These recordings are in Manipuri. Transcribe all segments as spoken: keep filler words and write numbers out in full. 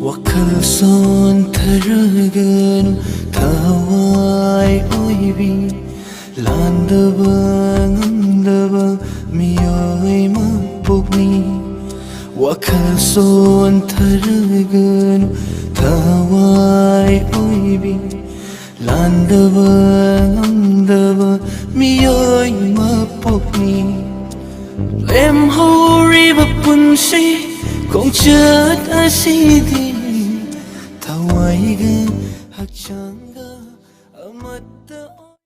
ꯋꯥꯈꯜ ꯁꯣꯟꯊꯔꯒꯅꯨ ꯊꯋꯥꯏ ꯑꯣꯏꯕꯤ, ꯂꯥꯟꯗꯕ ꯉꯝꯗꯕ ꯃꯤꯑꯣꯏ ꯃꯄꯣꯛꯅꯤ꯫ ꯋꯥꯈꯜ ꯁꯣꯟꯊꯔꯒꯅꯨ ꯊꯋꯥꯏ ꯑꯣꯏꯕꯤ, ꯂꯥꯟꯗꯕ ꯉꯝꯗꯕ ꯃꯤꯑꯣꯏ ꯃꯄꯣꯛꯅꯤ꯫ ꯂꯦꯝꯍꯧꯔꯤꯕ ꯄꯨꯟꯁꯤ ꯈꯣꯡꯆꯠ ꯑꯁꯤꯗꯤ ꯊꯋꯥꯏꯒ ꯍꯛꯆꯥꯡꯒ ꯑꯃꯠꯇ ꯑꯣꯏ-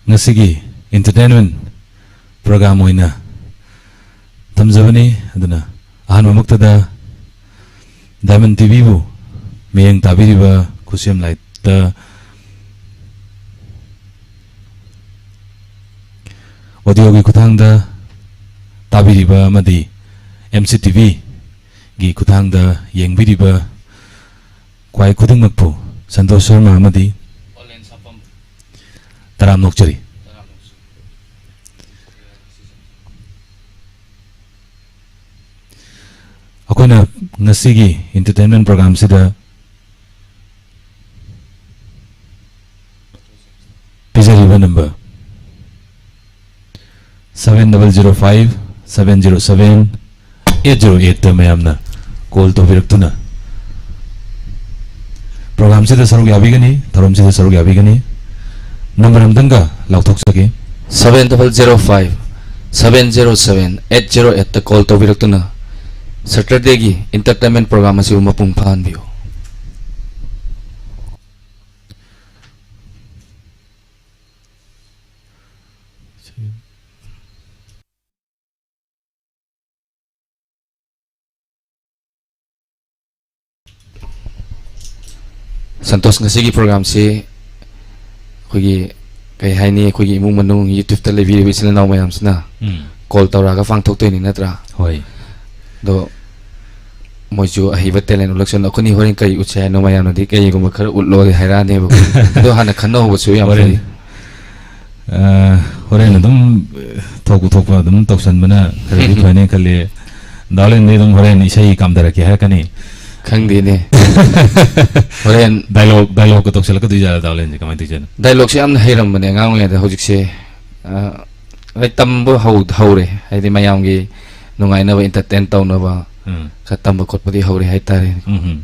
ꯉꯁꯤꯒꯤ entertainment program ꯑꯣꯏꯅ ꯊꯝꯖꯕꯅꯤ꯫ ꯑꯗꯨꯅ ꯑꯍꯥꯟꯕꯃꯛꯇꯗ Diamond ꯇꯤꯚꯤꯕꯨ ꯃꯤꯠꯌꯦꯡ ꯇꯥꯕꯤꯔꯤꯕ ꯈꯨꯠꯁꯦꯝ ꯂꯥꯏꯠꯇ ꯑꯣꯗꯤꯑꯣꯒꯤ ꯈꯨꯠꯊꯥꯡꯗ ꯇꯥꯕꯤꯔꯤꯕ ꯑꯃꯗꯤ ꯑꯦꯝ ꯁꯤ ꯇꯤꯚꯤꯒꯤ ꯈꯨꯠꯊꯥꯡꯗ ꯌꯦꯡꯕꯤꯔꯤꯕ ꯈ꯭ꯋꯥꯏ ꯈꯨꯗꯤꯡꯃꯛꯄꯨ ꯁꯟꯇꯣꯁ ꯁꯔꯃ ꯑꯃꯗꯤ ꯇꯔꯥꯝꯅ ꯑꯣꯛꯆꯔꯤ꯫ ꯑꯩꯈꯣꯏꯅ ꯉꯁꯤꯒꯤ entertainment programꯁꯤꯗ ꯄꯤꯖꯔꯤꯕ number seven double zero five seven zero seven eight zero eight ꯇ ꯃꯌꯥꯝꯅ call ꯇꯧꯕꯤꯔꯛꯇꯨꯅ programꯁꯤꯗ ꯁꯔꯨꯛ ꯌꯥꯕꯤꯒꯅꯤ, ꯊꯧꯔꯝꯁꯤꯗ ꯁꯔꯨꯛ ꯌꯥꯕꯤꯒꯅꯤ꯫ Number ꯑꯃꯇꯪꯒ ꯂꯥꯎꯊꯣꯛꯆꯒꯦ꯫ Seven double zero five seven zero seven eight zero eight ꯇ call ꯇꯧꯕꯤꯔꯛꯇꯨꯅ Saturdayꯒꯤ entertainment program ꯑꯁꯤꯕꯨ ꯃꯄꯨꯡ ꯐꯥꯍꯟꯕꯤꯌꯨ꯫ ꯁꯟꯇꯣꯁ, ꯉꯁꯤꯒꯤ programꯁꯤ ꯑꯩꯈꯣꯏꯒꯤ, ꯀꯩ ꯍꯥꯏꯅꯤ, ꯑꯩꯈꯣꯏꯒꯤ ꯏꯃꯨꯡ ꯃꯅꯨꯡ YouTubeꯇ ꯂꯩꯕꯤꯔꯤꯕ ꯏꯆꯤꯜ ꯏꯅꯥꯎ ꯃꯌꯥꯝꯁꯤꯅ ꯎꯝ꯫ Call ꯇꯧꯔꯛꯑꯒ ꯄꯥꯡꯊꯣꯛꯇꯣꯏꯅꯤ, ꯅꯠꯇ꯭ꯔꯥ? ꯍꯣꯏ꯫ ꯑꯗꯣ ꯃꯣꯏꯁꯨ ꯑꯍꯩꯕ talent ꯎꯠꯂꯛꯁꯅꯨ꯫ ꯑꯩꯈꯣꯏꯅꯤ ꯍꯣꯔꯦꯟ ꯀꯔꯤ ꯎꯠꯁꯦ ꯍꯥꯏꯅꯣ? ꯃꯌꯥꯝꯅꯗꯤ ꯀꯩꯒꯨꯝꯕ ꯈꯔ ꯎꯠꯂꯣꯗꯤ ꯍꯥꯏꯔꯛꯑꯅꯦꯕꯀꯣ꯫ ꯑꯗꯣ ꯍꯥꯟꯅ ꯈꯟꯅꯍꯧꯕꯁꯨ ꯌꯥꯝ ꯍꯣꯔꯦꯟ꯫ ꯐꯩ꯫ ꯑ, ꯍꯣꯔꯦꯟ ꯑꯗꯨꯝ, ꯑ, ꯊꯣꯛꯄ ꯊꯣꯛꯄ ꯑꯗꯨꯝ ꯇꯧꯁꯟꯕꯅ ꯈꯔꯗꯤ ꯐꯅꯤ ꯈꯜꯂꯤ꯫ ꯗꯥ ꯂꯦꯟꯗꯤ ꯑꯗꯨꯝ ꯍꯣꯔꯦꯟ ꯏꯁꯩ ꯀꯥꯝꯊꯔꯛꯀꯦ ꯍꯥꯏꯔꯛꯀꯅꯤ꯫ ꯈꯪꯗꯦꯅꯦ꯫ ꯍꯣꯔꯦꯟ dialogue, dialogueꯀ ꯇꯧꯁꯜꯂꯛꯀꯗꯣꯏꯖꯥꯠꯂ ꯗꯥ ꯂꯦꯟꯁꯦ? ꯀꯃꯥꯏꯅ ꯇꯧꯖꯥꯠꯅꯣ? Dialogueꯁꯦ ꯌꯥꯝꯅ ꯍꯩꯔꯝꯕꯅꯦ ꯑꯉꯥꯡ ꯑꯣꯏꯔꯤꯉꯩꯗ꯫ ꯍꯧꯖꯤꯛꯁꯦ, ꯑ, ꯂꯥꯏꯔꯤꯛ ꯇꯝꯕ ꯍꯧ-, ꯍꯧꯔꯦ꯫ ꯍꯥꯏꯗꯤ ꯃꯌꯥꯝꯒꯤ ꯅꯨꯡꯉꯥꯏꯅꯕ, entertain ꯇꯧꯅꯕ ꯎꯝ꯫ ꯈꯔ ꯇꯝꯕ ꯈꯣꯠꯄꯗꯤ ꯍꯧꯔꯦ ꯍꯥꯏꯇꯥꯔꯦ꯫ ꯎꯝ ꯍꯝ꯫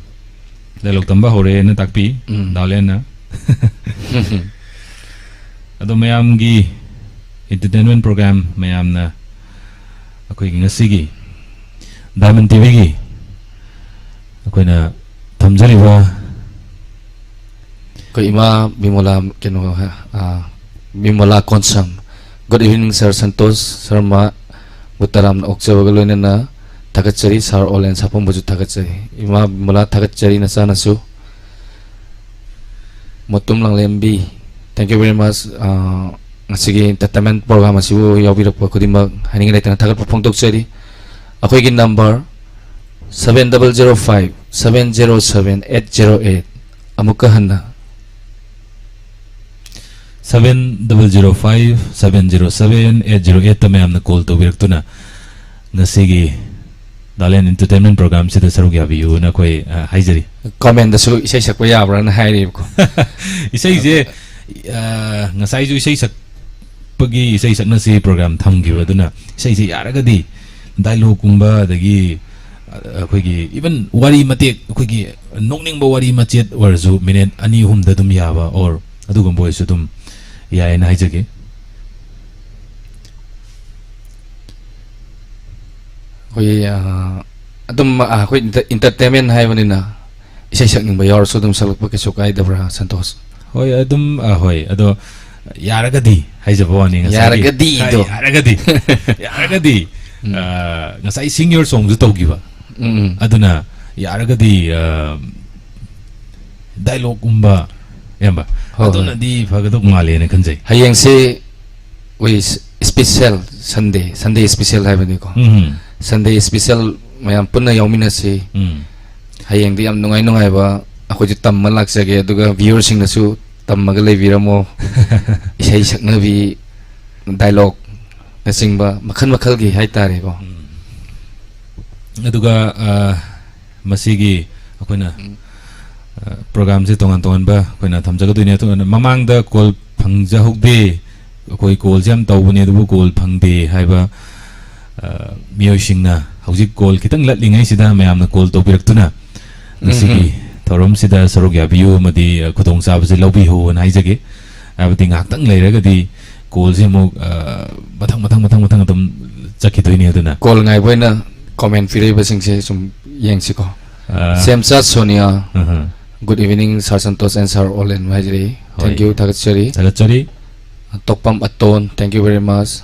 Dialogue ꯇꯝꯕ ꯍꯧꯔꯦꯅ ꯇꯥꯛꯄꯤ ꯎꯝ꯫ ꯗꯥ ꯂꯦꯟꯅ꯫ ꯑꯗꯣ ꯃꯌꯥꯝꯒꯤ entertainment program ꯃꯌꯥꯝꯅ ꯑꯩꯈꯣꯏꯒꯤ ꯉꯁꯤꯒꯤ Diamond TVꯒꯤ ꯑꯩꯈꯣꯏꯅ ꯊꯝꯖꯔꯤꯕ ꯑꯩꯈꯣꯏ ꯏꯃꯥ ꯕꯤꯃꯣꯂꯥ, ꯀꯩꯅꯣ, ꯑ, ꯕꯤꯃꯣꯂꯥ Konsam. Good evening, sir Santosh ꯁꯔꯃꯕꯨ ꯇꯔꯥꯝꯅ ꯑꯣꯛꯆꯕꯒ ꯂꯣꯏꯅꯅ ꯊꯥꯒꯠꯆꯔꯤ꯫ Sir ꯑꯣꯂꯦꯟ ꯁꯥꯄꯝꯕꯨꯁꯨ ꯊꯥꯒꯠꯆꯔꯤ꯫ ꯏꯃꯥ ꯕꯤꯃꯣꯂꯥ, ꯊꯥꯒꯠꯆꯔꯤ ꯅꯆꯥꯅꯁꯨ꯫ ꯃꯣꯇꯨꯝ ꯂꯥꯡꯂꯦꯝꯕꯤ, thank you very much꯫ ꯑ, ꯉꯁꯤꯒꯤ entertainment program ꯑꯁꯤꯕꯨ ꯌꯥꯎꯕꯤꯔꯛꯄ ꯈꯨꯗꯤꯡꯃꯛ ꯍꯥꯏꯅꯤꯡꯉꯥꯏ ꯂꯩꯇꯅ ꯊꯥꯒꯠꯄ ꯐꯣꯡꯗꯣꯛꯆꯔꯤ꯫ ꯑꯩꯈꯣꯏꯒꯤ number seven double zero five seven zero seven eight zero eight꯫ ꯑꯃꯨꯛꯀ ꯍꯟꯅ seven double zero five seven zero seven eight zero eight ꯇ ꯃꯌꯥꯝꯅ call ꯇꯧꯕꯤꯔꯛꯇꯨꯅ ꯉꯁꯤꯒꯤ ꯗꯥ ꯂꯦꯟ entertainment program ꯁꯤꯗ ꯁꯔꯨꯛ ꯌꯥꯕꯤꯌꯨꯅ ꯑꯩꯈꯣꯏ, ꯑ, ꯍꯥꯏꯖꯔꯤ꯫ Commentꯗꯁꯨ ꯏꯁꯩ ꯁꯛꯄ ꯌꯥꯕ꯭ꯔꯥꯅ ꯍꯥꯏꯔꯤꯕꯀꯣ꯫ ꯏꯁꯩꯁꯦ ꯑ, ꯉꯁꯥꯏꯁꯨ ꯏꯁꯩ ꯁꯛꯄꯒꯤ, ꯏꯁꯩ ꯁꯛꯅꯁꯤ ꯄ꯭ꯔꯣꯒ꯭ꯔꯥꯝ ꯊꯝꯈꯤꯕ, ꯑꯗꯨꯅ ꯏꯁꯩꯁꯦ ꯌꯥꯔꯒꯗꯤ ꯗꯥꯏꯂꯣꯒꯀꯨꯝꯕ, ꯑꯗꯒꯤ, ꯑ, ꯑꯩꯈꯣꯏꯒꯤ ꯏꯚꯟ ꯋꯥꯔꯤ ꯃꯇꯦꯛ, ꯑꯩꯈꯣꯏꯒꯤ ꯅꯣꯛꯅꯤꯡꯕ ꯋꯥꯔꯤ ꯃꯆꯦꯠ ꯑꯣꯏꯔꯁꯨ ꯃꯤꯅꯤꯠ ꯑꯅꯤ ꯑꯍꯨꯝꯗ ꯑꯗꯨꯝ ꯌꯥꯕ ꯑꯣꯔ ꯑꯗꯨꯒꯨꯝꯕ ꯑꯣꯏꯔꯁꯨ ꯑꯗꯨꯝ ꯌꯥꯏꯌꯦꯅ ꯍꯥꯏꯖꯒꯦ꯫ ꯑꯩꯈꯣꯏ, ꯑ, ꯑꯗꯨꯝ, ꯑ, ꯑꯩꯈꯣꯏ ꯏꯟꯇꯔ-, ꯏꯟꯇꯔꯇꯦꯟꯃꯦꯟ ꯍꯥꯏꯕꯅꯤꯅ ꯏꯁꯩ ꯁꯛꯅꯤꯡꯕ ꯌꯥꯎꯔꯁꯨ ꯑꯗꯨꯝ ꯁꯛꯂꯛꯄ ꯀꯩꯁꯨ ꯀꯥꯏꯗꯕ꯭ꯔꯥ, ꯁꯟꯇꯣꯁ? ꯍꯣꯏ, ꯑꯗꯨꯝ, ꯑ, ꯍꯣꯏ, ꯑꯗꯣ ꯌꯥꯔꯒꯗꯤ ꯍꯥꯏꯖꯕ ꯋꯥꯅꯤ, ꯉꯁꯥꯏꯒꯤ, ꯌꯥꯔꯒꯗꯤ ꯑ, ꯗꯣ꯫ ꯌꯥꯔꯒꯗꯤ, ꯌꯥꯔꯒꯗꯤ, ꯎꯝ꯫ ꯑ, ꯉꯁꯥꯏ Sing Your Songꯁꯨ ꯇꯧꯈꯤꯕ꯫ ꯎꯝ, ꯎꯝ꯫ ꯑꯗꯨꯅ ꯌꯥꯔꯒꯗꯤ, ꯑ, ꯗꯥꯏꯂꯣꯒꯀꯨꯝꯕ, ꯏꯌꯥꯝꯕ, ꯍꯣꯏ, ꯍꯣꯏ꯫ ꯑꯗꯨꯅꯗꯤ ꯐꯒꯗꯧ ꯃꯥꯜꯂꯦꯅ ꯈꯟꯖꯩ꯫ ꯍꯌꯦꯡꯁꯦ ꯑꯩꯈꯣꯏ special Sunday, Sunday special ꯍꯥꯏꯕꯅꯤꯀꯣ꯫ ꯎꯝ꯫ Sunday special ꯃꯌꯥꯝ ꯄꯨꯟꯅ ꯌꯥꯎꯃꯤꯟꯅꯁꯤ꯫ ꯎꯝ꯫ ꯍꯌꯦꯡꯗꯤ ꯌꯥꯝ ꯅꯨꯡꯉꯥꯏ ꯅꯨꯡꯉꯥꯏꯕ ꯑꯩꯈꯣꯏꯁꯨ ꯇꯝꯕ ꯂꯥꯛꯆꯒꯦ, ꯑꯗꯨꯒ viewerꯁꯤꯡꯅꯁꯨ ꯇꯝꯃꯒ ꯂꯩꯕꯤꯔꯝꯃꯣ꯫ ꯏꯁꯩ ꯁꯛꯅꯕꯤ, ꯗꯥꯏꯂꯣꯒꯅꯆꯤꯡꯕ ꯃꯈꯜ ꯃꯈꯜꯒꯤ ꯍꯥꯏꯇꯥꯔꯦꯀꯣ꯫ ꯎꯝ꯫ ꯑꯗꯨꯒ, ꯑ, ꯃꯁꯤꯒꯤ ꯑꯩꯈꯣꯏꯅ, ꯎꯝ꯫ ꯑ, ꯄ꯭ꯔꯣꯒ꯭ꯔꯥꯝꯁꯦ ꯇꯣꯉꯥꯟ ꯇꯣꯉꯥꯟꯕ ꯑꯩꯈꯣꯏꯅ ꯊꯝꯖꯒꯗꯣꯏꯅꯦ꯫ ꯑꯗꯨꯒ ꯃꯃꯥꯡꯗ ꯀꯣꯜ ꯐꯪꯖꯍꯧꯗꯦ, ꯑꯩꯈꯣꯏ ꯀꯣꯜꯁꯦ ꯌꯥꯝ ꯇꯧꯕꯅꯦ, ꯑꯗꯨꯕꯨ ꯀꯣꯜ ꯐꯪꯗꯦ ꯍꯥꯏꯕ, ꯑ, ꯃꯤꯑꯣꯏꯁꯤꯡꯅ ꯍꯧꯖꯤꯛ ꯀꯣꯜ ꯈꯤꯇꯪ ꯂꯠꯂꯤꯉꯩꯁꯤꯗ ꯃꯌꯥꯝꯅ ꯀꯣꯜ ꯇꯧꯕꯤꯔꯛꯇꯨꯅ ꯃꯁꯤꯒꯤ ꯎꯝ꯫ ꯊꯧꯔꯝꯁꯤꯗ ꯁꯔꯨꯛ ꯌꯥꯕꯤꯌꯨ ꯑꯃꯗꯤ, ꯑ, ꯈꯨꯗꯣꯡꯆꯥꯕꯁꯦ ꯂꯧꯕꯤꯍꯧꯅ ꯍꯥꯏꯖꯒꯦ꯫ ꯍꯥꯏꯕꯗꯤ ꯉꯥꯏꯍꯥꯛꯇꯪ ꯂꯩꯔꯒꯗꯤ ꯀꯣꯜꯁꯦ ꯑꯃꯨꯛ, ꯑ, ꯃꯊꯪ, ꯃꯊꯪ, ꯃꯊꯪ, ꯃꯊꯪ ꯑꯗꯨꯝ ꯆꯠꯈꯤꯗꯣꯏꯅꯦ꯫ ꯑꯗꯨꯅ ꯀꯣꯜ ꯉꯥꯏꯕ ꯑꯣꯏꯅ ꯀꯣꯃꯦꯟ ꯄꯤꯔꯛꯏꯕꯁꯤꯡꯁꯦ ꯁꯨꯝ ꯌꯦꯡꯁꯤꯀꯣ꯫ ꯑ, ꯁꯦꯝꯆꯥ ꯁꯣꯅꯤꯌꯥ, ꯑꯍ꯫ Good evening, Sir Santosh and Sir Olen ꯍꯥꯏꯖꯔꯤ꯫ ꯍꯣꯏ꯫ Thank you, ꯊꯥꯒꯠꯆꯔꯤ꯫ ꯊꯥꯒꯠꯆꯔꯤ꯫ ꯇꯣꯛꯄꯝ ꯑꯇꯣꯟ, thank you very much꯫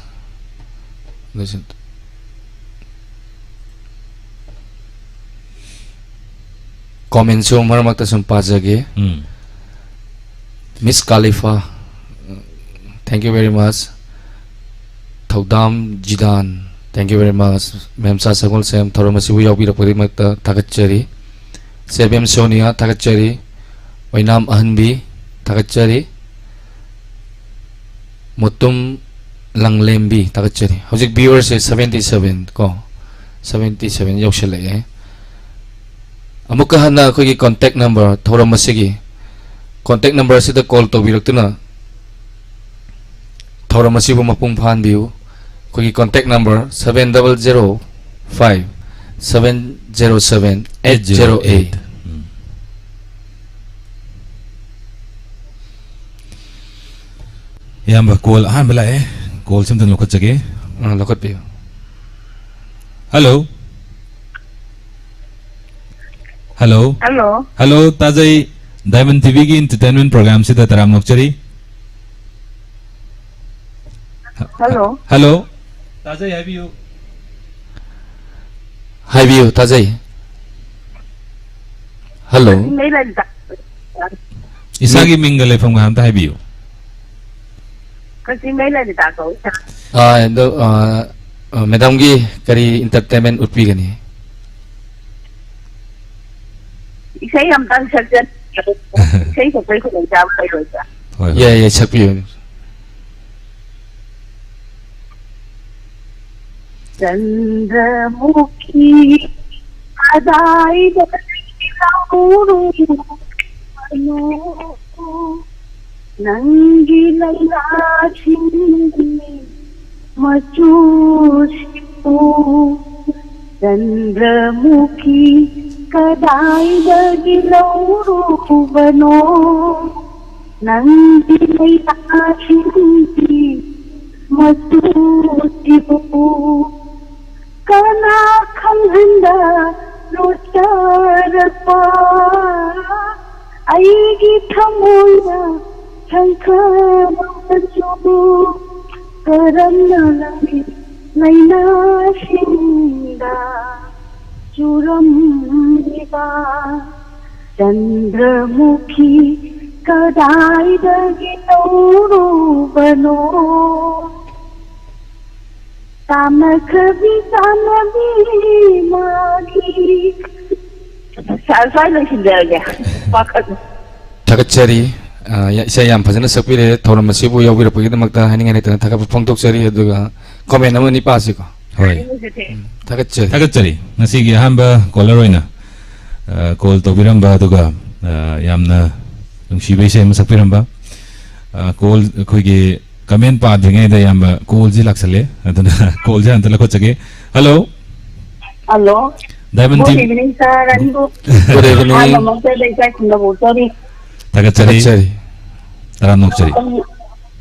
ꯀꯣꯃꯦꯟꯁꯨ ꯃꯔꯛ ꯃꯔꯛꯇ ꯁꯨꯝ ꯄꯥꯖꯒꯦ꯫ ꯎꯝ꯫ Miss Khalifa, thank you very much꯫ ꯊꯧꯗꯥꯝ ꯖꯤꯗꯥꯟ, thank you very much꯫ ꯃꯦꯝꯆꯥ ꯁꯒꯣꯜꯁꯦꯝ, ꯊꯧꯔꯝ ꯑꯁꯤꯕꯨ ꯌꯥꯎꯕꯤꯔꯛꯄꯒꯤꯗꯃꯛꯇ ꯊꯥꯒꯠꯆꯔꯤ꯫ ꯆꯦꯕꯦꯝ ꯁꯣꯅꯤꯌꯥ, ꯊꯥꯒꯠꯆꯔꯤ꯫ ꯑꯣꯏꯅꯥꯝ ꯑꯍꯟꯕꯤ, ꯊꯥꯒꯠꯆꯔꯤ꯫ ꯃꯨꯇꯨꯝ ꯂꯪꯂꯦꯝꯕꯤ, ꯊꯥꯒꯠꯆꯔꯤ꯫ ꯍꯧꯖꯤꯛ viewerꯁꯦ seventy seven ꯀꯣ, seventy seven ꯌꯧꯁꯤꯜꯂꯛꯑꯦ꯫ ꯑꯃꯨꯛꯀ ꯍꯟꯅ ꯑꯩꯈꯣꯏꯒꯤ contact number, ꯊꯧꯔꯝ ꯑꯁꯤꯒꯤ Contact number ꯑꯁꯤꯗ call ꯇꯧꯕꯤꯔꯛꯇꯨꯅ ꯊꯧꯔꯝ ꯑꯁꯤꯕꯨ ꯃꯄꯨꯡ ꯐꯥꯍꯟꯕꯤꯌꯨ꯫ ꯑꯩꯈꯣꯏꯒꯤ contact number seven double zero five seven zero seven eight zero eight꯫ ꯎꯝ꯫ ꯏꯌꯥꯝꯕ, call ꯑꯍꯥꯟꯕ ꯂꯥꯛꯑꯦ꯫ Call ꯁꯤ ꯑꯝꯇꯪ ꯂꯧꯈꯠꯆꯒꯦ꯫ ꯑ, ꯂꯧꯈꯠꯄꯤꯌꯨ꯫ Hello꯫ Hello꯫ Hello꯫ Hello, ꯇꯥꯖꯩ꯫ Diamond TVꯒꯤ entertainment program ꯁꯤꯗ ꯇꯔꯥꯝꯅ ꯑꯣꯛꯆꯔꯤ꯫ Hello꯫ Hello꯫ ꯇꯥꯖꯩ, ꯍꯥꯏꯕꯤꯌꯨ꯫ ꯍꯥꯏꯕꯤꯌꯨ, ꯇꯥꯖꯩ꯫ Hello꯫ ꯀꯛꯆꯤꯡꯗꯩ ꯂꯂꯤꯇꯥ꯫ ꯏꯁꯥꯒꯤ ꯃꯤꯡꯒ ꯂꯩꯐꯝꯒ ꯑꯝꯇ ꯍꯥꯏꯕꯤꯌꯨ꯫ ꯀꯛꯆꯤꯡꯗꯩ ꯂꯂꯤꯇꯥ ꯀꯧꯏ꯫ ꯑꯥ, ꯑꯗꯣ, ꯑꯥ, ꯑꯥ, madamꯒꯤ ꯀꯔꯤ entertainment ꯎꯠꯄꯤꯒꯅꯤ? ꯏꯁꯩ ꯑꯝꯇꯪ ꯁꯛꯆ-, ꯏꯁꯩ ꯁꯛꯄꯩ ꯈꯨꯗꯣꯡꯆꯥꯕ ꯂꯩꯔꯣꯏꯗ꯭ꯔꯥ? ꯍꯣꯏ, ꯍꯣꯏ꯫ ꯌꯥꯏ, ꯌꯥꯏ, ꯁꯛꯄꯤꯌꯨ꯫ ꯆꯟꯗ꯭ꯔꯃꯨꯈꯤ ꯀꯗꯥꯏꯗꯒꯤ ꯂꯧꯔꯨꯕꯅꯣ? ꯅꯪꯒꯤ ꯂꯩꯅꯥꯁꯤꯡꯒꯤ ꯃꯆꯨꯁꯤꯕꯨ ꯆꯟꯗ꯭ꯔꯃꯨꯈꯤ ꯀꯗꯥꯏꯗꯒꯤ ꯂꯧꯔꯨꯕꯅꯣ? ꯅꯪꯒꯤ ꯂꯩꯅꯥꯁꯤꯡꯒꯤ ꯃꯆꯨꯁꯤꯕꯨ ꯀꯅꯥ ꯈꯪꯍꯟꯕ ꯂꯣꯠꯆꯔꯛꯄ ꯑꯩꯒꯤ ꯊꯃꯣꯏꯅ ꯈꯪꯈ꯭ꯔꯕꯁꯨ ꯀꯔꯝꯅ ꯂꯩ ꯂꯩꯅꯥꯁꯤꯡꯗ ꯆꯨꯔꯝꯂꯤꯕ ꯆꯟꯗ꯭ꯔꯃꯨꯈꯤ ꯀꯗꯥꯏꯗꯒꯤ ꯂꯧꯔꯨꯕꯅꯣ? ꯇꯥꯟꯅꯈ꯭ꯔꯕꯤ ꯇꯥꯟꯅꯕꯤ ꯃꯥꯒꯤ꯫ ꯁ꯭ꯋꯥꯏ ꯂꯣꯏꯁꯤꯟꯖꯔꯒꯦ꯫ ꯄꯥꯈꯠꯂꯨ꯫ ꯊꯥꯒꯠꯆꯔꯤ꯫ ꯑ, ꯌꯥ-, ꯏꯁꯩ ꯌꯥꯝ ꯐꯖꯅ ꯁꯛꯄꯤꯔꯦ꯫ ꯊꯧꯔꯝ ꯑꯁꯤꯕꯨ ꯌꯥꯎꯕꯤꯔꯛꯄꯒꯤꯗꯃꯛꯇ ꯍꯥꯏꯅꯤꯡꯉꯥꯏ ꯂꯩꯇꯅ ꯊꯥꯒꯠꯄ ꯐꯣꯡꯗꯣꯛꯆꯔꯤ꯫ ꯑꯗꯨꯒ comment ꯑꯃ ꯑꯅꯤ ꯄꯥꯁꯤꯀꯣ꯫ ꯍꯣꯏ꯫ ꯎꯝ, ꯊꯥꯒꯠꯆꯔꯤ꯫ ꯊꯥꯒꯠꯆꯔꯤ꯫ ꯉꯁꯤꯒꯤ ꯑꯍꯥꯟꯕ caller ꯑꯣꯏꯅ, ꯑ, call ꯇꯧꯕꯤꯔꯝꯕ, ꯑꯗꯨꯒ, ꯑ, ꯌꯥꯝꯅ ꯅꯨꯡꯁꯤꯕ ꯏꯁꯩ ꯑꯃ ꯁꯛꯄꯤꯔꯝꯕ꯫ ꯑ, call, ꯑꯩꯈꯣꯏꯒꯤ comment ꯄꯥꯗ꯭ꯔꯤꯉꯩꯗ, ꯏꯌꯥꯝꯕ, callꯁꯤ ꯂꯥꯛꯁꯜꯂꯦ, ꯑꯗꯨꯅ callꯁꯦ ꯑꯝꯇ ꯂꯧꯈꯠꯆꯒꯦ꯫ Hello꯫ Hello꯫ Diamond Good team꯫ Evening, sir. ꯑꯅꯤꯕꯨ Good evening꯫ ꯑꯍꯥꯟꯕꯃꯛꯇꯗ ꯏꯀꯥꯏ ꯈꯨꯝꯅꯕ ꯎꯠꯆꯔꯤ꯫ ꯊꯥꯒꯠꯆꯔꯤ꯫ ꯊꯥꯒꯠꯆꯔꯤ꯫ ꯇꯔꯥꯝꯅ ꯑꯣꯛꯆꯔꯤ꯫ ꯑꯩ,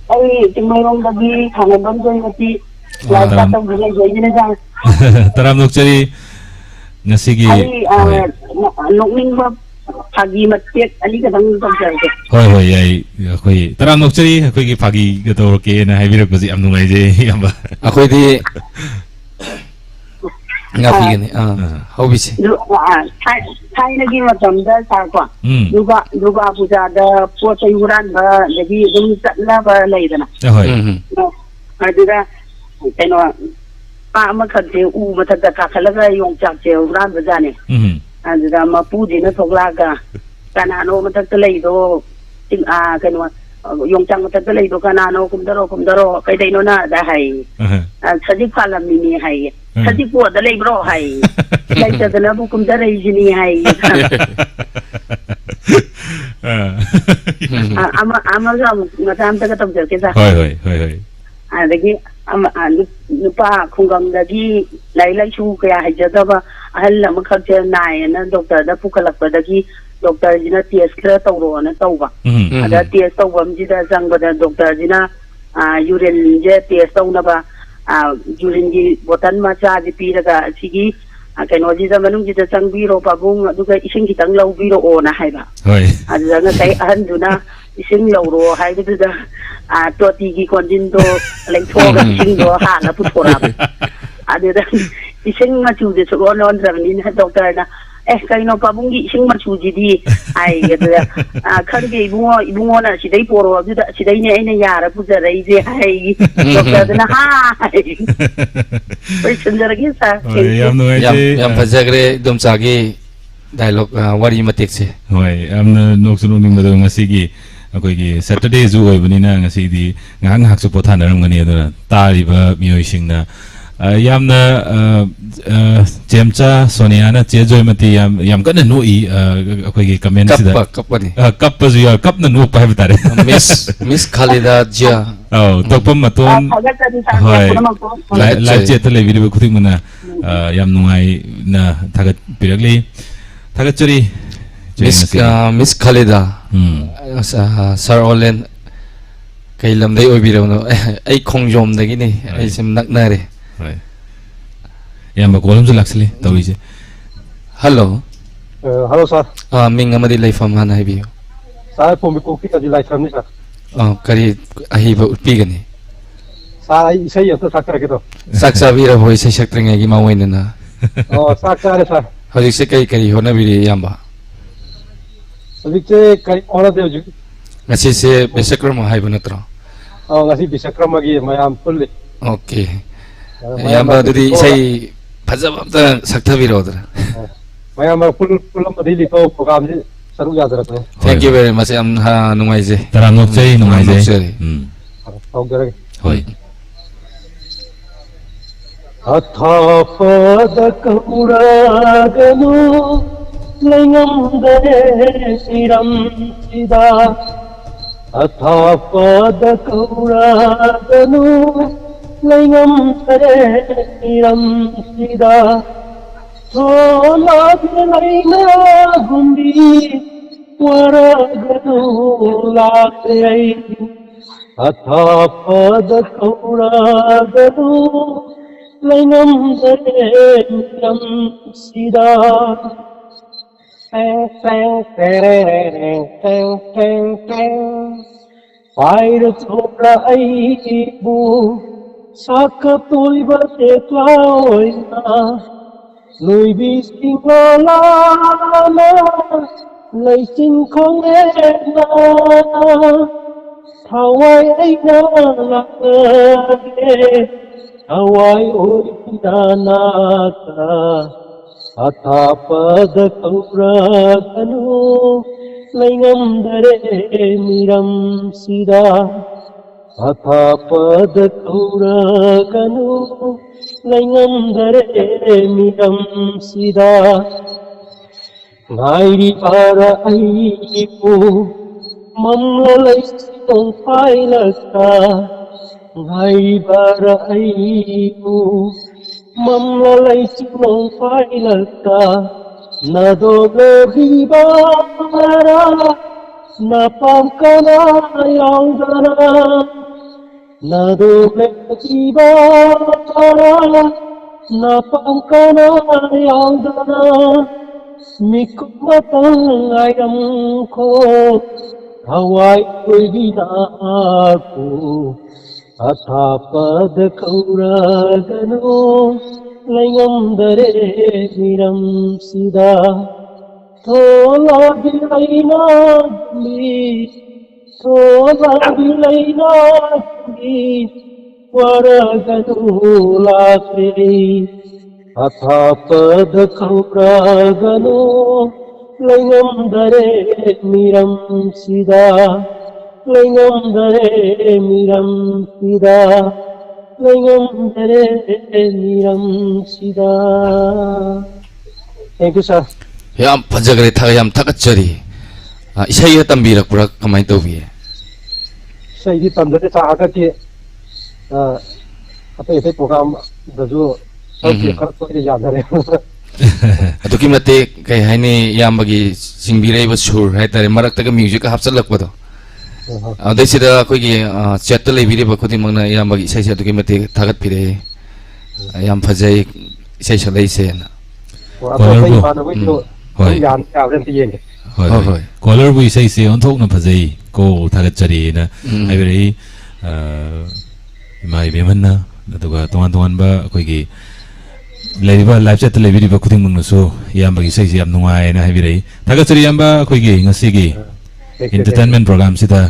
ꯑꯩ ꯆꯤꯡꯃꯩꯔꯣꯡꯗꯒꯤ ꯊꯥꯡꯃꯩꯕꯟ ꯖꯣꯏꯃꯇꯤ꯫ ꯑꯥ, ꯂꯥꯏꯔꯤꯛ ꯇꯔꯥꯝ-, ꯇꯝꯕ ꯂꯩꯖꯩ ꯏꯆꯥ꯫ ꯇꯔꯥꯝꯅ ꯑꯣꯛꯆꯔꯤ꯫ ꯉꯁꯤꯒꯤ, ꯑꯩ, ꯑ, ꯍꯣꯏ꯫ ꯅ-, ꯅꯣꯛꯅꯤꯡꯕ ꯐꯥꯒꯤ ꯃꯇꯦꯛ ꯑꯅꯤꯈꯛꯇꯪ ꯇꯧꯖꯔꯛꯀꯦ꯫ ꯍꯣꯏ, ꯍꯣꯏ, ꯌꯥꯏ꯫ ꯑꯩꯈꯣꯏ ꯇꯔꯥꯝꯅ ꯑꯣꯛꯆꯔꯤ, ꯑꯩꯈꯣꯏꯒꯤ ꯐꯥꯒꯤꯒ ꯇꯧꯔꯛꯀꯦꯅ ꯍꯥꯏꯕꯤꯔꯛꯄꯁꯦ ꯌꯥꯝ ꯅꯨꯡꯉꯥꯏꯖꯩ, ꯏꯌꯥꯝꯕ꯫ ꯑꯩꯈꯣꯏꯗꯤ ꯉꯥꯛꯄꯤꯒꯅꯤ꯫ ꯑꯥ, ꯑꯥ꯫ ꯍꯧꯕꯤꯁꯤ꯫ ꯑꯗꯨ, ꯑꯥ, ꯊꯥꯏ-, ꯊꯥꯏꯅꯒꯤ ꯃꯇꯝꯗ, ꯁꯥꯔ, ꯀꯣ, ꯎꯝ꯫ ꯗꯨꯔꯒꯥ, ꯗꯨꯔꯒꯥ ꯄꯨꯖꯥꯗ ꯄꯣꯠ ꯆꯩ ꯍꯨꯔꯥꯟꯕ, ꯑꯗꯒꯤ ꯑꯗꯨꯝ ꯆꯠꯅꯕ ꯂꯩꯗꯅ꯫ ꯑꯍꯣꯏ꯫ ꯎꯝ, ꯎꯝ꯫ ꯑꯣ, ꯑꯗꯨꯗ ꯀꯩꯅꯣ, ꯅꯨꯄꯥ ꯑꯃꯈꯛꯁꯦ ꯎ ꯃꯊꯛꯇ ꯀꯥꯈꯠꯂꯒ ꯌꯣꯡꯆꯥꯛꯁꯦ ꯍꯨꯔꯥꯟꯕꯖꯥꯠꯅꯦ꯫ ꯎꯝ꯫ ꯑꯗꯨꯗ ꯃꯄꯨꯁꯤꯅ ꯊꯣꯛꯂꯛꯑꯒ, "ꯀꯅꯥꯅꯣ ꯃꯊꯛꯇ ꯂꯩꯗꯣ? ꯆꯤꯡ-, ꯑꯥ, ꯀꯩꯅꯣ, ꯌꯣꯡꯆꯥꯛ ꯃꯊꯛꯇ ꯂꯩꯗꯣ ꯀꯅꯥꯅꯣ? ꯀꯨꯝꯊꯔꯣ, ꯀꯨꯝꯊꯔꯣ, ꯀꯩꯗꯩꯅꯣ ꯅꯪ?" ꯑꯗ ꯍꯥꯏꯌꯦ꯫ ꯑꯍ꯫ "ꯑ, ꯁꯖꯤꯛ ꯐꯥꯜꯂꯝꯃꯤꯅꯦ" ꯍꯥꯏꯌꯦ꯫ ꯑ꯫ "ꯁꯖꯤꯛꯄꯨ ꯑꯗ ꯂꯩꯕ꯭ꯔꯣ?" ꯍꯥꯏꯌꯦ꯫ "ꯂꯩꯇꯗꯅꯕꯨ ꯀꯨꯝꯊꯔꯛꯏꯁꯤꯅꯤ" ꯍꯥꯏꯌꯦ꯫ ꯑ꯫ ꯑ, ꯑꯃ-, ꯑꯃꯒ ꯑꯃꯨꯛ ꯃꯆꯥ ꯑꯝꯇꯒ ꯇꯧꯖꯔꯛꯀꯦ, ꯁꯥꯔ꯫ ꯍꯣꯏ, ꯍꯣꯏ, ꯍꯣꯏ, ꯍꯣꯏ꯫ ꯑꯗꯒꯤ ꯑꯃ-, ꯑ, ꯅꯨ-, ꯅꯨꯄꯥ ꯈꯨꯡꯒꯪꯗꯒꯤ ꯂꯥꯏꯔꯤꯛ ꯂꯥꯏꯁꯨ ꯀꯌꯥ ꯍꯩꯖꯗꯕ ꯑꯍꯜ ꯑꯃꯈꯛꯁꯦ ꯅꯥꯏꯌꯦꯅ ꯗꯣꯛꯇꯔꯗ ꯄꯨꯈꯠꯂꯛꯄꯗꯒꯤ ꯗꯣꯛꯇꯔꯁꯤꯅ test ꯈꯔ ꯇꯧꯔꯣꯅ ꯇꯧꯕ꯫ ꯎꯝ꯫ ꯎꯝ, ꯑꯗ ꯎꯝ꯫ Test ꯇꯧꯐꯝꯁꯤꯗ ꯆꯪꯕꯗ ꯗꯣꯛꯇꯔꯁꯤꯅ, ꯑ, urineꯁꯦ test ꯇꯧꯅꯕ, ꯑ, urineꯒꯤ bottle ꯃꯆꯥꯁꯤ ꯄꯤꯔꯒ, "ꯑꯁꯤꯒꯤ, ꯑ, ꯀꯩꯅꯣꯁꯤꯗ, ꯃꯅꯨꯡꯁꯤꯗ ꯆꯪꯕꯤꯔꯣ ꯄꯥꯕꯨꯡ, ꯑꯗꯨꯒ ꯏꯁꯤꯡ ꯈꯤꯇꯪ ꯂꯧꯕꯤꯔꯛꯑꯣꯅ" ꯍꯥꯏꯕ꯫ ꯍꯣꯏ꯫ ꯑꯗꯨꯗ ꯉꯁꯥꯏ ꯑꯍꯟꯗꯨꯅ ꯏꯁꯤꯡ ꯂꯧꯔꯣ ꯍꯥꯏꯕꯗꯨꯗ, ꯑ, ꯇꯣꯇꯤꯒꯤ ꯀꯣꯟꯖꯤꯟꯗꯣ ꯂꯩꯊꯣꯛꯑꯒ ꯎꯝ꯫ ꯏꯁꯤꯡꯗꯣ ꯍꯥꯜꯂ ꯄꯨꯊꯣꯔꯛꯑꯕ꯫ ꯑꯗꯨꯗ ꯏꯁꯤꯡ ꯃꯆꯨꯁꯦ ꯁꯨꯛꯑꯣꯟ ꯑꯣꯟꯗ꯭ꯔꯕꯅꯤꯅ ꯗꯣꯛꯇꯔꯅ, "ꯑꯦ, ꯀꯩꯅꯣ ꯄꯥꯕꯨꯡꯒꯤ ꯏꯁꯤꯡ ꯃꯆꯨꯁꯤꯗꯤ?" ꯍꯥꯏꯌꯦ꯫ ꯑꯗꯨꯗ, "ꯑ, ꯈꯪꯗꯦ ꯏꯕꯨꯡꯉꯣ, ꯏꯕꯨꯡꯉꯣꯅ ꯑꯁꯤꯗꯩ ꯄꯣꯔꯛꯑꯣ, ꯑꯗꯨꯗ ꯑꯁꯤꯗꯩꯅꯦ ꯑꯩꯅ ꯌꯥꯔ ꯄꯨꯖꯔꯛꯏꯁꯦ" ꯍꯥꯏꯌꯦ꯫ ꯎꯝ꯫ ꯗꯣꯛꯇꯔꯗꯨꯅ, "ꯍꯥ?" ꯍꯥꯏꯌꯦ꯫ ꯂꯣꯏꯁꯤꯟꯖꯔꯒꯦ, ꯁꯥꯔ꯫ ꯍꯣꯏ, thank you꯫ ꯌꯥꯝ ꯅꯨꯡꯉꯥꯏꯖꯩ꯫ ꯌꯥꯝ, ꯌꯥꯝ ꯐꯖꯈ꯭ꯔꯦ ꯏꯗꯣꯝꯆꯥꯒꯤ dialogue, ꯑ, ꯋꯥꯔꯤ ꯃꯇꯦꯛꯁꯦ꯫ ꯍꯣꯏ, ꯌꯥꯝꯅ ꯅꯣꯛꯁꯨ ꯅꯣꯛꯅꯤꯡꯕꯗꯣ, ꯉꯁꯤꯒꯤ ꯑꯩꯈꯣꯏꯒꯤ Saturdayꯁꯨ ꯑꯣꯏꯕꯅꯤꯅ ꯉꯁꯤꯗꯤ ꯉꯥꯏꯍꯥꯛ ꯉꯥꯏꯍꯥꯛꯁꯨ ꯄꯣꯊꯥꯅꯔꯝꯒꯅꯤ꯫ ꯑꯗꯨꯅ ꯇꯥꯔꯤꯕ ꯃꯤꯑꯣꯏꯁꯤꯡꯅ ꯑ, ꯌꯥꯝꯅ, ꯑ, ꯑ, ꯆꯦꯝꯆꯥ ꯁꯣꯅꯤꯌꯥꯅ ꯆꯦ ꯖꯣꯏꯃꯇꯤ ꯌꯥꯝ, ꯌꯥꯝ ꯀꯟꯅ ꯅꯣꯛꯏ, ꯑ, ꯑꯩꯈꯣꯏꯒꯤ comment ꯁꯤꯗ꯫ ꯀꯞꯄ, ꯀꯞꯄꯅꯤ꯫ ꯑ, ꯀꯞꯄꯁꯨ ꯌꯥꯎ-, ꯀꯞꯅ ꯅꯣꯛꯄ ꯍꯥꯏꯕ ꯇꯥꯔꯦ꯫ Miss, Miss ꯈꯥꯂꯤꯗꯥ ꯖꯤꯌꯥ꯫ ꯑꯧ, ꯇꯣꯛꯄꯝ ꯃꯇꯣꯟ꯫ ꯑ, ꯊꯥꯒꯠꯆꯔꯤ, ꯊꯥꯒꯠꯆꯔꯤ, ꯍꯣꯏ꯫ ꯄꯨꯝꯅꯃꯛꯄꯨ꯫ Live, live ꯊꯥꯒꯠꯆꯔꯤ꯫ Chat ꯇ ꯂꯩꯕꯤꯔꯤꯕ ꯈꯨꯗꯤꯡꯃꯛꯅ, ꯎꯝ꯫ ꯑ, ꯌꯥꯝ ꯅꯨꯡꯉꯥꯏꯅ ꯊꯥꯒꯠꯄꯤꯔꯛꯂꯤ꯫ ꯊꯥꯒꯠꯆꯔꯤ꯫ Miss, ꯉꯁꯤꯗꯤ꯫ ꯑ, Miss ꯈꯥꯂꯤꯗꯥ꯫ ꯎꯝ꯫ ꯑ, ꯁ-, ꯑ, Sir ꯑꯣꯂꯦꯟ꯫ ꯀꯩ ꯂꯝꯗꯩ ꯑꯣꯏꯕꯤꯔꯕꯅꯣ? ꯑꯩ ꯈꯣꯡꯖꯣꯝꯗꯒꯤꯅꯤ꯫ ꯍꯣꯏ꯫ ꯑꯩ ꯁꯨꯝ ꯅꯛꯅꯔꯦ꯫ ꯍꯣꯏ꯫ ꯏꯌꯥꯝꯕ call ꯑꯃꯁꯨ ꯂꯥꯛꯁꯤꯜꯂꯤ ꯇꯧꯔꯤꯁꯦ꯫ Hello꯫ ꯑ, hello, sir꯫ ꯑ, ꯃꯤꯡ ꯑꯃꯗꯤ ꯂꯩꯐꯝ ꯍꯥꯟꯅ ꯍꯥꯏꯕꯤꯌꯨ꯫ Sir, ꯄꯣꯝꯕꯤ ꯀꯣꯛꯄꯤ ꯀꯖꯤ ꯂꯥꯏꯁ꯭ꯔꯝꯅꯤ, sir꯫ ꯑ, ꯀꯔꯤ ꯑꯍꯩꯕ ꯎꯠꯄꯤꯒꯅꯤ? Sir, ꯑꯩ ꯏꯁꯩ ꯑꯝꯇ ꯁꯛꯆꯔꯛꯀꯦ ꯇꯧ꯫ ꯆꯥꯛ ꯆꯥꯕꯤꯔꯕꯣ, ꯏꯁꯩ ꯁꯛꯇ꯭ꯔꯤꯉꯩꯒꯤ ꯃꯥꯡꯑꯣꯏꯅꯅ? ꯑꯣ, ꯆꯥꯛ ꯆꯥꯔꯦ, sir꯫ ꯍꯧꯖꯤꯛꯁꯦ ꯀꯔꯤ ꯀꯔꯤ ꯍꯣꯠꯅꯕꯤꯔꯤ, ꯏꯌꯥꯝꯕ? ꯍꯧꯖꯤꯛꯁꯦ ꯀꯔꯤ ꯍꯣꯠꯅꯗꯦ ꯍꯧꯖꯤꯛ꯫ ꯉꯁꯤꯁꯦ ꯕꯤꯁꯀꯔꯃ ꯍꯥꯏꯕ ꯅꯠꯇ꯭ꯔꯣ? ꯑꯧ, ꯉꯁꯤ ꯕꯤꯁꯀꯔꯃꯒꯤ ꯃꯌꯥꯝ ꯄꯨꯜꯂꯤ꯫ Okay꯫ ꯑ, ꯃꯌꯥꯝ ꯏꯌꯥꯝꯕ, ꯃꯔꯛꯇ ꯑꯗꯨꯗꯤ ꯂꯤꯊꯣꯛꯑꯒ꯫ ꯏꯁꯩ ꯐꯖꯕ ꯑꯝꯇ ꯁꯛꯊꯕꯤꯔꯛꯑꯣꯗꯅ꯫ ꯑ, ꯃꯌꯥꯝ ꯃꯔꯛ ꯄꯨꯜ-, ꯄꯨꯜꯂꯝꯕꯗꯒꯤ ꯂꯤꯊꯣꯛꯑꯒ programꯁꯤ ꯁꯔꯨꯛ ꯌꯥꯖꯔꯛꯄꯅꯦ꯫ Thank you very much꯫ ꯌꯥꯝ, ꯑ, ꯅꯨꯡꯉꯥꯏꯖꯩ꯫ ꯇꯔꯥꯝꯅ ꯑꯣꯛꯆꯩ, ꯇꯔꯥꯝꯅ ꯅꯨꯡꯉꯥꯏꯖꯩ꯫ ꯑꯣꯛꯆꯔꯤ꯫ ꯎꯝ꯫ ꯇꯧꯖꯔꯒꯦ꯫ ꯍꯣꯏ꯫ ꯎꯝ꯫ ꯑꯊꯥꯞꯄꯗ ꯀꯧꯔꯒꯅꯨ, ꯂꯩꯉꯝꯗꯔꯦ ꯏꯔꯝꯁꯤꯗ꯫ ꯑꯊꯥꯞꯄꯗ ꯀꯧꯔꯒꯅꯨ, ꯂꯩꯉꯝꯗꯔꯦ ꯏꯔꯝꯁꯤꯗ꯫ ꯊꯣꯂꯥꯒꯤ ꯂꯩꯅꯥꯒꯨꯝꯕꯤ, ꯋꯥꯔꯒꯅꯨ ꯂꯥꯛꯂꯦ ꯑꯩ꯫ ꯑꯊꯥꯞꯄꯗ ꯀꯧꯔꯒꯅꯨ, ꯂꯩꯉꯝꯗꯔꯦ ꯂꯝꯁꯤꯗ꯫ ꯇꯦꯡ, ꯇꯦꯡ, ꯇꯦꯔꯦꯔꯦ, ꯇꯦꯡ, ꯇꯦꯡ, ꯇꯦꯡ꯫ ꯄꯥꯏꯔ ꯊꯣꯛꯂ ꯑꯩꯕꯨ ꯁꯥꯈ ꯇꯣꯏꯕ ꯇꯦꯛꯂꯥ ꯑꯣꯏꯅ ꯅꯣꯏꯕꯤ ꯁꯤꯡꯂꯣꯂꯥꯅ ꯂꯩꯆꯤꯟ ꯈꯣꯡꯂꯦꯅ ꯊꯋꯥꯏ ꯑꯩꯅ ꯂꯥꯛꯂꯒꯦ꯫ ꯊꯋꯥꯏ ꯑꯣꯏꯕꯤꯅ ꯅꯥꯛꯇ ꯑꯊꯥꯞꯄꯗ ꯀꯧꯔꯒꯅꯨ, ꯂꯩꯉꯝꯗꯔꯦ ꯃꯤꯔꯝꯁꯤꯗ꯫ ꯑꯊꯥꯞꯄꯗ ꯀꯧꯔꯒꯅꯨ, ꯂꯩꯉꯝꯗꯔꯦ ꯃꯤꯔꯝꯁꯤꯗ꯫ ꯉꯥꯏꯔꯤꯕꯔꯥ ꯑꯩꯕꯨ ꯃꯝꯂ ꯂꯩꯆꯤꯜ ꯅꯣꯡꯐꯥꯏꯂꯛꯇ? ꯉꯥꯏꯔꯤꯕꯔꯥ ꯑꯩꯕꯨ ꯃꯝꯂ ꯂꯩꯆꯤꯜ ꯅꯣꯡꯐꯥꯏꯂꯛꯇ? ꯅꯥꯗꯣ ꯂꯣꯏꯈꯤꯕꯔꯥ ꯅꯄꯥꯝ ꯀꯅꯥ ꯌꯥꯎꯗꯅ? ꯅꯥꯗꯣ ꯂꯣꯏꯈꯤꯕꯔꯥ ꯅꯄꯥꯝ ꯀꯅꯥ ꯌꯥꯎꯗꯅ? ꯃꯤꯀꯨꯞ ꯑꯃꯇꯪ ꯉꯥꯏꯔꯝꯈꯣ ꯊꯋꯥꯏ ꯀꯣꯏꯕꯤ ꯅꯥꯀꯨ꯫ ꯑꯊꯥꯞꯄꯗ ꯀꯧꯔꯒꯅꯨ ꯂꯩꯉꯝꯗꯔꯦ ꯃꯤꯔꯝꯁꯤꯗ꯫ ꯊꯣꯂꯥꯒꯤ ꯂꯩꯅꯥꯒꯤ, ꯊꯣꯂꯥꯒꯤ ꯂꯩꯅꯥꯒꯤ ꯋꯥꯔꯒꯅꯨ ꯂꯥꯛꯂꯦ꯫ ꯑꯊꯥꯞꯄꯗ ꯀꯧꯔꯒꯅꯨ ꯂꯩꯉꯝꯗꯔꯦ ꯃꯤꯔꯝꯁꯤꯗ꯫ ꯂꯩꯉꯝꯗꯔꯦ ꯃꯤꯔꯝꯁꯤꯗ꯫ ꯂꯩꯉꯝꯗꯔꯦ ꯃꯤꯔꯝꯁꯤꯗ꯫ Thank you, sir. ꯌꯥꯝ ꯐꯖꯈ꯭ꯔꯦ, ꯊꯥ-, ꯌꯥꯝ ꯊꯥꯒꯠꯆꯔꯤ꯫ ꯑ, ꯏꯁꯩꯒ ꯇꯝꯕꯤꯔꯛꯄ꯭ꯔꯥ, ꯀꯃꯥꯏꯅ ꯇꯧꯕꯤ? ꯏꯁꯩꯗꯤ ꯇꯝꯖꯗꯦ, sir꯫ ꯍꯟꯗꯛꯀꯤ, ꯑ, ꯑꯇꯩ ꯑꯇꯩ programꯗꯁꯨ ꯁꯔꯨꯛꯁꯦ ꯎꯝ꯫ ꯈꯔ ꯇꯣꯏꯅ ꯌꯥꯅꯔꯦ꯫ ꯑꯗꯨꯛꯀꯤ ꯃꯇꯤꯛ, ꯀꯩ ꯍꯥꯏꯅꯤ, ꯏꯌꯥꯝꯕꯒꯤ ꯆꯤꯡꯕꯤꯔꯛꯏꯕ ꯁꯨꯔ ꯍꯥꯏꯇꯥꯔꯦ, ꯃꯔꯛꯇꯒ musicꯀ ꯍꯥꯞꯆꯜꯂꯛꯄꯗꯣ꯫ ꯑꯍ꯫ ꯑꯗꯩꯁꯤꯗ ꯑꯩꯈꯣꯏꯒꯤ, ꯑ, chatꯇ ꯂꯩꯕꯤꯔꯤꯕ ꯈꯨꯗꯤꯡꯃꯛꯅ ꯏꯌꯥꯝꯕꯒꯤ ꯏꯁꯩꯁꯦ ꯑꯗꯨꯛꯀꯤ ꯃꯇꯤꯛ ꯊꯥꯒꯠꯄꯤꯔꯛꯏ꯫ ꯎꯝ꯫ ꯌꯥꯝ ꯐꯖꯩ ꯏꯁꯩ ꯁꯛꯂꯛꯏꯁꯦꯅ꯫ ꯑꯣ, ꯑꯇꯣꯞꯄ ꯀꯣꯂꯔꯕꯨ-, ꯏꯃꯥꯟꯅꯕꯈꯩꯁꯨ ꯎꯝ꯫ ꯑꯗꯨꯝ ꯍꯣꯏ꯫ ꯌꯥꯅꯤ ꯌꯥꯕ꯭ꯔꯥ ꯑꯝꯇ ꯌꯦꯡꯒꯦ꯫ ꯍꯣꯏ, ꯍꯣꯏ, ꯍꯣꯏ꯫ ꯍꯣꯏ꯫ ꯀꯣꯂꯔꯕꯨ ꯏꯁꯩꯁꯦ ꯑꯣꯟꯊꯣꯛꯅ ꯐꯖꯩ ꯀꯣ, ꯊꯥꯒꯠꯆꯔꯤꯅ ꯎꯝ꯫ ꯍꯥꯏꯕꯤꯔꯛꯏ꯫ ꯑ, ꯏꯃꯥ ꯏꯕꯦꯝꯍꯟꯅ, ꯑꯗꯨꯒ ꯇꯣꯉꯥꯟ ꯇꯣꯉꯥꯟꯕ ꯑꯩꯈꯣꯏꯒꯤ ꯂꯩꯔꯤꯕ live chatꯇ ꯂꯩꯕꯤꯔꯤꯕ ꯈꯨꯗꯤꯡꯃꯛꯅꯁꯨ ꯏꯌꯥꯝꯕꯒꯤ ꯏꯁꯩꯁꯤ ꯌꯥꯝ ꯅꯨꯡꯉꯥꯏꯅ ꯍꯥꯏꯕꯤꯔꯛꯏ꯫ ꯊꯥꯒꯠꯆꯔꯤ ꯏꯌꯥꯝꯕ, ꯑꯩꯈꯣꯏꯒꯤ ꯉꯁꯤꯒꯤ ꯑ, thank you, thank you꯫ Entertainment programꯁꯤꯗ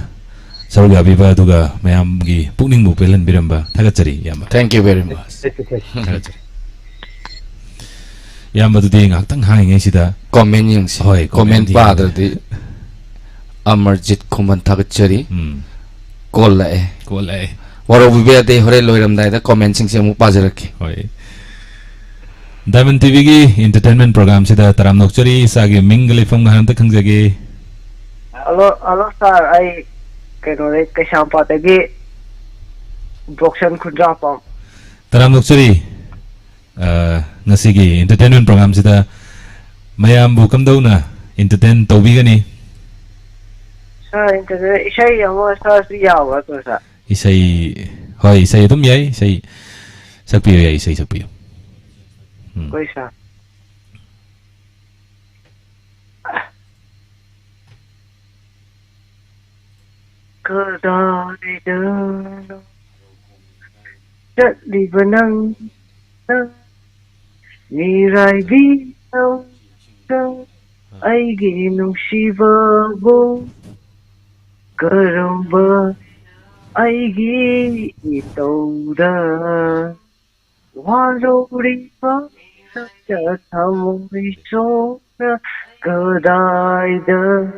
ꯁꯔꯨꯛ ꯌꯥꯕꯤꯕ ꯑꯗꯨꯒ ꯃꯌꯥꯝꯒꯤ ꯄꯨꯛꯅꯤꯡꯕꯨ ꯄꯦꯜꯍꯟꯕꯤꯔꯝꯕ ꯊꯥꯒꯠꯆꯔꯤ ꯏꯌꯥꯝꯕ꯫ Thank you very much꯫ Thank you, thank you꯫ ꯊꯥꯒꯠꯆꯔꯤ꯫ ꯏꯌꯥꯝꯕꯗꯨꯗꯤ ꯉꯥꯏꯍꯥꯛꯇꯪ ꯍꯥꯡꯉꯤꯉꯩꯁꯤꯗ comment ꯌꯦꯡꯁꯤ꯫ ꯍꯣꯏ, comment comment ꯌꯦꯡꯁꯤ꯫ ꯄꯥꯗ꯭ꯔꯗꯤ꯫ ꯑꯃꯔꯖꯤꯠ ꯈꯨꯃꯟ ꯊꯥꯒꯠꯆꯔꯤ꯫ ꯎꯝ꯫ Call ꯂꯥꯛꯑꯦ꯫ Call ꯂꯥꯛꯑꯦ꯫ ꯋꯥꯔꯧꯕꯤꯕ ꯌꯥꯗꯦ, ꯍꯣꯔꯦꯟ ꯂꯣꯏꯔꯝꯗꯥꯏꯗ commentꯁꯤꯡꯁꯦ ꯑꯃꯨꯛ ꯄꯥꯖꯔꯛꯀꯦ꯫ ꯍꯣꯏ꯫ Diamond TVꯒꯤ entertainment programꯁꯤꯗ ꯇꯔꯥꯝꯅ ꯑꯣꯛꯆꯔꯤ꯫ ꯏꯁꯥꯒꯤ ꯃꯤꯡꯒ ꯂꯩꯐꯝꯒ ꯍꯥꯏꯅ ꯑꯝꯇ ꯈꯪꯖꯒꯦ꯫ ꯍꯜꯂꯣ, ꯍꯜꯂꯣ sir, ꯑꯩ ꯀꯩꯅꯣꯗꯩ, ꯀꯩꯁꯥꯝꯄꯥꯠꯇꯒꯤ ꯕ꯭ꯔꯣꯛꯁꯟ ꯈꯨꯟꯗ꯭ꯔꯥꯛꯄꯝ꯫ ꯇꯔꯥꯝꯅ ꯑꯣꯛꯆꯔꯤ꯫ ꯑ, ꯉꯁꯤꯒꯤ entertainment programꯁꯤꯗ ꯃꯌꯥꯝꯕꯨ ꯀꯝꯗꯧꯅ entertain ꯇꯧꯕꯤꯒꯅꯤ? Sir, entertain, ꯏꯁꯩ ꯑꯃ sirꯁꯨ ꯌꯥꯎꯕ ꯅꯠꯇ꯭ꯔꯣ, sir? ꯏꯁꯩ, ꯍꯣꯏ, ꯏꯁꯩ ꯑꯗꯨꯝ ꯌꯥꯏ, ꯏꯁꯩ ꯁꯛꯄꯤꯌꯨ, ꯌꯥꯏ, ꯏꯁꯩ ꯁꯛꯄꯤꯌꯨ꯫ ꯎꯝ꯫ ꯍꯣꯏ, sir꯫ ꯀꯗꯥꯏꯗꯅꯣ ꯆꯠꯂꯤꯕ ꯅꯪ, ꯃꯤꯔꯥꯏꯕꯤ ꯅꯪ, ꯑꯩꯒꯤ ꯅꯨꯡꯁꯤꯕꯕꯨ ꯀꯔꯝꯕ ꯑꯩꯒꯤ ꯏꯇꯧꯗ ꯋꯥꯔꯧꯔꯤꯕ ꯅꯪꯒ ꯊꯃꯣꯏ ꯁꯣꯛꯅ ꯀꯗꯥꯏꯗꯅꯣ?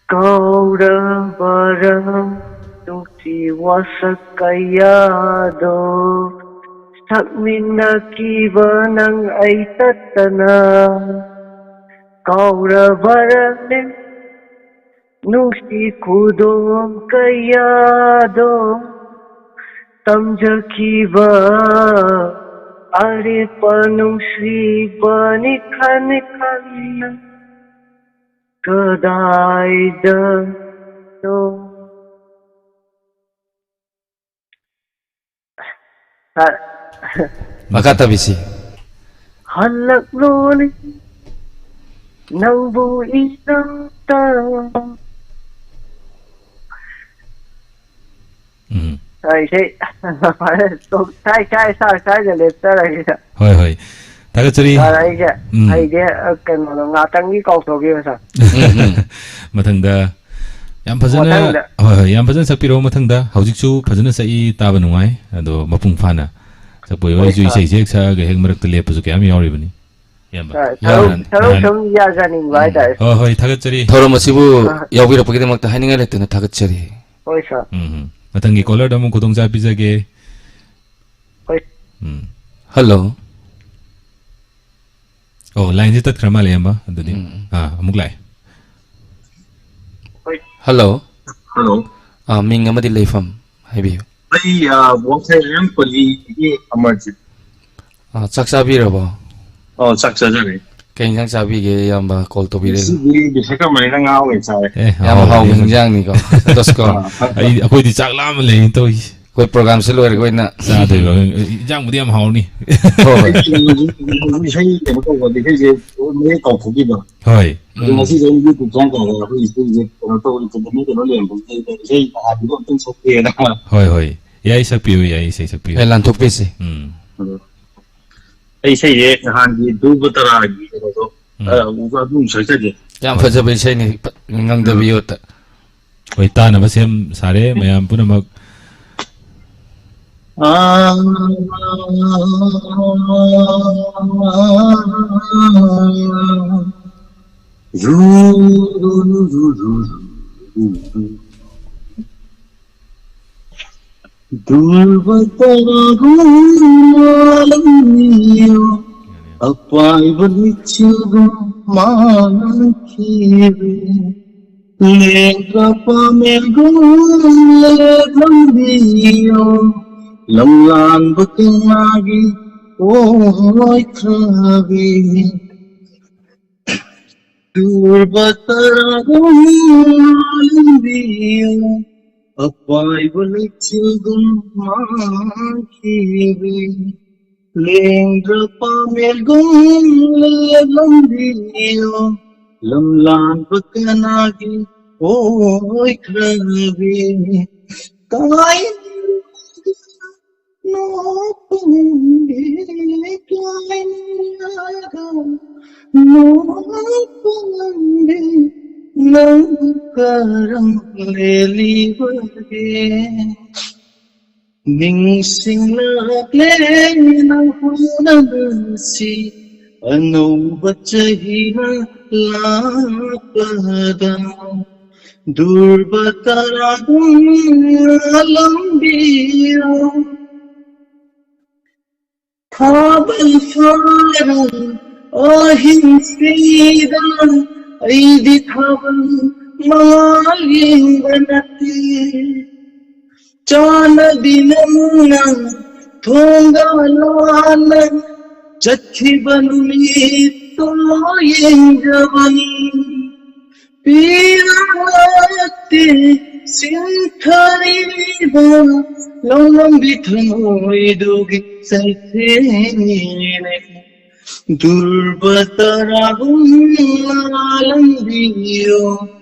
ꯀꯥꯎꯔꯕꯔ ꯅꯨꯡꯁꯤ ꯋꯥꯁꯛ ꯀꯌꯥꯗꯣ? ꯁꯛꯃꯤꯟꯅꯈꯤꯕ ꯅꯪ ꯑꯩ ꯇꯠꯇꯅ ꯀꯥꯎꯔꯕꯔꯅꯦ? ꯅꯨꯡꯁꯤ ꯈꯨꯗꯣꯜ ꯀꯌꯥꯗꯣ ꯇꯝꯖꯈꯤꯕ ꯑꯔꯦꯞꯄ ꯅꯨꯡꯁꯤꯕꯅꯤ ꯈꯟ ꯈꯟꯅ ꯀꯗꯥꯏꯗꯅꯣ? ꯁꯥꯔ, ꯃꯈꯥ ꯇꯥꯕꯤꯁꯤ꯫ ꯍꯜꯂꯛꯂꯣꯅꯦ ꯅꯪꯕꯨ ꯏꯅꯥꯛꯇ꯫ ꯎꯝ꯫ ꯁꯥꯔ, ꯏꯁꯩ, ꯁꯥꯏ, ꯁꯥꯏ, ꯁꯥꯔ, ꯁ꯭ꯋꯥꯏꯗ ꯂꯦꯞꯆꯔꯒꯦ꯫ ꯍꯣꯏ, ꯍꯣꯏ꯫ ꯊꯥꯒꯠꯆꯔꯤ꯫ ꯁꯥꯔ, ꯑꯩꯁꯦ, ꯎꯝ꯫ ꯑꯩꯁꯦ, ꯑ, ꯀꯩꯅꯣꯗꯣ, ꯉꯥꯛꯇꯪꯒꯤ ꯀꯥꯎꯊꯣꯛꯈꯤꯕ, ꯁꯥꯔ꯫ ꯎꯝ, ꯎꯝ꯫ ꯃꯊꯪꯗ ꯌꯥꯝ ꯐꯖꯅ, ꯃꯊꯪꯗ꯫ ꯍꯣꯏ, ꯍꯣꯏ, ꯌꯥꯝ ꯐꯖꯅ ꯁꯛꯄꯤꯔꯛꯑꯣ ꯃꯊꯪꯗ꯫ ꯍꯧꯖꯤꯛꯁꯨ ꯐꯖꯅ ꯁꯛꯏ, ꯇꯥꯕ ꯅꯨꯡꯉꯥꯏ꯫ ꯑꯗꯣ ꯃꯄꯨꯡ ꯐꯥꯅ ꯁꯛꯄꯤꯌꯨ꯫ ꯍꯣꯏ, ꯑꯩꯁꯨ ꯁꯥꯔ꯫ ꯏꯁꯩꯁꯦ ꯍꯦꯛ ꯁꯛꯑꯒ ꯍꯦꯛ ꯃꯔꯛꯇ ꯂꯦꯞꯄꯁꯨ ꯀꯌꯥꯝ ꯌꯥꯎꯔꯤꯕꯅꯤ꯫ ꯏꯌꯥꯝꯕ꯫ ꯁꯥꯔ, ꯁꯔꯨꯛ, ꯅꯍꯥꯟ, ꯁꯔꯨꯛ ꯅꯍꯥꯟ꯫ ꯁꯨꯝ ꯌꯥꯖꯅꯤꯡꯕ ꯎꯝ꯫ ꯍꯥꯏꯇꯥꯔꯦ꯫ ꯍꯣꯏ, ꯍꯣꯏ, ꯊꯥꯒꯠꯆꯔꯤ꯫ ꯊꯧꯔꯝ ꯑꯁꯤꯕꯨ ꯑ꯫ ꯌꯥꯎꯕꯤꯔꯛꯄꯒꯤꯗꯃꯛꯇ ꯍꯥꯏꯅꯤꯡꯉꯥꯏ ꯂꯩꯇꯅ ꯊꯥꯒꯠꯆꯔꯤ꯫ ꯍꯣꯏ, ꯁꯥꯔ꯫ ꯎꯝ, ꯎꯝ꯫ ꯃꯊꯪꯒꯤ ꯀꯣꯂꯔꯗ ꯑꯃꯨꯛ ꯈꯨꯗꯣꯡꯆꯥꯕ ꯄꯤꯖꯒꯦ꯫ ꯍꯣꯏ꯫ ꯎꯝ꯫ ꯍꯜꯂꯣ꯫ ꯑꯣ, ꯂꯥꯏꯟꯁꯦ ꯇꯠꯈ꯭ꯔ ꯃꯥꯜꯂꯦ, ꯏꯌꯥꯝꯕ꯫ ꯑꯗꯨꯗꯤ, ꯎꯝ꯫ ꯑꯥ, ꯑꯃꯨꯛ ꯂꯥꯛꯑꯦ꯫ ꯍꯣꯏ꯫ ꯍꯜꯂꯣ꯫ ꯍꯜꯂꯣ꯫ ꯑꯥ, ꯃꯤꯡ ꯑꯃꯗꯤ ꯂꯩꯐꯝ ꯍꯥꯏꯕꯤꯌꯨ꯫ ꯑꯩ, ꯑꯥ, ꯋꯥꯡꯈꯩ ꯍꯩꯔꯥꯡ ꯄꯜꯂꯤꯒꯤ ꯑꯃꯔꯖꯤꯠ꯫ ꯑꯥ, ꯆꯥꯛ ꯆꯥꯕꯤꯔꯕꯣ? ꯑꯣ, ꯆꯥꯛ ꯆꯥꯖꯔꯦ꯫ ꯀꯩ ꯏꯟꯖꯥꯡ ꯆꯥꯕꯤꯒꯦ, ꯏꯌꯥꯝꯕ ꯀꯣꯜ ꯇꯧꯕꯤꯔꯛꯏꯕꯣ? ꯉꯁꯤꯗꯤ ꯕꯤꯁꯀꯔꯃꯅꯤꯅ ꯉꯥ ꯑꯣꯏꯅ ꯆꯥꯔꯦ꯫ ꯑꯦ, ꯌꯥꯝ ꯍꯥꯎꯕ ꯍꯥꯎꯕꯅꯤ꯫ ꯏꯟꯖꯥꯡꯅꯤꯀꯣ, ꯁꯟꯇꯣꯁꯀꯣ꯫ ꯑꯥ, ꯑꯩ, ꯑꯩꯈꯣꯏꯗꯤ ꯆꯥꯛ ꯂꯥꯝꯃ ꯂꯩꯔꯤꯅꯦ ꯇꯧꯔꯤꯁꯦ꯫ ꯑꯩꯈꯣꯏ ꯄ꯭ꯔꯣꯒ꯭ꯔꯥꯝꯁꯦ ꯂꯣꯏꯔꯒ ꯑꯣꯏꯅ ꯆꯥꯗꯣꯏꯕ꯫ ꯏꯟꯖꯥꯡꯕꯨꯗꯤ ꯌꯥꯝ ꯍꯥꯎꯅꯤ꯫ ꯍꯣꯏ, ꯍꯣꯏ꯫ ꯑꯩ ꯏꯁꯩ ꯀꯩꯅꯣ ꯇꯧꯕ, ꯏꯁꯩꯁꯦ ꯃꯌꯦꯛ ꯀꯥꯎꯊꯣꯛꯈꯤꯕ꯫ ꯍꯣꯏ꯫ ꯑꯗꯨ ꯎꯝ꯫ ꯉꯁꯤꯁꯦ ꯑꯩ YouTube ꯆꯪꯉꯀꯥꯟꯗ ꯑꯩꯈꯣꯏ ꯏꯁꯩꯁꯦ ꯀꯩꯅꯣ ꯇꯧ, ꯏꯟꯇꯔꯅꯦꯠ ꯀꯩꯅꯣ ꯂꯩꯔꯝꯕꯁꯤꯗ ꯏꯁꯩ ꯅꯍꯥꯟꯒꯤꯗꯣ ꯑꯝꯇꯪ ꯁꯛꯀꯦꯅ꯫ ꯍꯣꯏ, ꯍꯣꯏ꯫ ꯌꯥꯏ, ꯁꯛꯄꯤꯌꯨ, ꯌꯥꯏ, ꯏꯁꯩ ꯁꯛꯄꯤꯌꯨ꯫ ꯑꯦ, ꯂꯥꯟꯊꯣꯛꯄꯤꯁꯤ꯫ ꯎꯝ꯫ ꯑꯗꯣ ꯑꯩ ꯏꯁꯩꯁꯦ ꯅꯍꯥꯟꯒꯤ ꯙ꯭ꯔꯨꯕ ꯇꯔꯥꯒꯤ ꯀꯩꯅꯣꯗꯣ, ꯎꯝ꯫ ꯑ, ꯑꯗꯨꯝ ꯁꯛꯆꯒꯦ꯫ ꯌꯥꯝ ꯍꯣꯏ꯫ ꯐꯖꯕ ꯏꯁꯩꯅꯤ, ꯉꯪꯗꯕꯤꯌꯨ꯫ ꯍꯣꯏ, ꯇꯥꯅꯕ ꯁꯦꯝ ꯁꯥꯔꯦ ꯃꯌꯥꯝ ꯄꯨꯝꯅꯃꯛ꯫ ꯙ꯭ꯔꯨꯕ ꯇꯥꯔꯥꯒꯨꯝ ꯉꯥꯜꯂꯝꯕꯤꯌꯨ, ꯑꯄꯥꯏꯕ ꯂꯩꯆꯤꯜꯒꯨꯝ ꯃꯥꯡꯈꯤꯕꯤ꯫ ꯂꯦꯡꯗ꯭ꯔ ꯄꯥꯃꯦꯜꯒꯨꯝ ꯂꯦꯞꯂꯝꯕꯤꯌꯨ, ꯂꯝꯂꯥꯟꯕ ꯀꯅꯥꯒꯤ ꯑꯣꯏꯈ꯭ꯔꯕꯤ꯫ ꯙ꯭ꯔꯨꯕ ꯇꯥꯔꯥꯒꯨꯝ ꯉꯥꯜꯂꯝꯕꯤꯌꯨ, ꯑꯄꯥꯏꯕ ꯂꯩꯆꯤꯜꯒꯨꯝ ꯃꯥꯡꯈꯤꯕꯤ꯫ ꯂꯦꯡꯗ꯭ꯔ ꯄꯥꯃꯦꯜꯒꯨꯝ ꯂꯦꯞꯂꯝꯕꯤꯌꯨ, ꯂꯝꯂꯥꯟꯕ ꯀꯅꯥꯒꯤ ꯑꯣꯏꯈ꯭ꯔꯕꯤ꯫ ꯀꯥꯏꯅ ꯅꯣꯛꯄ ꯉꯝꯗꯦ, ꯀꯥꯏꯅꯔꯒ ꯅꯣꯛꯄ ꯉꯝꯗꯦ, ꯅꯪ ꯀꯔꯝ ꯂꯦꯜꯂꯤꯕꯒꯦ? ꯅꯤꯡꯁꯤꯡꯂꯛꯂꯦ ꯅꯪ ꯎꯅꯗꯕꯁꯤ, ꯑꯅꯧꯕ ꯆꯍꯤꯅ ꯂꯥꯛꯄꯗ꯫ ꯗꯨꯔꯕ ꯇꯔꯥꯒꯨꯝꯅ ꯂꯝꯕꯤꯔꯣ ꯊꯥꯕꯜ ꯐꯥꯔꯣ ꯑꯍꯤꯡꯁꯤꯗ ꯑꯩꯗꯤ ꯊꯥꯕꯜ ꯃꯉꯥꯜ ꯌꯦꯡꯕ ꯅꯠꯇꯦ ꯆꯥꯅꯕꯤ ꯅꯪꯅ ꯊꯣꯡꯒꯥꯜ ꯂꯣꯟꯅ ꯆꯠꯈꯤꯕ ꯅꯨꯃꯤꯠꯇꯣ ꯌꯦꯡꯖꯕꯅꯤ ꯄꯤꯔꯛꯇꯦ ꯁꯤꯟꯊꯔꯤꯕ ꯂꯧꯅꯝꯕꯤ ꯊꯃꯣꯏꯗꯨꯒꯤ ꯆꯩꯊꯦꯡꯅꯦ ꯗꯨꯔꯕ ꯇꯔꯥꯒꯨꯝꯅ ꯂꯝꯕꯤꯌꯣ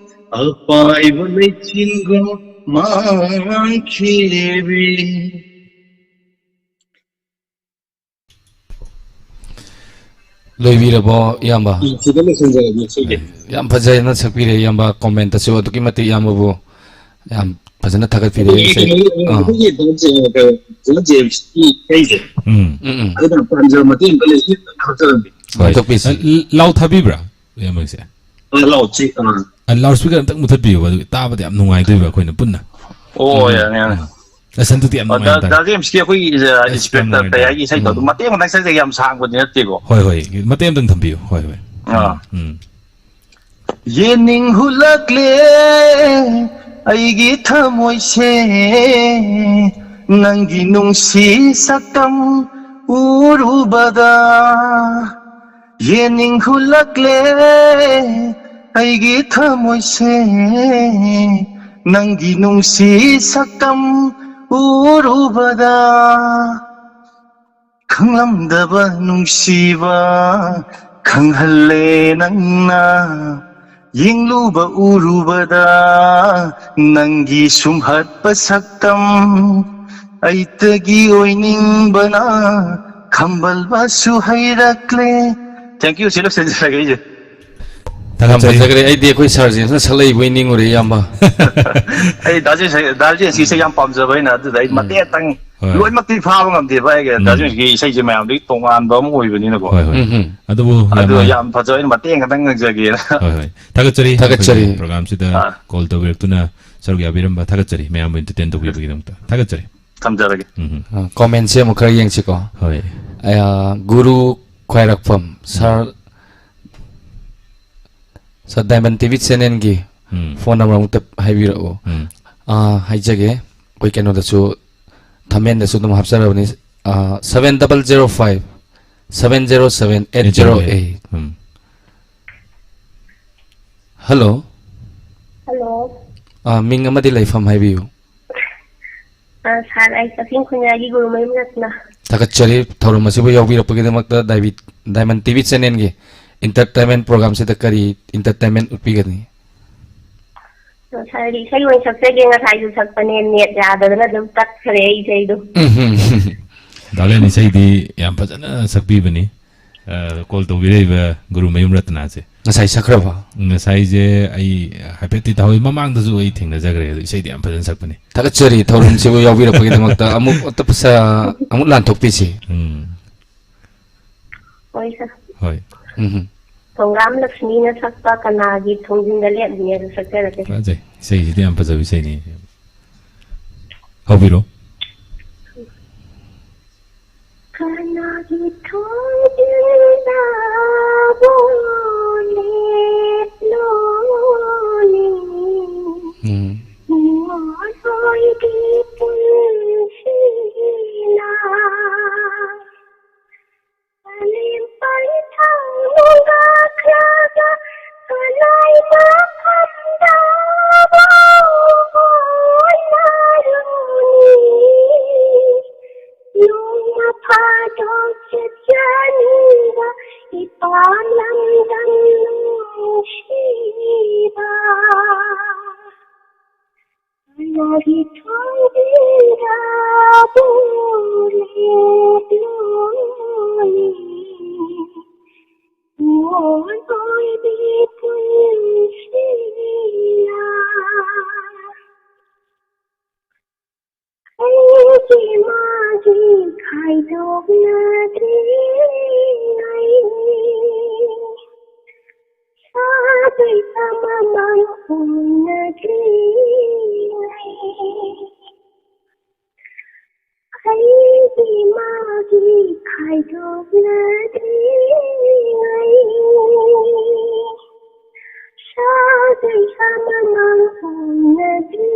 ꯑꯄꯥꯏꯕ ꯂꯩꯆꯤꯟꯒꯨꯝ ꯃꯥꯡꯈꯤꯕꯤ ꯂꯣꯏꯕꯤꯔꯕꯣ ꯏꯌꯥꯝꯕ? ꯁꯤꯗ ꯂꯣꯏꯁꯤꯟꯖꯔꯒꯦ ꯁꯤꯒꯤ꯫ ꯌꯥꯝ ꯐꯖꯅ ꯁꯛꯄꯤꯔꯦ ꯏꯌꯥꯝꯕ꯫ ꯀꯣꯃꯦꯟꯇꯁꯨ ꯑꯗꯨꯛꯀꯤ ꯃꯇꯤꯛ ꯏꯌꯥꯝꯕꯕꯨ ꯌꯥꯝ ꯐꯖꯅ ꯊꯥꯒꯠꯄꯤꯔꯦ꯫ ꯏꯁꯩ ꯑꯥ꯫ ꯑꯩꯈꯣꯏꯒꯤ ꯖꯦꯝꯁꯀꯤ ꯏꯁꯩꯁꯦ ꯎꯝ ꯎꯝ ꯎꯝ꯫ ꯑꯗꯨꯅ ꯄꯥꯝꯖꯕ ꯃꯇꯦꯡ ꯑꯝꯇ ꯂꯩꯁꯤ ꯍꯥꯞꯆꯔꯝꯃꯤ꯫ ꯍꯣꯏ꯫ ꯊꯣꯛꯄꯤꯁꯤ꯫ ꯂꯥꯎ ꯊꯥꯕꯤꯕ꯭ꯔꯥ ꯏꯌꯥꯝꯕꯒꯤꯁꯦ? ꯂꯥꯎ ꯆꯤꯛ ꯑꯥ꯫ ꯂꯥꯎꯠ ꯁ꯭ꯄꯤꯀꯔ ꯑꯝꯇꯪ ꯃꯨꯊꯠꯄꯤꯌꯨꯕ, ꯑꯗꯨꯒꯤ ꯇꯥꯕꯗ ꯌꯥꯝ ꯅꯨꯡꯉꯥꯏꯗꯣꯏꯕ ꯑꯩꯈꯣꯏꯅ ꯄꯨꯟꯅ꯫ ꯑꯣ ꯌꯥꯅꯤ ꯌꯥꯅꯤ꯫ ꯑꯁ ꯑꯗꯨꯗꯤ ꯌꯥꯝ ꯑꯣ, ꯗꯥ- ꯅꯨꯡꯉꯥꯏꯇꯥꯔꯦ꯫ ꯗꯥ ꯖꯦꯝꯁꯀꯤ ꯑꯩꯈꯣꯏꯒꯤ ꯌꯥꯝ ꯏꯟꯁꯄꯦꯛꯇꯔ ꯅꯨꯡꯉꯥꯏꯇꯥꯔꯦ꯫ ꯀꯩ ꯍꯥꯏꯒꯤ ꯏꯁꯩꯗꯣ ꯑꯗꯨ ꯎꯝ꯫ ꯃꯇꯦꯛ ꯃꯇꯦꯛ ꯁꯛꯆꯒꯦ, ꯌꯥꯝ ꯁꯥꯡꯕꯗꯤ ꯅꯠꯇꯦꯀꯣ꯫ ꯍꯣꯏ ꯍꯣꯏ, ꯃꯇꯦꯛ ꯑꯝꯇꯪ ꯊꯝꯕꯤꯌꯨ꯫ ꯍꯣꯏ ꯍꯣꯏ꯫ ꯑꯥ꯫ ꯎꯝ꯫ ꯌꯦꯡꯅꯤꯡꯍꯨꯜꯂꯛꯂꯦ ꯑꯩꯒꯤ ꯊꯃꯣꯏꯁꯦ ꯅꯪꯒꯤ ꯅꯨꯡꯁꯤ ꯁꯛꯇꯝ ꯎꯔꯨꯕꯗ ꯌꯦꯡꯅꯤꯡꯍꯨꯜꯂꯛꯂꯦ ꯑꯩꯒꯤ ꯊꯃꯣꯏꯁꯦ ꯅꯪꯒꯤ ꯅꯨꯡꯁꯤ ꯁꯛꯇꯝ ꯎꯔꯨꯕꯗ ꯈꯪꯂꯝꯗꯕ ꯅꯨꯡꯁꯤꯕ ꯈꯪꯍꯜꯂꯦ ꯅꯪꯅ ꯌꯦꯡꯂꯨꯕ ꯎꯔꯨꯕꯗ ꯅꯪꯒꯤ ꯁꯨꯝꯍꯠꯄ ꯁꯛꯇꯝ ꯑꯩꯇꯒꯤ ꯑꯣꯏꯅꯤꯡꯕꯅ ꯈꯝꯕꯜꯕꯁꯨ ꯍꯩꯔꯛꯂꯦ꯫ Thank you, ꯁꯤ ꯂꯣꯏꯁꯤꯟꯖꯔꯒꯦ ꯑꯩꯁꯦ꯫ ꯌꯥꯝ ꯐꯖꯈ꯭ꯔꯦ꯫ ꯑꯩꯗꯤ ꯑꯩꯈꯣꯏ ꯁꯥꯔ ꯖꯦꯝꯁꯅ ꯁꯛꯂꯛꯏꯕꯣꯏ ꯅꯤꯡꯉꯨꯔꯦ ꯏꯌꯥꯝꯕ꯫ ꯑꯩ ꯗꯥ ꯖꯦꯝꯁ ꯗꯥ ꯖꯦꯝꯁꯀꯤ ꯏꯁꯩ ꯌꯥꯝ ꯄꯥꯝꯖꯕ ꯑꯩꯅ ꯑꯗꯨꯗ ꯑꯩ ꯃꯇꯦꯛ ꯑꯇꯪ ꯍꯣꯏ꯫ ꯂꯣꯏꯅꯃꯛꯇꯤ ꯐꯥꯕ ꯉꯝꯗꯦꯕ ꯑꯩꯒꯤ ꯎꯝ꯫ ꯗꯥ ꯖꯣꯟꯁꯀꯤ ꯏꯁꯩꯁꯦ ꯃꯌꯥꯝꯗꯒꯤ ꯇꯣꯉꯥꯟꯕ ꯑꯃ ꯑꯣꯏꯕꯅꯤꯅꯀꯣ꯫ ꯍꯣꯏ, ꯍꯣꯏ꯫ ꯎꯝ, ꯎꯝ꯫ ꯑꯗꯨꯕꯨ ꯑꯗꯨ ꯌꯥꯝꯅ ꯌꯥꯝ ꯐꯖꯕ, ꯑꯩꯅ ꯃꯇꯦꯛ ꯈꯛꯇꯪ ꯉꯪꯖꯒꯦꯅ꯫ ꯍꯣꯏ, ꯍꯣꯏ꯫ ꯊꯥꯒꯠꯆꯔꯤ꯫ ꯊꯥꯒꯠꯆꯔꯤ꯫ ꯑꯩꯈꯣꯏꯒꯤ ꯄ꯭ꯔꯣꯒ꯭ꯔꯥꯝꯁꯤꯗ ꯑꯥ꯫ ꯀꯣꯜ ꯇꯧꯕꯤꯔꯛꯇꯨꯅ ꯁꯔꯨꯛ ꯌꯥꯕꯤꯔꯝꯕ ꯊꯥꯒꯠꯆꯔꯤ꯫ ꯃꯌꯥꯝꯕꯨ ꯏꯟꯇꯔꯇꯦꯟ ꯇꯧꯕꯤꯕꯒꯤꯗꯃꯛꯇ ꯊꯥꯒꯠꯆꯔꯤ꯫ ꯊꯝꯖꯔꯒꯦ꯫ ꯎꯝ, ꯎꯝ꯫ ꯑ, ꯀꯣꯃꯦꯟꯁꯦ ꯑꯃꯨꯛ ꯈꯔ ꯌꯦꯡꯁꯤꯀꯣ꯫ ꯍꯣꯏ꯫ ꯑ, ꯒꯨꯔꯨ ꯈ꯭ꯋꯥꯏꯔꯥꯛꯄꯝ, ꯎꯝ꯫ ꯁꯥꯔ, ꯁꯥꯔ, ꯗꯥꯏꯃꯟ ꯇꯤ ꯚꯤ ꯆꯦꯅꯦꯜꯒꯤ ꯎꯝ꯫ ꯐꯣꯟ ꯅꯝꯕꯔ ꯑꯃꯨꯛꯇ ꯍꯥꯏꯕꯤꯔꯛꯎ꯫ ꯎꯝ꯫ ꯑ, ꯍꯥꯏꯖꯒꯦ꯫ ꯑꯩꯈꯣꯏ ꯀꯩꯅꯣꯗꯁꯨ ꯊꯝꯃꯦꯟꯗꯁꯨ ꯑꯗꯨꯝ ꯍꯥꯞꯆꯔꯕꯅꯤ꯫ ꯑ, seven double zero five, seven zero seven, eight zero eight꯫ ꯎꯝ꯫ ꯍꯜꯂꯣ꯫ ꯍꯜꯂꯣ꯫ ꯑ, ꯃꯤꯡ ꯑꯃꯗꯤ ꯂꯩꯐꯝ ꯍꯥꯏꯕꯤꯌꯨ꯫ ꯑ, ꯁꯥꯔ, ꯑꯩ ꯀꯛꯆꯤꯡ ꯈꯨꯟꯌꯥꯒꯤ ꯒꯨꯔꯨꯃꯌꯨꯝ ꯔꯠꯅ꯫ ꯊꯥꯒꯠꯆꯔꯤ ꯊꯧꯔꯝ ꯑꯁꯤꯕꯨ ꯌꯥꯎꯕꯤꯔꯛꯄꯒꯤꯗꯃꯛꯇ꯫ ꯗꯥꯏꯕꯤ-, ꯗꯥꯏꯃꯟ ꯇꯤ ꯚꯤ ꯆꯦꯅꯦꯜꯒꯤ ꯏꯟꯇꯔꯇꯦꯟꯃꯦꯟ ꯄ꯭ꯔꯣꯒ꯭ꯔꯥꯝꯁꯤꯗ ꯀꯔꯤ ꯏꯟꯇꯔꯇꯦꯟꯃꯦꯟ ꯎꯠꯄꯤꯒꯅꯤ? ꯑ, ꯁꯥꯔ, ꯏꯁꯩ ꯑꯣꯏꯅ ꯁꯛꯆꯒꯦ, ꯉꯁꯥꯏꯁꯨ ꯁꯛꯄꯅꯦ, ꯅꯦꯠ ꯌꯥꯗꯗꯅ ꯑꯗꯨꯝ ꯇꯠꯈ꯭ꯔꯦ ꯑꯩ ꯏꯁꯩꯗꯣ꯫ ꯎꯝ꯫ ꯗꯥ ꯂꯦꯟ ꯏꯁꯩꯗꯤ ꯌꯥꯝ ꯐꯖꯅ ꯁꯛꯄꯤꯕꯅꯤ꯫ ꯑ, ꯀꯣꯜ ꯇꯧꯕꯤꯔꯛꯏꯕ ꯒꯨꯔꯨꯃꯌꯨꯝ ꯔꯠꯅꯥꯁꯦ꯫ ꯉꯁꯥꯏ ꯁꯛꯈ꯭ꯔꯕ? ꯉꯁꯥꯏꯁꯦ ꯑꯩ ꯍꯥꯏꯐꯦꯠꯇꯤ ꯇꯥꯍꯧꯏ, ꯃꯃꯥꯡꯗꯁꯨ ꯑꯩ ꯊꯦꯡꯅꯖꯈ꯭ꯔꯦ, ꯑꯗꯣ ꯏꯁꯩꯗꯤ ꯌꯥꯝ ꯐꯖꯅ ꯁꯛꯄꯅꯤ꯫ ꯊꯥꯒꯠꯆꯔꯤ ꯊꯧꯔꯝꯁꯤꯕꯨ ꯌꯥꯎꯕꯤꯔꯛꯄꯒꯤꯗꯃꯛꯇ꯫ ꯑꯃꯨꯛ ꯑꯇ-, ꯄꯩꯁꯥ ꯑꯃꯨꯛ ꯂꯥꯟꯊꯣꯛꯄꯤꯁꯤ꯫ ꯎꯝ꯫ ꯍꯣꯏ, ꯁꯥꯔ꯫ ꯍꯣꯏ꯫ ꯎꯝ꯫ ꯊꯣꯡꯒꯥꯝ ꯂꯛꯁꯃꯤꯅ ꯁꯛꯄ "ꯀꯅꯥꯒꯤ ꯊꯣꯡꯖꯤꯟꯗ ꯂꯦꯞꯂꯤ" ꯑꯗꯨ ꯁꯛꯆꯔꯛꯀꯦ꯫ ꯐꯖꯩ꯫ ꯏꯁꯩꯁꯤꯗꯤ ꯌꯥꯝ ꯐꯖꯕ ꯏꯁꯩꯅꯤ꯫ ꯍꯧꯕꯤꯔꯣ꯫ ꯀꯅꯥꯒꯤ ꯊꯣꯡꯖꯤꯟꯗꯕꯨ ꯂꯦꯞꯂꯨꯅꯤ? ꯎꯝ꯫ ꯃꯤꯑꯣꯏꯕꯒꯤ ꯄꯨꯟꯁꯤꯅ ꯀꯥꯂꯦꯟ ꯄꯥꯏꯊꯧꯅꯒ ꯈ꯭ꯔꯒ ꯀꯅꯥꯏ ꯃꯐꯝꯗꯕꯨ ꯑꯣꯏꯅꯔꯨꯅꯤ? ꯅꯣꯡꯃ ꯐꯥꯗꯣꯛ ꯆꯠꯆꯅꯤꯡꯕ ꯏꯄꯥꯝ ꯂꯝꯗꯝ ꯅꯨꯡꯁꯤꯕ꯫ ꯀꯅꯥꯒꯤ ꯊꯣꯡꯖꯤꯟꯗꯕꯨ ꯂꯦꯞꯂꯨꯅꯤ? ꯃꯤꯑꯣꯏꯕꯒꯤ ꯄꯨꯟꯁꯤꯅ ꯃꯥꯒꯤ ꯈꯥꯏꯗꯣꯛꯅꯗ꯭ꯔꯤꯉꯩ, ꯁꯥꯗꯣꯏ ꯑꯃꯃꯝ ꯎꯅꯗ꯭ꯔꯤꯉꯩ, ꯑꯩꯒꯤ ꯃꯥꯒꯤ ꯈꯥꯏꯗꯣꯛꯅꯗ꯭ꯔꯤꯉꯩ, ꯁꯥꯗꯣꯏ ꯑꯃꯃꯝ ꯎꯅꯗ꯭ꯔꯤꯉꯩ,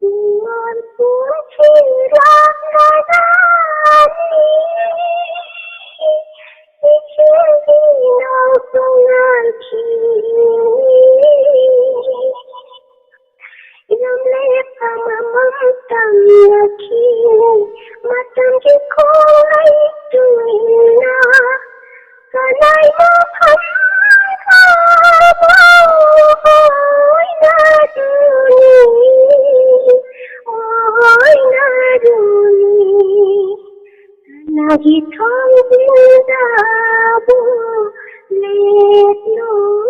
ꯅꯤꯉꯣꯜ ꯄꯨꯟꯁꯤ ꯂꯥꯛꯂꯔꯅꯤ, ꯏꯆꯦꯜꯒꯤ ꯏꯅꯥꯎꯁꯨ ꯉꯥꯏꯈꯤꯅꯤ꯫ ꯌꯨꯝꯂꯦꯞ ꯑꯃꯃꯝ ꯇꯝꯅꯈꯤꯅꯤ, ꯃꯇꯝꯒꯤ ꯈꯣꯡꯂꯩ ꯇꯨꯡꯏꯟꯅ ꯀꯅꯥꯏ ꯃꯐꯝꯗꯕꯨ ꯑꯣꯏꯅꯗꯨꯅꯤ, ꯑꯣꯏꯅꯗꯨꯅꯤ꯫ ꯀꯅꯥꯒꯤ ꯊꯣꯡꯖꯤꯟꯗꯕꯨ ꯂꯦꯞꯂꯨꯅꯤ,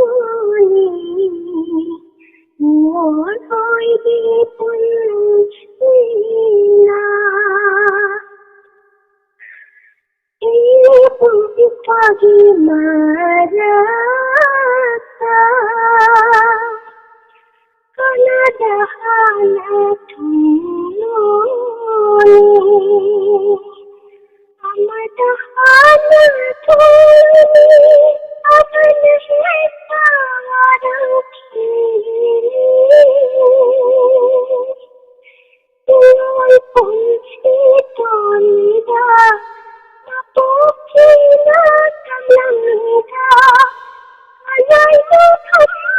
ꯃꯤꯑꯣꯏ ꯑꯣꯏꯒꯤ ꯄꯨꯟꯁꯤꯅ꯫ ꯏꯕꯨꯡ ꯏꯄ꯭ꯋꯥꯒꯤ ꯃꯔꯛꯇ ꯀꯅꯥꯗ ꯍꯥꯟꯅ ꯊꯨꯡꯂꯨꯅꯤ? ꯑꯃꯗ ꯍꯥꯟꯅ ꯊꯨꯡꯂꯨꯅꯤ, ꯑꯃꯅ ꯍꯦꯛꯇ ꯋꯥꯔꯛꯈꯤꯅꯤ꯫ ꯃꯤꯑꯣꯏ ꯄꯨꯟꯁꯤ ꯇꯣꯟꯕ ꯃꯄꯣꯛꯀꯤ ꯃꯇꯝ ꯂꯝꯗ ꯑꯅꯥꯏꯕ ꯐꯝꯕ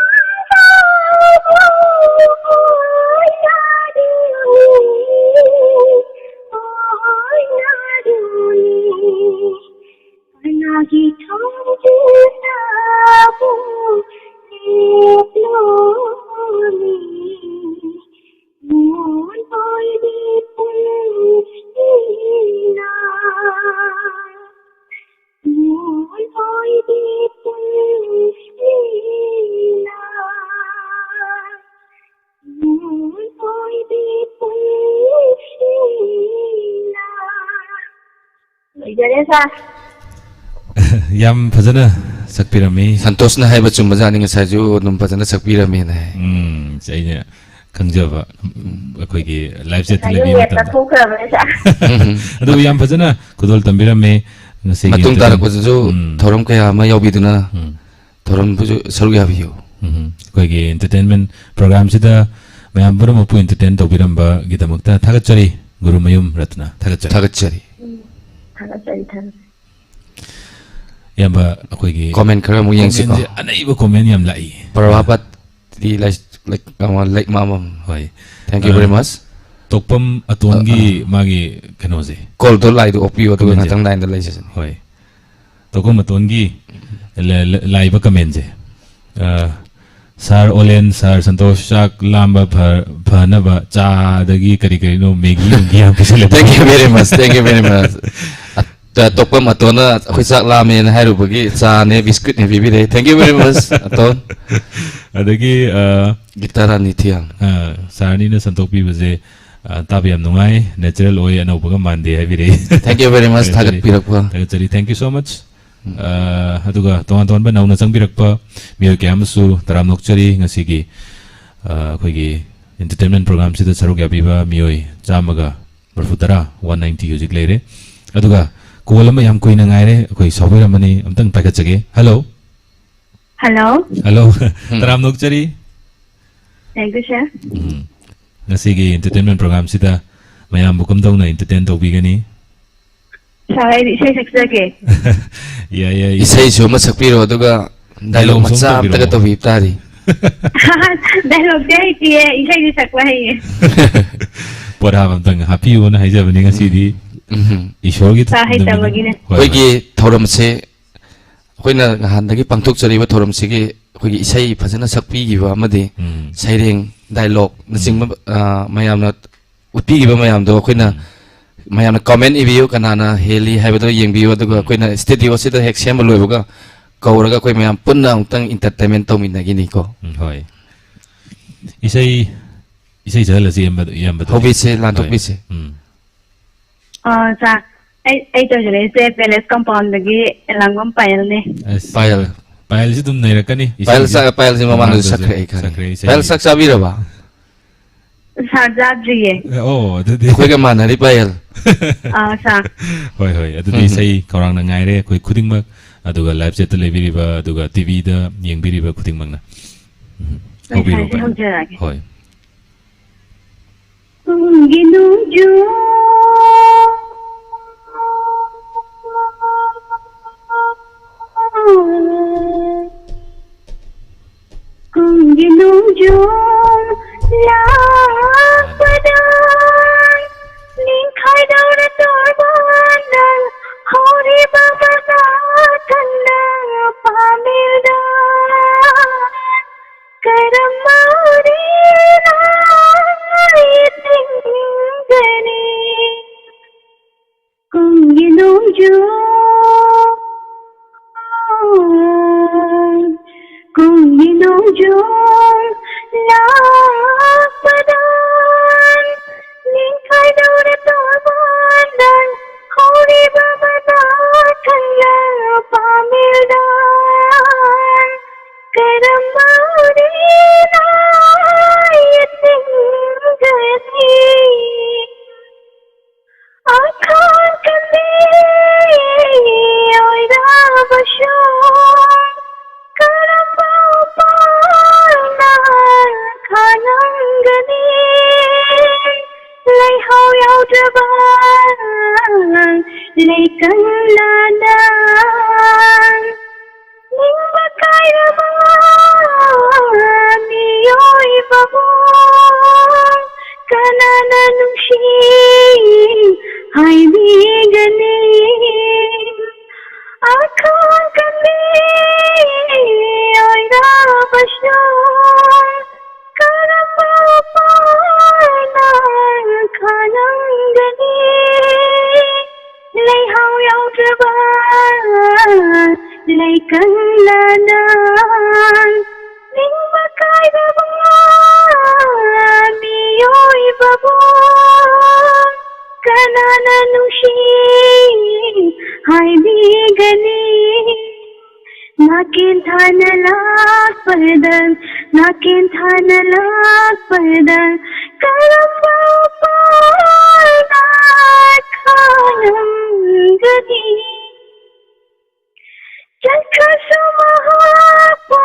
ꯑꯣꯏꯅꯔꯨꯅꯤ, ꯑꯣꯏꯅꯔꯨꯅꯤ꯫ ꯀꯅꯥꯒꯤ ꯊꯣꯡꯖꯤꯟꯗꯕꯨ ꯂꯦꯞꯂꯨꯅꯤ? ꯌꯥꯔꯦ ꯁꯥꯔ꯫ ꯌꯥꯝ ꯐꯖꯅ ꯁꯛꯄꯤꯔꯝꯃꯤ꯫ ꯁꯟꯇꯣꯁꯅ ꯍꯥꯏꯕ ꯆꯨꯝꯕꯖꯥꯠꯅꯤ, ꯉꯁꯥꯏꯁꯨ ꯑꯗꯨꯝ ꯐꯖꯅ ꯁꯛꯄꯤꯔꯝꯃꯦꯅ ꯍꯥꯏ꯫ ꯎꯝ, ꯑꯩꯅ ꯈꯪꯖꯕ, ꯑꯩꯈꯣꯏꯒꯤ live chat ꯇ ꯉꯁꯥꯏꯒꯤ ꯂꯩꯕꯤꯕ ꯋꯦꯠ ꯃꯇꯝꯗ꯫ ꯇꯥꯊꯣꯛꯈ꯭ꯔꯕꯅꯦ ꯁꯥꯔ꯫ ꯎꯝ꯫ ꯑꯗꯨ ꯌꯥꯝ ꯐꯖꯅ ꯈꯨꯗꯣꯜ ꯇꯝꯕꯤꯔꯝꯃꯦ ꯉꯁꯤꯒꯤ ꯃꯇꯨꯡ ꯏꯟꯇꯔꯇꯦꯟ-, ꯇꯥꯔꯛꯄꯗꯁꯨ ꯎꯝ꯫ ꯊꯧꯔꯝ ꯀꯌꯥ ꯑꯃ ꯌꯥꯎꯕꯤꯗꯨꯅ ꯎꯝ꯫ ꯊꯧꯔꯝꯕꯨꯁꯨ ꯁꯔꯨꯛ ꯌꯥꯕꯤꯌꯨ꯫ ꯎꯝ꯫ ꯑꯩꯈꯣꯏꯒꯤ entertainment program ꯁꯤꯗ ꯃꯌꯥꯝ ꯄꯨꯝꯅꯃꯛꯄꯨ entertain ꯇꯧꯕꯤꯔꯝꯕꯒꯤꯗꯃꯛꯇ ꯊꯥꯒꯠꯆꯔꯤ꯫ ꯒꯨꯔꯨꯃꯌꯨꯝ ꯔꯠꯅ, ꯊꯥꯒꯠꯆꯔꯤ꯫ ꯊꯥꯒꯠꯆꯔꯤ꯫ ꯎꯝ꯫ ꯊꯥꯒꯠꯆꯔꯤ, ꯊꯥꯒꯠꯆꯔꯤ꯫ ꯏꯌꯥꯝꯕ, ꯑꯩꯈꯣꯏꯒꯤ comment ꯈꯔ ꯑꯃꯨꯛ ꯌꯦꯡꯁꯤꯀꯣ꯫ Comment ꯁꯦ ꯑꯅꯩꯕ comment ꯌꯥꯝ ꯂꯥꯛꯏ꯫ ꯄ꯭ꯔꯚꯥꯄꯇꯤ ꯂꯩ-, ꯂꯩ-, ꯑꯃ, ꯂꯩꯃꯥꯕꯝ꯫ ꯍꯣꯏ꯫ Thank you very much꯫ ꯑ, ꯇꯣꯛꯄꯝ ꯑꯇꯣꯟꯒꯤ ꯑ, ꯑ꯫ ꯃꯥꯒꯤ ꯀꯩꯅꯣꯁꯦ꯫ Call ꯗꯣ ꯂꯥꯏꯗꯣ ꯑꯣꯛꯄꯤꯌꯣ, ꯑꯗꯨꯒ comment ꯁꯦ꯫ ꯉꯥꯛꯇꯪ line ꯗ ꯂꯩꯖꯁꯅꯤ꯫ ꯍꯣꯏ꯫ ꯇꯣꯛꯄꯝ ꯑꯇꯣꯟꯒꯤ ꯂ-, ꯂ-, ꯂꯥꯛꯏꯕ comment ꯁꯦ꯫ ꯑ, ꯁꯥꯔ ꯑꯣꯂꯦꯟ, ꯁꯥꯔ ꯁꯟꯇꯣꯁ, ꯆꯥꯛ ꯂꯥꯝꯕ ꯐ-, ꯐꯅꯕ ꯆꯥ ꯑꯗꯒꯤ ꯀꯔꯤ ꯀꯔꯤꯅꯣ, ꯃꯦꯒꯤ ꯅꯨꯡꯒꯤ ꯌꯥꯝ ꯄꯤꯁꯜꯂꯦ꯫ Thank you very much, thank you very much꯫ ꯑ, ꯇꯣꯛꯄꯝ ꯑꯇꯣꯟꯅ ꯑꯩꯈꯣꯏ ꯆꯥꯛ ꯂꯥꯝꯃꯦꯅ ꯍꯥꯏꯔꯨꯕꯒꯤ ꯆꯥꯅꯦ, biscuit ꯅꯦ ꯄꯤꯕꯤꯔꯛꯑꯦ꯫ Thank you very much, ꯑꯇꯣꯟ꯫ ꯑꯗꯒꯤ, ꯑ, ꯒꯤꯇꯥꯔꯥꯅꯤ ꯊꯤꯌꯥꯝ꯫ ꯑ, ꯁꯥꯔ ꯑꯅꯤꯅ ꯁꯟꯗꯣꯛꯄꯤꯕꯁꯦ, ꯑ, ꯇꯥꯕ ꯌꯥꯝ ꯅꯨꯡꯉꯥꯏ, natural ꯑꯣꯏ, ꯑꯅꯧꯕꯒ ꯃꯥꯟꯗꯦ ꯍꯥꯏꯕꯤꯔꯛꯏ꯫ Thank you very much, ꯊꯥꯒꯠꯆꯔꯤ꯫ ꯊꯥꯒꯠꯄꯤꯔꯛꯄ꯫ ꯊꯥꯒꯠꯆꯔꯤ, thank you so much꯫ ꯎꯝ꯫ ꯑ, ꯑꯗꯨꯒ ꯇꯣꯉꯥꯟ ꯇꯣꯉꯥꯟꯕ ꯅꯧꯅ ꯆꯪꯕꯤꯔꯛꯄ ꯃꯤꯑꯣꯏ ꯀꯌꯥ ꯑꯃꯁꯨ ꯇꯔꯥꯝꯅ ꯑꯣꯛꯆꯔꯤ꯫ ꯉꯁꯤꯒꯤ, ꯑ, ꯑꯩꯈꯣꯏꯒꯤ entertainment program ꯁꯤꯗ ꯁꯔꯨꯛ ꯌꯥꯕꯤꯕ ꯃꯤꯑꯣꯏ ꯆꯥꯝꯃꯒ ꯃꯔꯤꯐꯨ ꯇꯔꯥ, one ninety ꯍꯧꯖꯤꯛ ꯂꯩꯔꯦ꯫ ꯑꯗꯨꯒ call ꯑꯃ ꯌꯥꯝ ꯀꯨꯏꯅ ꯉꯥꯏꯔꯦ, ꯑꯩꯈꯣꯏ ꯁꯥꯎꯕꯤꯔꯝꯃꯅꯤ, ꯑꯝꯇꯪ ꯄꯥꯏꯈꯠꯆꯒꯦ꯫ Hello꯫ Hello꯫ Hello꯫ ꯎꯝ꯫ ꯇꯔꯥꯝꯅ ꯑꯣꯛꯆꯔꯤ꯫ Thank you, sir꯫ ꯎꯝ꯫ ꯉꯁꯤꯒꯤ entertainment program ꯁꯤꯗ ꯃꯌꯥꯝꯕꯨ ꯀꯝꯗꯧꯅ entertain ꯇꯧꯕꯤꯒꯅꯤ? Sir, ꯑꯩꯗꯤ ꯏꯁꯩ ꯁꯛꯆꯒꯦ꯫ ꯌꯥꯏ, ꯌꯥꯏ, ꯌꯥꯏ꯫ ꯏꯁꯩꯁꯨ ꯑꯃ ꯁꯛꯄꯤꯔꯣ, ꯑꯗꯨꯒ dialogue dialogue ꯁꯨ ꯑꯃ ꯃꯆꯥ ꯑꯝꯇꯒ ꯇꯧꯕꯤꯔꯝꯃꯣ꯫ ꯇꯧꯕꯤꯕ ꯇꯥꯔꯤ꯫ Dialogue ꯇꯤ ꯍꯩꯇꯤꯌꯦ, ꯏꯁꯩꯗꯤ ꯁꯛꯄ ꯍꯩꯌꯦ꯫ ꯄꯣꯊꯥꯕ ꯑꯝꯇꯪ ꯍꯥꯞꯄꯤꯌꯨꯅ ꯍꯥꯏꯖꯕꯅꯤ ꯉꯁꯤꯗꯤ꯫ ꯎꯝ꯫ ꯏꯁꯣꯔꯒꯤ ꯁꯥ ꯍꯩꯇꯕꯒꯤꯅꯦ꯫ ꯅꯨꯃꯤꯠꯅꯤ꯫ ꯍꯣꯏ, ꯍꯣꯏ꯫ ꯑꯩꯈꯣꯏꯒꯤ ꯊꯧꯔꯝꯁꯦ ꯑꯩꯈꯣꯏꯅ ꯅꯍꯥꯟꯗꯒꯤ ꯄꯥꯡꯊꯣꯛꯆꯔꯤꯕ ꯊꯧꯔꯝꯁꯤꯒꯤ ꯑꯩꯈꯣꯏꯒꯤ ꯏꯁꯩ ꯐꯖꯅ ꯁꯛꯄꯤꯈꯤꯕ ꯑꯃꯗꯤ ꯎꯝ꯫ ꯁꯩꯔꯦꯡ, dialogue ꯅꯆꯤꯡꯕ, ꯎꯝ꯫ ꯑ, ꯃꯌꯥꯝꯅ ꯎꯠꯄꯤꯈꯤꯕ ꯃꯌꯥꯝꯗꯣ ꯑꯩꯈꯣꯏꯅ ꯎꯝ꯫ ꯃꯌꯥꯝꯅ comment ꯏꯕꯤꯌꯨ, ꯀꯅꯥꯅ ꯍꯦꯜꯂꯤ ꯍꯥꯏꯕꯗꯣ ꯌꯦꯡꯕꯤꯌꯨ, ꯑꯗꯨꯒ ꯎꯝ꯫ ꯑꯩꯈꯣꯏꯅ studio ꯁꯤꯗ ꯍꯦꯛ ꯁꯦꯝꯕ ꯂꯣꯏꯕꯒ ꯀꯧꯔꯒ ꯑꯩꯈꯣꯏ ꯃꯌꯥꯝ ꯄꯨꯟꯅ ꯑꯃꯨꯛꯇꯪ entertainment ꯇꯧꯃꯤꯟꯅꯈꯤꯅꯤꯀꯣ꯫ ꯎꯝ, ꯍꯣꯏ꯫ ꯏꯁꯩ, ꯏꯁꯩ ꯁꯛꯍꯜꯂꯁꯤ, ꯏꯌꯥꯝꯕ, ꯏꯌꯥꯝꯕꯗꯨꯗꯤ꯫ ꯍꯧꯕꯤꯁꯦ, ꯂꯥꯟꯊꯣꯛꯄꯤꯁꯦ꯫ ꯍꯣꯏ꯫ ꯎꯝ꯫ ꯑ, ꯁꯥꯔ, ꯑꯩ ꯑꯩ ꯇꯧꯖꯔꯛꯏꯁꯦ ꯄꯦꯂꯦꯁ ꯀꯝꯄꯥꯎꯟꯗꯒꯤ ꯂꯥꯡꯕꯝ ꯄꯥꯌꯦꯜꯅꯦ꯫ ꯑꯁ, ꯄꯥꯌꯦꯜ꯫ ꯄꯥꯌꯦꯜꯁꯤ ꯑꯗꯨꯝ ꯅꯩꯔꯛꯀꯅꯤ ꯄꯥꯌꯦꯜ ꯏꯁꯩꯁꯦ꯫ ꯁꯛ-, ꯄꯥꯌꯦꯜꯁꯤ ꯃꯃꯥꯡꯗꯁꯨ ꯃꯃꯥꯡꯗꯁꯨ ꯁꯛꯈ꯭ꯔꯦ, ꯑꯩ ꯈꯪꯉꯦ꯫ ꯁꯛꯈ꯭ꯔꯦ ꯏꯁꯩꯁꯦ꯫ ꯄꯥꯌꯦꯜ, ꯆꯥꯛ ꯆꯥꯕꯤꯔꯕ? ꯁꯥꯔ, ꯆꯥꯗ꯭ꯔꯤꯌꯦ꯫ ꯑꯣ, ꯑꯗꯨꯗꯤ ꯑꯩꯈꯣꯏꯒ ꯃꯥꯟꯅꯔꯤ, ꯄꯥꯌꯦꯜ꯫ ꯑꯥ, ꯁꯥꯔ꯫ ꯍꯣꯏ, ꯍꯣꯏ, ꯑꯗꯨꯗꯤ ꯎꯝ꯫ ꯏꯁꯩ ꯈꯧꯔꯥꯡꯅ ꯉꯥꯏꯔꯦ ꯑꯩꯈꯣꯏ ꯈꯨꯗꯤꯡꯃꯛ, ꯑꯗꯨꯒ ꯂꯥꯏꯚ ꯆꯦꯠꯇ ꯂꯩꯕꯤꯔꯤꯕ, ꯑꯗꯨꯒ ꯇꯤꯚꯤꯗ ꯌꯦꯡꯕꯤꯔꯤꯕ ꯈꯨꯗꯤꯡꯃꯛꯅ꯫ ꯎꯝ, ꯍꯣꯏ, ꯍꯧꯕꯤꯔꯣ, ꯁꯥꯔ, ꯄꯥꯌꯦꯜ꯫ ꯍꯧꯖꯔꯛꯑꯒꯦ꯫ ꯍꯣꯏ꯫ ꯀꯨꯝꯒꯤ ꯅꯣꯡꯖꯨ ꯀꯨꯝꯒꯤ ꯅꯣꯡꯖꯨ ꯂꯥꯛꯄꯗ ꯅꯤꯡꯈꯥꯏꯗꯧꯔ ꯇꯣꯔꯕꯥꯟꯗ ꯍꯧꯔꯤꯕ ꯃꯅꯥ ꯀꯟꯅ ꯄꯥꯝꯃꯤꯗ ꯀꯔꯝꯕ ꯎꯔꯤꯅ ꯌꯦꯡꯒꯅꯤ? ꯀꯨꯝꯒꯤ ꯅꯣꯡꯖꯨ, ꯀꯨꯝꯒꯤ ꯅꯣꯡꯖꯨ ꯂꯥꯛꯄꯗ ꯅꯤꯡꯈꯥꯏꯗꯧꯔ ꯇꯣꯔꯕꯥꯟꯗ ꯍꯧꯔꯤꯕ ꯃꯅꯥ ꯀꯟꯅ ꯄꯥꯝꯃꯤꯗ ꯀꯔꯝꯕ ꯎꯔꯤꯅ ꯌꯦꯡꯒꯅꯤ? ꯑꯈꯥꯡ ꯀꯟꯕꯤ ꯑꯣꯏꯔꯕꯁꯨ ꯀꯔꯝꯕ ꯎꯄꯥꯜꯅ ꯈꯥꯡꯉꯝꯒꯅꯤ? ꯂꯩꯍꯥꯎ ꯌꯥꯎꯗ꯭ꯔꯕ ꯂꯩꯀꯪꯂꯥꯅ ꯅꯤꯡꯕ ꯀꯥꯏꯔꯕ ꯃꯤꯑꯣꯏꯕꯕꯨ ꯀꯅꯥꯅ ꯅꯨꯡꯁꯤ ꯍꯥꯏꯕꯤꯒꯅꯤ? ꯑꯈꯥꯡ ꯀꯟꯕꯤ ꯑꯣꯏꯔꯕꯁꯨ ꯀꯔꯝꯕ ꯎꯄꯥꯜꯅ ꯈꯥꯡꯉꯝꯒꯅꯤ? ꯂꯩꯍꯥꯎ ꯌꯥꯎꯗ꯭ꯔꯕ ꯂꯩꯀꯪꯂꯥꯅ ꯅꯤꯡꯕ ꯀꯥꯏꯔꯕ ꯃꯤꯑꯣꯏꯕꯕꯨ ꯀꯅꯥꯅ ꯅꯨꯡꯁꯤ ꯒꯅꯤ꯫ ꯅꯥꯀꯦꯟ ꯊꯥꯅ ꯂꯥꯛꯄꯗ, ꯅꯥꯀꯦꯟ ꯊꯥꯅ ꯂꯥꯛꯄꯗ ꯀꯔꯝꯕ ꯎꯄꯥꯜꯅ ꯈꯥꯡꯂꯝꯒꯅꯤ? ꯆꯠꯈ꯭ꯔꯁꯨ ꯃꯍꯥꯛꯄꯨ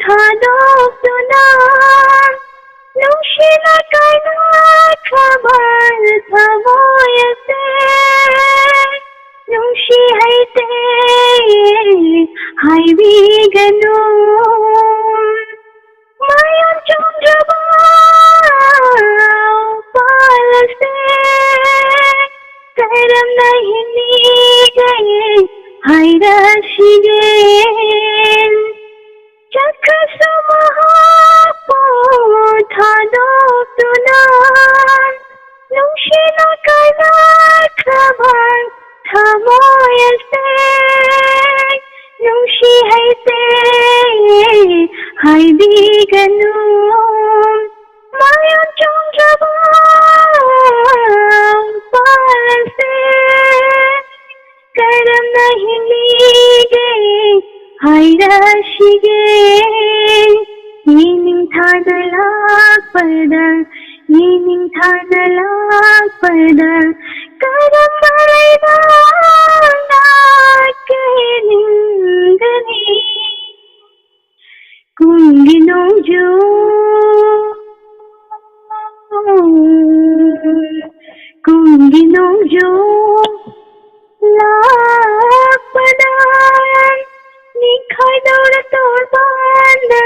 ꯊꯥꯗꯣꯛꯇꯨꯅ, ꯅꯨꯡꯁꯤꯅ ꯀꯥꯏꯅꯈ꯭ꯔꯕ ꯊꯃꯣꯏ ꯑꯁꯦ ꯅꯨꯡꯁꯤ ꯍꯩꯇꯦ ꯍꯥꯏꯕꯤꯒꯅꯨ꯫ ꯃꯌꯣꯟ ꯆꯣꯡꯗ꯭ꯔꯕ ꯎꯄꯥꯜ ꯑꯁꯦ ꯀꯔꯝꯅ ꯍꯤꯡꯂꯤꯒꯦ ꯍꯥꯏꯔꯛꯁꯤꯒꯦ? ꯆꯠꯈ꯭ꯔꯁꯨ ꯃꯍꯥꯛꯄꯨ ꯊꯥꯗꯣꯛꯇꯨꯅ, ꯅꯨꯡꯁꯤꯅ ꯀꯥꯏꯅꯈ꯭ꯔꯕ ꯊꯃꯣꯏ ꯑꯁꯦ ꯅꯨꯡꯁꯤ ꯍꯩꯇꯦ ꯍꯥꯏꯕꯤꯒꯅꯨ꯫ ꯃꯌꯣꯟ ꯆꯣꯡꯗ꯭ꯔꯕ ꯎꯄꯥꯜ ꯑꯁꯦ ꯀꯔꯝꯅ ꯍꯤꯡꯂꯤꯒꯦ ꯍꯥꯏꯔꯛꯁꯤꯒꯦ? ꯌꯦꯅꯤꯡꯊꯥꯅ ꯂꯥꯛꯄꯗ, ꯌꯦꯅꯤꯡꯊꯥꯅ ꯂꯥꯛꯄꯗ ꯀꯔꯝꯕ ꯂꯩꯕꯥꯛꯅ ꯀꯦꯅꯤꯡꯒꯅꯤ? ꯀꯨꯝꯒꯤ ꯅꯣꯡꯖꯨ, ꯀꯨꯝꯒꯤ ꯅꯣꯡꯖꯨ ꯂꯥꯛꯄꯗ ꯅꯤꯡꯈꯥꯏꯗꯧꯔ ꯇꯣꯔꯕꯥꯟꯗ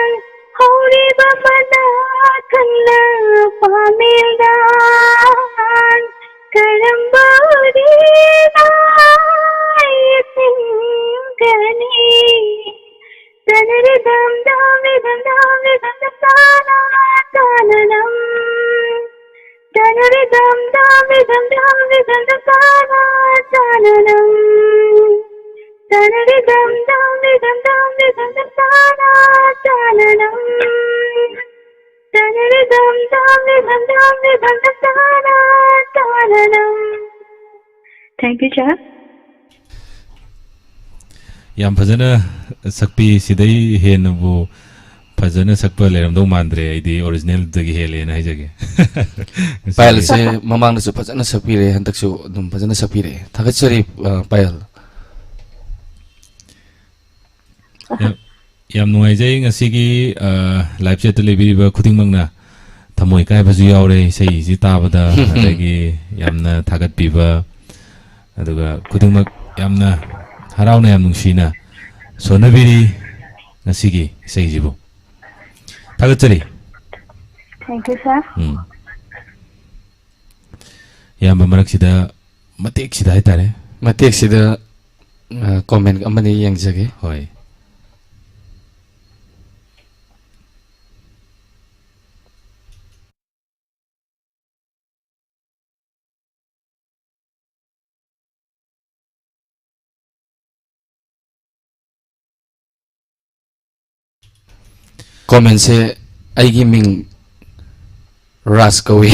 ꯍꯧꯔꯤꯕ ꯃꯅꯥ ꯀꯪꯂ ꯄꯥꯃꯦꯜꯗ ꯀꯔꯝꯕ ꯎꯔꯤꯅ ꯌꯦꯡꯒꯅꯤ? ꯇꯅꯔꯤꯗꯝ ꯗꯝ ꯔꯤꯗꯝ ꯗꯝ ꯔꯤꯗꯝ ꯗ ꯇꯥꯅ ꯇꯥꯅꯅꯝ. ꯇꯅꯔꯤꯗꯝ ꯗꯝ ꯔꯤꯗꯝ ꯗꯝ ꯔꯤꯗꯝ ꯗ ꯇꯥꯅ ꯇꯥꯅꯅꯝ. ꯇꯅꯔꯤꯗꯝ ꯗꯝ ꯔꯤꯗꯝ ꯗꯝ ꯔꯤꯗꯝ ꯗ ꯇꯥꯅ ꯇꯥꯅꯅꯝ. ꯇꯅꯔꯤꯗꯝ ꯗꯝ ꯔꯤꯗꯝ ꯗꯝ ꯔꯤꯗꯝ ꯗ ꯇꯥꯅ ꯇꯥꯅꯅꯝ. Thank you, sir. ꯌꯥꯝ ꯐꯖꯅ ꯁꯛꯄꯤ, ꯁꯤꯗꯩ ꯍꯦꯟꯅꯕꯨ ꯐꯖꯅ ꯁꯛꯄ ꯂꯩꯔꯝꯗꯧ ꯃꯥꯟꯗ꯭ꯔꯦ꯫ ꯑꯩꯗꯤ original ꯗꯒꯤ ꯍꯦꯜꯂꯦꯅ ꯍꯥꯏꯖꯒꯦ꯫ ꯄꯥꯌꯜꯁꯦ ꯃꯃꯥꯡꯗꯁꯨ ꯐꯖꯅ ꯁꯛꯄꯤꯔꯦ, ꯍꯟꯗꯛꯁꯨ ꯑꯗꯨꯝ ꯐꯖꯅ ꯁꯛꯄꯤꯔꯛꯑꯦ꯫ ꯊꯥꯒꯠꯆꯔꯤ, ꯑ, ꯄꯥꯌꯜ꯫ ꯌꯥꯝ, ꯌꯥꯝ ꯅꯨꯡꯉꯥꯏꯖꯩ ꯉꯁꯤꯒꯤ, ꯑ, live chat ꯇ ꯂꯩꯕꯤꯔꯤꯕ ꯈꯨꯗꯤꯡꯃꯛꯅ꯫ ꯊꯃꯣꯏ ꯀꯥꯏꯕꯁꯨ ꯌꯥꯎꯔꯦ ꯏꯁꯩꯁꯤ ꯇꯥꯕꯗ, ꯑꯗꯒꯤ ꯌꯥꯝꯅ ꯊꯥꯒꯠꯄꯤꯕ, ꯑꯗꯨꯒ ꯈꯨꯗꯤꯡꯃꯛ ꯌꯥꯝꯅ ꯍꯔꯥꯎꯅ, ꯌꯥꯝ ꯅꯨꯡꯁꯤꯅ ꯁꯣꯟꯅꯕꯤꯔꯤ ꯉꯁꯤꯒꯤ ꯏꯁꯩꯁꯤꯕꯨ꯫ ꯊꯥꯒꯠꯆꯔꯤ꯫ Thank you, sir. ꯎꯝ꯫ ꯏꯌꯥꯝꯕ, ꯃꯔꯛꯁꯤꯗ, ꯃꯇꯦꯛꯁꯤꯗ ꯍꯥꯏꯇꯥꯔꯦ꯫ ꯃꯇꯦꯛꯁꯤꯗ, ꯑ, comment ꯑꯃꯅꯤ ꯌꯦꯡꯖꯒꯦ꯫ ꯍꯣꯏ꯫ Comment ꯁꯦ, "ꯑꯩꯒꯤ ꯃꯤꯡ ꯔꯥꯖ ꯀꯧꯏ꯫"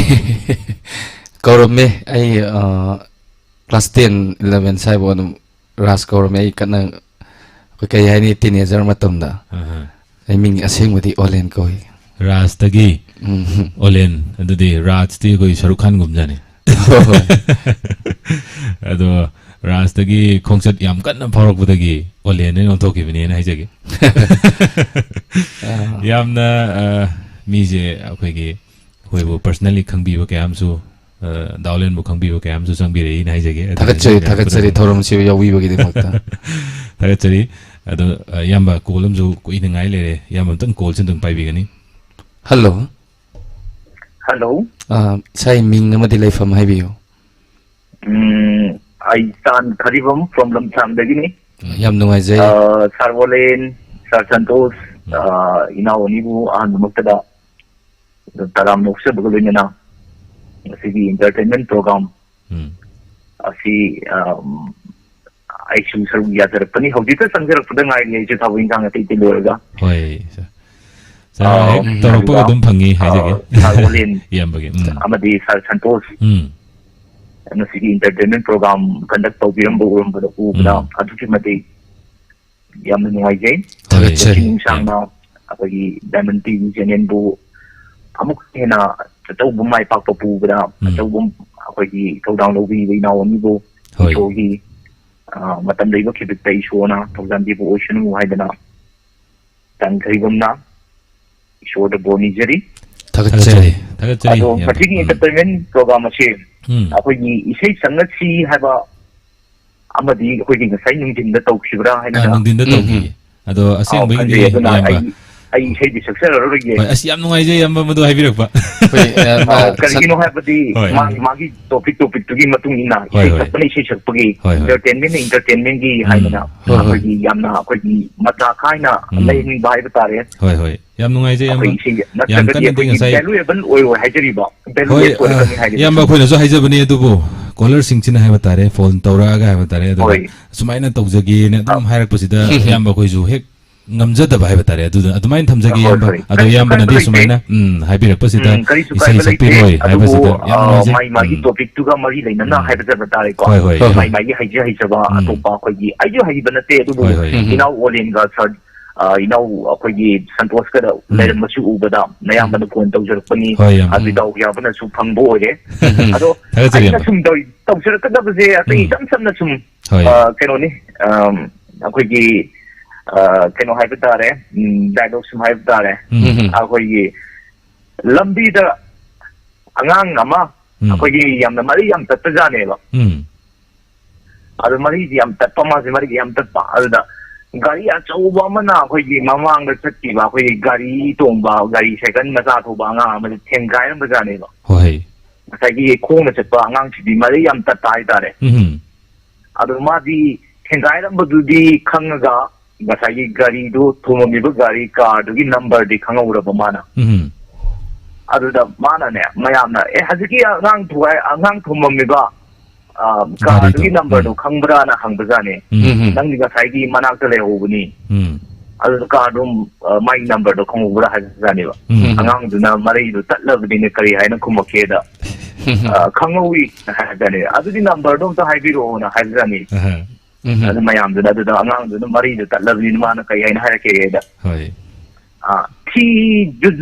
ꯀꯧꯔꯝꯃꯦ꯫ ꯑꯩ, ꯑ, class ten, eleven ꯁ꯭ꯋꯥꯏꯐꯥꯎ ꯑꯗꯨꯝ ꯔꯥꯖ ꯀꯧꯔꯝꯃꯦ꯫ ꯑꯩ ꯀꯟꯅ, ꯑꯩꯈꯣꯏ ꯀꯩ ꯍꯥꯏꯅꯤ, teenager ꯃꯇꯝꯗ꯫ ꯑꯍꯥ꯫ ꯑꯩ ꯃꯤꯡ ꯑꯁꯦꯡꯕꯗꯤ ꯑꯣꯂꯦꯟ ꯀꯧꯏ꯫ ꯔꯥꯖꯇꯒꯤ ꯎꯝ꯫ ꯑꯣꯂꯦꯟ, ꯑꯗꯨꯗꯤ ꯔꯥꯖꯇꯤ ꯑꯩꯈꯣꯏ ꯁꯔꯨꯛ ꯈꯥꯟꯒꯨꯝꯖꯥꯅꯤ꯫ ꯍꯣꯏ, ꯍꯣꯏ꯫ ꯑꯗꯣ ꯔꯥꯖꯇꯒꯤ ꯈꯣꯡꯆꯠ ꯌꯥꯝ ꯀꯟꯅ ꯐꯥꯎꯔꯛꯄꯗꯒꯤ ꯑꯣꯂꯦꯟ ꯑꯣꯏꯅ ꯑꯣꯟꯊꯣꯛꯈꯤꯕꯅꯦꯅ ꯍꯥꯏꯖꯒꯦ꯫ ꯑꯥ꯫ ꯌꯥꯝꯅ, ꯑ, ꯃꯤꯁꯦ ꯑꯩꯈꯣꯏꯒꯤ, ꯑꯩꯈꯣꯏꯕꯨ personally ꯈꯪꯕꯤꯕ ꯀꯌꯥ ꯑꯃꯁꯨ, ꯑ, ꯗꯥ ꯑꯣꯂꯦꯟꯕꯨ ꯈꯪꯕꯤꯕ ꯀꯌꯥ ꯑꯃꯁꯨ ꯆꯪꯕꯤꯔꯛꯏꯅ ꯍꯥꯏꯖꯒꯦ꯫ ꯑꯗꯨꯅ ꯊꯥꯒꯠꯆꯔꯤ, ꯁꯤꯒꯤ ꯊꯥꯒꯠꯆꯔꯤ ꯃꯌꯥꯝ ꯊꯧꯔꯝꯁꯤꯕꯨ ꯌꯥꯎꯕꯤꯕꯒꯤꯗꯃꯛꯇ꯫ ꯊꯥꯒꯠꯆꯔꯤ꯫ ꯑꯗꯣ, ꯑ, ꯏꯌꯥꯝꯕ call ꯑꯃꯁꯨ ꯀꯨꯏꯅ ꯉꯥꯏ ꯂꯩꯔꯦ꯫ ꯏꯌꯥꯝꯕ ꯑꯝꯇꯪ call ꯁꯤ ꯑꯝꯇꯪ ꯄꯥꯏꯕꯤꯒꯅꯤ꯫ Hello꯫ Hello꯫ ꯑ, ꯁꯥꯏ, ꯃꯤꯡ ꯑꯃꯗꯤ ꯂꯩꯐꯝ ꯍꯥꯏꯕꯤꯌꯨ꯫ ꯎꯝ, ꯑꯩ ꯆꯥꯟ ꯈꯔꯤꯕꯝ from ꯂꯝꯁꯥꯡꯗꯒꯤꯅꯤ꯫ ꯌꯥꯝ ꯅꯨꯡꯉꯥꯏꯖꯩ꯫ ꯑ, Sir ꯑꯣꯂꯦꯟ, Sir ꯁꯟꯇꯣꯁ, ꯎꯝ꯫ ꯑ, ꯏꯅꯥꯎ ꯑꯅꯤꯕꯨ ꯑꯍꯥꯟꯕꯃꯛꯇꯗ ꯇꯔꯥꯝꯅ ꯑꯣꯛꯆꯕꯒ ꯂꯣꯏꯅꯅ ꯉꯁꯤꯒꯤ entertainment program ꯎꯝ꯫ ꯑꯁꯤ, ꯑꯝ, ꯑꯩꯁꯨ ꯁꯔꯨꯛ ꯌꯥꯖꯔꯛꯄꯅꯤ꯫ ꯍꯧꯖꯤꯛꯇ ꯆꯪꯖꯔꯛꯄꯗ ꯉꯥꯏꯔꯤ ꯑꯩꯁꯨ ꯊꯕꯛ ꯏꯟꯈꯥꯡ ꯑꯇꯩ ꯑꯇꯩ ꯂꯣꯏꯔꯒ꯫ ꯍꯣꯏ, sir꯫ Sir, ꯑ, ꯍꯦꯛ ꯎꯝ꯫ ꯇꯧꯔꯛꯄꯒ ꯑꯗꯨꯒ, ꯑꯗꯨꯝ ꯐꯪꯉꯤ ꯑ, ꯍꯥꯏꯖꯒꯦ꯫ Sir ꯑꯣꯂꯦꯟ ꯏꯌꯥꯝꯕꯒꯤ꯫ ꯎꯝ꯫ ꯑꯃꯗꯤ Sir ꯁꯟꯇꯣꯁ꯫ ꯎꯝ꯫ ꯉꯁꯤꯒꯤ entertainment program conduct ꯇꯧꯕꯤꯔꯝꯕ ꯎꯔꯝꯕꯗ ꯎꯕꯗ ꯎꯝ꯫ ꯑꯗꯨꯛꯀꯤ ꯃꯇꯤꯛ ꯌꯥꯝꯅ ꯅꯨꯡꯉꯥꯏꯖꯩ꯫ ꯊꯥꯒꯠꯆꯔꯤ꯫ ꯄꯨꯛꯅꯤꯡ ꯁꯥꯡꯅ ꯑꯩꯈꯣꯏꯒꯤ Diamond ꯇꯤ ꯚꯤ channel ꯕꯨ ꯑꯃꯨꯛ ꯍꯦꯟꯅ ꯑꯆꯧꯕ ꯃꯥꯏ ꯄꯥꯛꯄ ꯄꯨꯕꯗ, ꯎꯝ꯫ ꯑꯆꯧꯕ ꯑꯩꯈꯣꯏꯒꯤ ꯊꯧꯗꯥꯡ ꯂꯧꯕꯤꯕ ꯏꯅꯥꯎ ꯑꯅꯤꯕꯨ ꯍꯣꯏ꯫ ꯏꯁꯣꯔꯒꯤ, ꯑ, ꯃꯇꯝ ꯂꯩꯕ ꯈꯤꯕꯤꯛꯇ ꯏꯁꯣꯔꯅ ꯊꯧꯖꯥꯟꯕꯤꯕ ꯑꯣꯏꯁꯅꯨ ꯍꯥꯏꯗꯅ ꯇꯥꯡꯈꯩꯒꯨꯝꯅ ꯏꯁꯣꯔꯗ ꯕꯣꯔ ꯅꯤꯖꯔꯤ꯫ ꯊꯥꯒꯠꯆꯔꯤ꯫ ꯊꯥꯒꯠꯆꯔꯤ꯫ ꯑꯗꯣ ꯌꯥꯝ ꯃꯁꯤꯒꯤ ꯎꯝ꯫ Entertainment program ꯑꯁꯤ ꯎꯝ꯫ ꯑꯩꯈꯣꯏꯒꯤ ꯏꯁꯩ ꯆꯪꯉꯁꯤ ꯍꯥꯏꯕ ꯑꯃꯗꯤ ꯑꯩꯈꯣꯏꯒꯤ ꯉꯁꯥꯏ ꯅꯨꯡꯊꯤꯟꯗ ꯇꯧꯈꯤꯕ꯭ꯔꯥ ꯍꯥꯏꯅ ꯑꯥ, ꯅꯨꯡꯊꯤꯟꯗ ꯎꯝ꯫ ꯇꯧꯈꯤꯌꯦ꯫ ꯑꯗꯣ ꯑꯥꯎ, ꯑꯁꯦꯡꯕꯒꯤꯗꯤ ꯈꯪꯖꯩ꯫ ꯑꯗꯨꯅ ꯏꯌꯥꯝꯕ ꯑꯩ, ꯑꯩ ꯏꯁꯩꯗꯤ ꯁꯛꯆꯔꯔꯣꯏꯒꯦ꯫ ꯍꯣꯏ, ꯑꯁ, ꯌꯥꯝ ꯅꯨꯡꯉꯥꯏꯖꯩ ꯏꯌꯥꯝꯕ ꯃꯗꯨ ꯍꯥꯏꯕꯤꯔꯛꯄ꯫ ꯑꯩꯈꯣꯏ, ꯑ, ꯑꯥꯎ, ꯃ-, ꯀꯔꯤꯒꯤꯅꯣ ꯍꯥꯏꯕꯗꯤ ꯍꯣꯏ꯫ ꯃꯥꯒꯤ, ꯃꯥꯒꯤ topic, topic ꯇꯨꯒꯤ ꯃꯇꯨꯡ ꯏꯟꯅ ꯍꯣꯏ, ꯏꯁꯩ ꯍꯣꯏ꯫ ꯁꯛꯄꯅ ꯏꯁꯩ ꯁꯛꯄꯒꯤ, ꯍꯣꯏ, ꯍꯣꯏ꯫ Entertainment ꯅ entertainment ꯒꯤ ꯎꯝ꯫ ꯍꯥꯏꯗꯅ ꯍꯣꯏ, ꯍꯣꯏ꯫ ꯑꯩꯈꯣꯏꯒꯤ ꯌꯥꯝꯅ ꯑꯩꯈꯣꯏꯒꯤ ꯃꯆꯥ ꯈꯥꯏꯅ ꯎꯝ꯫ ꯂꯩꯍꯟꯅꯤꯡꯕ ꯍꯥꯏꯕ ꯇꯥꯔꯦ꯫ ꯍꯣꯏ, ꯍꯣꯏ꯫ ꯌꯥꯝ ꯅꯨꯡꯉꯥꯏꯖꯩ, ꯑꯩꯈꯣꯏ ꯏꯌꯥꯝꯕ꯫ ꯏꯁꯩ ꯌꯥꯝ ꯅꯠꯇ꯭ꯔꯒꯗꯤ ꯀꯟꯅꯗꯤ ꯑꯩꯈꯣꯏꯒꯤ ꯉꯁꯥꯏ valuable ꯑꯣꯏꯔꯣꯏ ꯍꯥꯏꯖꯔꯤꯕ, ꯍꯣꯏ, valueless ꯑ, ꯑꯣꯏꯔꯛꯀꯅꯤ ꯍꯥꯏꯔꯤꯕ ꯏꯌꯥꯝꯕ, ꯁꯨꯝ꯫ ꯑꯩꯈꯣꯏꯅꯁꯨ ꯍꯥꯏꯖꯕꯅꯤ, ꯑꯗꯨꯕꯨ caller ꯁꯤꯡꯁꯤꯅ ꯍꯥꯏꯕ ꯇꯥꯔꯦ, phone ꯇꯧꯔꯛꯑꯒ ꯍꯥꯏꯕ ꯇꯥꯔꯦ, ꯑꯗꯨꯗ ꯍꯣꯏ꯫ ꯁꯨꯃꯥꯏꯅ ꯇꯧꯖꯒꯦꯅ ꯑꯗꯨꯝ ꯑ꯫ ꯍꯥꯏꯔꯛꯄꯁꯤꯗ, ꯎꯝ꯫ ꯏꯌꯥꯝꯕ, ꯑꯩꯈꯣꯏꯁꯨ ꯍꯦꯛ ꯉꯝꯖꯗꯕ ꯍꯥꯏꯕ ꯇꯥꯔꯦ, ꯑꯗꯨꯗ ꯑꯗꯨꯃꯥꯏꯅ ꯊꯝꯖꯒꯦ, ꯍꯣꯏ, ꯏꯌꯥꯝꯕ꯫ ꯍꯣꯏ꯫ ꯑꯗꯣ ꯀꯔꯤꯁꯨ ꯏꯌꯥꯝꯕꯅꯗꯤ ꯀꯥꯏꯕ ꯂꯩꯇꯦ꯫ ꯁꯨꯃꯥꯏꯅ, ꯎꯝ, ꯍꯥꯏꯕꯤꯔꯛꯄꯁꯤꯗ ꯎꯝ, ꯀꯔꯤꯁꯨ ꯏꯁꯩ ꯀꯥꯏꯕ ꯂꯩꯇꯦ꯫ ꯁꯛꯄꯤꯔꯣꯏ ꯑꯗꯨꯕꯨ, ꯍꯥꯏꯕꯁꯤꯗ ꯌꯥꯝ ꯑ, ꯅꯨꯡꯉꯥꯏꯖꯩ꯫ ꯃꯥꯏ ꯃꯥꯒꯤ ꯎꯝ꯫ Topic ꯇꯨꯒ ꯃꯔꯤ ꯂꯩꯅꯅ ꯎꯝ꯫ ꯍꯥꯏꯕꯖꯕ ꯇꯥꯔꯦꯀꯣ꯫ ꯍꯣꯏ, ꯍꯣꯏ꯫ ꯍꯣꯏ, ꯍꯣꯏ꯫ ꯃꯥꯏ ꯃꯥꯒꯤ ꯍꯩꯖ ꯍꯩꯖꯕ ꯎꯝ꯫ ꯑꯇꯣꯞꯄ ꯑꯩꯈꯣꯏꯒꯤ, ꯑꯩꯁꯨ ꯍꯩꯕ ꯅꯠꯇꯦ, ꯑꯗꯨꯕꯨ ꯍꯣꯏ, ꯍꯣꯏ꯫ ꯎꯝ꯫ ꯏꯅꯥꯎ ꯑꯣꯂꯦꯟꯒ ꯁꯥꯔ, ꯑ, ꯏꯅꯥꯎ ꯑꯩꯈꯣꯏꯒꯤ ꯁꯟꯇꯣꯁꯀꯗ ꯎꯝ꯫ ꯂꯩꯔꯝꯕꯁꯨ ꯎꯕꯗ ꯎꯝ꯫ ꯑꯌꯥꯝꯕꯅ phone ꯇꯧꯖꯔꯛꯄꯅꯤ꯫ ꯍꯣꯏ, ꯌꯥꯝ, ꯑꯗꯨ ꯎꯝ꯫ ꯏꯇꯥꯎ ꯌꯥꯕꯅ ꯁꯨꯝ ꯐꯪꯕ ꯑꯣꯏꯔꯦ꯫ ꯎꯝ꯫ ꯑꯗꯣ ꯊꯥꯒꯠꯆꯔꯤ, ꯑꯩꯅ ꯌꯥꯝ꯫ ꯁꯨꯝ ꯇꯧ-, ꯇꯧꯖꯔꯛꯀꯗꯕꯁꯦ ꯑꯇꯩ ꯎꯝ꯫ ꯏꯆꯝ ꯆꯝꯅ ꯁꯨꯝ, ꯍꯣꯏ꯫ ꯑ, ꯀꯩꯅꯣꯅꯤ, ꯑꯝ, ꯑꯩꯈꯣꯏꯒꯤ, ꯑ, ꯀꯩꯅꯣ ꯍꯥꯏꯕ ꯇꯥꯔꯦ, ꯎꯝ, dialogue ꯁꯨꯝ ꯍꯥꯏꯕ ꯇꯥꯔꯦ꯫ ꯎꯝ꯫ ꯑꯩꯈꯣꯏꯒꯤ ꯂꯝꯕꯤꯗ ꯑꯉꯥꯡ ꯑꯃ ꯎꯝ꯫ ꯑꯩꯈꯣꯏꯒꯤ ꯌꯥꯝꯅ ꯃꯔꯤ ꯌꯥꯝ ꯇꯠꯄꯖꯥꯠꯅꯦꯕ꯫ ꯎꯝ꯫ ꯑꯗꯨ ꯃꯔꯤꯁꯤ ꯌꯥꯝ ꯇꯠꯄ, ꯃꯥꯁꯦ ꯃꯔꯤ ꯌꯥꯝ ꯇꯠꯄ꯫ ꯑꯗꯨꯗ ꯒꯥꯔꯤ ꯑꯆꯧꯕ ꯑꯃꯅ ꯑꯩꯈꯣꯏꯒꯤ ꯃꯃꯥꯡꯗ ꯆꯠꯈꯤꯕ, ꯑꯩꯈꯣꯏꯒꯤ ꯒꯥꯔꯤ ꯇꯣꯡꯕ, ꯒꯥꯔꯤ ꯁꯥꯏꯀꯜ ꯃꯆꯥ ꯊꯧꯕ ꯑꯉꯥꯡ ꯑꯃꯁꯦ ꯊꯦꯡꯒꯥꯏꯔꯝꯕꯖꯥꯠꯅꯦꯕ꯫ ꯍꯣꯏ꯫ ꯉꯁꯥꯏꯒꯤ ꯈꯣꯡꯅ ꯆꯠꯄ ꯑꯉꯥꯡꯁꯤꯗꯤ ꯃꯔꯤ ꯌꯥꯝ ꯇꯠꯄ ꯍꯥꯏꯇꯥꯔꯦ꯫ ꯎꯝ꯫ ꯑꯗꯣ ꯃꯥꯗꯤ ꯊꯦꯡꯒꯥꯏꯔꯝꯕꯗꯨꯗꯤ ꯈꯪꯉꯒ ꯉꯁꯥꯏꯒꯤ ꯒꯥꯔꯤꯗꯨ ꯊꯣꯝꯃꯝꯃꯤꯕ ꯒꯥꯔꯤ car ꯗꯨꯒꯤ number ꯗꯤ ꯈꯪꯍꯧꯔꯕ ꯃꯥꯅ꯫ ꯎꯝ꯫ ꯑꯗꯨꯗ ꯃꯥꯅꯅꯦ ꯃꯌꯥꯝꯅ, "ꯑꯦ, ꯍꯧꯖꯤꯛꯀꯤ ꯑꯉꯥꯡ ꯊꯨꯒꯥꯏ-, ꯑꯉꯥꯡ ꯊꯣꯝꯃꯝꯃꯤꯕ, ꯑ, car ꯒꯥꯔꯤꯗꯣ꯫ ꯗꯨꯒꯤ number ꯗꯣ ꯎꯝ꯫ ꯈꯪꯕ꯭ꯔꯥꯅ?" ꯍꯪꯕꯖꯥꯠꯅꯤ꯫ ꯎꯝ꯫ "ꯅꯪꯗꯤ ꯉꯁꯥꯏꯒꯤ ꯃꯅꯥꯛꯇ ꯂꯩꯍꯧꯕꯅꯤ꯫ ꯎꯝ꯫ ꯑꯗꯨ car ꯗꯨ, ꯑ, ꯃꯥꯒꯤ number ꯗꯣ ꯈꯪꯍꯧꯕ꯭ꯔꯥ?" ꯍꯥꯏꯕꯖꯥꯠꯅꯦꯕ꯫ ꯎꯝ꯫ ꯑꯉꯥꯡꯗꯨꯅ ꯃꯔꯩꯗꯨ ꯇꯠꯂꯕꯅꯤꯅ ꯀꯔꯤ ꯍꯥꯏꯅ ꯈꯨꯝꯃꯛꯀꯦꯗ, ꯎꯝ꯫ "ꯑ, ꯈꯪꯍꯧꯋꯤ" ꯍꯥꯏꯕꯖꯥꯠꯅꯤ꯫ "ꯑꯗꯨꯗꯤ number ꯗꯣ ꯑꯝꯇ ꯍꯥꯏꯕꯤꯔꯛꯑꯣꯅ" ꯍꯥꯏꯕꯖꯥꯠꯅꯤ꯫ ꯑꯍ꯫ ꯎꯝ꯫ ꯑꯗꯨ ꯃꯌꯥꯝꯗꯨꯅ, ꯑꯗꯨꯗ ꯑꯉꯥꯡꯗꯨꯅ ꯃꯔꯤꯗꯣ ꯇꯠꯂꯕꯅꯤꯅ ꯃꯥꯅ ꯀꯩ ꯍꯥꯏꯅ ꯍꯥꯏꯔꯛꯀꯦꯗ, ꯍꯣꯏ꯫ ꯑꯥ, "Three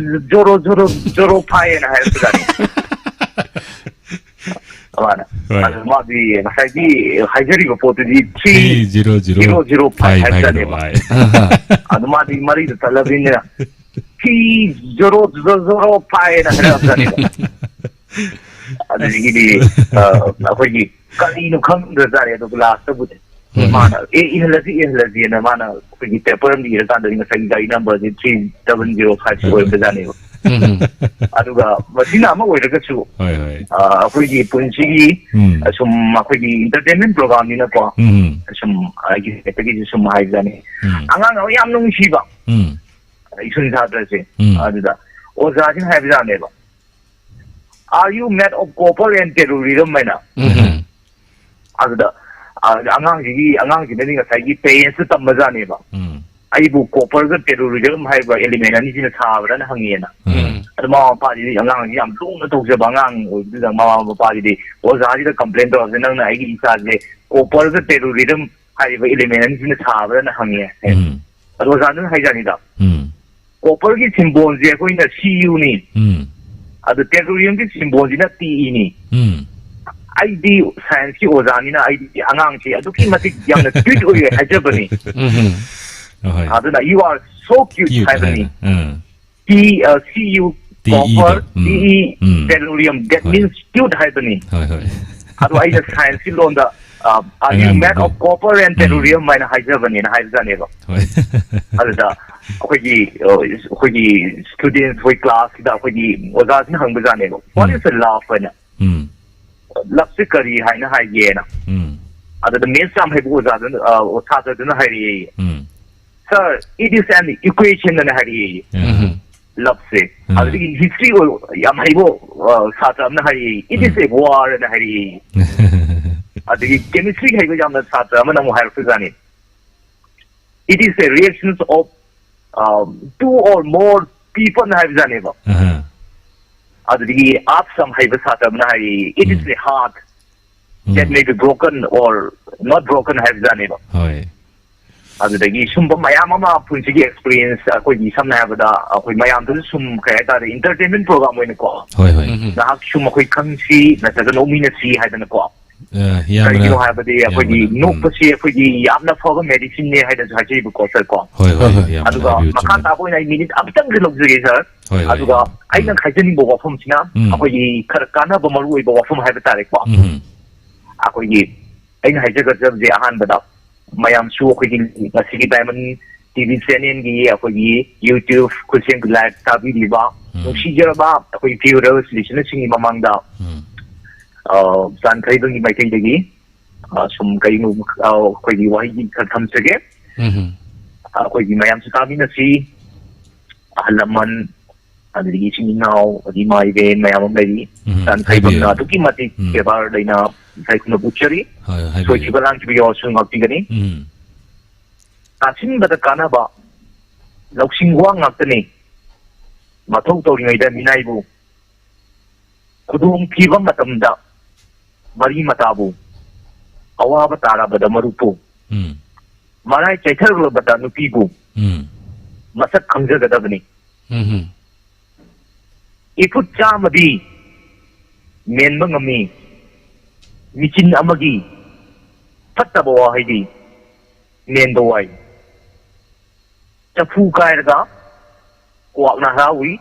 zero zero zero five" ꯍꯥꯏꯅ ꯍꯥꯏꯔꯛꯄꯖꯥꯠꯅꯤ꯫ ꯃꯥꯅ꯫ ꯍꯣꯏ꯫ ꯑꯗꯨ ꯃꯥꯗꯤ ꯉꯁꯥꯏꯒꯤ ꯍꯥꯏꯖꯔꯤꯕ ꯄꯣꯠꯇꯨꯗꯤ "Three zero zero five" ꯍꯥꯏꯕꯖꯥꯠꯅꯦꯕ꯫ ꯑꯗꯨ ꯃꯥꯗꯤ ꯃꯔꯤꯗꯣ ꯇꯠꯂꯕꯅꯤꯅ "Three zero zero zero five" ꯍꯥꯏꯅ ꯍꯥꯏꯔꯛꯑꯕꯖꯥꯠꯅꯦꯕ꯫ ꯑꯗꯨꯗꯒꯤꯗꯤ, ꯑ, ꯑꯩꯈꯣꯏꯒꯤ ꯀꯔꯤꯅꯣ ꯈꯪꯗ꯭ꯔꯖꯥꯠꯅꯦ꯫ ꯑꯗꯨꯒ ꯂꯥꯁꯇꯕꯨꯗꯤ ꯍꯣꯏ꯫ ꯃꯥꯅ, "ꯑꯦ, ꯏꯍꯜꯂꯁꯤ, ꯏꯍꯜꯂꯁꯤꯅ" ꯃꯥꯅ ꯑꯩꯈꯣꯏꯒꯤ ꯄꯦꯄꯔ ꯑꯃ ꯏꯔꯀꯥꯟꯗꯗꯤ ꯉꯁꯥꯏꯒꯤ ꯒꯥꯔꯤ ꯅꯝꯕꯔꯁꯦ three double zero five ꯁꯤ ꯍꯣꯏ꯫ ꯑꯣꯏꯕꯖꯥꯠꯅꯦꯕ꯫ ꯎꯝ꯫ ꯑꯗꯨꯒ ꯃꯁꯤꯅ ꯑꯃ ꯑꯣꯏꯔꯒꯁꯨ, ꯍꯣꯏ, ꯍꯣꯏ꯫ ꯑ, ꯑꯩꯈꯣꯏꯒꯤ ꯄꯨꯟꯁꯤꯒꯤ, ꯎꯝ꯫ ꯑ, ꯁꯨꯝ ꯑꯩꯈꯣꯏꯒꯤ entertainment programꯅꯤꯅꯀꯣ, ꯎꯝ꯫ ꯁꯨꯝ ꯑꯩꯒꯤ ꯁꯥꯏꯠꯇꯒꯤꯁꯨ ꯁꯨꯝ ꯍꯥꯏꯕꯖꯥꯠꯅꯤ꯫ ꯎꯝ꯫ ꯑꯉꯥꯡ ꯑꯃ ꯌꯥꯝ ꯅꯨꯡꯁꯤꯕ, ꯎꯝ꯫ ꯏꯁꯨꯟ ꯁꯥꯇ꯭ꯔꯁꯦ, ꯎꯝ꯫ ꯑꯗꯨꯗ ꯑꯣꯖꯥꯁꯤꯅ ꯍꯥꯏꯕꯖꯥꯠꯅꯦꯕ, "Are you made of copper and terrorium?" ꯍꯥꯏꯅ꯫ ꯎꯝ꯫ ꯑꯗꯨꯗ, ꯑ, ꯑꯉꯥꯡꯁꯤꯒꯤ, ꯑꯉꯥꯡꯁꯤꯅꯗꯤ ꯉꯁꯥꯏꯒꯤ parentsꯇ ꯇꯝꯕꯖꯥꯠꯅꯦꯕ꯫ ꯎꯝ꯫ "ꯑꯩꯕꯨ copperꯒ terrorism ꯍꯥꯏꯕ element ꯑꯅꯤꯁꯤꯅ ꯁꯥꯕ꯭ꯔꯥꯅ?" ꯍꯪꯉꯦꯅ꯫ ꯎꯝ꯫ ꯑꯗꯣ ꯃꯃꯥ ꯃꯄꯥꯁꯤꯗꯤ ꯑꯉꯥꯡꯁꯤ ꯌꯥꯝ ꯂꯨꯅ ꯇꯧꯖꯕ ꯑꯉꯥꯡ ꯑꯣꯏꯕꯗꯨꯗ ꯃꯃꯥ ꯃꯄꯥꯁꯤꯗꯤ ꯑꯣꯖꯥꯁꯤꯗ complain ꯇꯧꯔꯕꯁꯦ, "ꯅꯪꯅ ꯑꯩꯒꯤ ꯏꯆꯥꯁꯦ copperꯒ terrorism ꯍꯥꯏꯔꯤꯕ element ꯑꯅꯤꯁꯤꯅ ꯁꯥꯕ꯭ꯔꯥꯅ?" ꯍꯪꯉꯦ꯫ ꯎꯝ꯫ ꯑꯗꯣ ꯑꯣꯖꯥꯗꯨꯅ ꯍꯥꯏꯖꯥꯠꯅꯤꯗ, ꯎꯝ꯫ "Copperꯒꯤ symbolꯁꯦ ꯑꯩꯈꯣꯏꯅ C Uꯅꯤ꯫ ꯎꯝ꯫ ꯑꯗꯨ terroriumꯒꯤ symbolꯁꯤꯅ T Eꯅꯤ꯫ ꯎꯝ꯫ ꯑꯩꯗꯤ scienceꯀꯤ ꯑꯣꯖꯥꯅꯤꯅ ꯑꯩꯗꯤ ꯑꯉꯥꯡꯁꯦ ꯑꯗꯨꯛꯀꯤ ꯃꯇꯤꯛ ꯌꯥꯝꯅ cute ꯑꯣꯏꯌꯦ ꯍꯥꯏꯖꯕꯅꯤ꯫ ꯎꯝ꯫ ꯑꯍꯣꯏ꯫ ꯑꯗꯨꯅ "You are so cute" cute ꯍꯥꯏꯕꯅꯤ꯫ ꯍꯥꯏꯅ꯫ ꯎꯝ꯫ T, uh, C U, T E copper, ꯗꯣ, ꯎꯝ, T E, um. Terrorium, that ꯍꯣꯏ꯫ Means cute ꯍꯥꯏꯕꯅꯤ꯫ ꯍꯣꯏ, ꯍꯣꯏ꯫ ꯑꯗꯣ ꯑꯩꯅ scienceꯀꯤ ꯂꯣꯟꯗ, uh, "Are you made of copper and terrorium?" ꯍꯥꯏꯅ ꯍꯥꯏꯖꯕꯅꯦꯅ ꯍꯥꯏꯕꯖꯥꯠꯅꯦꯕ꯫ ꯍꯣꯏ꯫ ꯑꯗꯨꯗ ꯑꯩꯈꯣꯏꯒꯤ, ꯑ, ꯑꯩꯈꯣꯏꯒꯤ students, ꯑꯩꯈꯣꯏ classꯁꯤꯗ ꯑꯩꯈꯣꯏꯒꯤ ꯑꯣꯖꯥꯁꯤꯅ ꯍꯪꯕꯖꯥꯠꯅꯦꯕ, "What um. Is a love?" ꯍꯥꯏꯅ꯫ ꯎꯝ꯫ "Loveꯁꯦ ꯀꯔꯤ ꯍꯥꯏꯅ ꯍꯥꯏꯒꯦꯅ?" ꯎꯝ꯫ ꯑꯗꯨꯗ maths ꯌꯥꯝ ꯍꯩꯕ ꯑꯣꯖꯥꯗꯨꯅ, ꯑ, ꯁꯥꯇ꯭ꯔꯗꯨꯅ ꯍꯥꯏꯔꯛꯑꯦ꯫ ꯎꯝ꯫ "Sir, it is an equation" ꯑꯅ ꯍꯥꯏꯔꯛꯑꯦ꯫ ꯎꯝ꯫ Loveꯁꯦ꯫ ꯎꯝ꯫ ꯑꯗꯨꯗꯒꯤ history ꯑꯣꯏ-, ꯌꯥꯝ ꯍꯩꯕ, ꯑ, ꯁꯥꯇ꯭ꯔ ꯑꯃꯅ ꯍꯥꯏꯔꯛꯑꯦ, "It is um. A war" ꯑꯅ ꯍꯥꯏꯔꯛꯑꯦ꯫ ꯑꯗꯒꯤ chemistry ꯍꯩꯕ ꯌꯥꯝꯅ ꯁꯥꯇ꯭ꯔ ꯑꯃꯅ ꯑꯃꯨꯛ ꯍꯥꯏꯔꯛꯄꯖꯥꯠꯅꯤ, "It is a reactions of, um, two or more people" ꯑꯅ ꯍꯥꯏꯕꯖꯥꯠꯅꯦꯕ꯫ ꯑꯍꯥ꯫ ꯑꯗꯨꯗꯒꯤ earth ꯌꯥꯝ ꯍꯩꯕ ꯁꯥꯇ꯭ꯔ ꯑꯃꯅ ꯍꯥꯏꯔꯛꯑꯦ, "It is um. A heart" um. That may be broken or not broken ꯍꯥꯏꯕꯖꯥꯠꯅꯦꯕ꯫ ꯍꯣꯏ꯫ ꯑꯗꯨꯗꯒꯤ ꯁꯨꯝꯕ ꯃꯌꯥꯝ ꯑꯃ ꯄꯨꯟꯁꯤꯒꯤ experience, ꯑꯩꯈꯣꯏꯒꯤ ꯁꯝꯅ ꯍꯥꯏꯔꯕꯗ ꯑꯩꯈꯣꯏ ꯃꯌꯥꯝꯗꯁꯨ ꯁꯨꯝ, ꯀꯩ ꯍꯥꯏꯇꯥꯔꯦ, entertainment program ꯑꯣꯏꯅꯀꯣ꯫ ꯍꯣꯏ, ꯍꯣꯏ꯫ ꯎꯝ꯫ ꯉꯥꯏꯍꯥꯛ ꯁꯨꯝ ꯑꯩꯈꯣꯏ ꯈꯪꯁꯤ ꯅꯠꯇ꯭ꯔꯒ ꯅꯣꯛꯃꯤꯟꯅꯁꯤ ꯍꯥꯏꯗꯅꯀꯣ꯫ ꯑ, ꯏꯌꯥꯝꯕꯅ, ꯀꯔꯤꯒꯤꯅꯣ ꯍꯥꯏꯕꯗꯤ ꯑꯩꯈꯣꯏꯒꯤ ꯏꯌꯥꯝꯕꯅ, ꯎꯝ꯫ ꯅꯣꯛꯄꯁꯤ ꯑꯩꯈꯣꯏꯒꯤ ꯌꯥꯝꯅ ꯐꯕ medicine ꯅꯦ ꯍꯥꯏꯅꯁꯨ ꯍꯥꯏꯖꯩꯕꯀꯣ, sir ꯀꯣ꯫ ꯍꯣꯏ, ꯍꯣꯏ, ꯑꯗꯨꯒ ꯏꯌꯥꯝꯕꯅ ꯃꯈꯥ ꯍꯥꯏꯕꯤꯌꯨ, ꯆꯨꯝꯃꯤ꯫ ꯇꯥꯕ ꯑꯣꯏꯅ ꯑꯩ minute ꯑꯃꯇꯪꯗꯤ ꯂꯧꯖꯒꯦ, sir꯫ ꯍꯣꯏ, ꯍꯣꯏ, ꯑꯗꯨꯒ ꯏꯌꯥꯝꯕ꯫ ꯑꯩꯅ ꯎꯝ꯫ ꯍꯥꯏꯖꯅꯤꯡꯕ ꯋꯥꯐꯝꯁꯤꯅ ꯎꯝ꯫ ꯑꯩꯈꯣꯏꯒꯤ ꯈꯔ ꯀꯥꯟꯅꯕ ꯃꯔꯨ ꯑꯣꯏꯕ ꯋꯥꯐꯝ ꯍꯥꯏꯕ ꯇꯥꯔꯦꯀꯣ꯫ ꯎꯝ꯫ ꯑꯩꯈꯣꯏꯒꯤ ꯑꯩꯅ ꯍꯥꯏꯖꯒꯗꯕꯁꯦ ꯑꯍꯥꯟꯕꯗ ꯃꯌꯥꯝꯁꯨ ꯑꯩꯈꯣꯏꯒꯤ ꯉꯁꯤꯒꯤ Diamond T V channel ꯒꯤ ꯑꯩꯈꯣꯏꯒꯤ YouTube ꯈꯨꯠꯁꯦꯝꯒꯤ live ꯇꯥꯕꯤꯔꯤꯕ ꯎꯝ꯫ ꯅꯨꯡꯁꯤꯖꯔꯕ ꯑꯩꯈꯣꯏ viewers, listeners ꯁꯤꯡꯒꯤ ꯃꯃꯥꯡꯗ, ꯎꯝ꯫ ꯑ, ꯆꯥꯟꯈꯩꯕꯒꯤ ꯃꯥꯏꯀꯩꯗꯒꯤ, ꯑ, ꯁꯨꯝ ꯀꯩꯅꯣ, ꯑ, ꯑꯩꯈꯣꯏꯒꯤ ꯋꯥꯍꯩ ꯈꯔ ꯊꯝꯖꯒꯦ꯫ ꯎꯝ꯫ ꯑꯩꯈꯣꯏꯒꯤ ꯃꯌꯥꯝꯁꯨ ꯇꯥꯃꯤꯟꯅꯁꯤ꯫ ꯑꯍꯜ ꯂꯃꯟ, ꯑꯗꯨꯗꯒꯤ ꯏꯆꯤꯟ ꯏꯅꯥꯎ, ꯑꯗꯒꯤ ꯏꯃꯥ ꯏꯕꯦꯟ ꯃꯌꯥꯝ ꯑꯃ ꯂꯩꯔꯤ꯫ ꯎꯝ, ꯆꯥꯟꯈꯩꯕꯝꯅ ꯍꯥꯏꯕꯤꯌꯨ꯫ ꯑꯗꯨꯛꯀꯤ ꯃꯇꯤꯛ ꯎꯝ꯫ ꯕꯦꯕꯥꯔ ꯂꯩꯅ ꯏꯀꯥꯏ ꯈꯨꯝꯅꯕ ꯎꯠꯆꯔꯤ꯫ ꯍꯣꯏ, ꯍꯥꯏꯕꯤꯌꯨ꯫ ꯁꯣꯏꯈꯤꯕ ꯂꯥꯟꯈꯤꯕ ꯌꯥꯎꯔꯁꯨ ꯉꯥꯛꯄꯤꯒꯅꯤ꯫ ꯎꯝ꯫ ꯇꯥꯁꯤꯟꯕꯗ ꯀꯥꯟꯅꯕ ꯂꯧꯁꯤꯡ ꯋꯥ ꯉꯥꯛꯇꯅꯤ꯫ ꯃꯊꯧ ꯇꯧꯔꯤꯉꯩꯗ ꯃꯤꯅꯥꯏꯕꯨ, ꯈꯨꯗꯣꯡ ꯊꯤꯕ ꯃꯇꯝꯗ ꯃꯔꯤ ꯃꯇꯥꯕꯨ, ꯑꯋꯥꯕ ꯇꯥꯔꯕꯗ ꯃꯔꯨꯞꯄꯨ, ꯎꯝ꯫ ꯃꯔꯥꯏ ꯆꯩꯊꯔꯛꯂꯕꯗ ꯅꯨꯄꯤꯕꯨ ꯎꯝ꯫ ꯃꯁꯛ ꯈꯪꯖꯒꯗꯕꯅꯤ꯫ ꯎꯝ꯫ ꯏꯐꯨꯠ ꯆꯥꯝꯃꯗꯤ ꯃꯦꯟꯕ ꯉꯝꯃꯤ, ꯃꯤꯆꯤꯟ ꯑꯃꯒꯤ ꯐꯠꯇꯕ ꯋꯥꯍꯩꯗꯤ ꯃꯦꯟꯕ ꯋꯥꯏ꯫ ꯆꯐꯨ ꯀꯥꯏꯔꯒ ꯀ꯭ꯋꯥꯛꯅ ꯍꯔꯥꯎꯏ,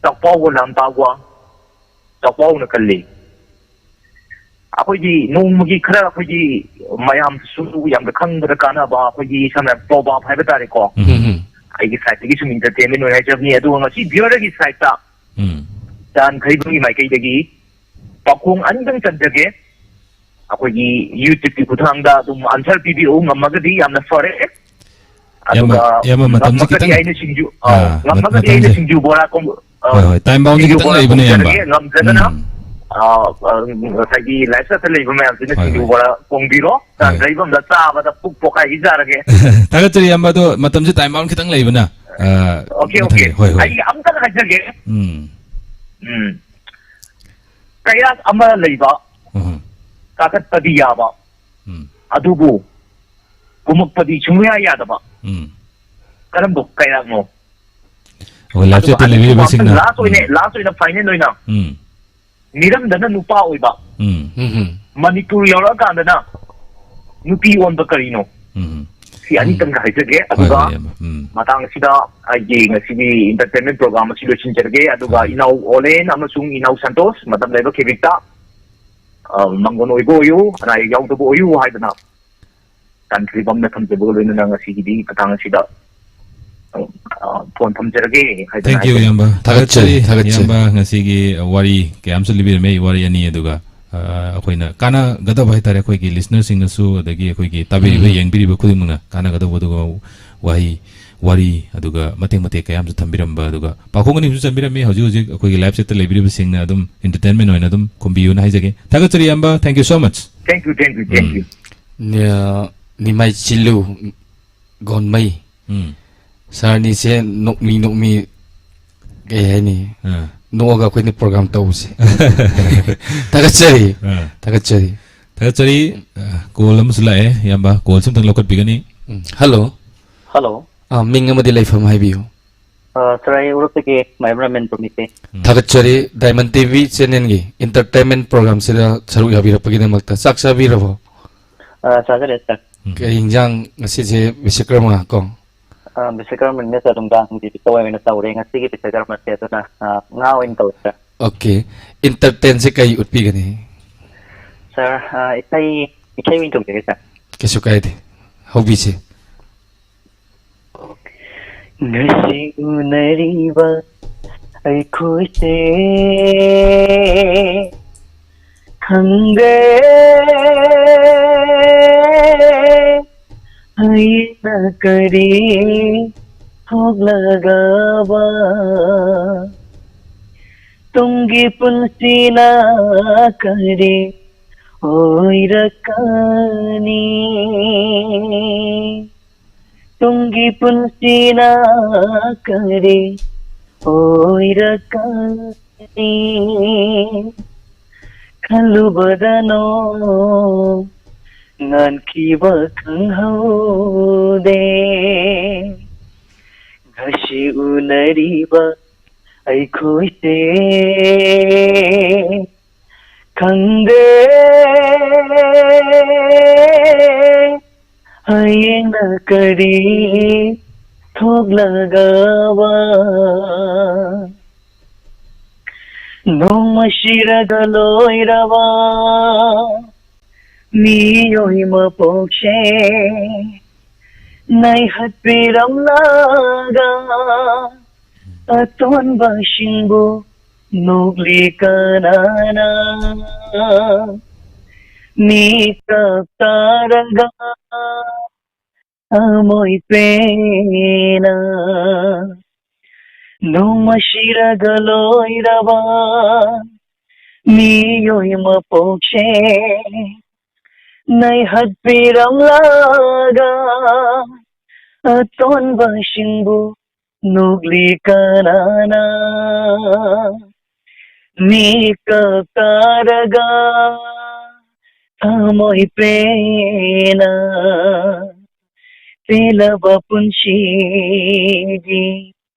ꯆꯥꯛꯄꯥꯎꯕ ꯂꯥꯝꯇꯥꯎꯕ ꯆꯥꯛꯄꯥꯎꯅ ꯀꯜꯂꯤ꯫ ꯑꯩꯈꯣꯏꯒꯤ ꯅꯣꯡꯃꯒꯤ ꯈꯔ ꯑꯩꯈꯣꯏꯒꯤ ꯃꯌꯥꯝꯁꯨ ꯌꯥꯝꯅ ꯈꯪꯕꯗ ꯀꯥꯟꯅꯕ, ꯑꯩꯈꯣꯏꯒꯤ ꯁꯝꯅ proverb ꯍꯥꯏꯕ ꯇꯥꯔꯦꯀꯣ꯫ ꯎꯝ꯫ ꯑꯩꯒꯤ side ꯇꯒꯤ ꯁꯨꯝ entertainment ꯑꯣꯏꯅ ꯍꯥꯏꯖꯕꯅꯤ꯫ ꯑꯗꯨꯒ ꯉꯁꯤ viewer ꯒꯤ side ꯇ ꯎꯝ꯫ ꯆꯥꯟꯈꯩꯕꯝꯒꯤ ꯃꯥꯏꯀꯩꯗꯒꯤ ꯄꯥꯎꯈꯣꯡ ꯑꯅꯤꯗꯪ ꯆꯟꯖꯒꯦ꯫ ꯑꯩꯈꯣꯏꯒꯤ YouTube ꯀꯤ ꯈꯨꯠꯊꯥꯡꯗ ꯑꯗꯨꯝ answer ꯄꯤꯕꯤꯔꯛꯎ, ꯉꯝꯃꯒꯗꯤ ꯌꯥꯝꯅ ꯐꯔꯦ꯫ ꯏꯌꯥꯝꯕ, ꯑꯗꯨꯒ ꯏꯌꯥꯝꯕ, ꯃꯇꯝꯁꯦ ꯉꯝꯃꯒꯗꯤ ꯈꯤꯇꯪ, ꯑꯩꯅ ꯁꯤꯡꯖꯨ, ꯑ, ꯑꯥ, ꯃ-, ꯉꯝꯃꯒꯗꯤ ꯑꯩꯅ ꯃꯇꯝꯁꯦ, ꯁꯤꯡꯖꯨ ꯕꯣꯔꯥ ꯀꯣꯡ-, ꯑ, ꯍꯣꯏ, ꯍꯣꯏ, time bound ꯁꯦ ꯁꯤꯡꯖꯨ ꯈꯤꯇꯪ ꯕꯣꯔꯥ ꯂꯩꯕꯅꯦ, ꯏꯌꯥꯝꯕ꯫ ꯀꯣꯡꯖꯔꯒꯦ, ꯉꯝꯖꯒꯅ, ꯎꯝ꯫ ꯑ, ꯑ, ꯉꯁꯥꯏꯒꯤ live chat ꯇ ꯂꯩꯕ ꯃꯌꯥꯝꯁꯤꯅ ꯍꯣꯏ, ꯁꯤꯡꯖꯨ ꯍꯣꯏ꯫ ꯕꯣꯔꯥ ꯀꯣꯡꯕꯤꯔꯣ, ꯍꯣꯏ꯫ ꯆꯥꯟꯈꯩꯕꯝꯗ ꯆꯥꯕꯗ ꯄꯨꯛ ꯄꯣꯛꯈꯥꯏꯒꯩ ꯆꯥꯔꯒꯦ꯫ ꯊꯥꯒꯠꯆꯔꯤ, ꯏꯌꯥꯝꯕ, ꯑꯗꯣ ꯃꯇꯝꯁꯦ time bound ꯈꯤꯇꯪ ꯂꯩꯕꯅ, ꯑ, OK, OK꯫ ꯃꯊꯪꯒꯤ, ꯍꯣꯏ, ꯍꯣꯏ꯫ ꯑꯩ ꯑꯝꯇꯪ ꯍꯥꯏꯖꯒꯦ꯫ ꯎꯝ꯫ ꯎꯝ꯫ ꯀꯌꯥꯠ ꯑꯃ ꯂꯩꯕ ꯎꯝ꯫ ꯀꯥꯈꯠꯄꯗꯤ ꯌꯥꯕ, ꯎꯝ ꯑꯗꯨꯕꯨ ꯀꯨꯝꯃꯛꯄꯗꯤ ꯁꯨꯡꯌꯥ ꯌꯥꯗꯕ꯫ ꯎꯝ ꯀꯔꯝꯕ ꯀꯩꯔꯥꯛꯅꯣ? ꯑꯩꯈꯣꯏ ꯂꯥꯏꯐ ꯆꯦꯠꯇ ꯂꯩꯕꯤꯔꯤꯕꯁꯤꯡꯅ ꯂꯥꯁ ꯑꯣꯏꯅ, ꯂꯥꯁ ꯑꯣꯏꯅ ꯐꯥꯏꯅꯦꯜ ꯑꯣꯏꯅ ꯎꯝ ꯃꯤꯔꯝꯗꯅ ꯅꯨꯄꯥ ꯑꯣꯏꯕ, ꯎꯝ ꯎꯝ ꯃꯅꯤꯄꯨꯔ ꯌꯧꯔꯛꯑꯀꯥꯟꯗꯅ ꯅꯨꯄꯤ ꯑꯣꯟꯕ ꯀꯔꯤꯅꯣ? ꯎꯝ ꯁꯤ ꯑꯅꯤꯇꯪꯒ ꯍꯥꯏꯖꯒꯦ꯫ ꯍꯣꯏ ꯑꯗꯨꯒ ꯍꯣꯏ ꯏꯌꯥꯝꯕ ꯎꯝ ꯃꯇꯥꯡ ꯑꯁꯤꯗ ꯑꯩꯒꯤ ꯉꯁꯤꯒꯤ ꯏꯟꯇꯔꯇꯦꯟꯃꯦꯟ ꯄ꯭ꯔꯣꯒ꯭ꯔꯥꯝ ꯑꯁꯤ ꯂꯣꯏꯁꯤꯟꯖꯔꯒꯦ꯫ ꯑꯗꯨꯒ ꯍꯣꯏ꯫ ꯏꯅꯥꯎ ꯑꯣꯂꯦꯟ ꯑꯃꯁꯨꯡ ꯏꯅꯥꯎ ꯁꯟꯇꯣꯁ, ꯃꯇꯝ ꯂꯩꯕ ꯈꯤꯕꯤꯛꯇ ꯑ, ꯃꯪꯒꯣꯟ ꯑꯣꯏꯕ ꯑꯣꯏꯌꯨ, ꯑꯅꯥ ꯑꯌꯦꯛ ꯌꯥꯎꯗꯕ ꯑꯣꯏꯌꯨ ꯍꯥꯏꯗꯅ ꯇꯥꯟꯊ꯭ꯔꯤꯕꯝꯅ ꯊꯝꯖꯕꯒ ꯂꯣꯏꯅꯅ ꯉꯁꯤꯒꯤꯗꯤ ꯃꯇꯥꯡ ꯑꯁꯤꯗ ꯑ, ꯐꯣꯟ ꯊꯝꯖꯔꯒꯦ ꯍꯥꯏꯗꯅ Thank you ꯍꯥꯏꯖꯔꯤ꯫ ꯏꯌꯥꯝꯕ꯫ ꯊꯥꯒꯠꯆꯔꯤ, ꯊꯥꯒꯠꯆꯔꯤ꯫ ꯏꯌꯥꯝꯕ ꯉꯁꯤꯒꯤ ꯋꯥꯔꯤ ꯀꯌꯥ ꯑꯃꯁꯨ ꯂꯤꯕꯤꯔꯝꯃꯦ, ꯋꯥꯔꯤ ꯑꯅꯤ, ꯑꯗꯨꯒ ꯑ, ꯑꯩꯈꯣꯏꯅ ꯀꯥꯟꯅꯒꯗꯕ ꯍꯥꯏꯇꯥꯔꯦ, ꯑꯩꯈꯣꯏꯒꯤ ꯂꯤꯁꯅꯔꯁꯤꯡꯅꯁꯨ ꯑꯗꯒꯤ ꯑꯩꯈꯣꯏꯒꯤ ꯇꯥꯕꯤꯔꯤꯕ ꯎꯝ꯫ ꯌꯦꯡꯕꯤꯔꯤꯕ ꯈꯨꯗꯤꯡꯃꯛꯅ ꯀꯥꯟꯅꯒꯗꯧꯕ ꯑꯗꯨꯒ ꯋꯥꯍꯩ ꯋꯥꯔꯤ ꯑꯗꯨꯒ ꯃꯇꯦꯛ ꯃꯇꯦꯛ ꯀꯌꯥ ꯑꯃꯁꯨ ꯊꯝꯕꯤꯔꯝꯕ, ꯑꯗꯨꯒ ꯄꯥꯎꯈꯣꯡ ꯑꯅꯤꯁꯨ ꯆꯟꯕꯤꯔꯝꯃꯤ꯫ ꯍꯧꯖꯤꯛ ꯍꯧꯖꯤꯛ ꯑꯩꯈꯣꯏꯒꯤ ꯂꯥꯏꯐ ꯆꯦꯠꯇ ꯂꯩꯕꯤꯔꯤꯕꯁꯤꯡꯅ ꯑꯗꯨꯝ ꯏꯟꯇꯔꯇꯦꯟꯃꯦꯟ ꯑꯣꯏꯅ ꯑꯗꯨꯝ ꯈꯨꯝꯕꯤꯌꯨꯅ ꯍꯥꯏꯖꯒꯦ꯫ ꯊꯥꯒꯠꯆꯔꯤ ꯏꯌꯥꯝꯕ, thank you so much꯫ Thank you, thank you, thank you. ꯅ- ꯅꯤꯃꯥꯏ ꯆꯤꯜꯂꯨ ꯒꯣꯟꯃꯩ꯫ ꯎꯝ ꯁꯥꯔꯅꯤꯁꯦ ꯅꯣꯛꯃꯤ ꯅꯣꯛꯃꯤ ꯀꯩ ꯍꯥꯏꯅꯤ, ꯑꯥ ꯅꯣꯛꯑꯒ ꯑꯩꯈꯣꯏꯅ ꯄ꯭ꯔꯣꯒ꯭ꯔꯥꯝ ꯇꯧꯕꯁꯦ꯫ ꯊꯥꯒꯠꯆꯔꯤ, ꯑꯥ ꯊꯥꯒꯠꯆꯔꯤ꯫ ꯊꯥꯒꯠꯆꯔꯤ꯫ ꯑ, ꯀꯣꯜ ꯑꯃꯁꯨ ꯂꯥꯛꯑꯦ ꯏꯌꯥꯝꯕ, ꯀꯣꯜꯁꯤ ꯑꯝꯇꯪ ꯂꯧꯈꯠꯄꯤꯒꯅꯤ꯫ ꯎꯝ, ꯍꯜꯂꯣ꯫ ꯍꯜꯂꯣ꯫ ꯑꯥ, ꯃꯤꯡ ꯑꯃꯗꯤ ꯂꯩꯐꯝ ꯍꯥꯏꯕꯤꯌꯨ꯫ ꯑ, ꯁꯥꯔ, ꯑꯩ ꯎꯔꯛꯇꯒꯤ ꯃꯌꯥꯝ ꯔꯥꯃꯦꯟ ꯄ꯭ꯔꯣꯃꯤꯁꯅꯤ꯫ ꯎꯝ꯫ ꯊꯥꯒꯠꯆꯔꯤ, ꯗꯥꯏꯃꯟ ꯇꯤꯚꯤ ꯆꯦꯅꯦꯜꯒꯤ ꯏꯟꯇꯔꯇꯦꯟꯃꯦꯟ ꯄ꯭ꯔꯣꯒ꯭ꯔꯥꯝꯁꯤꯗ ꯁꯔꯨꯛ ꯌꯥꯕꯤꯔꯛꯄꯒꯤꯗꯃꯛꯇ꯫ ꯆꯥꯛ ꯆꯥꯕꯤꯔꯕꯣ? ꯑ, ꯆꯥꯖꯔꯦ, ꯁꯥꯔ꯫ ꯎꯝ꯫ ꯀꯔꯤ ꯏꯟꯖꯥꯡ? ꯉꯁꯤꯁꯦ ꯕꯤꯁꯀꯔꯃ ꯀꯣ? ꯑ, ꯕꯤꯁꯀꯔꯃ ꯅꯨꯃꯤꯠꯇ ꯅꯨꯡꯗꯥꯡꯒꯤ ꯄꯤꯛꯆꯔ ꯑꯣꯏꯅ ꯇꯧꯔꯦ ꯉꯁꯤꯒꯤ ꯄꯤꯛꯆꯔ ꯑꯃꯁꯦ꯫ ꯑꯗꯨꯅ, ꯑ, ꯉꯥ ꯑꯣꯏꯅ ꯇꯧꯔꯦ, ꯁꯥꯔ꯫ ꯑꯣꯀꯦ, ꯏꯟꯇꯔꯇꯦꯟꯁꯦ ꯀꯩ ꯎꯠꯄꯤꯒꯅꯤ? ꯁꯥꯔ, ꯑ, ꯏꯁꯩ, ꯏꯁꯩ ꯑꯣꯏꯅ ꯇꯧꯖꯒꯦ, ꯁꯥꯔ꯫ ꯀꯩꯁꯨ ꯀꯥꯏꯗꯦ, ꯍꯧꯕꯤꯁꯦ꯫ ꯉꯁꯤ ꯎꯅꯔꯤꯕ ꯑꯩꯈꯣꯏꯁꯦ ꯈꯪꯗꯦ ꯑꯩꯅ ꯀꯔꯤ ꯊꯣꯛꯂꯒꯕ ꯇꯨꯡꯒꯤ ꯄꯨꯟꯁꯤꯅ ꯀꯔꯤ ꯑꯣꯏꯔꯛꯀꯅꯤ ꯇꯨꯡꯒꯤ ꯄꯨꯟꯁꯤꯅ ꯀꯔꯤ ꯑꯣꯏꯔꯛꯀꯅꯤ ꯈꯜꯂꯨꯕꯗꯅꯣ ꯉꯥꯟꯈꯤꯕ ꯈꯪꯍꯧꯗꯦ꯫ ꯉꯁꯤ ꯎꯅꯔꯤꯕ ꯑꯩꯈꯣꯏꯁꯦ ꯈꯪꯗꯦ ꯍꯌꯦꯡꯅ ꯀꯔꯤ ꯊꯣꯛꯂꯒꯕ꯫ ꯅꯣꯡꯃ ꯁꯤꯔꯒ ꯂꯣꯏꯔꯕ ꯃꯤꯑꯣꯏ ꯃꯄꯣꯛꯁꯦ ꯅꯩꯍꯠꯄꯤꯔꯝꯂꯒ ꯑꯇꯣꯟꯕꯁꯤꯡꯕꯨ ꯅꯣꯛꯂꯤ ꯀꯅꯥꯅ? ꯃꯤꯀꯞ ꯇꯥꯔꯒ ꯊꯃꯣꯏ ꯄꯦꯟꯅ ꯅꯣꯡꯃ ꯁꯤꯔꯒ ꯂꯣꯏꯔꯕ ꯃꯤꯑꯣꯏ ꯃꯄꯣꯛꯁꯦ ꯅꯩꯍꯠꯄꯤꯔꯝꯂꯒ ꯑꯇꯣꯟꯕꯁꯤꯡꯕꯨ ꯅꯣꯛꯂꯤ ꯀꯅꯥꯅ? ꯃꯤꯀꯞ ꯇꯥꯔꯒ ꯊꯃꯣꯏ ꯄꯦꯟꯅ ꯄꯦꯜꯂꯕ ꯄꯨꯟꯁꯤꯒꯤ